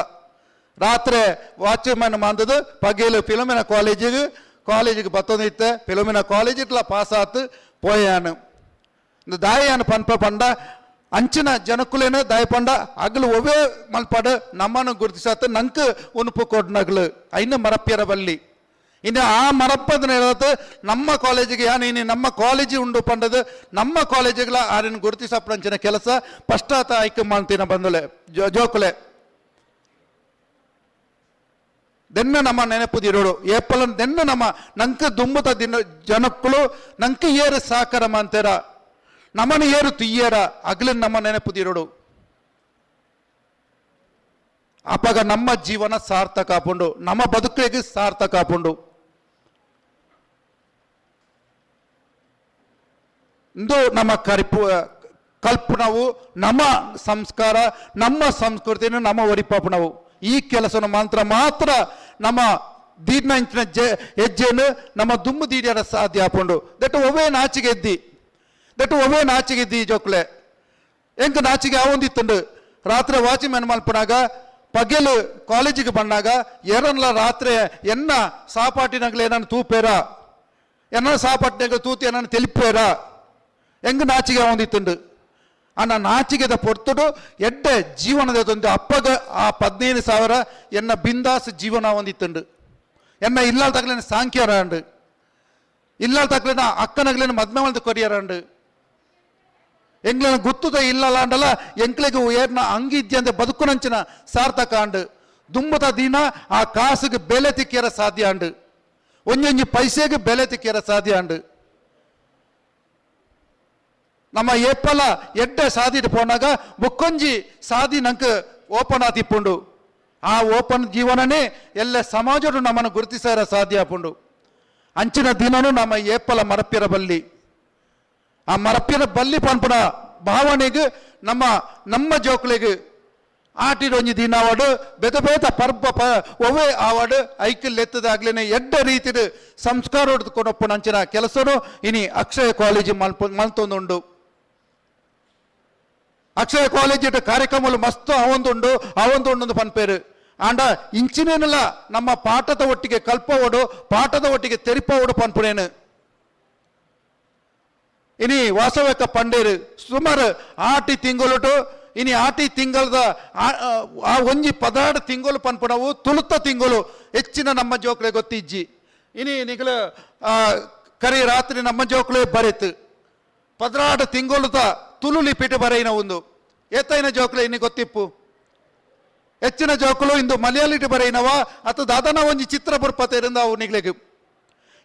ರಾತ್ರಿ ವಾಚ್ಮ್ಯಾನ್ ಮಂದದು ಪಗೇಲು ಫಿಲೋಮಿನ ಕಾಲೇಜಿಗೆ ಕಾಲೇಜಿಗೆ ಬತ್ತೊಂದಿತ್ತೆ. ಫಿಲೋಮಿನ ಕಾಲೇಜಿಟ್ಲ ಪಾಸ್ ಆತು ಪೋಯಾನು. ದಾಯಾನು ಪನ್ಪ ಪಂಡ ಅಂಚಿನ ಜನಕುಲೇನು ದಾಯ ಪಂಡ ಅಗಲು ಒವೇ ಮಲ್ಪಾಡು ನಮ್ಮನ್ನು ಗುರುತಿಸಾತ ನಂಗೆ ಉನುಪು ಕೊಡ್ನಗ್ಲು ಐನು ಮರಪ್ಪಿಯರ ಬಲ್ಲಿ. ಇನ್ನು ಆ ಮರಪ್ಪದನ ಹೇಳತ್ತು ನಮ್ಮ ಕಾಲೇಜಿಗೆ ಯಾನು ಇನ್ನು ನಮ್ಮ ಕಾಲೇಜಿ ಉಂಡು ಪಂಡದು ನಮ್ಮ ಕಾಲೇಜಿಗಳ ಆರಿನ ಗುರುತಿಸಪ್ಪಂಚಿನ ಕೆಲಸ ಪಶ್ಚಾತ್ತ ಆಯ್ಕೆ ಮಾಡ್ತೀನ ಬಂದುಲೆ ಜೋಕುಲೆ ದೆನ್ನ ನಮ್ಮ ನೆನಪುದಿರೋಡು ಏಪಲನ್ ದೆನ್ನ ನಮ್ಮ ನಂಕ ದುಂಬುತ ದಿನ ಜನಕ್ಕಳು ನಂಕ ಏರು ಸಾಕರ ಮಂತೇರ ನಮ್ಮನ್ನು ಏರು ತುಯ್ಯೇರ ಅಗ್ಲಿನ ನಮ್ಮ ನೆನಪುದಿರೋಡು. ಅಪಗ ನಮ್ಮ ಜೀವನ ಸಾರ್ಥಕ ಆಪುಂಡು, ನಮ್ಮ ಬದುಕಿಗೆ ಸಾರ್ಥಕ ಆಪುಂಡು. ಇಂದು ನಮ್ಮ ಕರಿಪು ಕಲ್ಪನವು, ನಮ್ಮ ಸಂಸ್ಕಾರ, ನಮ್ಮ ಸಂಸ್ಕೃತಿಯನ್ನು ನಮ್ಮ ಒರಿಪಾಪನವು. ಈ ಕೆಲಸನ ಮಾತ್ರ ಮಾತ್ರ ನಮ್ಮ ದೀರ್ಣಂಚಿನ ಹೆಜ್ಜೆಯನ್ನು ನಮ್ಮ ದುಮ್ಮು ದೀಡಿಯರ ಸಾಧ್ಯ ಆಪುಂಡು. That ಒವ್ವೇ ನಾಚಿಗೆ ಎದ್ದಿ, that ಒವ್ವೇ ನಾಚಿಗೆ ಎದ್ದಿ ಜೋಕ್ಲೆ ಎಂಕ ನಾಚಿಗೆ ಆವೊಂದಿತ್ತುಂಡು. ರಾತ್ರಿ ವಾಚ್ಮ್ಯಾನ್ ಮಲ್ಪನಾಗ, ಪಗೆಲು ಕಾಲೇಜಿಗೆ ಬಂದಾಗ ಎರನ್ಲ ರಾತ್ರಿ ಎನ್ನ ಸಾಪಾಟಿನಾಗಲೇ ನಾನು ತೂಪೇರ, ಎನ್ನ ಸಾಪಾಟಿನಾಗ ತೂತಿ ಎನ್ನ తెలిపేರ ಎಂಗ ನಾಚಿಗೆ ಆವೊಂದಿತ್ತುಂಡು. ಆ ನಾಚಿಗೆದ ಪೊರ್ತುಡು ಎಡ್ಡೆ ಜೀವನದ ತೊಂದು ಅಪ್ಪಗ ಆ 15,000 ಎನ್ನ ಬಿಂದಾಸ್ ಜೀವನ ಹೊಂದಿತ್ತುಂಡು. ಎನ್ನ ಇಲ್ಲಾಲ್ ತಗಲೇನ ಸಾಂಖ್ಯರಾಂಡು, ಇಲ್ಲಾಲ್ ತಗಲೇನ ಅಕ್ಕನಗಲೇನ ಮದ್ಮೆ ಮಲ್ದು ಕೊರಿಯರಾಂಡು. ಎಂಗ್ಲನ ಗುತ್ತುದ ಇಲ್ಲಲಾಂಡಲ ಎಂಕ್ಲೆಗ್ ಏರ್ನ ಅಂಗಿದ್ಯಂದೆ ಬದುಕುನಂಚಿನ ಸಾರ್ಥಕ ಆಂಡು. ದುಂಬುದ ದಿನ ಆ ಕಾಸುಗೆ ಬೆಲೆ ತಿಕ್ಕಿಯರ ಸಾಧ್ಯ ಆಂಡು, ಒಂಜೊಂಜಿ ಪೈಸೆಗೆ ಬೆಲೆ ತಿಕ್ಕಿಯರ ಸಾಧ್ಯ ಆಂಡು. ನಮ್ಮ ಏಪಲ ಎಡ್ಡೆ ಸಾದಿಟ್ ಪೋನಾಗ ಬೊಕ್ಕೊಂಜಿ ಸಾದಿ ನಂಗೆ ಓಪನ್ ಆತಿಪ್ಪುಂಡು. ಆ ಓಪನ್ ಜೀವನನೇ ಎಲ್ಲ ಸಮಾಜಡು ನಮ್ಮನ್ನು ಗುರುತಿಸಾರ ಸಾಧ್ಯ ಆಪುಂಡು. ಅಂಚಿನ ದಿನನೂ ನಮ್ಮ ಏಪಲ ಮರಪ್ಪಿರ ಬಲ್ಲಿ, ಆ ಮರಪ್ಪಿರ ಬಲ್ಲಿ ಪನ್ಪುನ ಭಾವನೆಗೆ ನಮ್ಮ ನಮ್ಮ ಜೋಕ್ಲೆಗ್ ಆಟಿಡೊಂಜಿ ದಿನ ಆವಡು, ಬೇತೆ ಬೇತೆ ಪರ್ಬ ಪ ಒವ್ವೇ ಆವಡು ಐಕಿಲ್ ಎತ್ತದಾಗ್ಲೇನೆ ಎಡ್ಡೆ ರೀತಿಡ್ ಸಂಸ್ಕಾರ ಹೊಡೆದುಕೊಂಡೊಪ್ಪುನ ಅಂಚಿನ ಕೆಲಸನು ಇನಿ ಅಕ್ಷಯ ಕಾಲೇಜು ಮಲ್ತೊಂದುಂಡು. ಅಕ್ಷಯ ಕಾಲೇಜ್ ಕಾರ್ಯಕ್ರಮಗಳು ಮಸ್ತ್ ಅವೊಂದುಂಡು ಅವೊಂದುಂಡು ಪನ್ಪೇರು. ಆಂಡ ಇಂಚಿನೇನಲ್ಲ ನಮ್ಮ ಪಾಠದ ಒಟ್ಟಿಗೆ ಕಲ್ಪವಡು, ಪಾಠದ ಒಟ್ಟಿಗೆ ತೆರಿಪವಡು ಪನ್ಪುನೇನು. ಇನಿ ವಾಸವಕ್ಕ ಪಂಡೇರು ಸುಮಾರು ಆಟಿ ತಿಂಗಳುಟು ಇನಿ ಆಟಿ ತಿಂಗಳದ ಆ ಒಂಜಿ 16 ತಿಂಗಳು ಪನ್ಪುನವು ತುಳುತ ತಿಂಗಳು ಹೆಚ್ಚಿನ ನಮ್ಮ ಜೋಕ್ಲೆ ಗೊತ್ತಿಜ್ಜಿ. ಇನಿ ನಿಗಲ ಕರಿ ರಾತ್ರಿ ನಮ್ಮ ಜೋಕ್ಲೆ ಬರೆತು 16 ತಿಂಗಳುದ ತುಳು ಲಿಪಿಟ್ ಬರೆಯಿನ ಒಂದು ಏತೈನ ಜೋಕ್ಲೆ ಇನಿ ಗೊತ್ತಿಪ್ಪು. ಹೆಚ್ಚಿನ ಜೋಕುಲು ಇಂದು ಮಲಯಾಳಿಟ್ ಬರೆಯಿನವ ಅಥವಾ ದಾದನ ಒಂಜಿ ಚಿತ್ರ ಬುರ್ಪತೆರಿಂದ ಅವು ನಿಗ್ಲೆಗ್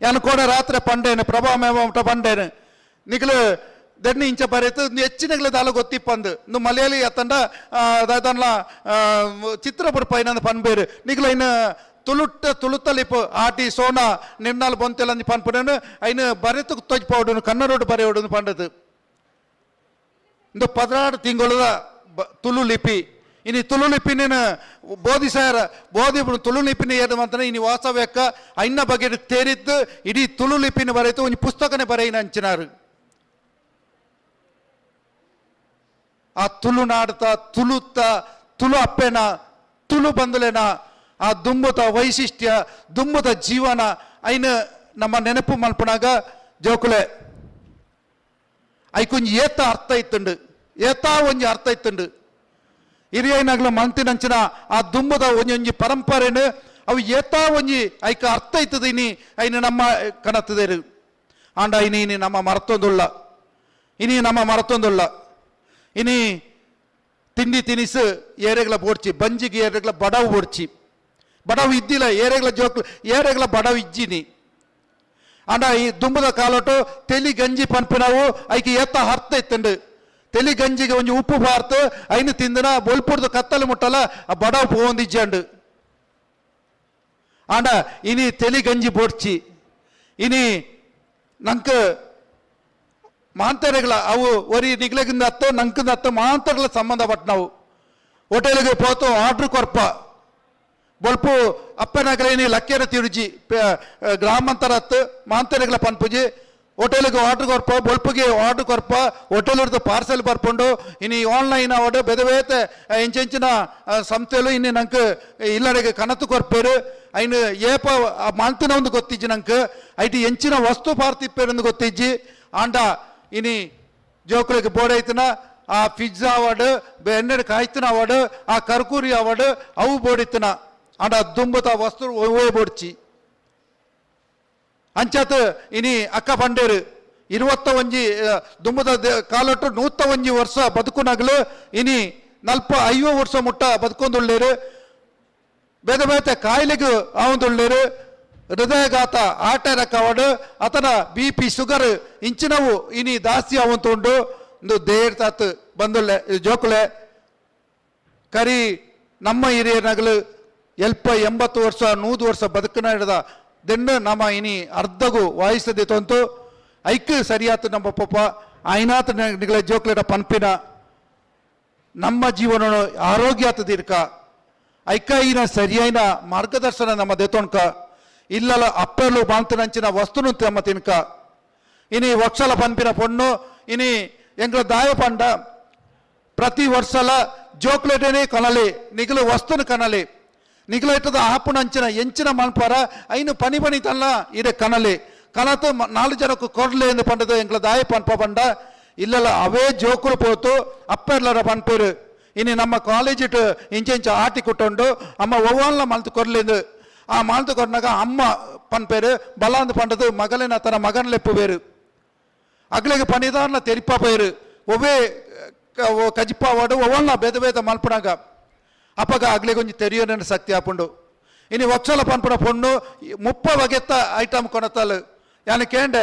ಯಾನು ಕೋಡ ರಾತ್ರಿ ಪಂಡೇನು ಪ್ರಭಾ ಮೇಮ ಪಂಡೇನು ನಿಗ್ಲು ದೆಡ್ನಿ ಇಂಚ ಬರೆತು ಹೆಚ್ಚಿನಗ್ಲೆ ದಾಲ ಗೊತ್ತಿಪ್ಪಂದು ಇಂದು ಮಲಯಾಳಿ ಅತ್ತಂಡ ದಾದನ್ಲ ಚಿತ್ರ ಬುರ್ಪ ಏನಂದ ಪನ್ಬೇರು ನಿಗ್ಲ ಇನ್ನು ತುಳುಟ್ಟ ತುಳುತ್ತಲಿಪ್ಪು ಆಟಿ ಸೋನ ನಿರ್ನಾಲ್ ಬೊಂತೆಲ ಪನ್ಪುನೇನು ಐನು ಬರೆತು ತೊಜ್ಪೌಡುನು ಕನ್ನಡೋಡು ಬರೆಯೋಡು ಪಂಡದು. ಇಂದು 16 ತಿಂಗಳದ ತುಳು ಲಿಪಿ ಇನಿ ತುಳು ಲಿಪಿನ ಬೋಧಿಸಾರ ಬೋಧಿ ತುಳು ಲಿಪಿನ ಏದು ಅಂತಾನೆ ಇನಿ ವಾಸವ್ಯಕ್ಕ ಐನ ಬಗ್ಗೆ ತೇರಿದ್ದು ಇಡೀ ತುಳು ಲಿಪಿನ ಬರೆಯಿತು ಒಂಜಿ ಪುಸ್ತಕನೇ ಬರೆಯಿನ ಅಂಚಿನಾರು. ಆ ತುಳುನಾಡ್ತ ತುಳುತ್ತ ತುಳು ಅಪ್ಪೆನ ತುಳು ಬಂದುಲೆನ ಆ ದುಂಬುತ ವೈಶಿಷ್ಟ್ಯ ದುಂಬುತ ಜೀವನ ಐನ ನಮ್ಮ ನೆನಪು ಮಲ್ಪನಾಗ ಜೋಕುಲೆ ಐಕೊಂಜಿ ಏತ ಅರ್ಥ ಇತ್ತುಂಡು, ಏತ ಒಂಜಿ ಅರ್ಥ ಇತ್ತುಂಡು. ಹಿರಿಯೈನಾಗ್ಲ ಮಂತಿನಂಚಿನ ಆ ದುಂಬುದ ಒಂಜೊಂಜಿ ಪರಂಪರೆನು ಅವು ಏತ ಒಂಜಿ ಐಕ ಅರ್ಥ ಇತ್ತದ ಇನಿ ಐನ ನಮ್ಮ ಕಣತ್ತದೇರು. ಆಂಡ ಇನಿ ಇನಿ ನಮ್ಮ ಮರತೊಂದುಳ್ಳ, ಇನಿ ನಮ್ಮ ಮರತೊಂದುಳ್ಳ. ಇನಿ ತಿಂಡಿ ತಿನಿಸು ಏರೆಗ್ಲ ಬೋಡ್ಚಿ, ಬಂಜಿಗೆ ಏರೆಗ್ಲ ಬಡವು ಬೋಡ್ಚಿ, ಬಡವು ಇದ್ದಿಲ್ಲ ಏರೆಗ್ಲ ಜೋಕ್ಲು ಏರೆಗ್ಲ ಬಡವು ಇಜ್ಜಿನಿ. ಆಂಡ ಈ ದುಂಬುದ ಕಾಲೋಟು ತೆಲಿ ಗಂಜಿ ಪನ್ಪಿನವು ಐಕೆ ಏತ ಅರ್ಥ ಇತ್ತುಂಡು. ತೆಲಿ ಗಂಜಿಗೆ ಒಂಜಿ ಉಪ್ಪು ಬಾರ್ತು ಐನು ತಿಂದನ ಬೊಲ್ಪುಡ್ದು ಕತ್ತಲು ಮುಟ್ಟಲ ಆ ಬಡವು ಪೋವೊಂದಿಜ್ಜಂಡು. ಆಂಡ ಇನಿ ತೆಲಿ ಗಂಜಿ ಬೋಡ್ಚಿ ಇನಿ ನಂಕ್ ಮಾಂತರೆಗಳ ಅವು ಒರಿ ನಿಗ್ಲೆಗಿಂದ ಅತ್ತ ನಂಕಿಂದ ಅತ್ತ ಮಾಂತರೆಗಳ ಸಂಬಂಧಪಟ್ಟನವು. ಹೋಟೆಲ್ಗೆ ಪೋತು ಆರ್ಡ್ರ್ ಕೊರ್ಪ ಬೊಲ್ಪು ಅಪ್ಪನಗರೇನಿ ಲಕ್ಕೇರ ತಿರುಜಿ ಗ್ರಾಮಾಂತರ ಅತ್ತು ಮಾಂತರೆಗಳ ಪನ್ಪುಜಿ ಹೋಟೆಲ್ಗೆ ಆರ್ಡ್ರ್ ಕೊರ್ಪ ಬೊಲ್ಪುಗೆ ಆರ್ಡ್ರ್ ಕೊರ್ಪ ಹೋಟೆಲ್ ಹಿಡ್ದು ಪಾರ್ಸೆಲ್ ಬರ್ಪುಂಡು. ಇನಿ ಆನ್ಲೈನ್ ಆವಡು ಬೇತೆ ಬೇತೆ ಎಂಚೆಂಚಿನ ಸಂಸ್ಥೆಲು ಇನ್ನು ನಂಗೆ ಇಲ್ಲಡೆಗೆ ಕನತು ಕೊರ್ಪೇರು. ಐನು ಏಪ ಮಾಂತಿನ ಒಂದು ಗೊತ್ತಿಜ್ಜಿ ನಂಗೆ ಐಟಿ ಎಂಚಿನ ವಸ್ತು ಪಾರ್ತಿಪ್ಪೇರು ಗೊತ್ತಿಜ್ಜಿ. ಆಂಡ ಇನಿ ಜೋಕುಲೆಗ್ ಬೋಡೈತನ ಆ ಪಿಜ್ಜಾ ಅವಾರ್ಡ್ ಎಣ್ಣೆಡ್ ಕಾಯ್ತನ ಅವಾರ್ಡ್ ಆ ಕರ್ಕೂರಿ ಅವಾರ್ಡ್ ಅವು ಬೋಡಿತ್ತನ. ಆಂಡ ದುಂಬುತ ವಸ್ತು ಒವ್ವೇ ಬೋಡ್ಚಿ ಅಂಚಾತ್ ಇನಿ ಅಕ್ಕ ಪಂಡೇರು 21 ದುಂಬುದ ಕಾಲೊಟ್ಟು 101 ವರ್ಷ ಬದುಕುನಗಲು ಇನಿ 40 ವರ್ಷ ಮುಟ್ಟ ಬದುಕೊಂದುಳ್ಳೇರು. ಬೇತೆ ಬೇತೆ ಕಾಯಿಲೆಗೂ ಆವಂದುಳ್ಳೇರು. ಹೃದಯಘಾತ ಹಾರ್ಟ್ ಅಟ್ಯಾಕ್ ಅವಾರ್ಡ್ ಅತನ ಬಿ ಪಿ ಶುಗರ್ ಇಂಚಿನವು ಇನಿ ದಾಸ್ತಿ ಅವಂತುಂಡು. ಇಂದು ದೇರ್ ತಾತ್ ಬಂದುಳ್ಳೆ ಜೋಕುಲೆ ಕರಿ ನಮ್ಮ ಹಿರಿಯನಗಲು ನಗಲು ಎಲ್ಪ 80 ವರ್ಷ 100 ವರ್ಷ ಬದುಕನ ಹಿಡ್ದ ದೆಣ್ಣು ನಮ್ಮ ಇನಿ ಅರ್ಧಗು ವಾಯಿಸದೆ ತೊಂತು ಐಕ್ ಸರಿಯಾತು ನಮ್ಮ ಪಪ್ಪ. ಆಯ್ನಾತ್ ನಿಗಲ ಜೋಕ್ಲೆಡ ಪನ್ಪಿನ ನಮ್ಮ ಜೀವನ ಆರೋಗ್ಯ ದೀರ್ಘ ಐಕೈನ ಸರಿಯಾಯಿನ ಮಾರ್ಗದರ್ಶನ ನಮ್ಮ ದೆತೊಣ್ಕ ಇಲ್ಲಲ ಅಪ್ಪಲು ಬಾಂತನಂಚಿನ ವಸ್ತುನು ತಮ್ಮ ತಿನ್ಕ ಇನಿ ವರ್ಷಲ ಪನ್ಪಿನ ಪೊಣ್ಣು ಇನಿ ಎಂಗ್ಲ ದಾಯ ಪಂಡ ಪ್ರತಿ ವರ್ಷಲ ಜೋಕ್ಲೆಟನೇ ಕನಲಿ ನಿಗಲು ವಸ್ತುನು ಕನಲಿ ನಿಗಲು ಇಟ್ಟದ ಆಪುನಂಚಿನ ಎಂಚಿನ ಮನ್ಪಾರ ಐನು ಪನಿ ಪನಿ ತಲ್ಲ ಇಡೆ ಕನಲಿ ಕನತು ನಾಲು ಜನಕ್ಕೆ ಕೊಡ್ಲೆ ಎಂದು ಪಂಡದು ಎಂಗ್ಲ ದಾಯ ಪನ್ಪ ಪಂಡ ಇಲ್ಲಲ್ಲ ಅವೇ ಜೋಕುಲು ಪೋತು ಅಪ್ಪೆರ್ಲರ ಪನ್ಪೇರು ಇನಿ ನಮ್ಮ ಕಾಲೇಜ್ ಇಟ್ಟು ಇಂಚ ಆಟಿ ಕುಟ್ಟೊಂಡು ಅಮ್ಮ ಒವ್ವಾಲ್ನ ಮಲ್ತು ಕೊರ್ಲಿಂದು ಆ ಮಾಲ್ತು ಕೊರ್ನಾಗ ಅಮ್ಮ ಪನ್ಪೇರು ಬಲಾಂದು ಪಂಡದು ಮಗಲಿನ ತನ್ನ ಮಗನ ಲೆಪ್ಪು ಬೇರು ಅಗ್ಲಿಗೆ ಪನಿದಾರ್ನ ತೆರಿಪ ಪೇರು ಒವ್ವೇ ಕಜಿಪ್ಪ ವಾಡು ಒವ್ವಲ್ನ ಬೇದ ಬೇದ ಮಲ್ಪುನಾಗ ಅಪ್ಪಗ ಅಗ್ಲಿಗೆ ಒಂಜಿ ತೆರಿಯೋನ ಶಕ್ತಿ ಆಪುಂಡು ಇನಿ ಒಕ್ಷಲ ಪನ್ಪುನ ಪೊಣ್ಣು ಮುಪ್ಪ ಬಗೆತ್ತ ಐಟಮ್ ಕೊನತಾಲು ಯಾನು ಕೇಂಡೆ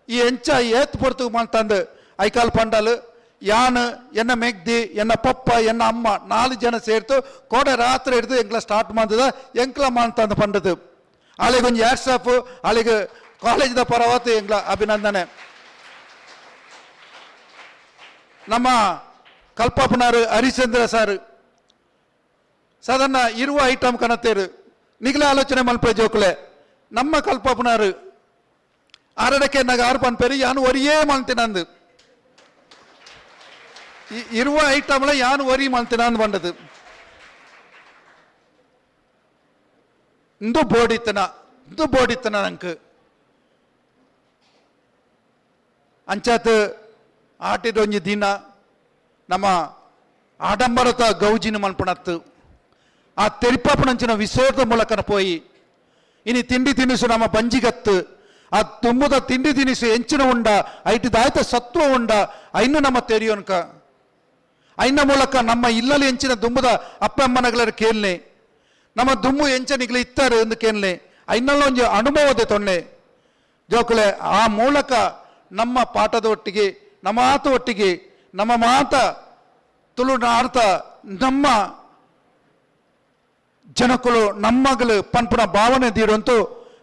ಈ ಎಂಚ ಏತ್ ಪೊರ್ತು ಮಲ್ತಂದು ಐಕಾಲ್ ಪಂಡಲು ಯಾನು ಎನ್ನ ಮೆಗ್ದಿ ಎನ್ನ ಪಪ್ಪ ಎನ್ನ ಅಮ್ಮ ನಾಲು ಜನ ಸೇರ್ತು ಕೋಡೆ ರಾತ್ರಿ ಹಿಡಿದು ಎಂಕ್ಲ ಸ್ಟಾರ್ಟ್ ಮಾಡ್ತದ ಎಂಕ್ಲ ಮಾಡ್ತಂದು ಪಂಡದು ಆಳಿಗೆ ಒಂಜಿ ಹ್ಯಾಟ್ಸ್ ಆಫ್ ಆಳಿಗೆ ಕಾಲೇಜ್ದ ಪರವಾತು ಎಂಕ್ಲ ಅಭಿನಂದನೆ. ನಮ್ಮ ಕಲ್ಪಪ್ಪನಾರು ಹರಿಶ್ಚಂದ್ರ ಸರ್ ಸಾಧಾರಣ ಇರುವ ಐಟಮ್ ಕನತೇರು ನಿಗಲೇ ಆಲೋಚನೆ ಮಲ್ಪೆ ಜೋಕುಲೆ ನಮ್ಮ ಕಲ್ಪಪ್ಪನಾರು ಆರಡಕ್ಕೆ ನಾಗ ಆರು ಪನ್ಪೇರು ಯಾನು ಒರಿಯೇ ಮಲ್ತಿನಂದು ಇರುವ ಐಟಮ್ಲ ಯಾನು ಒರಿ ಮಲ್ತಿನಂದು ಬಂಡದು ಇಂದು ಬೋಡಿತ್ತನ ಇಂದು ಬೋಡಿತ್ತನ ನಂಗೆ ಅಂಚಾತ್ ಆಟಿದೊಂಜಿ ದಿನ ನಮ್ಮ ಆಡಂಬರದ ಗೌಜಿನ ಮಲ್ಪಣತ್ತು ಆ ತೆರಿಪಾಪನಂಚಿನ ವಿಸೋದ ಮೂಲಕನ ಪೋಯಿ ಇನಿ ತಿಂಡಿ ತಿನಿಸು ನಮ್ಮ ಬಂಜಿಗತ್ತು ಆ ತುಂಬುದ ತಿಂಡಿ ತಿನಿಸು ಎಂಚಿನ ಉಂಡ ಐಟಿದಾಯ್ತ ಸತ್ವ ಉಂಡ ಐನು ನಮ್ಮ ತೆರಿಯೋನ್ಕ ಐನ ಮೂಲಕ ನಮ್ಮ ಇಲ್ಲಲ್ಲಿ ಎಂಚಿನ ದುಂಬುದ ಅಪ್ಪ ಅಮ್ಮನಗಳ ಕೇಳ್ನೆ ನಮ್ಮ ದುಮ್ಮು ಎಂಚನಿಗ್ಲ ಇತ್ತಾರೆ ಎಂದು ಕೇಳ್ನೆ ಐನಲ್ಲ ಒಂಜಿ ಅನುಭವದ ತೊನ್ನೆ ಜೋಕುಲೆ ಆ ಮೂಲಕ ನಮ್ಮ ಪಾಠದ ಒಟ್ಟಿಗೆ ನಮ್ಮ ಮಾತು ಒಟ್ಟಿಗೆ ನಮ್ಮ ಮಾತ ತುಳುನಾಡ್ತ ನಮ್ಮ ಜನಕುಲು ನಮ್ಮಗಳು ಪನ್ಪುನ ಭಾವನೆ ದೀಡಂತು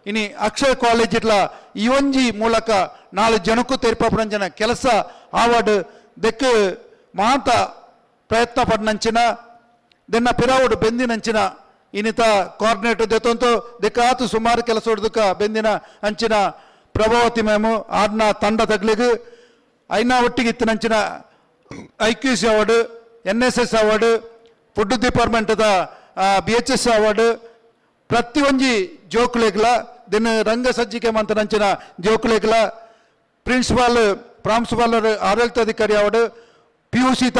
ಇನಿ ಅಕ್ಷಯ ಕಾಲೇಜ್ ಇಟ್ಲ ಈ ಒಂಜಿ ಮೂಲಕ ನಾಳೆ ಜನಕ್ಕೂ ತೆರಿಪಾಪುನಂಚಿನ ಕೆಲಸ ಆವಾಡು ದೆಕ್ ಮಾತ ಪ್ರಯತ್ನ ಪಡ್ನಂಚಿನ ದೆನ್ನ ಪಿರಾವುಡು ಬೆಂದಿನಂಚಿನ ಇನ್ನಿತ ಕೋಆರ್ಡಿನೇಟರ್ ದೆತ್ತಂತು ದೆಕ್ಕಾತು ಸುಮಾರು ಕೆಲಸ ಹೊಡೆದಕ್ಕ ಬೆಂದಿನ ಅಂಚಿನ ಪ್ರಭಾವತಿ ಮ್ಯಾಮು ಆರ್ನ ತಂಡ ತಗ್ಲಿಗೆ ಐನಾ ಒಟ್ಟಿಗೆ ಇತ್ತಿನಂಚಿನ I Q C award N S S award food ಡಿಪಾರ್ಟ್ಮೆಂಟ್ದ B H S award ಪ್ರತಿಯೊಂಜಿ ಜೋಕುಲೆಗ್ಲ ದಿನ ರಂಗ ಸಜ್ಜಿಕೆ ಮಂತನಂಚಿನ ಜೋಕುಲೆಗ್ಲ ಪ್ರಿನ್ಸಿಪಾಲ್ ಪ್ರಾಂಶುಪಾಲರು ಆಡಳಿತಾಧಿಕಾರಿ ಅವಾರ್ಡ್ ಪಿ ಯು ಸಿತ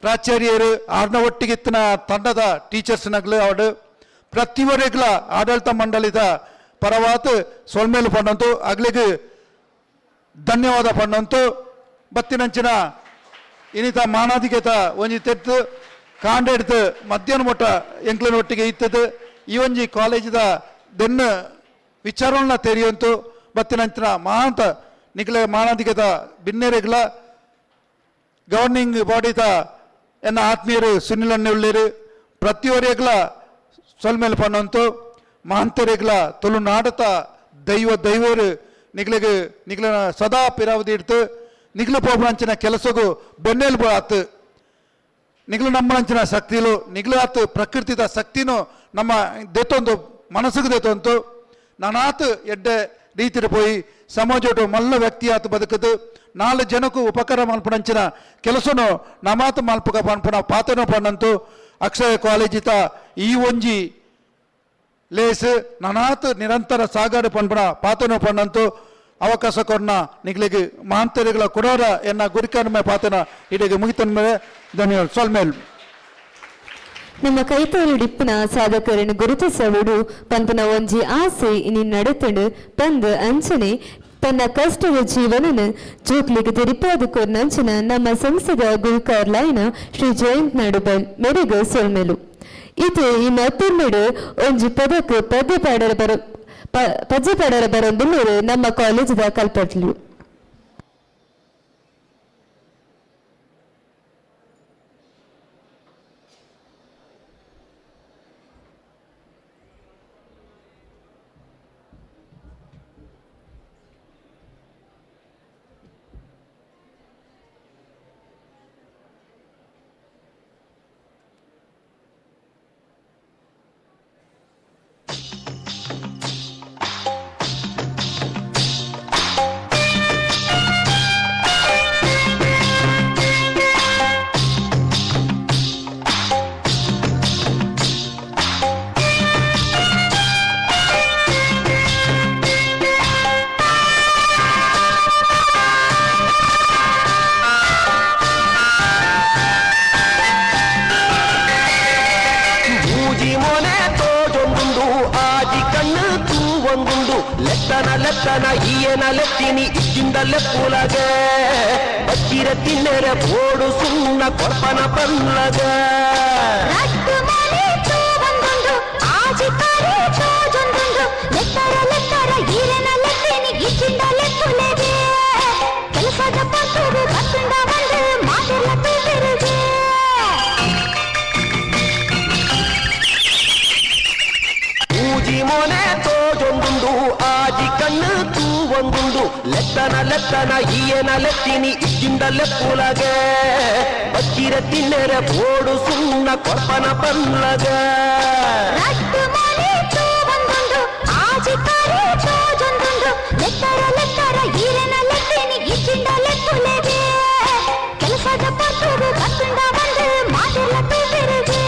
ಪ್ರಾಚಾರ್ಯರು ಆರ್ನ ಒಟ್ಟಿಗೆ ಇತ್ತಿನ ತಂಡದ ಟೀಚರ್ಸ್ನಗ್ಲು ಅವಾರ್ಡ್ ಪ್ರತಿಯೊರಿಗ್ಲ ಆಡಳಿತ ಮಂಡಳಿದ ಪರವಾತ್ ಸೊಲ್ಮೇಲು ಪಂಡಂತು ಅಗ್ಲಿಗೆ ಧನ್ಯವಾದ ಪಂಡಂತು ಬತ್ತಿನಂಚಿನ ಇನ್ನಿತ ಮಾನಾಧಿಕತ ಒಂಜಿ ತೆತ್ತು ಕಾಂಡೆಡ್ತು ಮಧ್ಯಾಹ್ನ ಮೊಟ್ಟ ಎಂಕ್ಲಿನ ಒಟ್ಟಿಗೆ ಇತ್ತದು ಈ ಒಂಜಿ ಕಾಲೇಜಿದ ದೆನ್ನ ವಿಚಾರವನ್ನ ತೆರೆಯುವಂತು ಬತ್ತಿನಂಚಿನ ಮಾಂತ ನಿಕ್ಲೆ ಮಾನಾಧಿಕತ ಬಿನ್ನೆರೆಗ್ಲ ಗವರ್ನಿಂಗ್ ಬಾಡಿತ ಎನ್ನ ಆತ್ಮೀಯರು ಸುನಿಲ್ ಉಳ್ಳೇರು ಪ್ರತಿಯೊರಿಗ್ಲ ಸೊಲ್ಮೇಲೆ ಪಣ್ಣಂತು ಮಾಂತರಿಗ್ಲ ತುಳುನಾಡತ ದೈವ ದೈವರು ನಿಗ್ಲಿಗೆ ನಿಗ್ಲನ ಸದಾ ಪಿರಾವದಿ ಇಡ್ತು ನಿಗ್ಲು ಪೋಪುನಂಚಿನ ಕೆಲಸಗೂ ಬೆನ್ನೆಲುಬು ಆತು ನಿಗ್ಲು ನಮ್ಮನಂಚಿನ ಶಕ್ತಿಲು ನಿಗ್ಲು ಆತು ಪ್ರಕೃತಿದ ಶಕ್ತಿನೂ ನಮ್ಮ ದೆತ್ತೊಂದು ಮನಸ್ಸಿಗೆ ದೆತ್ತೊಂತು ನಾನಾತು ಎಡ್ಡೆ ರೀತಿಡು ಪೋಯಿ ಸಮಾಜೋಟು ಮಲ್ಲ ವ್ಯಕ್ತಿ ಆತು ಬದುಕದು ನಾಲು ಜನಕ್ಕೂ ಉಪಕಾರ ಮಲ್ಪುನಂಚಿನ ಕೆಲಸನು ನಮಾತು ಮಲ್ಪುಕ ಪನ್ಪುನ ಪಾತನೋ ಪಣ್ಣಂತು ಅಕ್ಷಯ ಕಾಲೇಜಿತ ಈ ಒಂಜಿ ಲೇಸ್ ನನಾತು ನಿರಂತರ ಸಾಗಾಡು ಪನ್ಪುನ ಪಾತನೋ ಪಣ್ಣಂತು ಅವಕಾಶ ಕೊಡ್ನ ನಿಗ್ಲಿಗೆ ಮಾಂತರಿಗಳ ಕೊಡೋರ ಎನ್ನ ಗುರಿಕರ್ಮ ಪಾತನ ಇಡೀ ಮುಗಿತನ ಮೇಲೆ ಧನ್ಯವಾದ. ಸೊಲ್ಮೇಲ್ ನಮ್ಮ ಕೈತೋಲು ಡಿಪ್ಪುನ ಸಾಧಕರನ್ನು ಗುರುತಿಸವುಡು ಪಂಪುನ ಒಂಜಿ ಆಸೆ ಇನಿ ನಡತುಂಡು ಪಂದ್ ಅಂಚನೆ ತನ್ನ ಕಷ್ಟದ ಜೀವನನ ಜೋಕ್ಲಿಗೆ ತೆರಿಪಾದ ಕೊರ್ನಂಚನ ನಮ್ಮ ಸಂಸ್ಥೆದ ಗುರುಕಾರ್ಲಾಯಿನ ಶ್ರೀ ಜಯಂತ್ ನಡುಬಲ್ ಮೆರೆಗ ಸೊಲ್ಮೆಲು. ಇದು ಈ ಮತ್ತೊಮ್ಮೆಡು ಒಂಜಿ ಪದಕ್ ಪದ್ಯ ಪಾಡರ ಬರ ಪದ್ಯ ಪಾಡರ ಬರೊಂದುಳ್ಳೂರು ನಮ್ಮ ಕಾಲೇಜಿದ ಕಲ್ಪಟ್ಲು. ಲೆತ್ತನ ಈಯನ ಲೆತ್ತಿನಿ ಇಜ್ಜಿಂದ ಲೆಪ್ಪುಲಗ ಬಚ್ಚಿರ ತಿನ್ನೆರ ಬೋಡು ಸುಣ್ಣ ಕೊರ್ಪನ ಪಲ್ಲಗ. ಕೆಲಸದ ಪರ್ತುಗು ಬತ್ತುಂಡ ಬಂದು ಮಾತೆಲ್ಲ ತೂಪೆರುಗೆ. ಪೂಜಿ ಮೋನೆ ತೋಜೊಂದುಂಡು ಆಜಿ ಕಣ್ಣು ತೂವೊಂದುಂಡು ಲೆತ್ತನ ಲೆತ್ತನ ಈಯನ ಲೆತ್ತಿನಿ ಇಜ್ಜಿಂದ ಲೆಪ್ಪುಲಗ ಬಚ್ಚಿರ ತಿನ್ನೆರ ಬೋಡು ಸುಣ್ಣ ಕೊರ್ಪನ ಪಲ್ಲಗ. ರಡ್ಡು ಮೋನೆ ತೂವೊಂದುಂಡು ಆಜಿ ಕಾರೆ ತೋಜೊಂದುಂಡು ಲೆತ್ತರ ಲೆತ್ತರ ಈರೆನ ಲೆತ್ತಿನಿ ಇಜ್ಜಿಂದ ಲೆಪ್ಪುಲೆಗೆ ಕೆಲಸದ ಪರ್ತುಗು ಬತ್ತುಂಡ ಬಂದು ಮಾತೆಲ್ಲ ತೂಪೆರುಗೆ.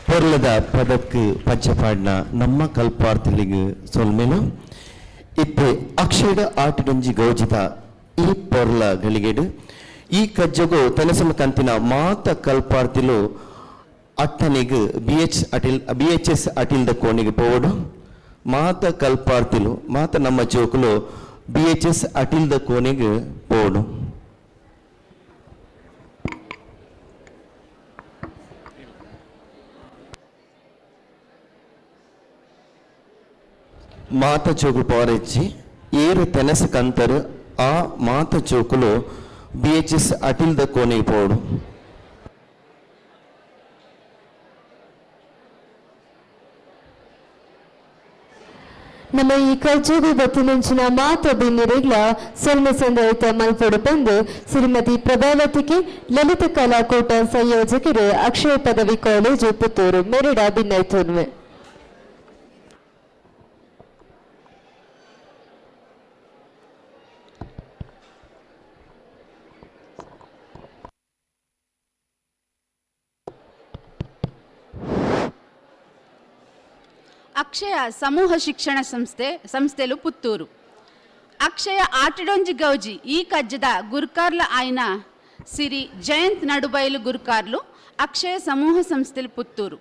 ಪೊರ್ಲದ ಪದಕ್ಕೆ ಪಂಚಪಾಡ್ನ ನಮ್ಮ ಕಲ್ಪಾರ್ಥಿಲಿಗೆ ಸೊಲ್ಮೆಲು. ಇತ್ತೆ ಅಕ್ಷರ ಆಟಡೊಂಜಿ ಗೌಜಿತ ಈ ಪೊರ್ಲ ಗಳಿಗೆಡು ಈ ಕಜ್ಜಗು ತೆನಸಮ ಕಂತಿನ ಮಾತ ಕಲ್ಪಾರ್ಥಿಲು ಅಟ್ಟನಿಗೆ ಬಿ ಎಚ್ ಎಸ್ ಅಟಿಲ್ದ ಕೋಣಿಗೆ ಪೋವಡು. ಮಾತ ಕಲ್ಪಾರ್ಥಿಲು ಮಾತ ನಮ್ಮ ಜೋಕುಲು ಬಿ ಎಚ್ ಎಸ್ ಅಟಿಲ್ದ ಕೋಣಿಗೆ ಪೋವಡು. ಮಾತ ಚೋಕು ಪವರೆಚ್ಚಿ ಏರು ತೆನಸ ಕಂತರು ಆ ಮಾತ ಚೋಕುಲು ಬಿ ಎಚ್ ಎಸ್ ಅಟಿಲ್ದ ಕೋಣಿಗೆ ಪೋವಡು. ನಮ್ಮ ಈ ಕಜ್ಜೋಗು ಬತ್ತಿನಂಚಿನ ಮಾತ ಬಿನ್ನಿರೆಗ್ಲ ಸೊಲ್ಮೆ ಸಂದಯಿತ ಮಲ್ಪೊಡು ಬಂದು ಶ್ರೀಮತಿ ಪ್ರಭಾವತಿಗೆ ಲಲಿತ ಕಲಾಕೂಟ ಸಂಯೋಜಕರು ಅಕ್ಷಯ ಪದವಿ ಕಾಲೇಜು ಪುತ್ತೂರು ಮೆರಡ ಬಿನ್ನೈತೋನ್ವೆ. ಅಕ್ಷಯ ಸಮೂಹ ಶಿಕ್ಷಣ ಸಂಸ್ಥೆಲು ಪುತ್ತೂರು. ಅಕ್ಷಯ ಆಟಿಡೊಂಜಿ ಗೌಜಿ ಈ ಕಜ್ಜದ ಗುರ್ಕಾರ್ಲ ಆಯ್ನ ಸಿರಿ ಜಯಂತ್ ನಡುಬೈಲು ಗುರ್ಕಾರ್ಲು ಅಕ್ಷಯ ಸಮೂಹ ಸಂಸ್ಥೆಲು ಪುತ್ತೂರು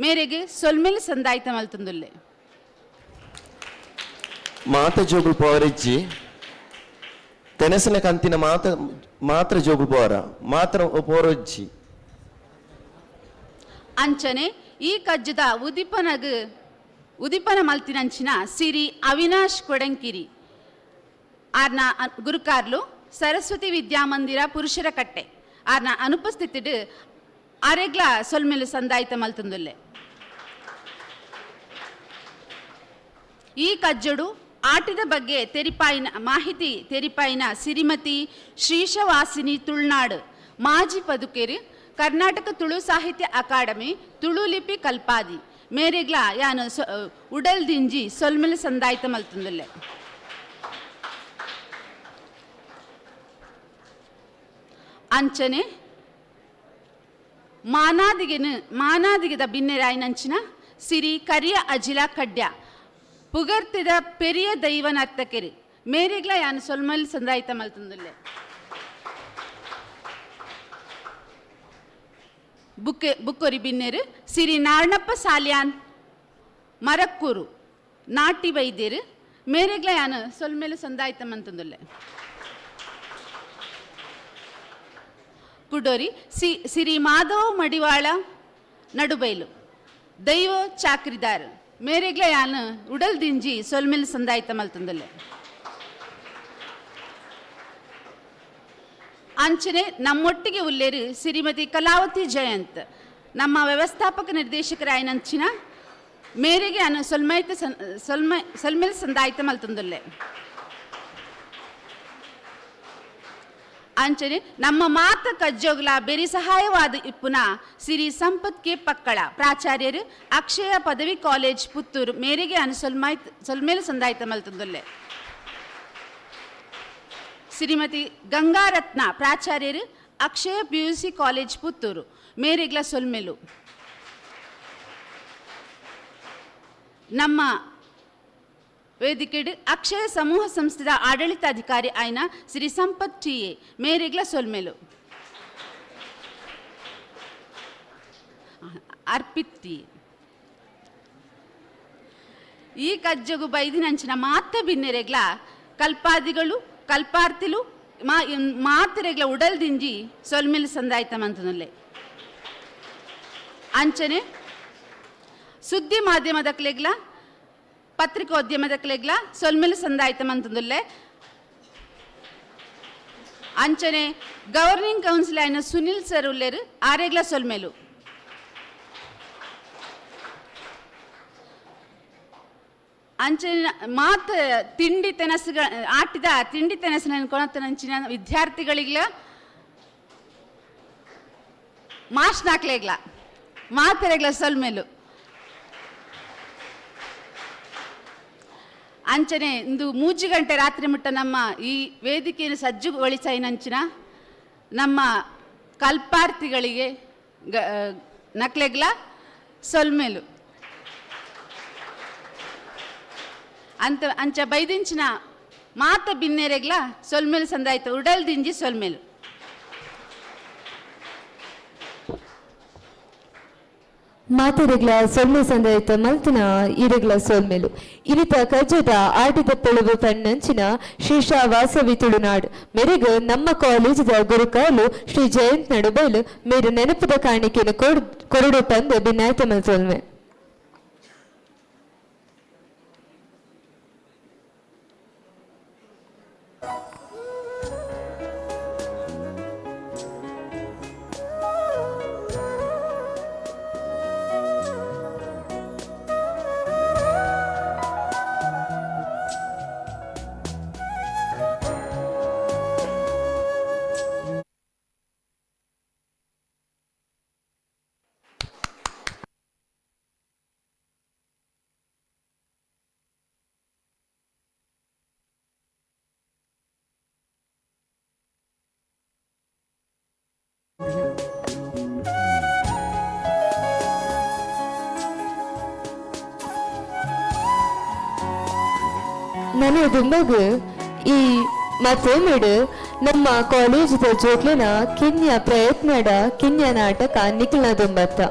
ಮೇರೆಗೆ ಸೊಲ್ಮೆಲ್ ಸಂದಾಯ್ತ ಮಲ್ತುಂದುಲ್ಲೆ. ಮಾತ ಜೋಗುಲ್ ಪವರೆಜ್ಜಿ ತೆನಸನ ಕಂತಿನ ಮಾತ ಮಾತ್ರ ಜೋಗುಲ್ ಪವರ ಮಾತ್ರ ಪೋರಜ್ಜಿ. ಅಂಚನೆ ಈ ಕಜ್ಜದ ಉದಿಪನ ಮಲ್ತಿನಂಚಿನ ಸಿರಿ ಅವಿನಾಶ್ ಕೊಡಂಕಿರಿ ಆರ್ನ ಗುರುಕಾರ್ಲು ಸರಸ್ವತಿ ವಿದ್ಯಾಮಂದಿರ ಪುರುಷರ ಕಟ್ಟೆ ಆರ್ನ ಅನುಪಸ್ಥಿತಿಡು ಅರೆಗ್ಲ ಸೊಲ್ಮೆಲು ಸಂದಾಯ್ತ ಮಲ್ತುಂದುಲ್ಲೆ. ಈ ಕಜ್ಜಡು ಆಟದ ಬಗ್ಗೆ ತೆರಿಪಾಯಿನ ಮಾಹಿತಿ ತೆರಿಪಾಯಿನ ಸಿರಿಮತಿ ಶ್ರೀಶವಾಸಿನಿ ತುಳುನಾಡು ಮಾಜಿ ಪದುಕೆರು ಕರ್ನಾಟಕ ತುಳು ಸಾಹಿತ್ಯ ಅಕಾಡೆಮಿ ತುಳು ಲಿಪಿ ಕಲ್ಪಾದಿ ಮೇರೆಗ್ಲ ಯಾನು ಉಡಲ್ ದಿಂಜಿ ಸೊಲ್ಮೆಲು ಸಂದಾಯ್ತ ಮಲ್ತುಂದುಲ್ಲೆ. ಅಂಚನೆ ಮಾನಾದಿಗೆನು ಮಾನಾದಿಗೆದ ಬಿನ್ನೆರಾಯಿನಂಚಿನ ಸಿರಿ ಕರಿಯ ಅಜಿಲ ಕಡ್ಯ ಪುಗರ್ತಿದ ಪೆರಿಯ ದೈವ ನರ್ತಕೆರು ಮೇರೆಗ್ಲ ಯಾನ್ ಸೊಲ್ಮಲ್ ಸಂದಾಯಿತ ಮಲ್ತಂದುಲ್ಲೆ. ಬುಕ್ಕೊರಿ ಬಿನ್ನೆರು ಸಿರಿ ನಾರಣಪ್ಪ ಸಾಲ್ಯಾನ್ ಮರಕ್ಕೂರು ನಾಟಿ ವೈದ್ಯರು ಮೇರೆಗ್ಲ ಯಾನ್ ಸೊಲ್ಮೇಲು ಸಂದಾಯಿತ ಮಂತಂದುಲ್ಲೆ. ಕುಡೋರಿ ಸಿರಿ ಮಾಧವ ಮಡಿವಾಳ ನಡುಬೈಲು ದೈವ ಚಾಕ್ರಿದಾರ್ ಮೇರೆಗ್ಲ ಯಾನ್ ಉಡಲ್ ದಿಂಜಿ ಸೊಲ್ಮೇಲು ಸಂದಾಯಿತ ಮಲ್ತಂದುಲ್ಲೆ. ಅಂಚನೆ ನಮ್ಮೊಟ್ಟಿಗೆ ಉಲ್ಲೇರು ಶ್ರೀಮತಿ ಕಲಾವತಿ ಜಯಂತ್ ನಮ್ಮ ವ್ಯವಸ್ಥಾಪಕ ನಿರ್ದೇಶಕರಾಯನಂಚಿನ ಮೇರೆಗೆ ಅನು ಸೊಲ್ಮೈತ ಸೊಲ್ಮೇಲ್ ಸಂದಾಯಿತ ಮಲ್ತಂದುಲ್ಲೆ. ಅಂಚನೆ ನಮ್ಮ ಮಾತ ಕಜ್ಜೋಗ್ಲ ಬೆರಿ ಸಹಾಯವಾದ ಇಪ್ಪುನ ಸಿರಿ ಸಂಪತ್ ಕೆ ಪಕ್ಕಳ ಪ್ರಾಚಾರ್ಯರು ಅಕ್ಷಯ ಪದವಿ ಕಾಲೇಜ್ ಪುತ್ತೂರು ಮೇರೆಗೆ ಅನು ಸೊಲ್ಮೇಲ್ ಸಂದಾಯಿತ ಮಲ್ತಂದುಲ್ಲೆ. ಶ್ರೀಮತಿ ಗಂಗಾರತ್ನ ಪ್ರಾಚಾರ್ಯರು ಅಕ್ಷಯ PUC college Puttur ಮೇರೆಗ್ಲ ಸೊಲ್ಮೆಲು. ನಮ್ಮ ವೇದಿಕೆಡು ಅಕ್ಷಯ ಸಮೂಹ ಸಂಸ್ಥೆದ ಆಡಳಿತಾಧಿಕಾರಿ ಆಯ್ನ ಶ್ರೀ ಸಂಪತ್ ಟಿ ಎ ಮೇರೆಗ್ಲ ಸೊಲ್ಮೆಲು. ಅರ್ಪಿತ್ ಟಿ ಈ ಕಜ್ಜಗು ಬೈದಿನಂಚಿನ ಮಾತ ಬಿನ್ನೆರೆಗ್ಲ ಕಲ್ಪಾದಿಗಳು ಕಲ್ಪಾರ್ತಿಲು ಮಾತೆರೆಗ್ಲ ಉಡಲ್ ದಿಂಜಿ ಸೊಲ್ಮೆಲು ಸಂದಾಯ್ತ ಮಂತನಲ್ಲೇ. ಅಂಚನೆ ಸುದ್ದಿ ಮಾಧ್ಯಮದಕ್ಲೆಗ್ಲ ಪತ್ರಿಕೋದ್ಯಮದಕ್ಲೆಗ್ಲ ಸೊಲ್ಮೆಲು ಸಂದಾಯ್ತ ಮಂತಂದುಲ್ಲೆ. ಅಂಚನೆ ಗವರ್ನಿಂಗ್ ಕೌನ್ಸಿಲ್ ಆಯ್ನ ಸುನಿಲ್ ಸರ್ ಉಲ್ಲೇರು ಆರೆಗ್ಲ ಸೊಲ್ಮೆಲು. ಅಂಚನೆ ಮಾತ ತಿಂಡಿ ತೆನಸುಗಳ ಆಟಿದ ತಿಂಡಿ ತೆನಸಿನ ಕೊನತನಂಚಿನ ವಿದ್ಯಾರ್ಥಿಗಳಿಗ್ಲ ಮಾಸ್ನಾಕ್ಲೆಗ್ಲ ಮಾತೆರೆಗ್ಲ ಸೊಲ್ಮೆಲು. ಅಂಚನೆ ಇಂದು 3 ಗಂಟೆ ರಾತ್ರಿ ಮುಟ್ಟ ನಮ್ಮ ಈ ವೇದಿಕೆಯನ್ನು ಸಜ್ಜುಗೊಳಿಸೈನಂಚಿನ ನಮ್ಮ ಕಲ್ಪಾರ್ಥಿಗಳಿಗೆ ನಕ್ಲೆಗ್ಲ ಸೊಲ್ಮೆಲು. ಅಂತ ಅಂಚ ಬೈದಿಂಚಿನ ಮಾತ ಬಿನ್ನೆರೆಗ್ಲ ಸೊಲ್ಮೆಲು ಸಂದಾಯ್ತು ಉಡಲ್ ದಿಂಜಿ ಸೊಲ್ಮೆಲು. ಮಾತೆರೆಗ್ಲ ಸೊಲ್ಮೆ ಸಂದಾಯ್ತ ಮಲ್ತಿನ ಇರೆಗ್ಲ ಸೊಲ್ಮೆಲು. ಇನಿತ ಕಜ್ಜದ ಆಟಿದ ಪೊಳುವು ಪಣ್ಣಂಚಿನ ಶ್ರೀಶಾ ವಾಸವಿ ತುಳುನಾಡು ಮೆರೆಗ್ ನಮ್ಮ ಕಾಲೇಜದ ಗುರುಕಾಲು ಶ್ರೀ ಜಯಂತ್ ನಡುಬೈಲು ಮೇರು ನೆನಪುದ ಕಾಣಿಕೆಯನ್ನು ಕೊರಡು ಪಂದು ಬಿನ್ನಾಯ್ತ ಮಲ್ಸೊಲ್ಮೆ. ನಾನು ದುಂಬಗು ಈ ಮತ್ತೊಮ್ಮೆಡು ನಮ್ಮ ಕಾಲೇಜದ ಜೋಕ್ಲೆನ ಕಿನ್ಯ ಪ್ರಯತ್ನಡ ಕಿನ್ಯ ನಾಟಕ ನಿಖಿಲ್ನ ದುಂಬತ್ತ.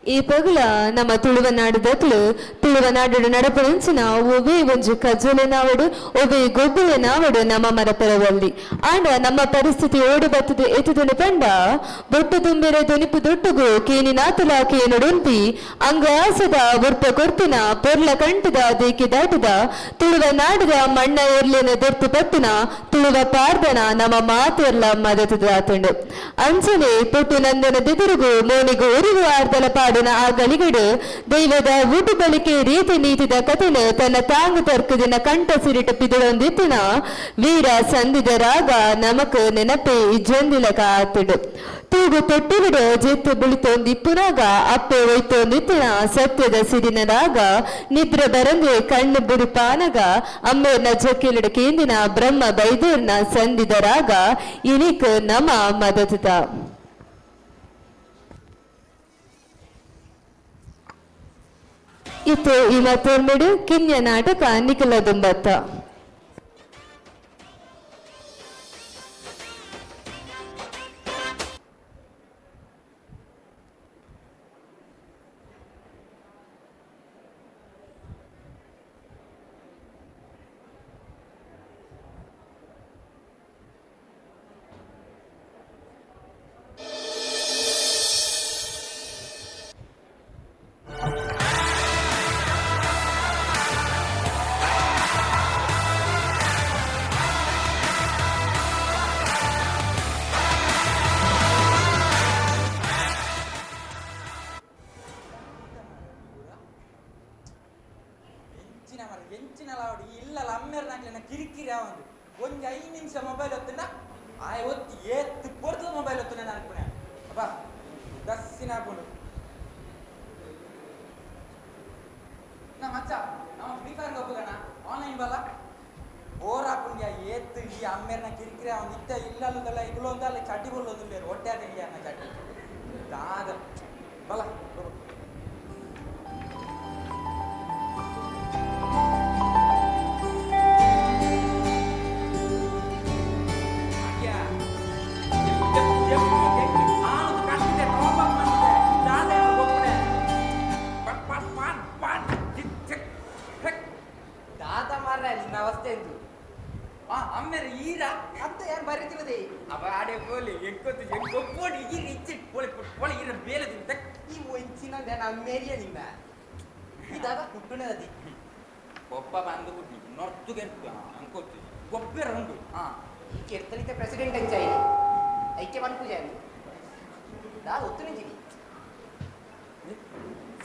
ಈ ಪಗಲ ನಮ್ಮ ತುಳುವ ನಾಡುದಕ್ಲು ತುಳುವ ನಾಡು ನಡಪುನಂಚಿನ ಒವ್ವೇ ಒಂಜಿ ಕಜ್ಜೊಲೆನಾವಡು ಒವ್ವೇ ಗೊಬ್ಬುಲೆನಾವಡು ನಮ್ಮ ಮರಪೆರವಲ್ಲಿ. ಆಂಡ ನಮ್ಮ ಪರಿಸ್ಥಿತಿ ಓಡು ಬತ್ತದ ಎತ್ತುದನು ಪಂಡ ಬೊಟ್ಟು ತುಂಬಿರೆ ದುನಿಪು ದೊಟ್ಟುಗು ಕೇನಿನಾತಲ ಕೇನುಡುಂಪಿ ಅಂಗಾಸದ ಒರ್ಪ ಕೊರ್ಪಿನ ಪೊರ್ಲ ಕಂಟದ ದೇಕಿ ದಾಟದ ತುಳುವ ನಾಡುದ ಮಣ್ಣ ಎರ್ಲಿನ ದೊರ್ತು ಪತ್ತುನ ತುಳುವ ಪಾರ್ದನ ನಮ್ಮ ಮಾತೆರ್ಲ ಮದತದಾತುಂಡು. ಅಂಚನೆ ಪೊಟ್ಟು ನಂದನ ದಿದುರುಗು ಮೋನಿಗು ಉರುಗು ಆರ್ದಲ ಪಾಡುನ ಆ ಗಳಿಗೆಡು ದೈವದ ಊಟ ಬಳಿಕೆ ರೀತಿ ನೀತಿದ ಕಥೆನ ತನ್ನ ತಾಂಗು ತರ್ಕದಿನ ಕಂಠ ಸಿರಿಟ ಪಿದುಳೊಂದಿತ್ತಿನ ವೀರ ಸಂದಿದ ರಾಗ ನಮಕ್ ನೆನಪೆ ಇಜ್ಜೊಂದಿಲಕ ಆತುಡು. ತೂಗು ತೊಟ್ಟಿಲಿಡು ಜೆತ್ತು ಬುಳಿತೊಂದಿಪ್ಪುನಾಗ ಅಪ್ಪೆ ಒಯ್ತೊಂದಿತ್ತಿನ ಸತ್ಯದ ಸಿರಿನ ರಾಗ ನಿದ್ರೆ ಬರಂದೆ ಕಣ್ಣು ಬುರುಪಾನಗ ಅಮ್ಮೇರ್ನ ಜಕ್ಕಿಲಿಡು ಕೇಂದಿನ ಬ್ರಹ್ಮ ಬೈದೇರ್ನ ಸಂದಿದ ರಾಗ ಇನಿಕ್ ನಮ ಮದತದ. ಇತ್ತು ಈ ಮತ್ತೊರ್ಮೆಡು ಕಿನ್ಯ ನಾಟಕ ನಿಖಿಲ ದುಂಬತ್ತ. ಕಿರಿಕಿರಿ ಒಂದು ಒಂಜಿ 5 ನಿಮಿಷ ಮೊಬೈಲ್ ಹೊತ್ತುಂಡ ಆಯ್ ಒತ್ತಿ ಏತ್ ಪೊರ್ತದ ಮೊಬೈಲ್ ಹೊತ್ತುಂಡ ಅನ್ಪುಣೆ ಅಬ್ಬಾ ದಸ್ಸಿನ ಹಾಕೊಂಡು ನಾ ಮಚ್ಚ ನಮ್ಮ ಫ್ರೀ ಫೈರ್ ಗೊಪ್ಪಗಣ ಆನ್ಲೈನ್ ಬಲ್ಲ ಬೋರ್ ಹಾಕೊಂಡ್ಯಾ ಏತ್ ಈ ಅಮ್ಮೇರ್ನ ಕಿರಿಕಿರಿ ಒಂದು ಇತ್ತ ಇಲ್ಲಲ್ಲದಲ್ಲ ಇಲ್ಲೊಂದಲ್ಲ ಚಡ್ಡಿ ಬಲ್ಲೊಂದು ಹೊಟ್ಟೆ ಆದ ಅನ್ನ ಚಡ್ಡಿ ದಾದ ಬಲ್ಲ. ಒಪ್ಪ ಬಂದು ಬಿಟ್ಟು ನೊರ್ತು ಗೆರ್ತು ಅಂಕೋತು ಗೊಬ್ಬರ ಉಂಟು. ಹಾಂ ಈ ಕೆರ್ತಲಿತ ಪ್ರೆಸಿಡೆಂಟ್ ಅಂಚಾಯಿ ಐಕ್ಯ ಪನ್ಪುಜ ದಾದ ಒತ್ತು ನಿಂಚಿನಿ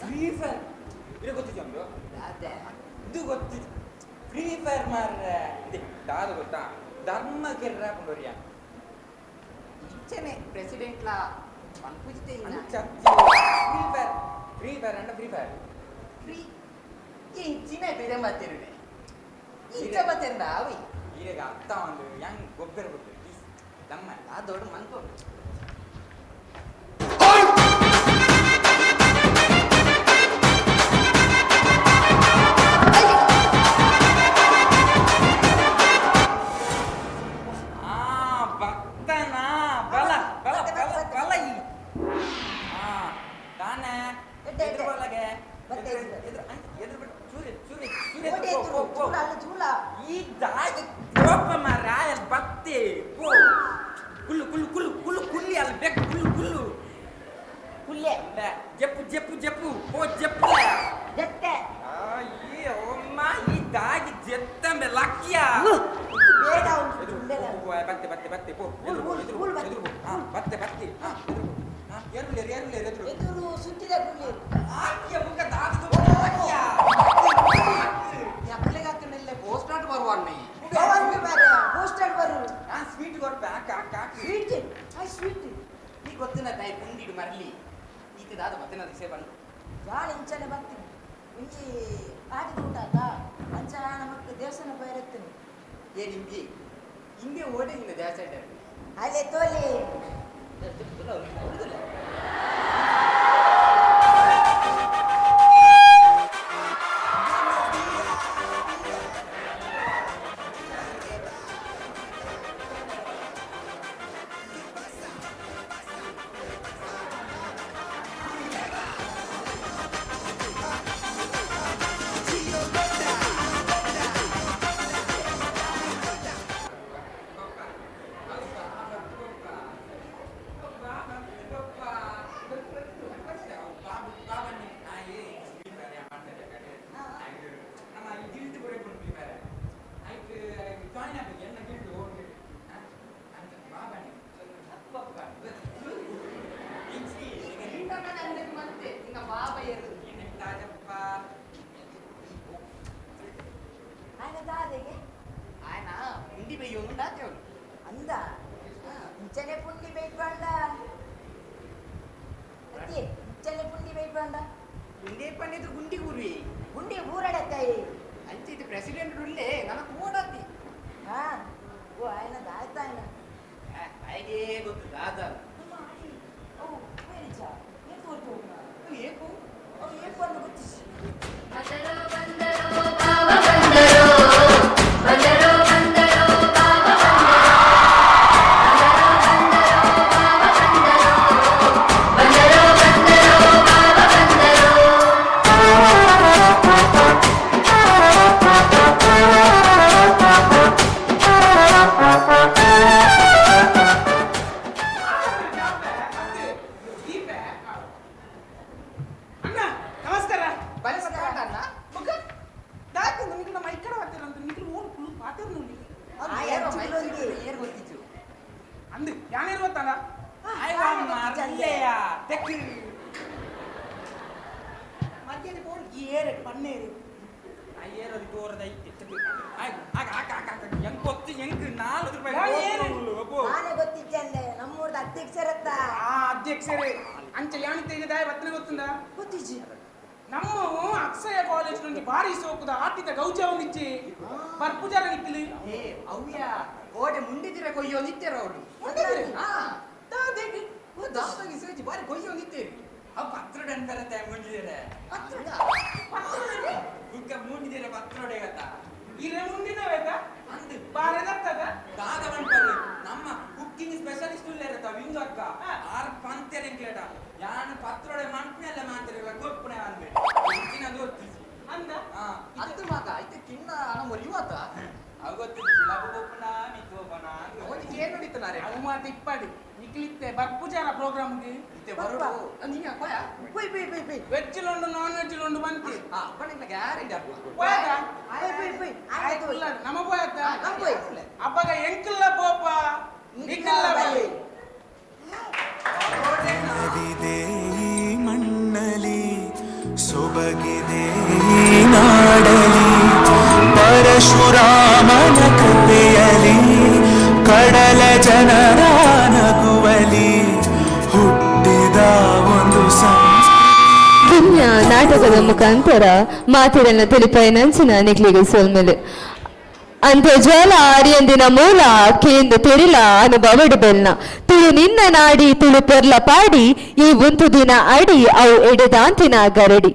ಫ್ರೀ ಫೈರ್ ಇದು ಗೊತ್ತಿದ್ಯಾ ಇದು ಗೊತ್ತಿತ್ತು ಫ್ರೀ ಫೈರ್ ಮಾರ್ರೆ ದಾದ ಗೊತ್ತಾ ಧರ್ಮ ಕೆರ್ರ ಕೊಂಡೋರಿಯ ಇಚ್ಚನೆ ಪ್ರೆಸಿಡೆಂಟ್ಲಾ ಪನ್ಪುಜಿತೆ ಫ್ರೀ ಫೈರ್ ಫ್ರೀ ಫೈರ್ ಅಂಡ ಫ್ರೀ ಫೈರ್ ಫ್ರೀ ಇಂಚಿನ ಬೇರೆ ಮಾತೇರುನೆ ಇಂಚ ಮಾತೇರ್ನ ಅವಿ ಈಗ ಅರ್ಥ ಒಂದು ಹೆಂಗ್ ಗೊಬ್ಬರ ಗೊತ್ತು ದಮ್ಮ ಆ ದೊಡ್ಡ ಮನ್ಕೊ. ಆ ಭಕ್ತನ ಬಲ ಬಲ ಬಲ ಬಲ ಈ ಆ ತಾನೆ ಎದುರು ಬಲಗೆ ಎದುರು ಎದುರು ಬಿಟ್ಟು ಚೂರಿ ಚೂರಿ ಚೂರಿ ಈ ದಾಗಿ ಕೋಪ ಮಾರಾಯ ಬತ್ತಿ ಪೋ ಕುಲ್ಲು ಕುಲ್ಲು ಕುಲ್ಲು ಕುಲ್ಲು ಕುಲ್ಲಿ ಅಲ್ಲಿ ಬೇಕು ಕುಲ್ಲು ಕುಲ್ಲು ಕುಲ್ಲೆ ಜಪ್ಪು ಜಪ್ಪು ಜಪ್ಪು ಪೋ ಜಪ್ಪು ಜತ್ತೆ ಅಯ್ಯೋ ಅಮ್ಮ ಈ ದಾಗಿ ಜೆತ್ತಂಬೆ ಲಕ್ಕಿಯ ಬೇಡ ಬತ್ತೆ ಬತ್ತೆ ಬತ್ತೆ ಪೋ ಎದುರು ಎದುರು ಎದುರು ಹಾ ಬತ್ತೆ ಬತ್ತೆ ಹಾ ಎದುರು ಹಾ ಏರುಲೇರು ಏರುಲೇರು ಎದುರು ಎದುರು ಸುತ್ತಿದ ಕುಲ್ಲೇರು ಆಕ್ಯ ಮುಖ ದಾಗದು ಆಕ್ಯ ಅಪ್ಪಲೆಗೆ ಹಾಕೊಂಡಿಲ್ಲ ಪೋಸ್ಟ್ ಆಟ್ ಬರುವ ಅಣ್ಣ ಪೋಸ್ಟ್ ಆಟ್ ಬರು ನಾನು ಸ್ವೀಟ್ ಕೊಡ್ಪೆ ಹಾಕ ಹಾಕ ಸ್ವೀಟ್ ಆ ಸ್ವೀಟ್ ನೀ ಗೊತ್ತಿನ ತಾಯಿ ಪುಂಡಿಡು ಮರಲಿ ಈತ ದಾದ ಮತ್ತೆ ನಾನು ಸೇಬನ್ ಜಾಳ ಇಂಚನೆ ಬರ್ತೀನಿ ಒಂಜಿ ಆಟಿದ ಊಟ ಆತ ಅಂಚ ನಮಕ್ ದೇವಸ್ಥಾನ ಬೈರತ್ತೀನಿ. ಏ ನಿಂಗೆ ಹಿಂಗೆ ಓಡಿ ನಿನ್ನ ದೇವಸ್ಥಾನ ಅಲ್ಲೇ ತೋಲಿ. ఆయన దాదిಗೆ ఆయన ఉండి ಬೆಯ್ಯೋನು ದೇವರು. ಅಂದ ಇಂಚನೆ ಪುಂಡಿ ಬೇಯ್ಪಂಡ ಅತ್ತಿ ಇಂಚನೆ ಪುಂಡಿ ಬೇಯ್ಪಂಡ. ಗುಂಡಿ ಪಂಡಿದ್ರು ಗುಂಡಿ ಗುರುವಿ. ಗುಂಡಿ ಊರಡತ್ತಾಯಿ. ಅಂಚೆ ಇದು ಪ್ರೆಸಿಡೆಂಟ್ ಉಳ್ಳೆ ನನ್ನ ಕೂಡತ್ತಿ. ಹಾ ಓ ఆయన ದಾಯ್ತಾಯನ. ಹಾಗೆ ಗೊತ್ತು ದಾದ. ಅವು ಬೇರಿಚ ಏತು ಒಟ್ಟು. ಏಕು. ಅವು ಏಕು ಅಂದು ಗೊತ್ತಿಸಿ. ಅಣ್ಣ ನಮಸ್ಕಾರ. ಬಲೆ ಸತ್ತಾಟ ಅಣ್ಣ. ಬೊಕ್ಕ ದಾಕಂದು ನಿಖಿಲ ಮೈಕಡ ಬರ್ತೀರಂತ ನಿಖಿಲ್ ಓಡ್ ಕುಳು ಪಾತಿರ್ ನೋಡಿ. ಅದು ಏರೋ ಮೈಸೂರು ಏರ್ ಗೊತ್ತಿತ್ತು. ಅಂದು ಯಾನೇರು ಗೊತ್ತಲ್ಲ. ಮಧ್ಯದ ಬೋರ್ಡ್ ಈ ಏರ್ ಪನ್ನೇರು. ಅಯ್ಯೇರದು ತೋರದ ಐತಿ ಆಗ ಆಕ ಆಕ ಆಕ ಹೆಂಗ್ ಗೊತ್ತು ಹೆಂಗ್ 4 ರೂಪಾಯಿ. ನಾನೇ ಗೊತ್ತಿದ್ದೆ ನಮ್ಮೂರ್ದ ಅಧ್ಯಕ್ಷರತ್ತ. ಆ ಅಧ್ಯಕ್ಷರೇ ಅಂಚ ಯಾಣಿತ ಈಗ ದಾಯ ಬತ್ತನೆ ಗೊತ್ತುಂದ. ಗೊತ್ತಿಜ್ಜಿ. ನಮ್ಮ ಅಕ್ಷಯ ಕಾಲೇಜ್ నుండి ಭಾರಿ ಸೋಕುದ ಆಟಿದ ಗೌಜ ಒಂದಿಚ್ಚಿ ಬರ್ಪುಜಾರ ನಿಕ್ಕಿಲಿ. ಏ ಅವ್ಯ ಕೋಟೆ ಮುಂಡಿದಿರ ಕೊಯ್ಯೋ ನಿತ್ಯರ ಅವರು. ಮುಂಡಿದಿರೆ? ಹಾ. ದಾದೆಗೆ? ಓ ದಾಸಗಿ ಸೇಜಿ ಬಾರಿ ಕೊಯ್ಯೋ ನಿತ್ಯರಿ. ಅವು ಪತ್ರೊಡೆ ಅಂತಾರತ್ತೆ ಮುಂಡಿದಿರೆ. ಪತ್ರೊಡೆ? ಬುಕ್ಕ ಮುಂಡಿದಿರೆ ಪತ್ರೊಡೆ ಗತ್ತ. ಇರೆ ಮುಂದಿನವೇತ. ಅಂದು ಬಾರೆದತ್ತದ. ದಾದ ಬಂಪರು ನಮ್ಮ ಕುಕ್ಕಿಂಗ್ ಸ್ಪೆಷಲಿಸ್ಟ್ ಉಲ್ಲೇರತ್ತ ವಿಂದು ಅಕ್ಕ ಆರ್ ಪಂತೆರೆ ಕೇಟ ಯಾನು ಪತ್ರೊಡೆ ಮನ್ಪನೆಲ್ಲ ಮಾತಿರಲ್ಲ ಕೊಪ್ಪಣೆ ಅಂದೆ ಇಂಚಿನ ಗೊತ್ತಿಸಿ. ಅಂದ. ಹಾ. ಅದು ಮಗ ಐತೆ ಕಿನ್ನ ನಮ್ಮ ಯುವತ. ಅವು ಗೊತ್ತಿಸಿ ಲಬು ಗೊಪ್ಪನ ಮಿತ್ತು ಒಪ್ಪನ. ಅವನಿಗೆ ಏನು ನಡೀತಾನೆ? ಅವು ಮಾತು ಇಪ್ಪಾಡಿ ನಿಕ್ಲಿತ್ತೆ ಬರ್ಪುಜಾರ ಪ್ರೋಗ್ರಾಮ್ಗೆ. ಇತ್ತೆ ಬರೋಡು ನೀ ಅಪ್ಪಯ. ಪುಯ್ ಪುಯ್ ಪುಯ್ ಪುಯ್. ವೆಜ್ ಲೊಂಡು ನಾನ್ ವೆಜ್ ಲೊಂಡು ಬಂತಿ. ಹಾ ಬಣ್ಣ ಗ್ಯಾರಂಟಿ ಅಪ್ಪ. ಪೋಯದ. ಪುಯ್ ಪುಯ್ ಪುಯ್ ಆಯ್ತು ಇಲ್ಲ ನಮ್ಮ ಪೋಯತ್ತ. ನಮ್ಮ ಪೋಯ್. ಅಪ್ಪಗ ಎಂಕಲ್ಲ ಪೋಪ ನಿಕ್ಕಲ್ಲ ಬಲ್ಲಿ. ನವಿದೆ ಈ ಮಣ್ಣಲಿ ಸೊಬಗಿದೆ ಈ ನಾಡಲಿ ಪರಶುರಾಮನ ಕೃಪೆಯಲಿ ಕಡಲ ಜನರ ನಗುವಲಿ ಹುಟ್ಟಿದ ಒಂದು ಪುಣ್ಯ ನಾಟಕದ ಮುಖಾಂತರ ಮಾತಿರನ್ನ ತಿಳಿಪಾಯಿನಂಚಿನ ನಿಕ್ಲಿಗೆ ಸೋಲ್ಮೇಲೆ ಅಂತರ್ಜಾಲ ಆರ್ಯಂದಿನ ಮೂಲ ಕೇಂದ್ರ ತೆರಿಲ ಅನುಭವಡು ಬೆಲ್ನ ತುಳು ನಿನ್ನ ನಾಡಿ ತುಳು ಪೊರ್ಲ ಪಾಡಿ ಈ ಒಂದು ದಿನ ಅಡಿ ಅವು ಎಡೆದಾಂತಿನ ಗರಡಿ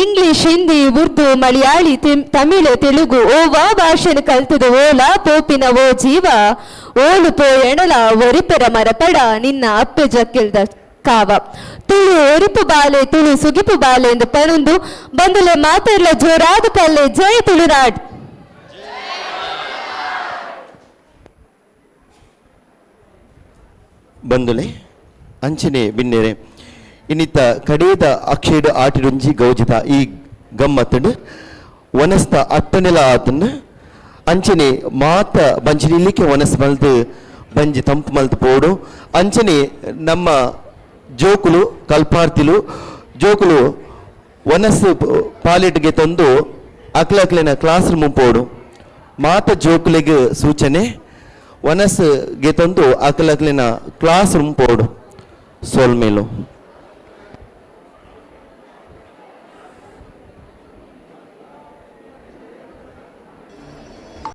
ಇಂಗ್ಲಿಷ್ ಹಿಂದಿ ಉರ್ದು ಮಲಯಾಳಿ ತಮಿಳು ತೆಲುಗು ಓವಾ ಭಾಷೆನ ಕಲ್ತದು ಓಲಾ ಪೋಪಿನ ಓ ಜೀವ ಓಲು ಪೋ ಎಣಲ ಒರಿಪೆರ ಮರಪಡ ನಿನ್ನ ಅಪ್ಪೆ ಜಕ್ಕಿಲ್ದ ಕಾವ ತುಳು ಒರಿಪು ಬಾಲೆ ತುಳು ಸುಗಿಪು ಬಾಲೆ ಎಂದು ಪನೊಂದು ಬಂದುಲೆ ಮಾತೆರ್ಲ ಜೋರಾದ ಪಲ್ಲೆ ಜೈ ತುಳುನಾಡ್. ಬಂದುಲೆ ಅಂಚನೆ ಬಿನ್ನೆರೆ ಇನ್ನಿತ್ತ ಕಡೇದ ಅಕ್ಷಯಡು ಆಟಿಡುಂಜಿ ಗೌಜಿತ ಈ ಗಮ್ಮತ್ತಡು ವನಸ್ತ ಅಟ್ಟನೆಲ ಆತನ ಅಂಚನೆ ಮಾತ ಬಂಜಿ ನಿಲ್ಲಿಕ್ಕೆ ವನಸ್ ಮಲ್ದು ಬಂಜಿ ತಂಪು ಮಲ್ತು ಪೋಡು ಅಂಚನೆ ನಮ್ಮ ಜೋಕುಲು ಕಲ್ಪಾರ್ತಿಲು ಜೋಕುಲು ವನಸ್ಸು ಪಾಲೆಟ್ಗೆ ತಂದು ಅಕ್ಲಕ್ಲಿನ ಕ್ಲಾಸ್ ರೂಮ್ ಪೋಡು ಮಾತ ಜೋಕುಲಿಗೆ ಸೂಚನೆ ವನಸ್ಗೆ ತಂದು ಅಕ್ಲಕ್ಲಿನ ಕ್ಲಾಸ್ ರೂಮ್ ಪೋಡು ಸೋಲ್ಮೇಲು.